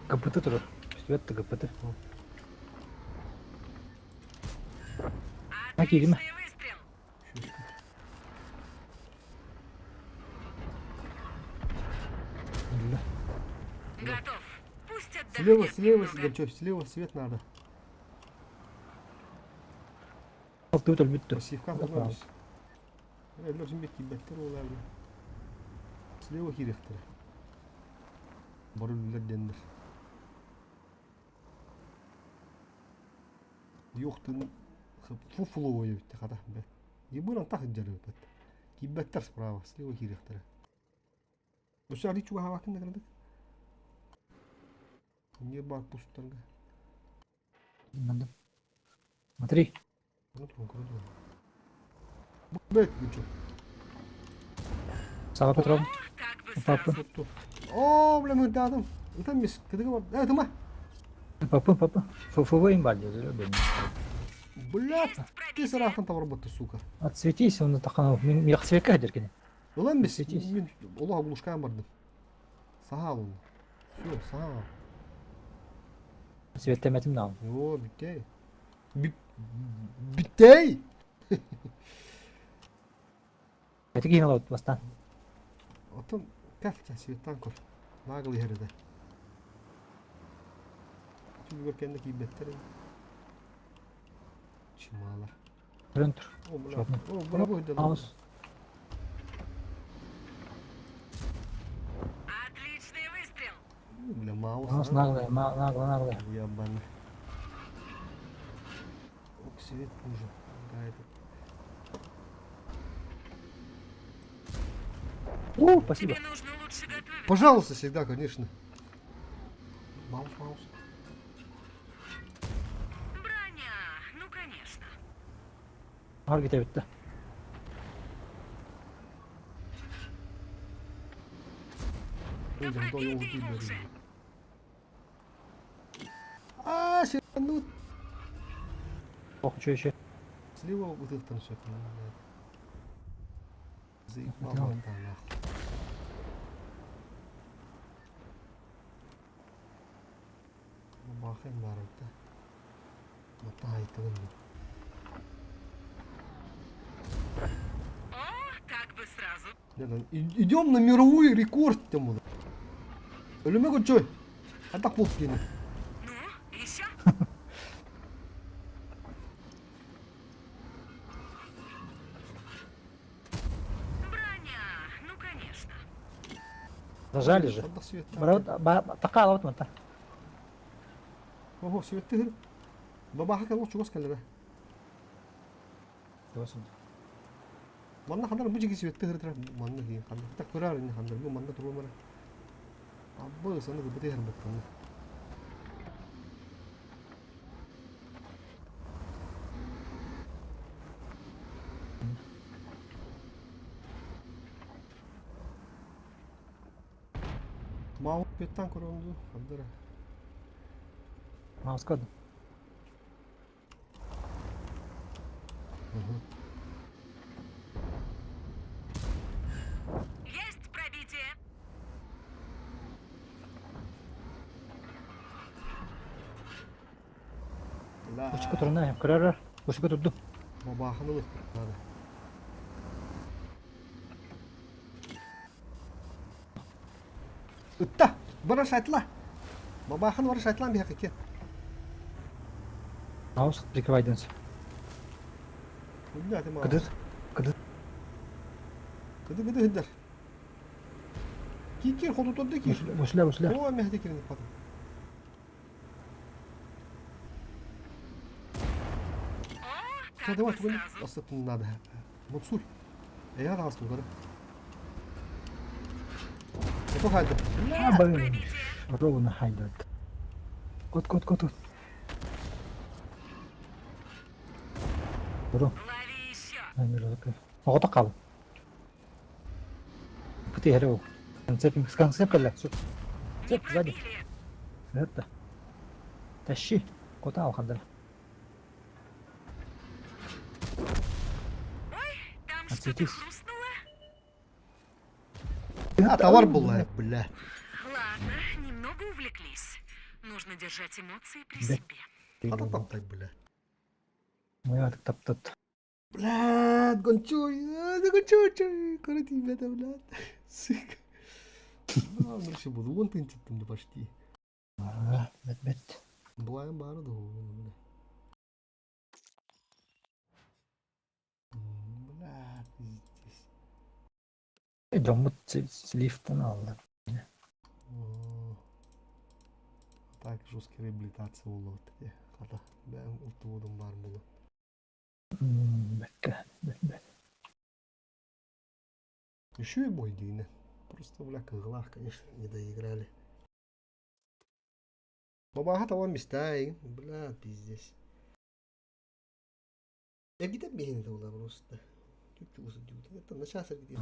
ГПТ турар. Свет ГПТ. Окей, Дима. Отличный выстрел! Үллэ. Готов. Пусть отдохнет Слева, слева, немного. Гончев, слева свет надо. Алтыбыт өлбүттү. Пассивка надо. Өлөр беттер олар. Слева кирехтер. Баруллар деннер. Юхтын фуфло битте хата. Ебыран тах жарып бит. Кибеттер справа, слева кирехтер. Өсө али чуга хавакын да кырдык. Не бар пустарга. Надо. Смотри. Ну, трон, круто. Бэт, Гончев. Сава Петров. Так бы Папа. сразу. Тутту. Оо, бля, мырдаадым. Ытан мис, кытыгы бар. Э, тыма. Папа, папа. ФФВ им баар Бля, ты сарахан табар сука. Отсветись, он таханов. Мин светка деркини. Ылан мис, Отсветись. мин олох оглушкаан бардым. Саха ол. Все, саха. Светтэметим наал. О, бүтэй. Бүтэй! Эти киин олорбут бастаан. Оттон кэл, кэл, светтаан көр. Наагыл иһэр этэ. Түбүгэр кэннэ киирбэттэр ини. Чымаалар. Көрөн тур. О, бля. О, бля, бу Аус. Отличный выстрел. Бля, маус. Аус наглый, наглый, наглый. Уебан. Ок, свет нужен. Да, это. О, спасибо. Тебе нужно лучше готовиться. Пожалуйста, всегда, конечно. Маус, маус. Броня, ну конечно. Hargite bitti. Да Ой, да, пробей ты его уже. А, ну, Ох, что еще? слева вот это там все. Заебал это нахуй. Бахай барыта. Мата айтылым. О, так бы сразу. Идем на мировой рекорд там. Өлүмэ көчөй. Атак болуп кени. Ну, еще? Броня, ну конечно. Зажали же. Такая вот мата. Ого, светти. Бабаха кал чугас кэллэ. Манна хандар бу жиги светти хыртра. Манна хин хандар. Так көрөр ини хандар. Бу манна туру мара. Абы саны гыбыты хэр баттан. Мау петтан көрөндү хандар. Маус код. Есть пробитие. Учка турна, көрөр. Учка турду. Бабаханы надо. Ытта! Бара шайтла! Бабаханы бара шайтлан бияқы ке. Маус прикрывайдынс. Кыды Кыды. Кыды. Кыды кыды хыддар. Кикир ходу тодды кир. Мушля, мушля. О, мехди кирин потом. О, так Давай, бы түгін сразу. астытын надо. Мутсур. Я раз удары. Это хайда. А, блин. Ровно хайдет. Кот, кот, кот, кот. Бро. Лови еще. Оҕото хаал. Пути херу. Концепт, концепт кэллэ. Не Цеп, сзади. пробили. Это. Тащи. Кота алхандар. Ой, там что-то Отсветись. хрустнуло. А, товар был, бля. Ладно, немного увлеклись. Нужно держать эмоции при Да. себе. А там так, бля. Моя таптат. Блядь, гончуй, гончуй, короче, ребята, блядь. Сука. Ну, вообще буду, вон ты там почти. Бет бет. Былайым бары да, бля. Бля, пиздец. Дьоммут лифтен алла. Так жесткий реабилитация болот. Хата, бәм ултуудум бар болот. Бекке. Бет бет. Еще и бой дейні. Просто, бля, кыглах, конечно, не доиграли. Бабаха того места, бля, пиздец. Я где-то бегин это было просто. Чуть-чуть. Это на час где-то.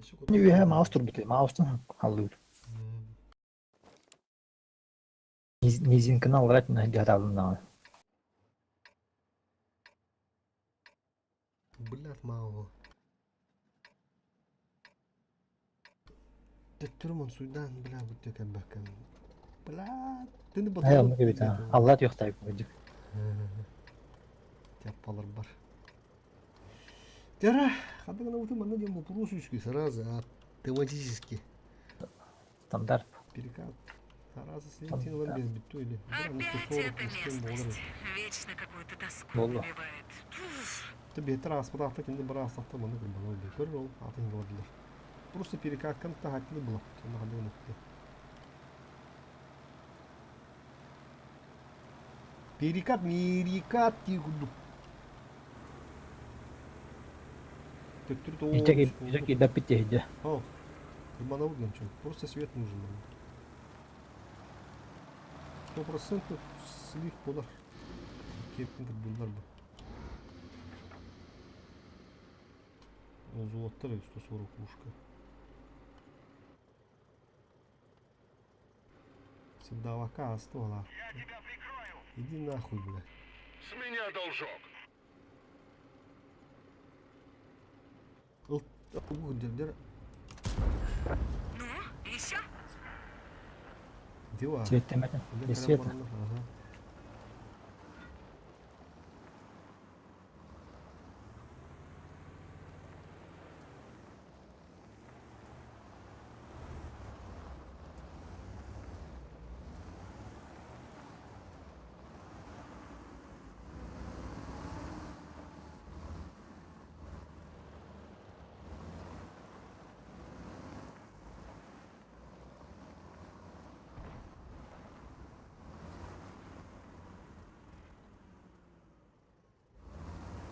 Үөһэ маус турбут, маустан халлыыр. Низинканы аллара дьаһатаабыннаҕына. Блядь, мало. Төттөрү монсуйдаан, бля, бу кэлбэккэ. Бля, ты Э, оннук эбит аа. Алла түөхтаайбыт кырдьык. Тяппалар бар. Тера, ханна гына утум манна диэн вопрос үскү сразу автоматически. Стандарт. Перекат. Сразу слетел ылан биэрбит или. Опять эта местность. Вечно какую-то тоску Боллу. навевает. Уф. Ты бетер ааспатаахта кинини быраастахта манна кырбанал бе. Көр ол атын говордылар. Просто перекатканы таһаттыны была. Сонно ханна гына Перекат, мерикат дии курдук. Төттөрү тоҕо Ичэ киирбэппит диэһидэ. О, кырбанабыт гончон. Просто свет нужен нам. 100% слив буолар. Киэптин кырбыллар бу. Ол золоттар 140 ушка. Сырдаабакка ааста уолаах. Иди нахуй, блядь. С меня должок. Ыл Ну, еще? Дела. Светтэмэтин. Без света. Ага.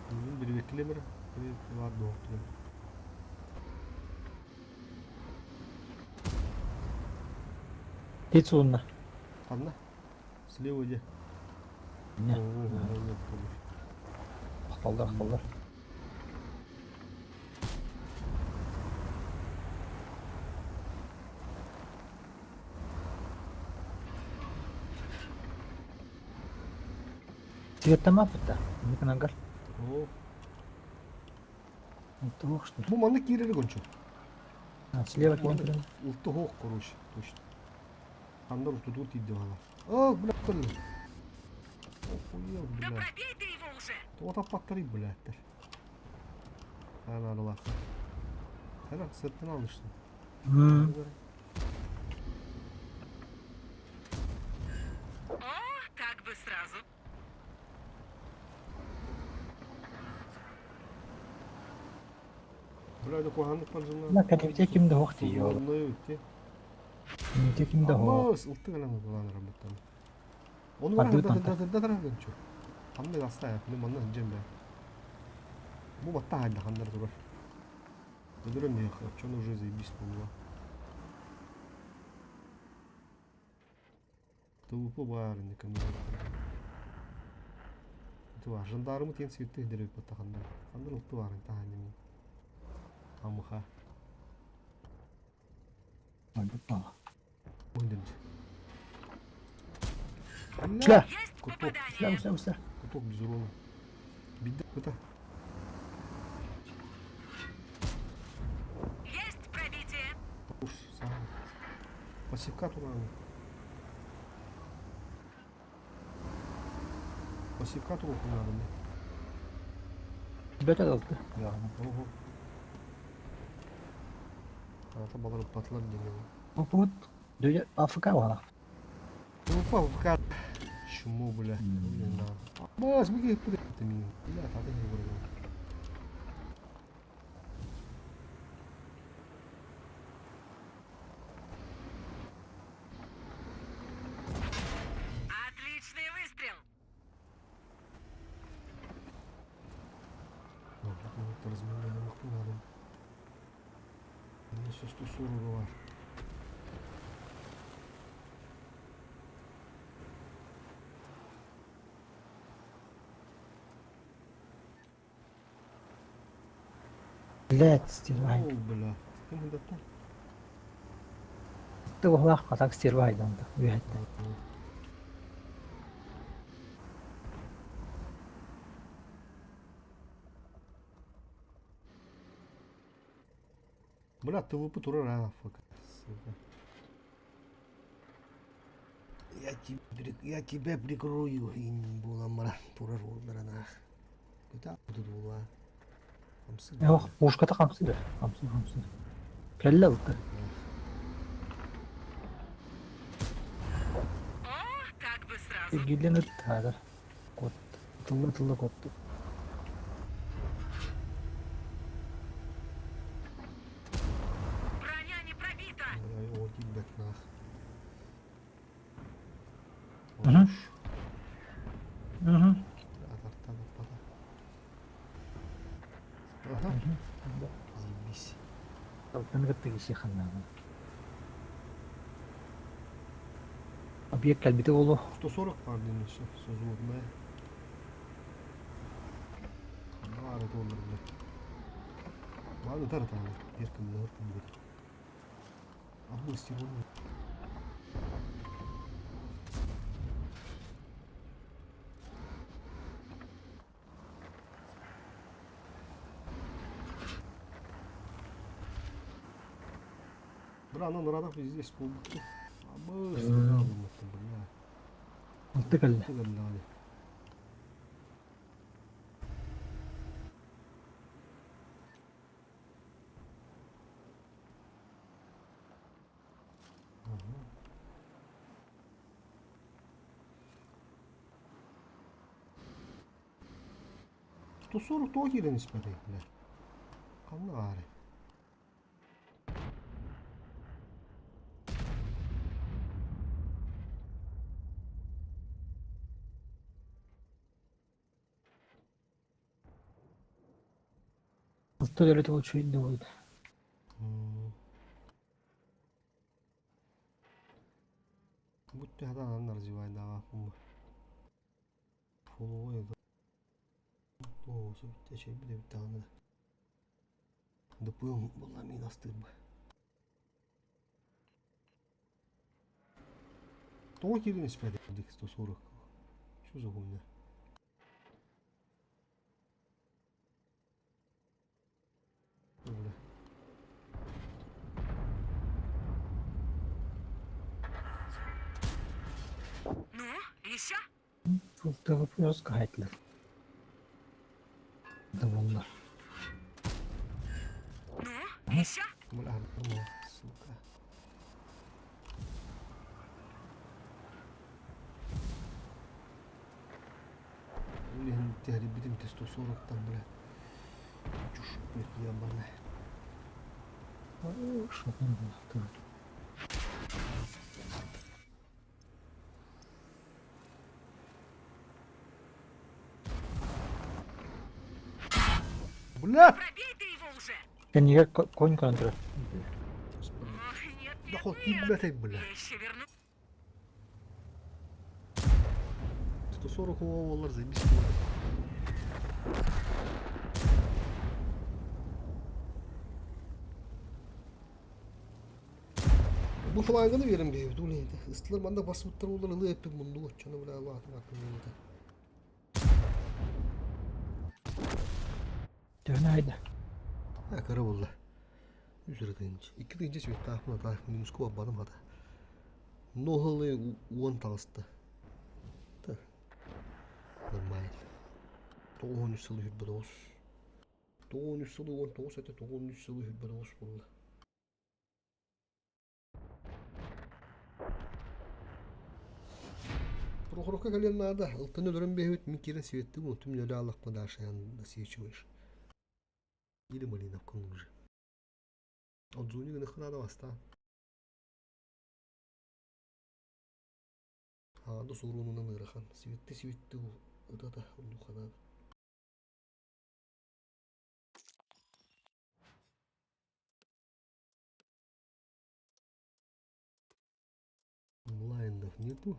Бүгүн бирибэккилэмэр баар дуоһуктугар. Тит сулунна. Ханна? Слева где? Не. Охтоллор, охтоллор. Светтамаппыт да. Никонагар. Оо. Туох что ли? Бу маннык киирэр гончу. Слева киирэн туран. Улту хоох короче, точно. Хандар устутур тиийдэ баала. О, бля, көрдүм. Охуел, Да бля. пробей ты его уже! Тоҕо таппаттарый, блядь. Анаалаах. Хара, сыртын алышты. О, так бы сразу. Бля, да куһаҕаннык баржына. На кэннибитэ ким да суох тиийиэ ол. Онно үтте. Инники ким да суох. Алмаас ылтык ылан ылан работан. Ону Ардыы да тантар. да да гынчу. Ханнык астаах, мин манна сылдьан бээ. Бу батта хайда ханнар турар. Өлөрө миэхэ, оччону уже заебись буолла. ТВП баар инникин. Ити баар, жандармы тиэн сиртэ иһдэрэ батта ханнар. Ханнар ылты баарын таһаанньа мин. Амыха. Шля! Есть Куток. Шля, попадание! шля, шля. Куток без урона. Беда, это. Есть пробитие! Уж сам. Пассивка тураны. Пассивка туру надо мне. Бөтө алты. Ого. Ата балар патлар деген. Бу Дөйө АФК буолар. Упал в кар. Чмо, бля. Блин, да. Бас, беги, ты меня. Бля, тады не вырвал. Отличный выстрел! Ну, тут разменяли надо. Ну, все 140 бар. Блядь, стилай. О, бля. Ким хындатта? Ты баһылаах хатак стерва айданта үөһэттэн. Бля, ТВП турар, а, фак. Сука. Я тебя прикрою, ин буолан баран турар уолларанаах. Көтө була. Хамсыр. Ох, пушката хамсыыр. Хамсыыр, хамсыыр. Кэллэ ылта. О, так бы сразу. Эргиллэн ыттаатар. Куотта. Тылла тылла куотта. Броня не пробита. Ой, тиийбэт наах. Мгм. Мгм. Атартан аппата. Ага. Заебись. Алтаны кытта киһи ханнаана. Объект кэлбитэ буолуо. 140 бар диэн еще созводная. Баар туоллар бile. Ладно, тар тар. Еркин нөр күн. Абы стилон. Бра, анан ыраах здесь буолбут. Абы бля. Алта кэллэ. Тыгаллааны. 140 тоҕо киирэн испэтэй, бля. Ханна баарый? Алта өлөтө үчүгэй да буолбут. Бүттэ хатаан развивайдаҕа Фоллоу Тоҕус бүттэ чэй бүттэ даҕаны да. Дыппыам буолла миин астыырба. Тоҕо киирэн испэтэй 140? Что за хуйня? Бля. Ну, еще? ТВП хаайтылар. Да буолла. Ну, еще? Бля, сука. Блин, бүтүм 140 там, бля. Чушь, блядь, ебаная. Шокун буолла. Бля! Пробей ты его уже. Кэннигэр конь көрөн турар. Господи. Ох, нет, Да нет, хоть нет. блядь, бля. Я еще верну. 140 олар заебись. Бу фланганы берем бейбит улейді. Ыстылар манда басыбыттар олар ылы эппи мунду отчаны бля аллахым атын улыта. Төһөнө айда. Ha kara bulла. Үс тыынч. Икки тыынча сүттаахмын атаах минуску бабаным хата. Нохалы уон таҕыста. Та. Нормально. 93 сылы хүрбэ тоҕус. 93 сылы 19 этэ 93 сылы хүрбэ тоҕус булла. Прохоровка кэлиэн наада. Ылтан өлөрөн бэһүт мин киирэн светти бу түм нөлө аллахпа дашаян досвечиваешь. Или малиновка уже. Отзуни гына надо баста. Хаанда суурунунан ыарахан. Светти светти ытата улуханаад. Онлайнов нету.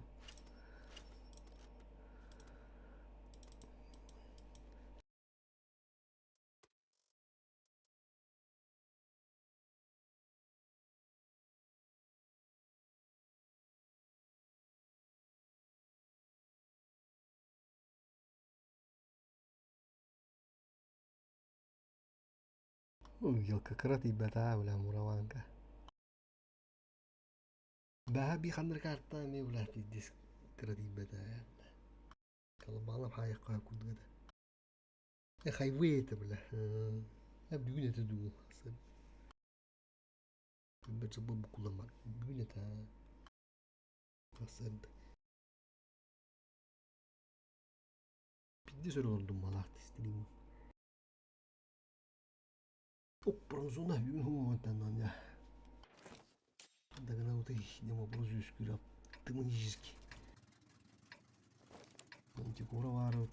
Елка кыра тиийбэтэ бля Мураванка. Бэһэ би ханнык карта эмиэ бля пиздец кыра тиийбэтэ. Колобалов хаайахха курдук этэ. Э хайвей это бля. Э бүгүн этэ дуу. Билбэт сылбы букуламмат. Бүгүн этэ. Сырды. Пиздец өрө олордум малаах тистилиим. Оппоронсуна бүгүн я. Дагана вот не вопрос үскүрап тымынический. Антикора баар вот.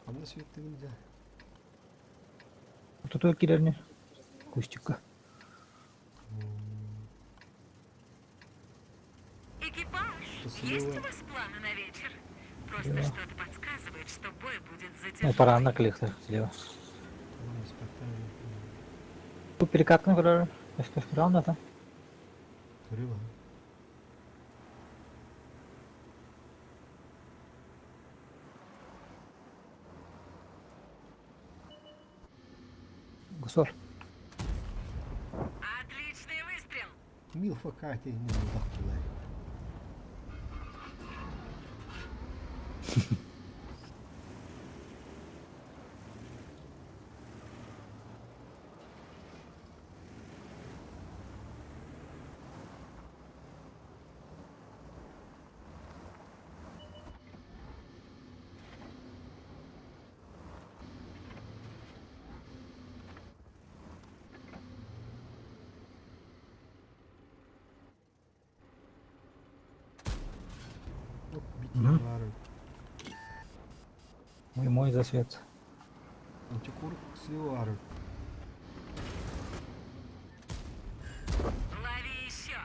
Ханна сүөттүгүн дьэ? Тутуа киирэрни кустикка. Экипаж, есть у вас планы на вечер? Просто Да. что-то подсказывает, что бой будет Ну, затяжной. параанна кэлиэхтэр слева. Бу перекатканы көрөр. Өскөс көрөҕүн да Көрүө Гусор. Отличный выстрел! Милфа Катя не бултахтылар. Баар. Мой мой засвет. Антикор слева баар. Лови еще!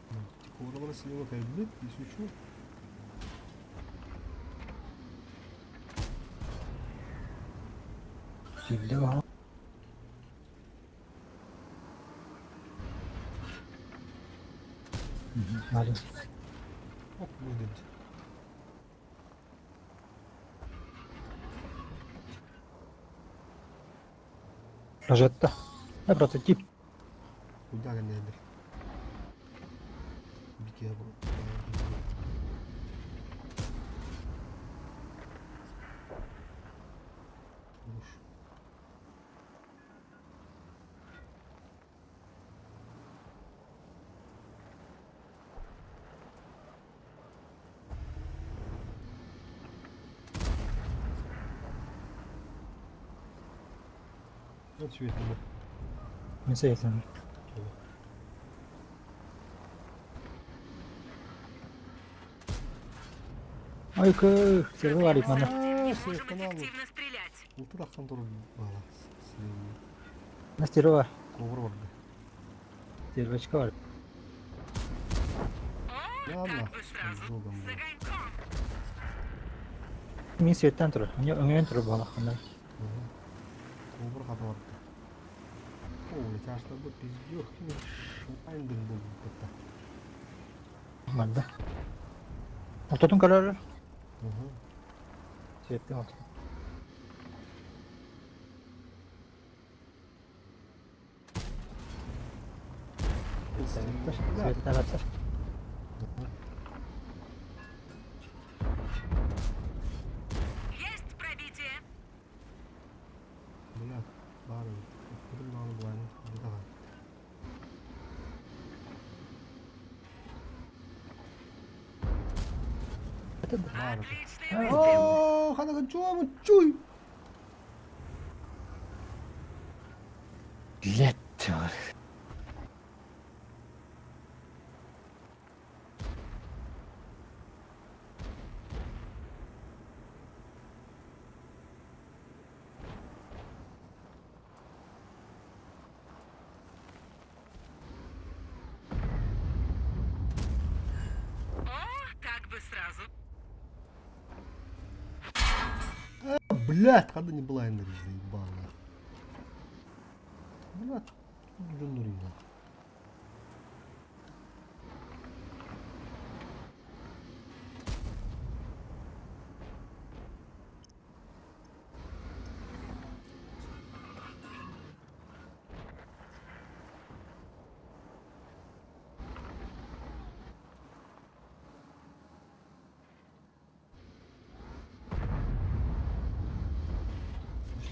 Антикор слева кэлбит, если что. Слева. Надо. Оп, будет. Рожетта. Да, просто тип. Куда гэннэдэр? Бике бу. Уж. Вот светло. Мен светлым. Ой, кы, сервер арик мана. Не всё, можем каналу. эффективно стрелять. Ултурахтан турар баала. На стерва. Ковр барды. Стервочка бар. О, Ладно, так бы сразу. с Богом, С да. огоньком. Мин светтен турар. Өҥөйөн турар буолаххына. Ковр хата барды. О, чашта бу пиздёх. Шупайндын был бутта. Барда. Ортотун көрөр. Ага. Светтен ортотун. Светтен аттар. Есть пробитие. Бля, баар. Кудум даҕаны булааны. Бутаҕа. Баар. Отличный выстрел. О, ханака чуому чуй. Блять. О, так бы сразу. Блядь, ханна не былайыннар заебал нах. Блядь, дьоннор нах.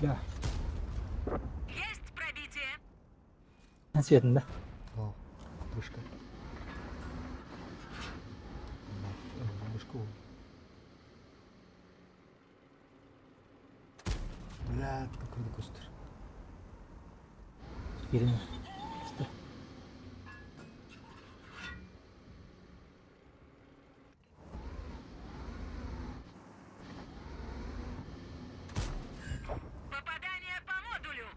Бля. Есть пробитие! Светин да? О, вышка. Вышка. Блядь, какой көстөр. Киирин. Попадание по модулю!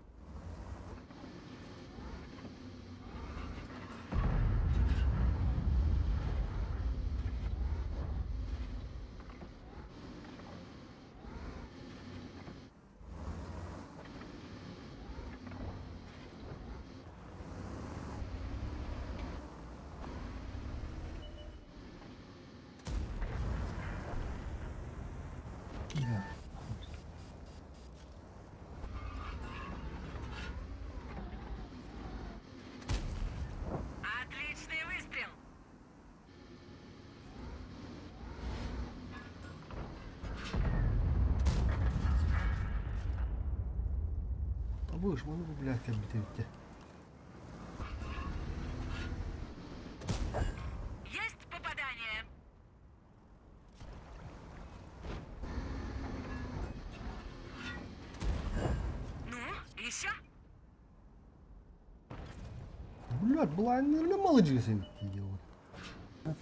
Отличный выстрел! Табыш, маны бу блядь кэлбит эбит Есть попадание! Ну, еще? Блядь, былайыннар маладьыас эбит дии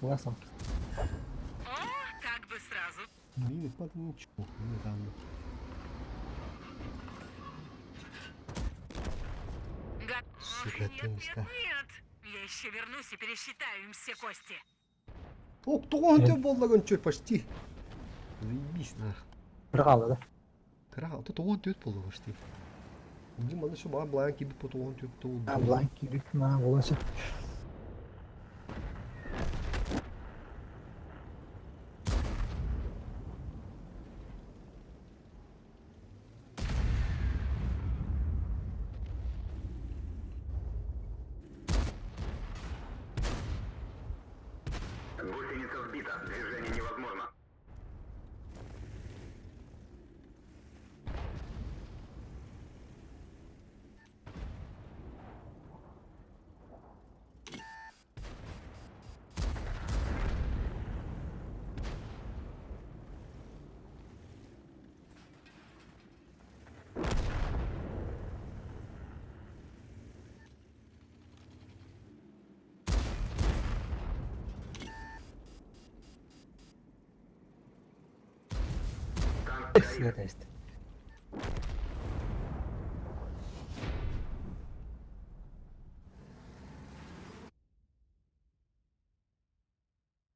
Фугасом. О, так бы сразу. Блин, это ничего, не там. Го... Сука, Ох, нет, ты нет, да. нет. Я еще вернусь и пересчитаю им все кости. Ок, тоҕон буолла чё, почти. Заебись нах. Бір қалды да. Кыра, ото тоҕон түөт буолла почти. Дим, аны şu баа былаан киирбит по тоҕон түөт А, былаан киирбит маа буолан сөп. Гусеница сбита. Движение невозможно. Танк горит. Света есть.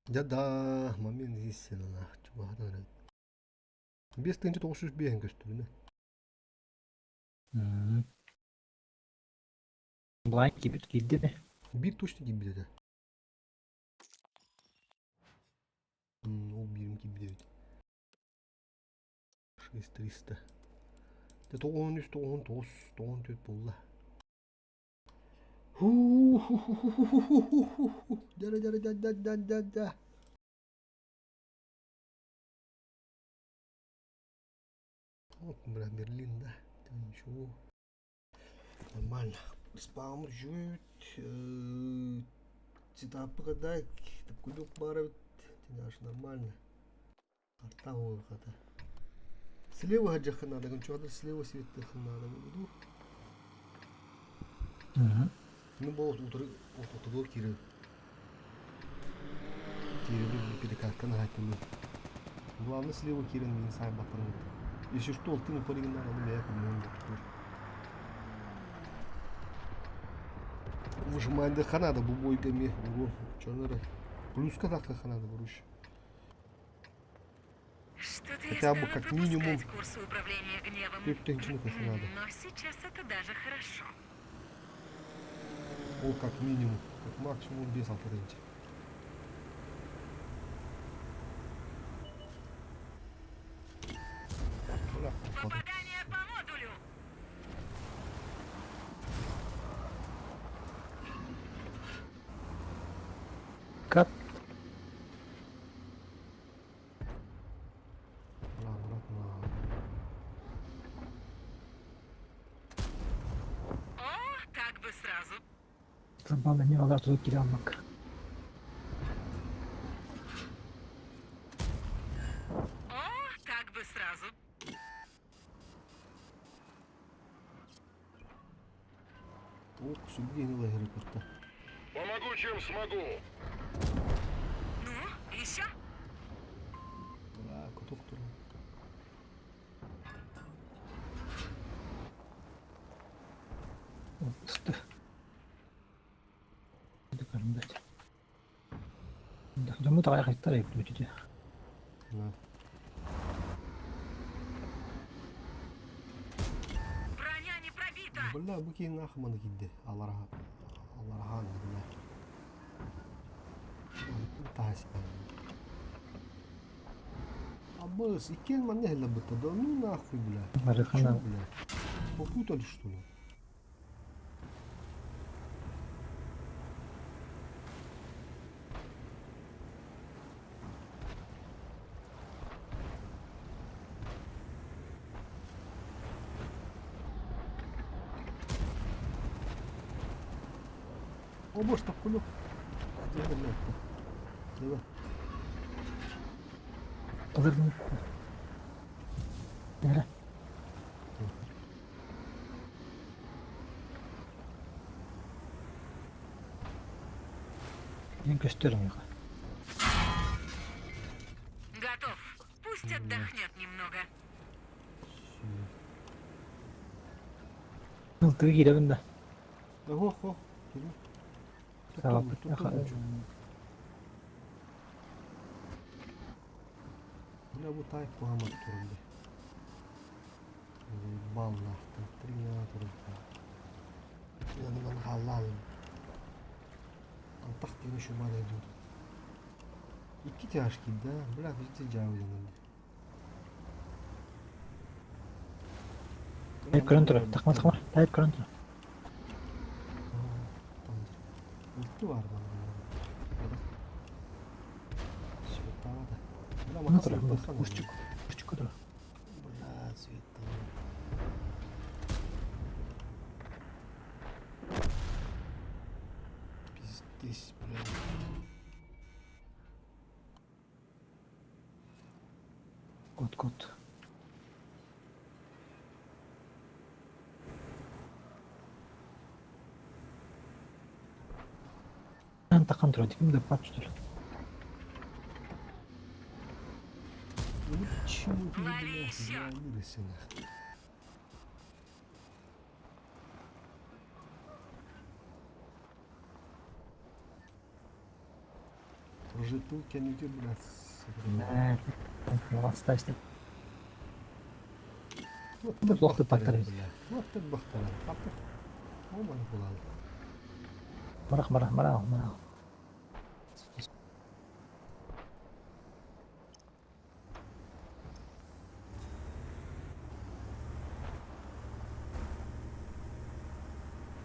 Да-да, момент истины, нах, чугаһатан Бес тыһыынча тоҕус сүүс биэһин көстүбүнэ. Былаан киирбит киирди ме? Биир точно киирбит этэ. Ол биирим киирбит эбит. 6300. Дьэ тоҕуон үс, тоҕуон тоҕус, тоҕуон түөрт буолла. Ху-ху-ху-ху-ху-ху-ху. Дьэ-дьэ-дьэ-дьэ-дьэ-дьэ. Вот, бля, Берлин, да. Это ничего. Нормально. Спам жуть. Цитапы Кудук баар эбит. Нормально. Карта хата. Слева хаджаха надо, гончугада слева светтэхэ надо буду. Ну, бол утары отутугу кире. Кире перекатка на хатыны. Главное слева кирен мин сай баттан. Если что, ты на оригинал, ну я как Выжимать ханада бубойгами. Ого, чёрный. Плюс кататка ханада буруш. Что-то я Хотя бы стала как минимум пропускать курсы управления гневом. 4 тыһыынчаны көрсө наада. Но сейчас это даже хорошо. Ол как минимум, как максимум 5-6 тыһыынча. Бля, Попадание по модулю! Кат. Бля, О, так бы сразу. Балла не алар тутуп кире алмак. О, так бы сразу. Ох, сүргү ылаһыры кытта. Помогу, чем смогу. Ну, еще? Бля, куток турар. Үстü. Көрүнбөт. Дьоммут аҕай хайттар эбит бүтүтү. Да. Броня не пробита! Бля, бу киһи нахманы киирдэ. Алларахан бля. Таас. Абыс, иккиэн манна иһиллэр бытта да, ну нахуй, бля. Чё, Барыхана бля? Попутали, что ли? О, боже, так кулек. Где, блядь? Давай. ылырын. Нere? Мен көстөрүм юга. Готов. Пусть отдохнет немного. Всё. Ылтыгы кииребин да. Ого, хо. Кирилл. Саҕалаппыт. Бля, бу таай куһаҕан турар дии. Баллаахтан три турар. Янынан хааллаалым. Антах диэн шуман идут. Икки тяжкий, да? Бля, везде дьаабы Тайып көрөн турар. Такма такма. Тайып көрөн турар. Үлтү бар бана. Светала да. Бля, Мына турар. матас Ушчук. Ушчук турар. Бля, цвета. Пиздец, бля. Кот кот. Такан турар. Ким деп пат турар. Ну почему ты, Лови бля, ещё. завалилась, нахуй? Прожитулки не идет, блядь. Мә. Астайсты. Вот Bu плохо бактар бля. Вот ты бахтар. Каптыр. О, мана булалы. Марах марах марах марах.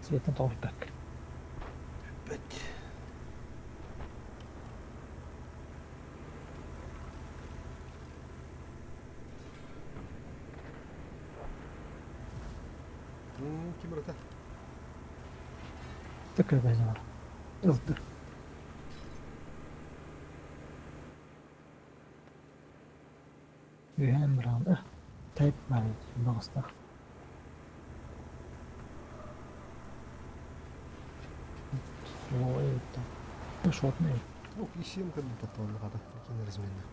Светен тоҕус бак. Опять. Ким брата? Төкөр бәзі бар. Ылтыр. Үһән биран. Тайп бар. Багыстах. Ой, там. Шотный. Ох, ищем как будто там надо. Какие разменных.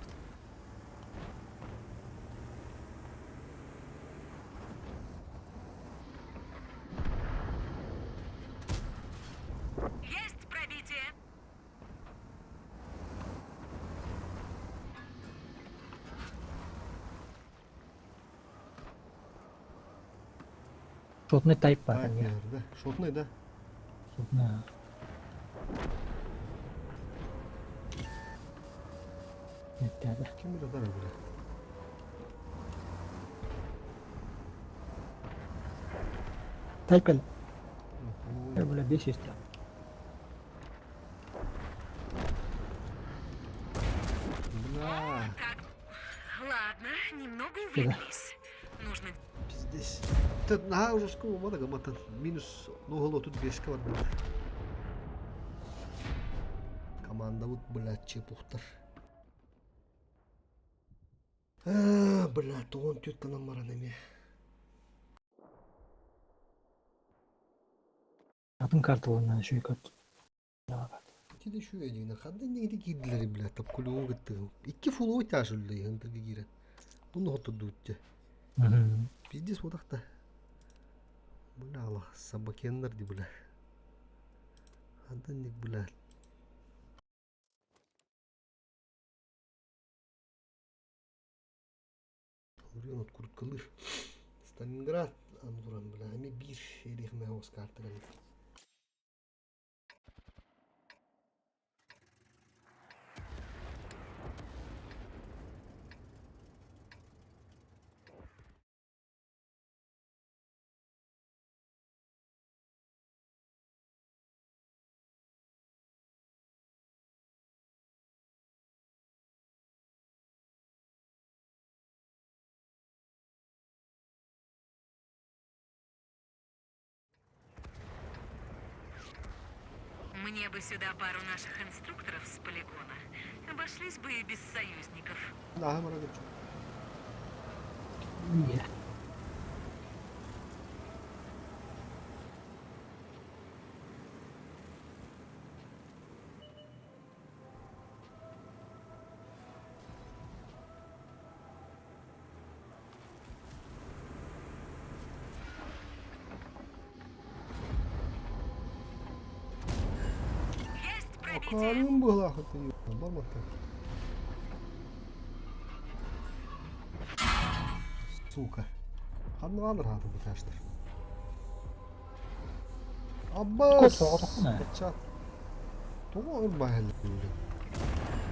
Есть пробитие! Шотный тайп бар Тайп эмиэ. да? Шотный да? Шотный. Nettiätä. Ким билэр бля. Тайп кэллэ. Бля, бес есть. Бля, Так, ладно, немного увлеклись. Нужно пиздец. Тэ наһаа ужаска буолбата гамматан. Минус нуһал 35-ке бар бля. Командабыт, блядь, чепухтар. А, бля, 94 гынан баран эмиэ. Атын карталарынан үчүгэй карта. Ити да үчүгэй дьиҥинэн. Ханна иннигити киирдилэр бля, тапкулугу кытта. Икки фуловый тяж үллэй хантырга киирэн. Буну хотурдубут дьэ. Пиздец буотах да. Бля, Аллах, собакеннар ди бля. Хантан ник бля. Уруйан откурткалыыр. Сталинград аны туран бля, эми биир эриэхимэ оҕус картаган. Мне бы сюда пару наших инструкторов с полигона. Обошлись бы и без союзников. Наһаа баран Иә. Есть пробитие! Акарым быһылаах это барматта. Сука. Ханна хаалар хаата бу таштар. Аббас! Соҕотохпун ээ. Чат. Тоҕо ырбаһын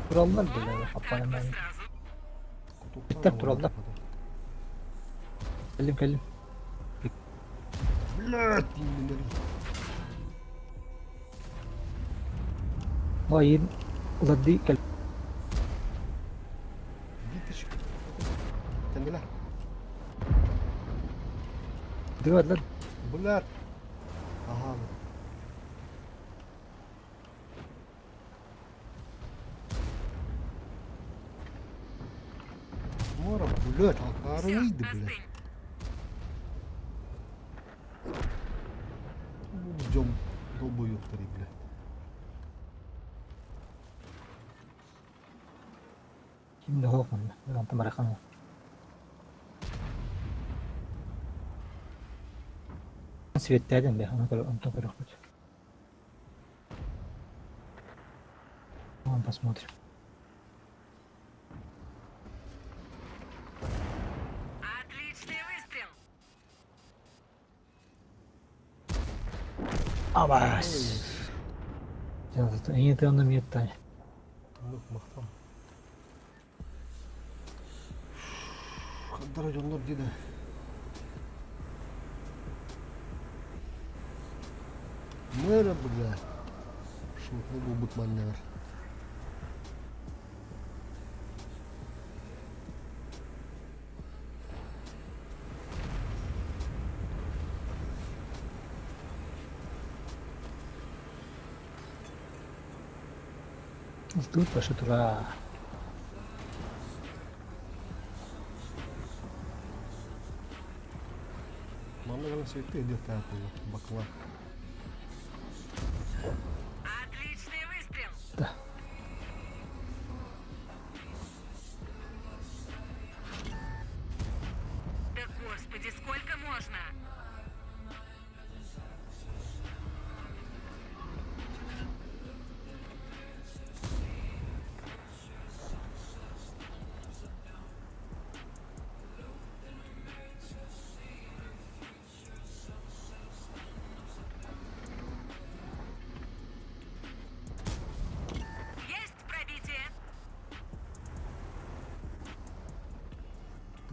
Тураллар бile Так бы аппараман. сразу. Биттер тураллар. Кэллим кэллим. Блядь, иннилери. Ой, ладды кэл. Битиш. Тәңгелә. Дыладлар. Блядь. Ага. Мора, блядь, Все, акарыйды, блядь. остынь. Ждем долбоёбтары, блядь. Ким да хоох манна. Антон барахан. Светтэден бе, аны көрө, онтон көрөхпүт. Вон посмотрим. Отличный выстрел! Абас. Эйни тыанна миэттай. Ну, махтал. Хандара дьоннор диде. Мэра, бля. Шутны булбут маннер. Тут паша тура. Манна гана светте идет бакла. Отличный выстрел! Да. Да господи, сколько можно?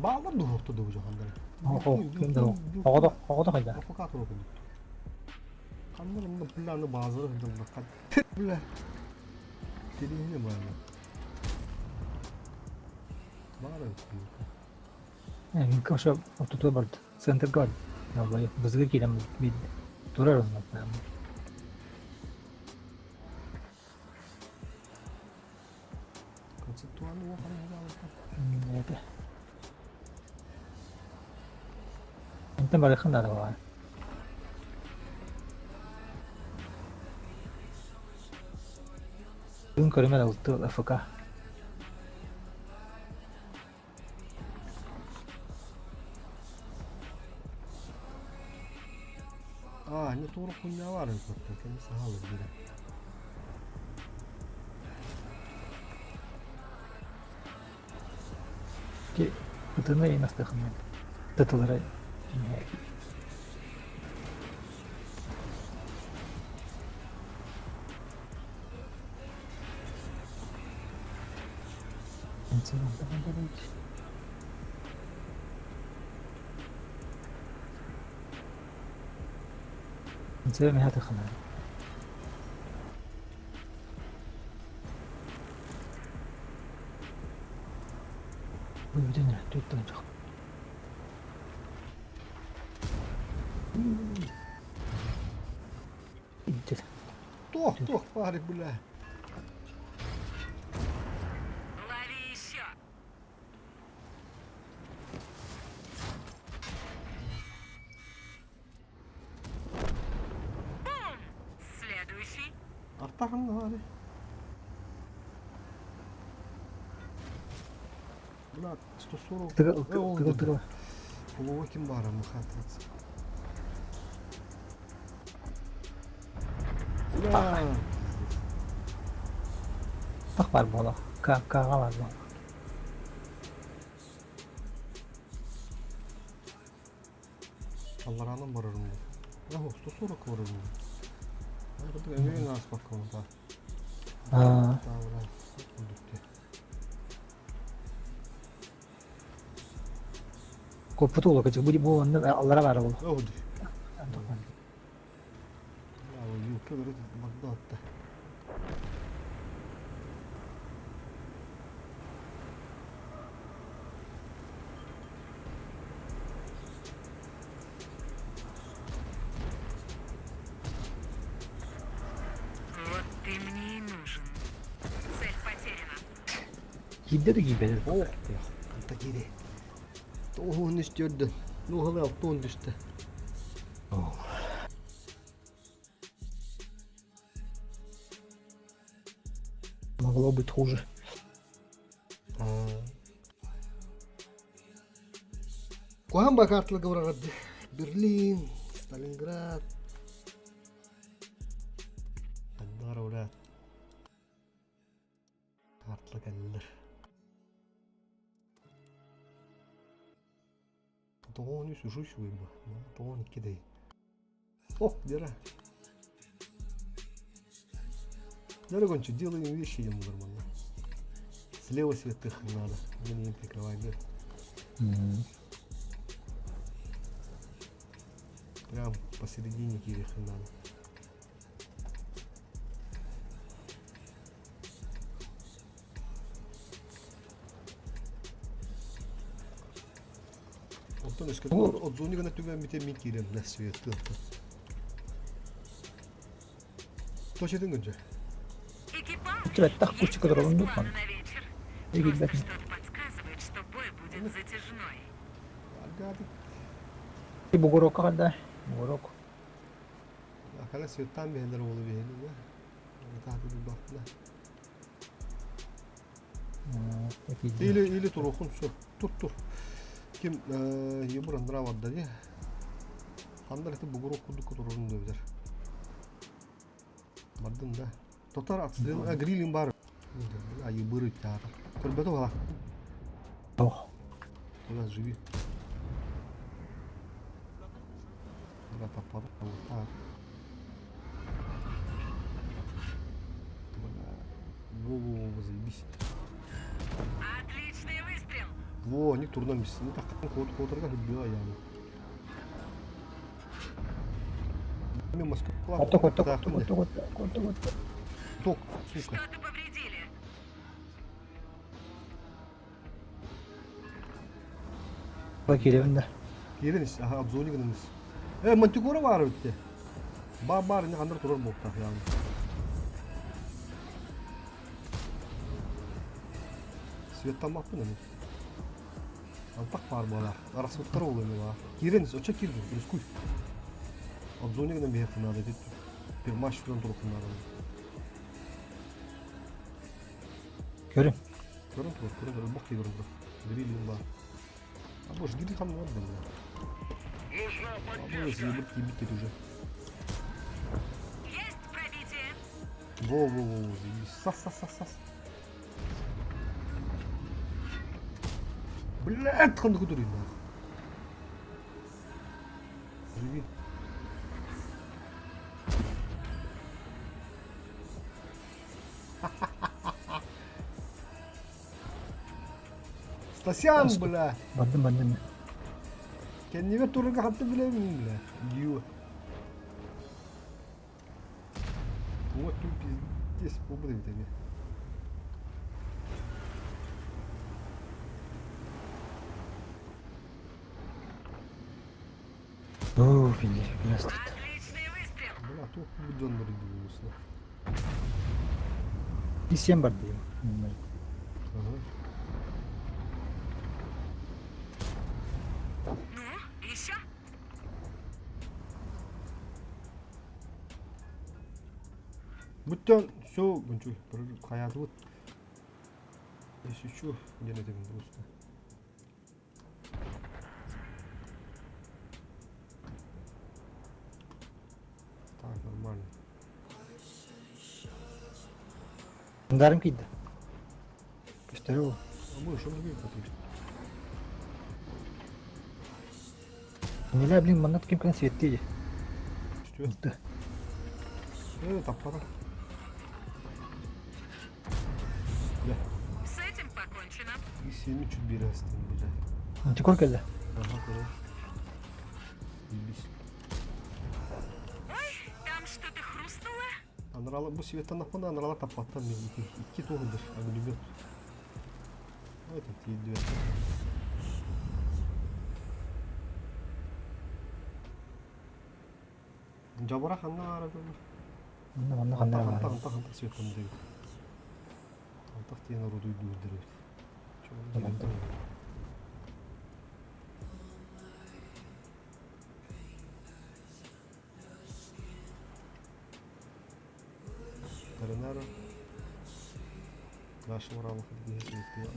Баалар дуһуохта дуу дьоханнара. Оҕо ким да оҕото оҕото хайда. Афокатор окудут. Ханна онно бля базара сылдьаллар. Бля. Тириһине баала. Баара Минка ошо ортотуга барды. Центрга барды. Аллай, бызыгы киирэн бит турар онно. Концептуальный уоханы Это. Интен барыхын надо было. Күн көрүмэр алты ФК. Аа, не туора хуйня баар эбит кини саһал биирэ. Ки ытыны инастыхын тытылары Нцэ миһатыхына. Бүтүн түттэн чох. Туох, туох баары бля. Лови еще! Бум! Следующий. Артахын баары. Бля, 140. Тыгыл тыгыл тыгыл. Половой ким баара махатываться. Бля. Тах бар буола. Ка каға бар буола. Алларанан барарым. Ах, 140 барарым. Аны эҥин ааспакка да. Аа. Таабыра үрдүктэ. Коппуту улака бу бу онно аллара баар буолла. Оо ди. Юлка көрө барда атта. Вот ты мне и нужен. Цель потеряна. Киирдэ да киирбэтэ. Ох, анта кири. Тоҕуһун үстүөрдүн. Нуһалы алтуон түстэ. Могло быть хуже. Куһаҕан бакаартыларга барар Берлин, Сталинград. Аннара ура. Картла кэллэр. Тоҕуон үс ужуй бу. Тоҕуон икки дэй. О, Дера. Дера гончу, делаем вещи ему нормально. Слева святых надо. Мне им прикрывать, да? Прям посередине кирих надо. Онтон өскө отзони гына түгэн бите мин киирем на светы. Точетин гынча. Экипаж! Тебя так Есть кучу, у которого нас он планы на вечер? Ребят. Просто что-то подсказывает, что бой будет затяжной. Аргады. Бугурок да. Бугурок. Акала светтан бэһэлэр уолу биһэли да. Тааты дубахтына. Или или турухун все. Тур тур. Ким ебур андра барда ди. Хандар это бугурок курдук турурун дөбүдер. Бардын да. Тотар отстрел, а грилин бар. А ебыры театр. Көрбөтө бала. Ох. У нас живи. Бля, таппады. Вот так. Бля. Во-во-во, заебись. Отличный выстрел! Во, они турнан бис. Ну так код кодорга хүлбүө аяны. Мен Москва. Котто, котто, котто, котто, котто, котто, котто. Ток, сука. Что-то повредили. Ба киирэбин да. Киирэн ис, аха, обзони гынан ис. Э, Мантикора баар эбит Баар баар ини ханнар турар буолтаах яғни. Светтаммаппын аны. Антах баар буолар. Арахсыбыттар ол эми баар. Киирэн ис, оччо киирдим, рискуй. Обзони гынан биһиэххэ наада ити. Пермаш туран туруоххун наада. Көрүҥ. Көрөн тур, көрөн тур, бах көрөн тур. Грилин баар. А боже, гриль там надо, блин. Нужна А боже, поддержка. ебать, ебать уже. Есть пробитие. Во-во-во, заебись. Сас, сас, сас, сас. Блядь, ханнык көтөрүй нах. Живи. Стасян, бля! Бардым, бардым. Кэннибэр турарга хантан билэбин, бля. Идиот. Вот тут пиздец, буолбут эбит эмиэ. Оо, били, били Отличный выстрел. Бля, туох бу дьоннор идиотсна. И семь барды. Ага. Ну, еще? Бүттэн все, бунчуй, хайаатыбыт. Если чё, диэн этэбин просто. Так, нормально. Дарым киирдэ. Көстөрү ол. А мы еще другие хотим. Неле, блин, манна ким кэлэн светтии. Что? Э, таппата. Бля, С этим покончено. и семи чуть биэрээстин, бля. Антикор кэллэ. Ага, көрө. Заебись. Ой, там что-то хрустнуло. Анарала бу светтанахпына анарала таппаттан мен икки икки туоһундар огнемет. Это тиийдибэт. Дьабара ханна баара буолла? Манна манна ханна Антах баар. антах антах антах светтанна эбит. Антах диэн орудуйдуурдар эбит. Антах. Таринара. Наша уралах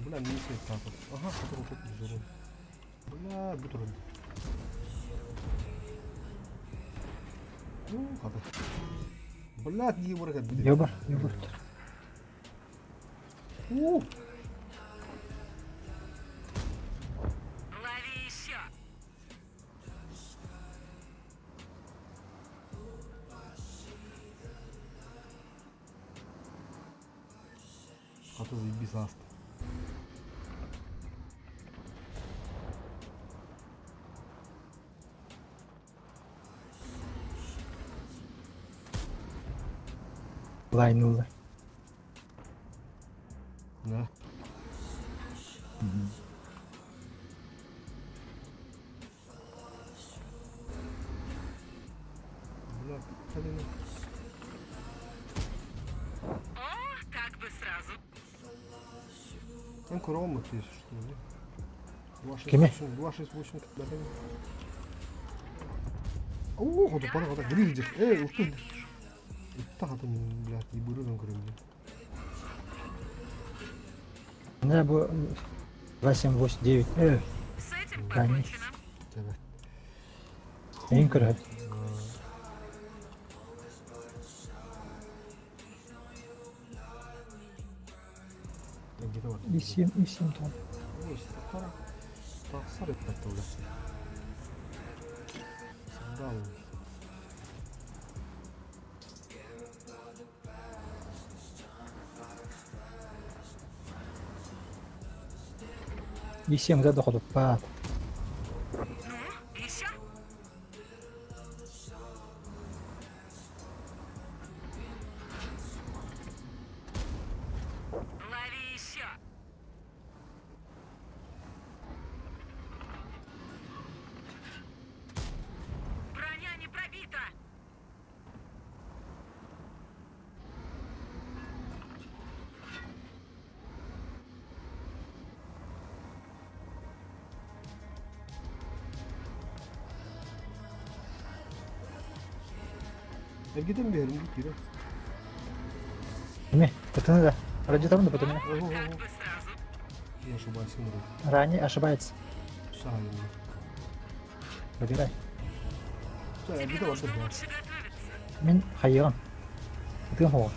Бля, не свет Ага, который тут взорван. Бля, бутурун. Ну, хата. Бля, не барака биде. Ёбар, ёбар. У, Лови еще. Хата заебись аста. Лайнула. Да. Бля, калина. О, так бы сразу. Там крома есть, что ли? 2, Кими? 6, 8, 2, 6, 8, Оо, хоту пана хата гриль дих. Эй, ух ты. Итта хата мен, блядь, не бұрыдан көрем. Да, бу 2, 7, 8, 9. Э, С этим Конечно. покончено. Тебе. эйин көрөт. Где-то бар. И 7, и 7 там. Ой, тахтара. Тахсар этпетте бля. Сандал. Исиэҥ да хотуппаат. Ну, еще? Лови еще. Броня не пробита. Эргитэн биэрим киирэ. Эми, пытыны да. Радиотабын да пытыны. О, так бы сразу. Не ошибайся, говорит. Ранее ошибается. Саайын. Выбирай. Тебе Эргитэ нужно барда. лучше готовиться. Мин хайыаҕым. Ытыам оҕо.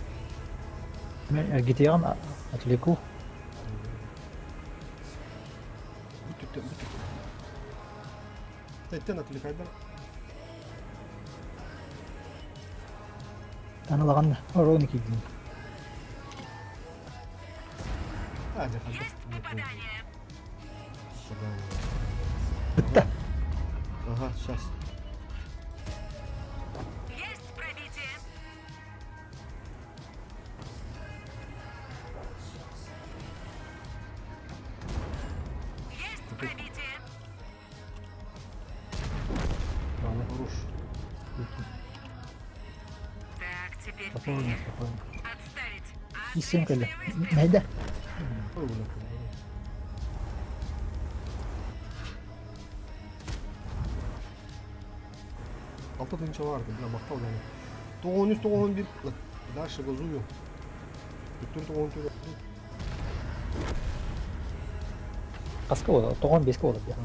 Мин эргитиэҕим отвлеку. Бүттүттэн бүттүттэн. Тэттэн отвлекайдар. Аналаҕан оруону киирдим. А, дьэ, ханна. Есть попадание. Бытта. Ага, сейчас. Есть пробитие. Есть пробитие. Хорош. Так, теперь Спокойно, ты. спокойно. Отставить. Исиэм кэллэ. Отличный выстрел. Мэйдэ. Ой, бля. Алта тыһыынча баар, бля, махтал yani. 991. Дальше газую. Төттөрү 94. Хаска буолар, тоҕон биэскэ буолар дии.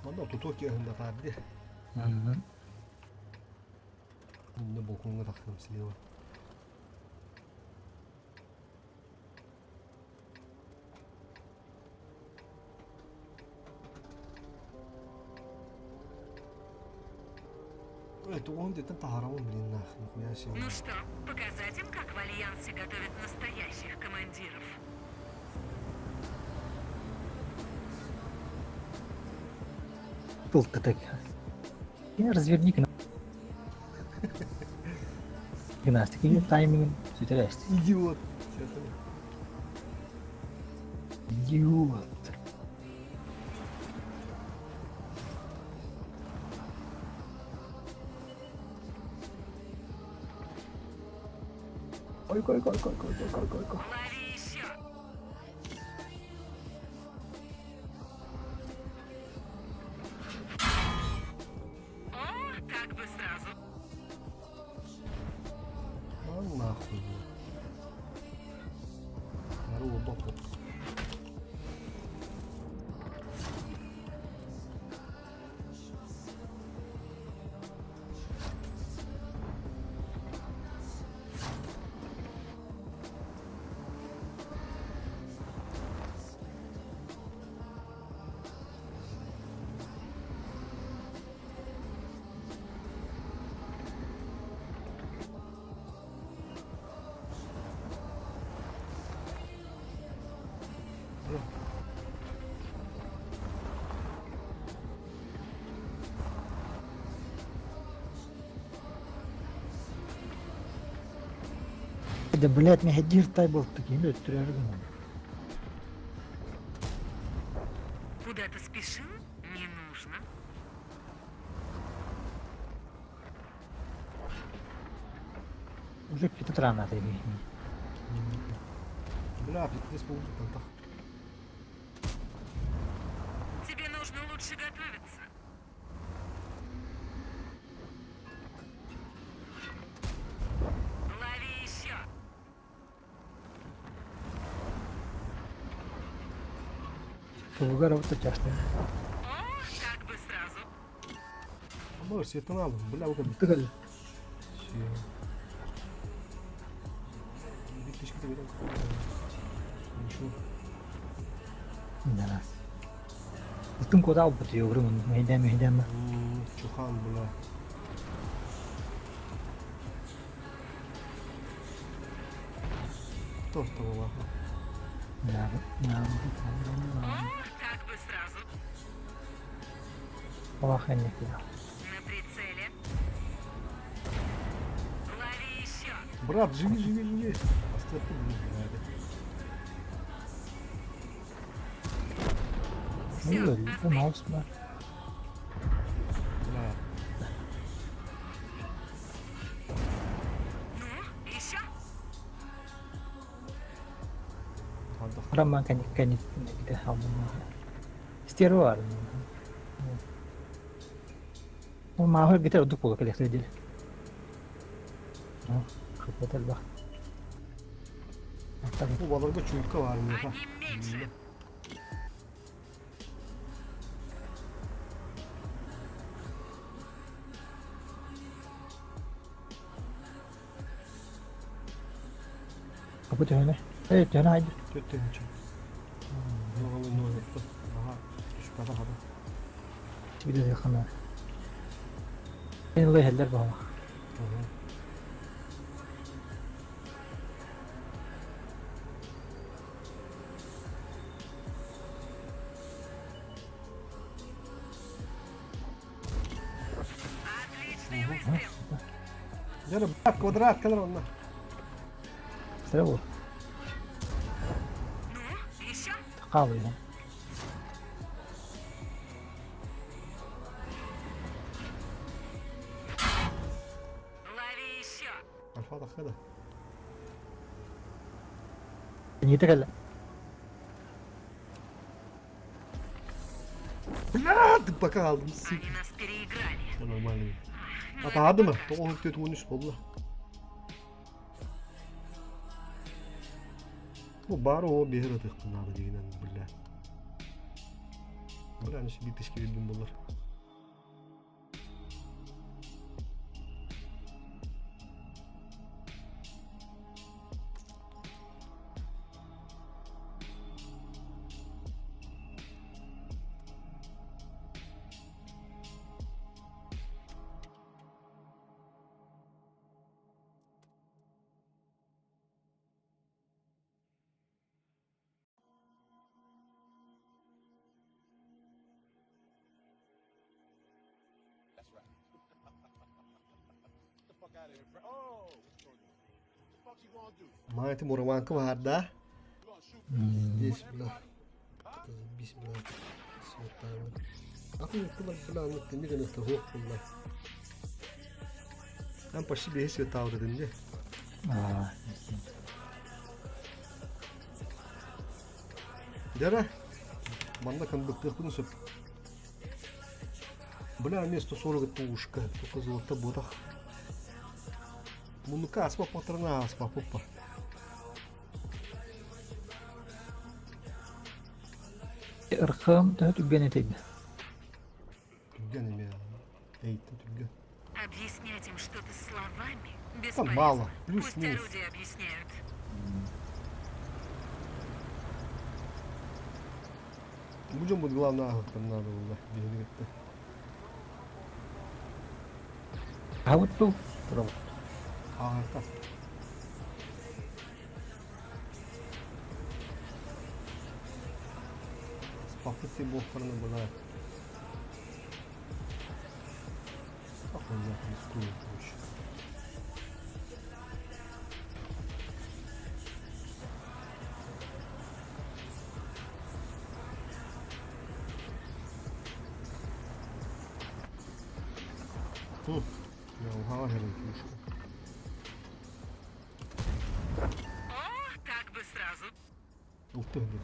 Манна тутуо киэһин да таарди. Инне балконга тахсам слева. Ой, тугун дэтэн таһарамын блин нах, нихуя себе. Ну что, показать им, как в Альянсе готовят настоящих командиров? Был ты так. Разверни к Гимнастики таймингин сүтэрээсти. Идиот. Идиот. Ой, ой, ой, ой, ой, ой, ой, ой, ой. Лови еще. О, так бы сразу. А нахуй. Здорово, бабка. Да блядь, мэһэйдиир тай буолта киһини өттүрэр гынан. Куда-то спешим? Не нужно. Уже кити траната киһини. Бля, здесь полутан. Тебе нужно лучше готовиться. Лови еще. Тугугар работа часто. О, как бы сразу. Амар, светон алым. Бля, ука Тыгал. Ничего. Дарас. Ытын куда албыт йогрым, мэйдэ мэйдэ Чухан, бля. Торта была. О, как бы сразу. На прицеле. Лови еще. Брат, живи, живи, живи. Оставь, блядь. Все, остынь. Бля. Ну, еще? Роман конец Стервар. Ол maaһы гитер ордук буолуо кэлиэхтэрэ диэри. Хыппат элбэх. Бу баларга чуйка баар миэхэ. Одним меньше. Капы төһөнө? Э, төһөнө хайды. Түөрт тыһыынча. Аха, түспэтэх хата. Сибиде хана. Эн ылай хеллер баҕа. Отличный выстрел. Дьэ, бак квадрат кэлэр онно. Сыра буол. Ну, еще? Хаалыйын. Лови еще. Альфа тахха да. Ньиитэ кэллэ. Бля, пока алдым. Они нас переиграли. Все нормально. Ну, Атаады это ма? пока что. Тоҕус түөрт уон үс буолла. Бу баар оо биһир ытыахпын наада дигинэн бля. Бля, аны биир тысяча биэрдим буоллар. Маайты Муроманка баар да? Здесь, бля. Заебись, бля. Святая. Атын тылар, бля, аны теми гына туһуох буолла. Там почти бэйэ светаабыт этим дии. Аа. Дьэ манна кондуктыахпын сөп. Бля, мне 140 тушка, только золото ботах. Мунука аспа патрона аспа поппа. Ырхым төһө түргэн этэйдэ. Түргэн эмиэ. Эйттэ түргэн. Объяснять им что-то словами Там бесполезно. мало, Пусть плюс-минус. орудия объясняют. Будем будет главное там надо было. Биһиги кытта. Аһабыт дуу? Турабыт. Ааһыта. Спапыт буолтарына была. Охуенно, рискую, короче. Уһаҕа иһэрин пушка. О, так бы сразу. Ух ты, блин.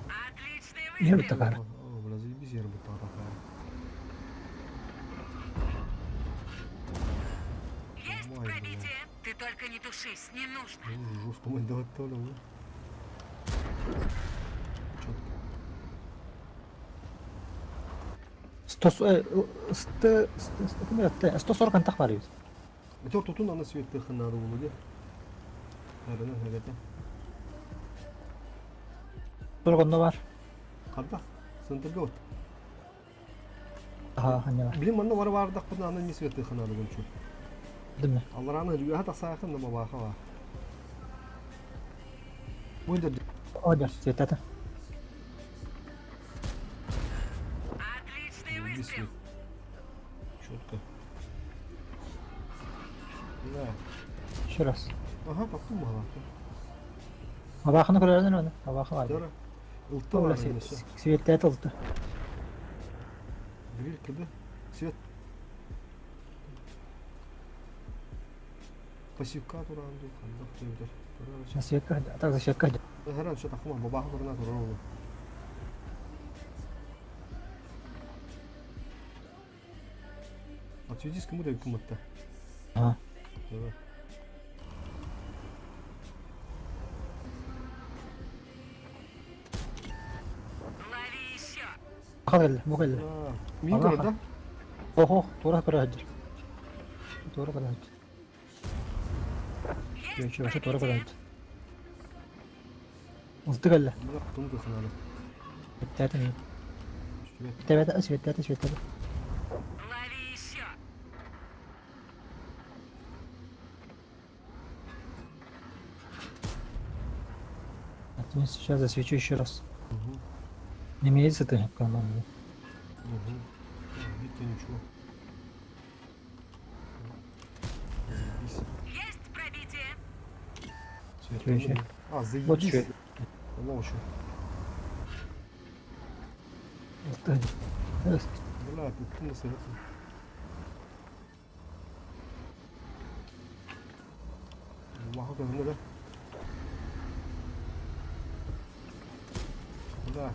Отличный Иһэр выстрел. такара. О, бля, заебись, я работал такая. Есть Ой, бля. пробитие. Ты только не тушись, не нужно. Ну, жестко мы давать то ли, Четко. 100 100 100 140 антах бар эбит. Это тутун ана свет ханары улуге. Харана харата. 40 онно бар. Хардах. Центрга вот. Аха, ханна бар. Билим манна вара бардах бuna ана не свет ханары гончу. Дымна. Аллараны жүгә тасаахын нама баха ба. Бу Одер, светата. Отличный выстрел. Четко. Да. Еще раз. Ага, потом могла. Абаахыны көрөрүн оны. Абаахы бар. Дара. Ылта Ола бар. светте толты. Гриль куда? Свет. Пассивка туранду, хандах түйдер. Светка, так за светка. Харан что тахма бабаха турна турау. Отведись кому да куматта. Ага. Давай. Лови еще. Хал бу кэллэ. Мин Абаха. көрөр да? Охо, тура көрө сылдьар. Тура көрө сылдьар. Есть Еще вообще тура көрө пробитие. сылдьар. Ылты кэллэ. Бля, тумды ханары. Светтээтэ мин. Үстүгэ. Светтээтэ, светтээтэ, светтээтэ. Лови еще. Сейчас засвечу еще раз. Угу. Не имеется ты команды. Угу. Видите, ничего. Заебись. Есть пробитие. Свет. Чё ещё? А, заебись. Вот еще. Она еще. Ылты. Бля, ты на свет. Аллаху көрүнэ да. Да.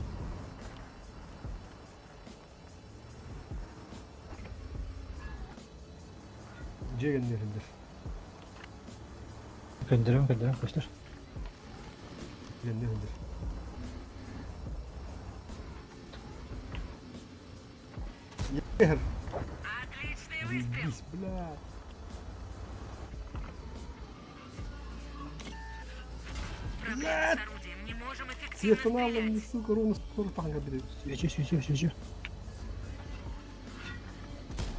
Дьиэ кэннигэр. Көндөрөм, көндөрөм, көстөр. Кэннигэр. Ер. Отличный выстрел. Заебись, бля. Проблемы с орудием. Не можем эффективно Светоналом, стрелять. сука, ровно скоро танка берет. Свечу, свечу, свечу.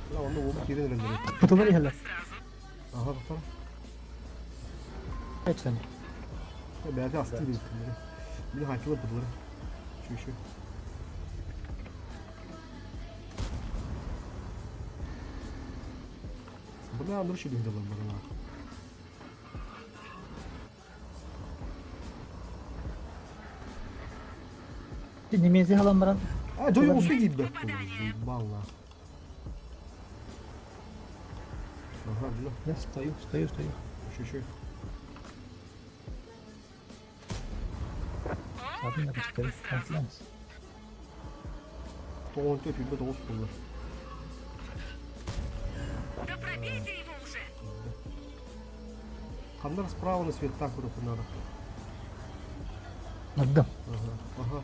Бля, он оба кирен рендерит. О, Пыталар так бы иһэллэр. сразу. Ага, тохтор. Эт сани. Бәйті асты дейді. Мені хакилар бұдылар. Şu şu. Бля, Андрюша бігдала барана. Немези халан баран. А, жой olsun deyip be. Заебал нахуй. Ага, бля, Я стою, стою, стою. еще, еще. О, Ладно, так стою. бы сразу. Тоғын төп, үйбе тоғыз болды. Да пробейте его уже. Қандар справа на свет так вроде надо. Нагдым. Ага, ага.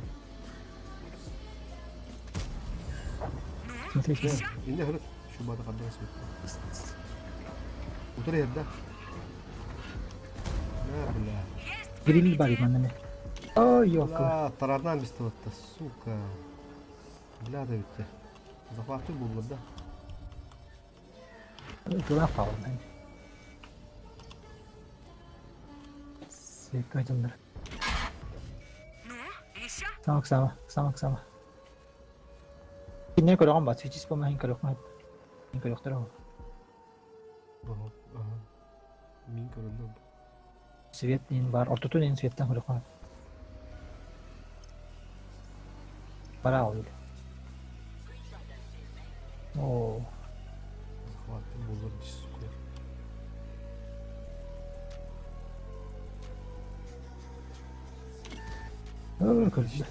Ну, Смотри, смотри. еще. Енді хырыт, шубада қандар свет. Утыр ерді. На, бля. Есть Гриль бар пробитие. манна. Ой, ёлка. Бля, тарадан бістіватты, сука. Бля, да бітті. Захваты болды, да? Туда пал. Светка Ну, еще. Самак сама, самак сама. Кинне көрөҕүн бат, свечис болма хин көрөҕүн. Хин көрөхтөр ол. Ага, ага. Мин көрөндө. Свет нин бар, ортотун ин светтен көрөҕүн. Бара ол. Оо. Захваттым буолар дии сука. Өө көрдө.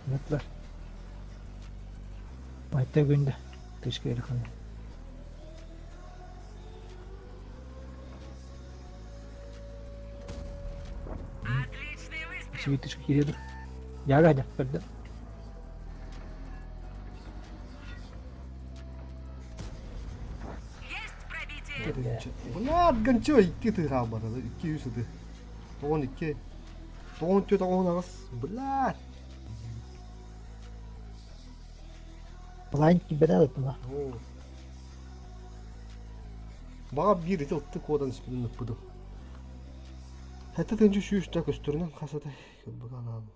Мытлар. Айтта күндэ. Тышка илхан. Отличный выстрел! Свиточка кириэдэр. Яга дьэ көрдө. Есть пробитие! Блядь, гончо икки тыһаах барада, икки үс ыты. Тоҕон икки. Тоҕон түөрт тоҕон аҕыс. Блядь. Былаан киирбэтэ да Баҕа биир ити ылты куодан испитин ыппытым. Хэтэ тыынчы сүүс да көстөрүнэн хас этэй кылбык анаан.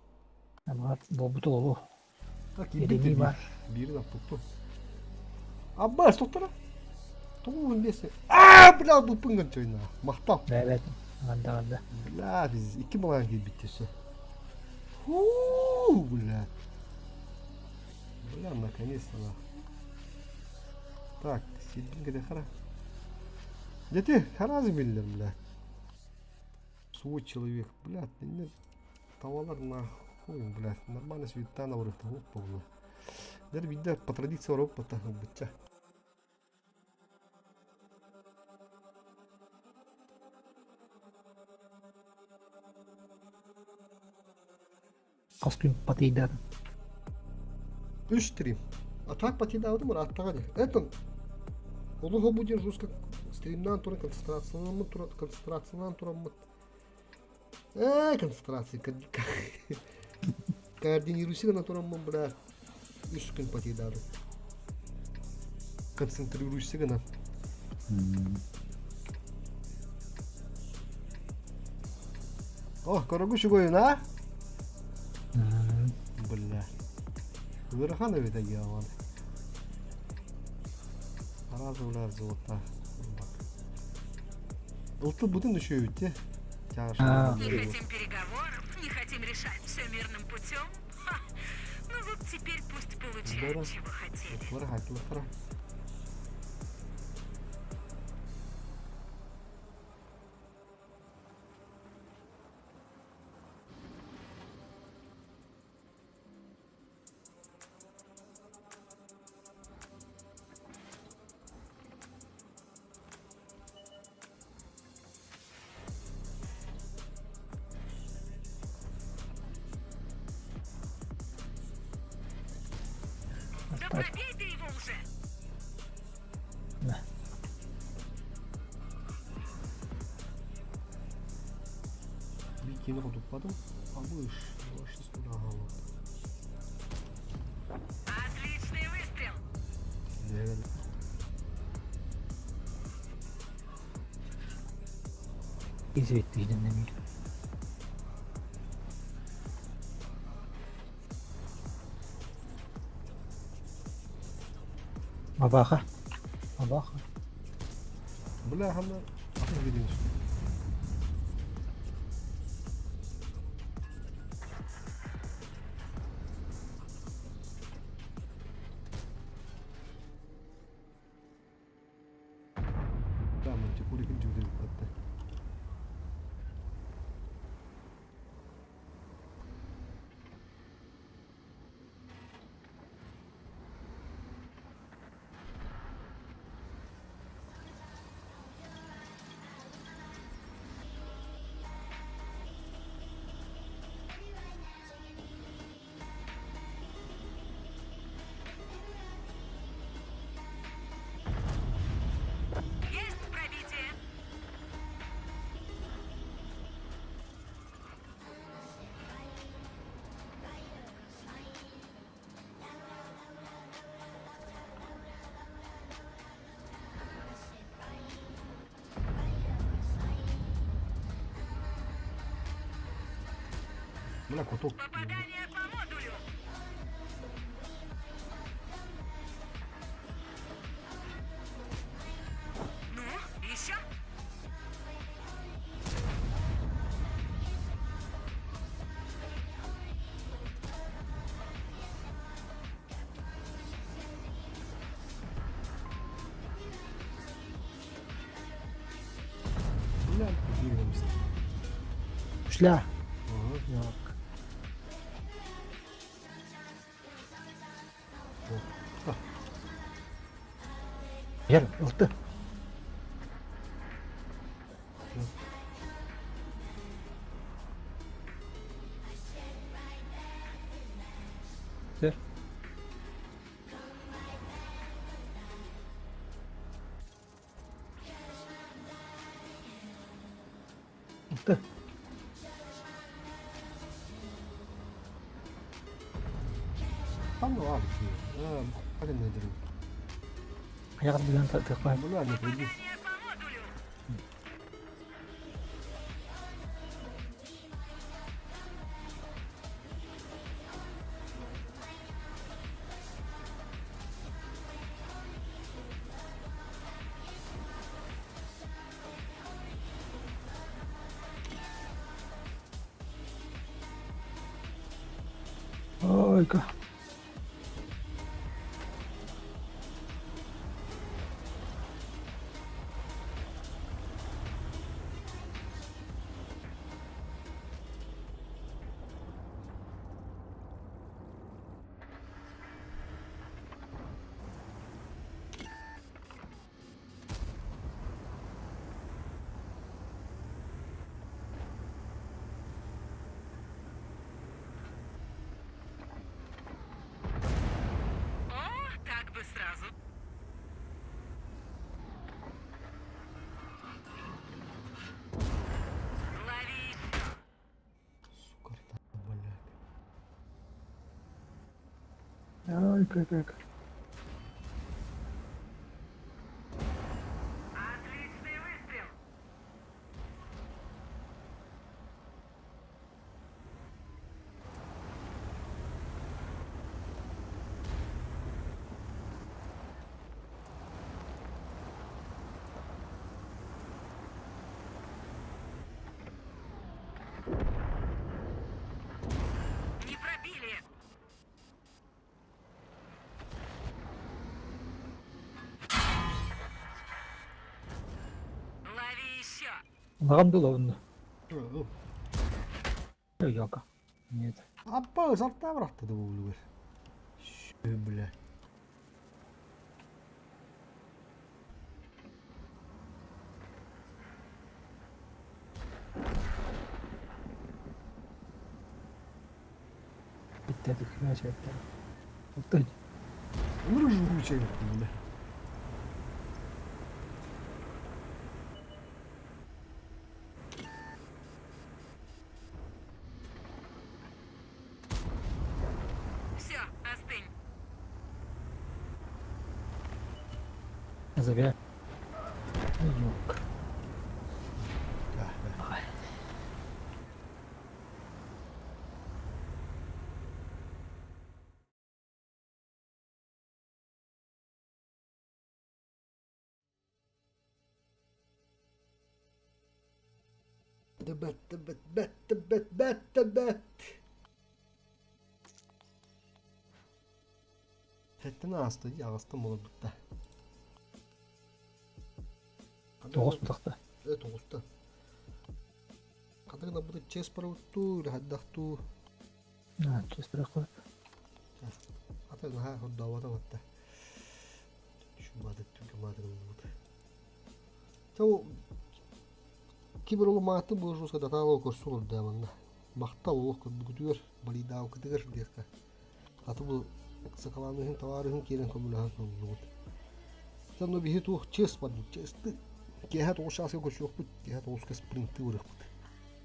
Амаат буолбут олу. Киирбит баар. Биирин аппыппын. Аббас туттара. Тугун биэс. Аа, бля, буппун гончойна. Махтал. Бэбэт. Анда анда. Бля, икки балаан киирбит өссө. Фу, бля. Бля, наконец-то на. Так, сидим где хара. Дети, хара биллер, бля. Свой человек, бля, не тавалар нахуй, бля, нормально светана вырыхта, опа, бля. Дэр видя по традиции опа, быча. Хас күн патыйдаатым. Үс стрим. А так патыйдаабытым ырааттаҕа дии. Этон олуһу бу диэн жестко стримнаан туран концентрациянаммыт туран концентрациялаан тураммыт ээ концентрация координируйся гына тураммын бля үс күн патыйдаабыт концентрируйся гына О, көрөгү үчүгэй а? Бля. Ыарахан эбит айаҕын. Араас бля золото. Ылты бутын үшеуит те. Не хотим переговоров, не хотим решать все мирным путем. Ха! Ну вот теперь пусть получают, чего хотели. Да пробей ты его уже! Биир хотуппатым. Абыш. Отличный выстрел! Извиттиһинэн эмиэ. Абаха. Абаха. Бля, ханна атын видео. Да, мантикурикин дьүдүрүппэтте. Есть пробитие! Бля, куток. Попадание по модулю! Ну, еще? Шля. Ер, ылты. Сэр. Ылты. Там var ki. Ha, hadi nedir? Хайаҕар билэн тыахпай. Bunu anlatayım. Попадание по модулю. Ойка. О, так бы сразу. Лови еще. Сука, блядь. Ойка, ойка. Отличный выстрел. Не пробили. Лови еще. Улахан дуу онно. Йока. Нет. Аппа, салтаа бырахта да буолугар. Сү, бля. Bitti түкмэ сөптөр. Оттон Bunu жгучая, бля. Все, остынь. Забя. Йок. Да, да. Бэт, бэт, бэт, бэт, бэт, бэт. Тэттэн ааста, аҕыстан буолбутта. Тоҕус бутахта. Э, тоҕуста. Ханнык гына чес барабыттуу, или хайдахтуу. Аа, чес бирах. Ата наһаа хордообото батта. Шумады түгмады гылбыт. Тау кибер ол мааты бу жуска датаало көрсүн урда манна. Махтал олох көрбүтүгөр, балидаау кытыгыр диэххэ. Аты бу сакалааныһын товарыһын киирэн көмөлөһөн ыллыбыт. Там биһи туох чес барбыт, честы. Киэһэ тоҕус чааска көрсүөхпүт, киэһэ тоҕуска спринты барыахпыт.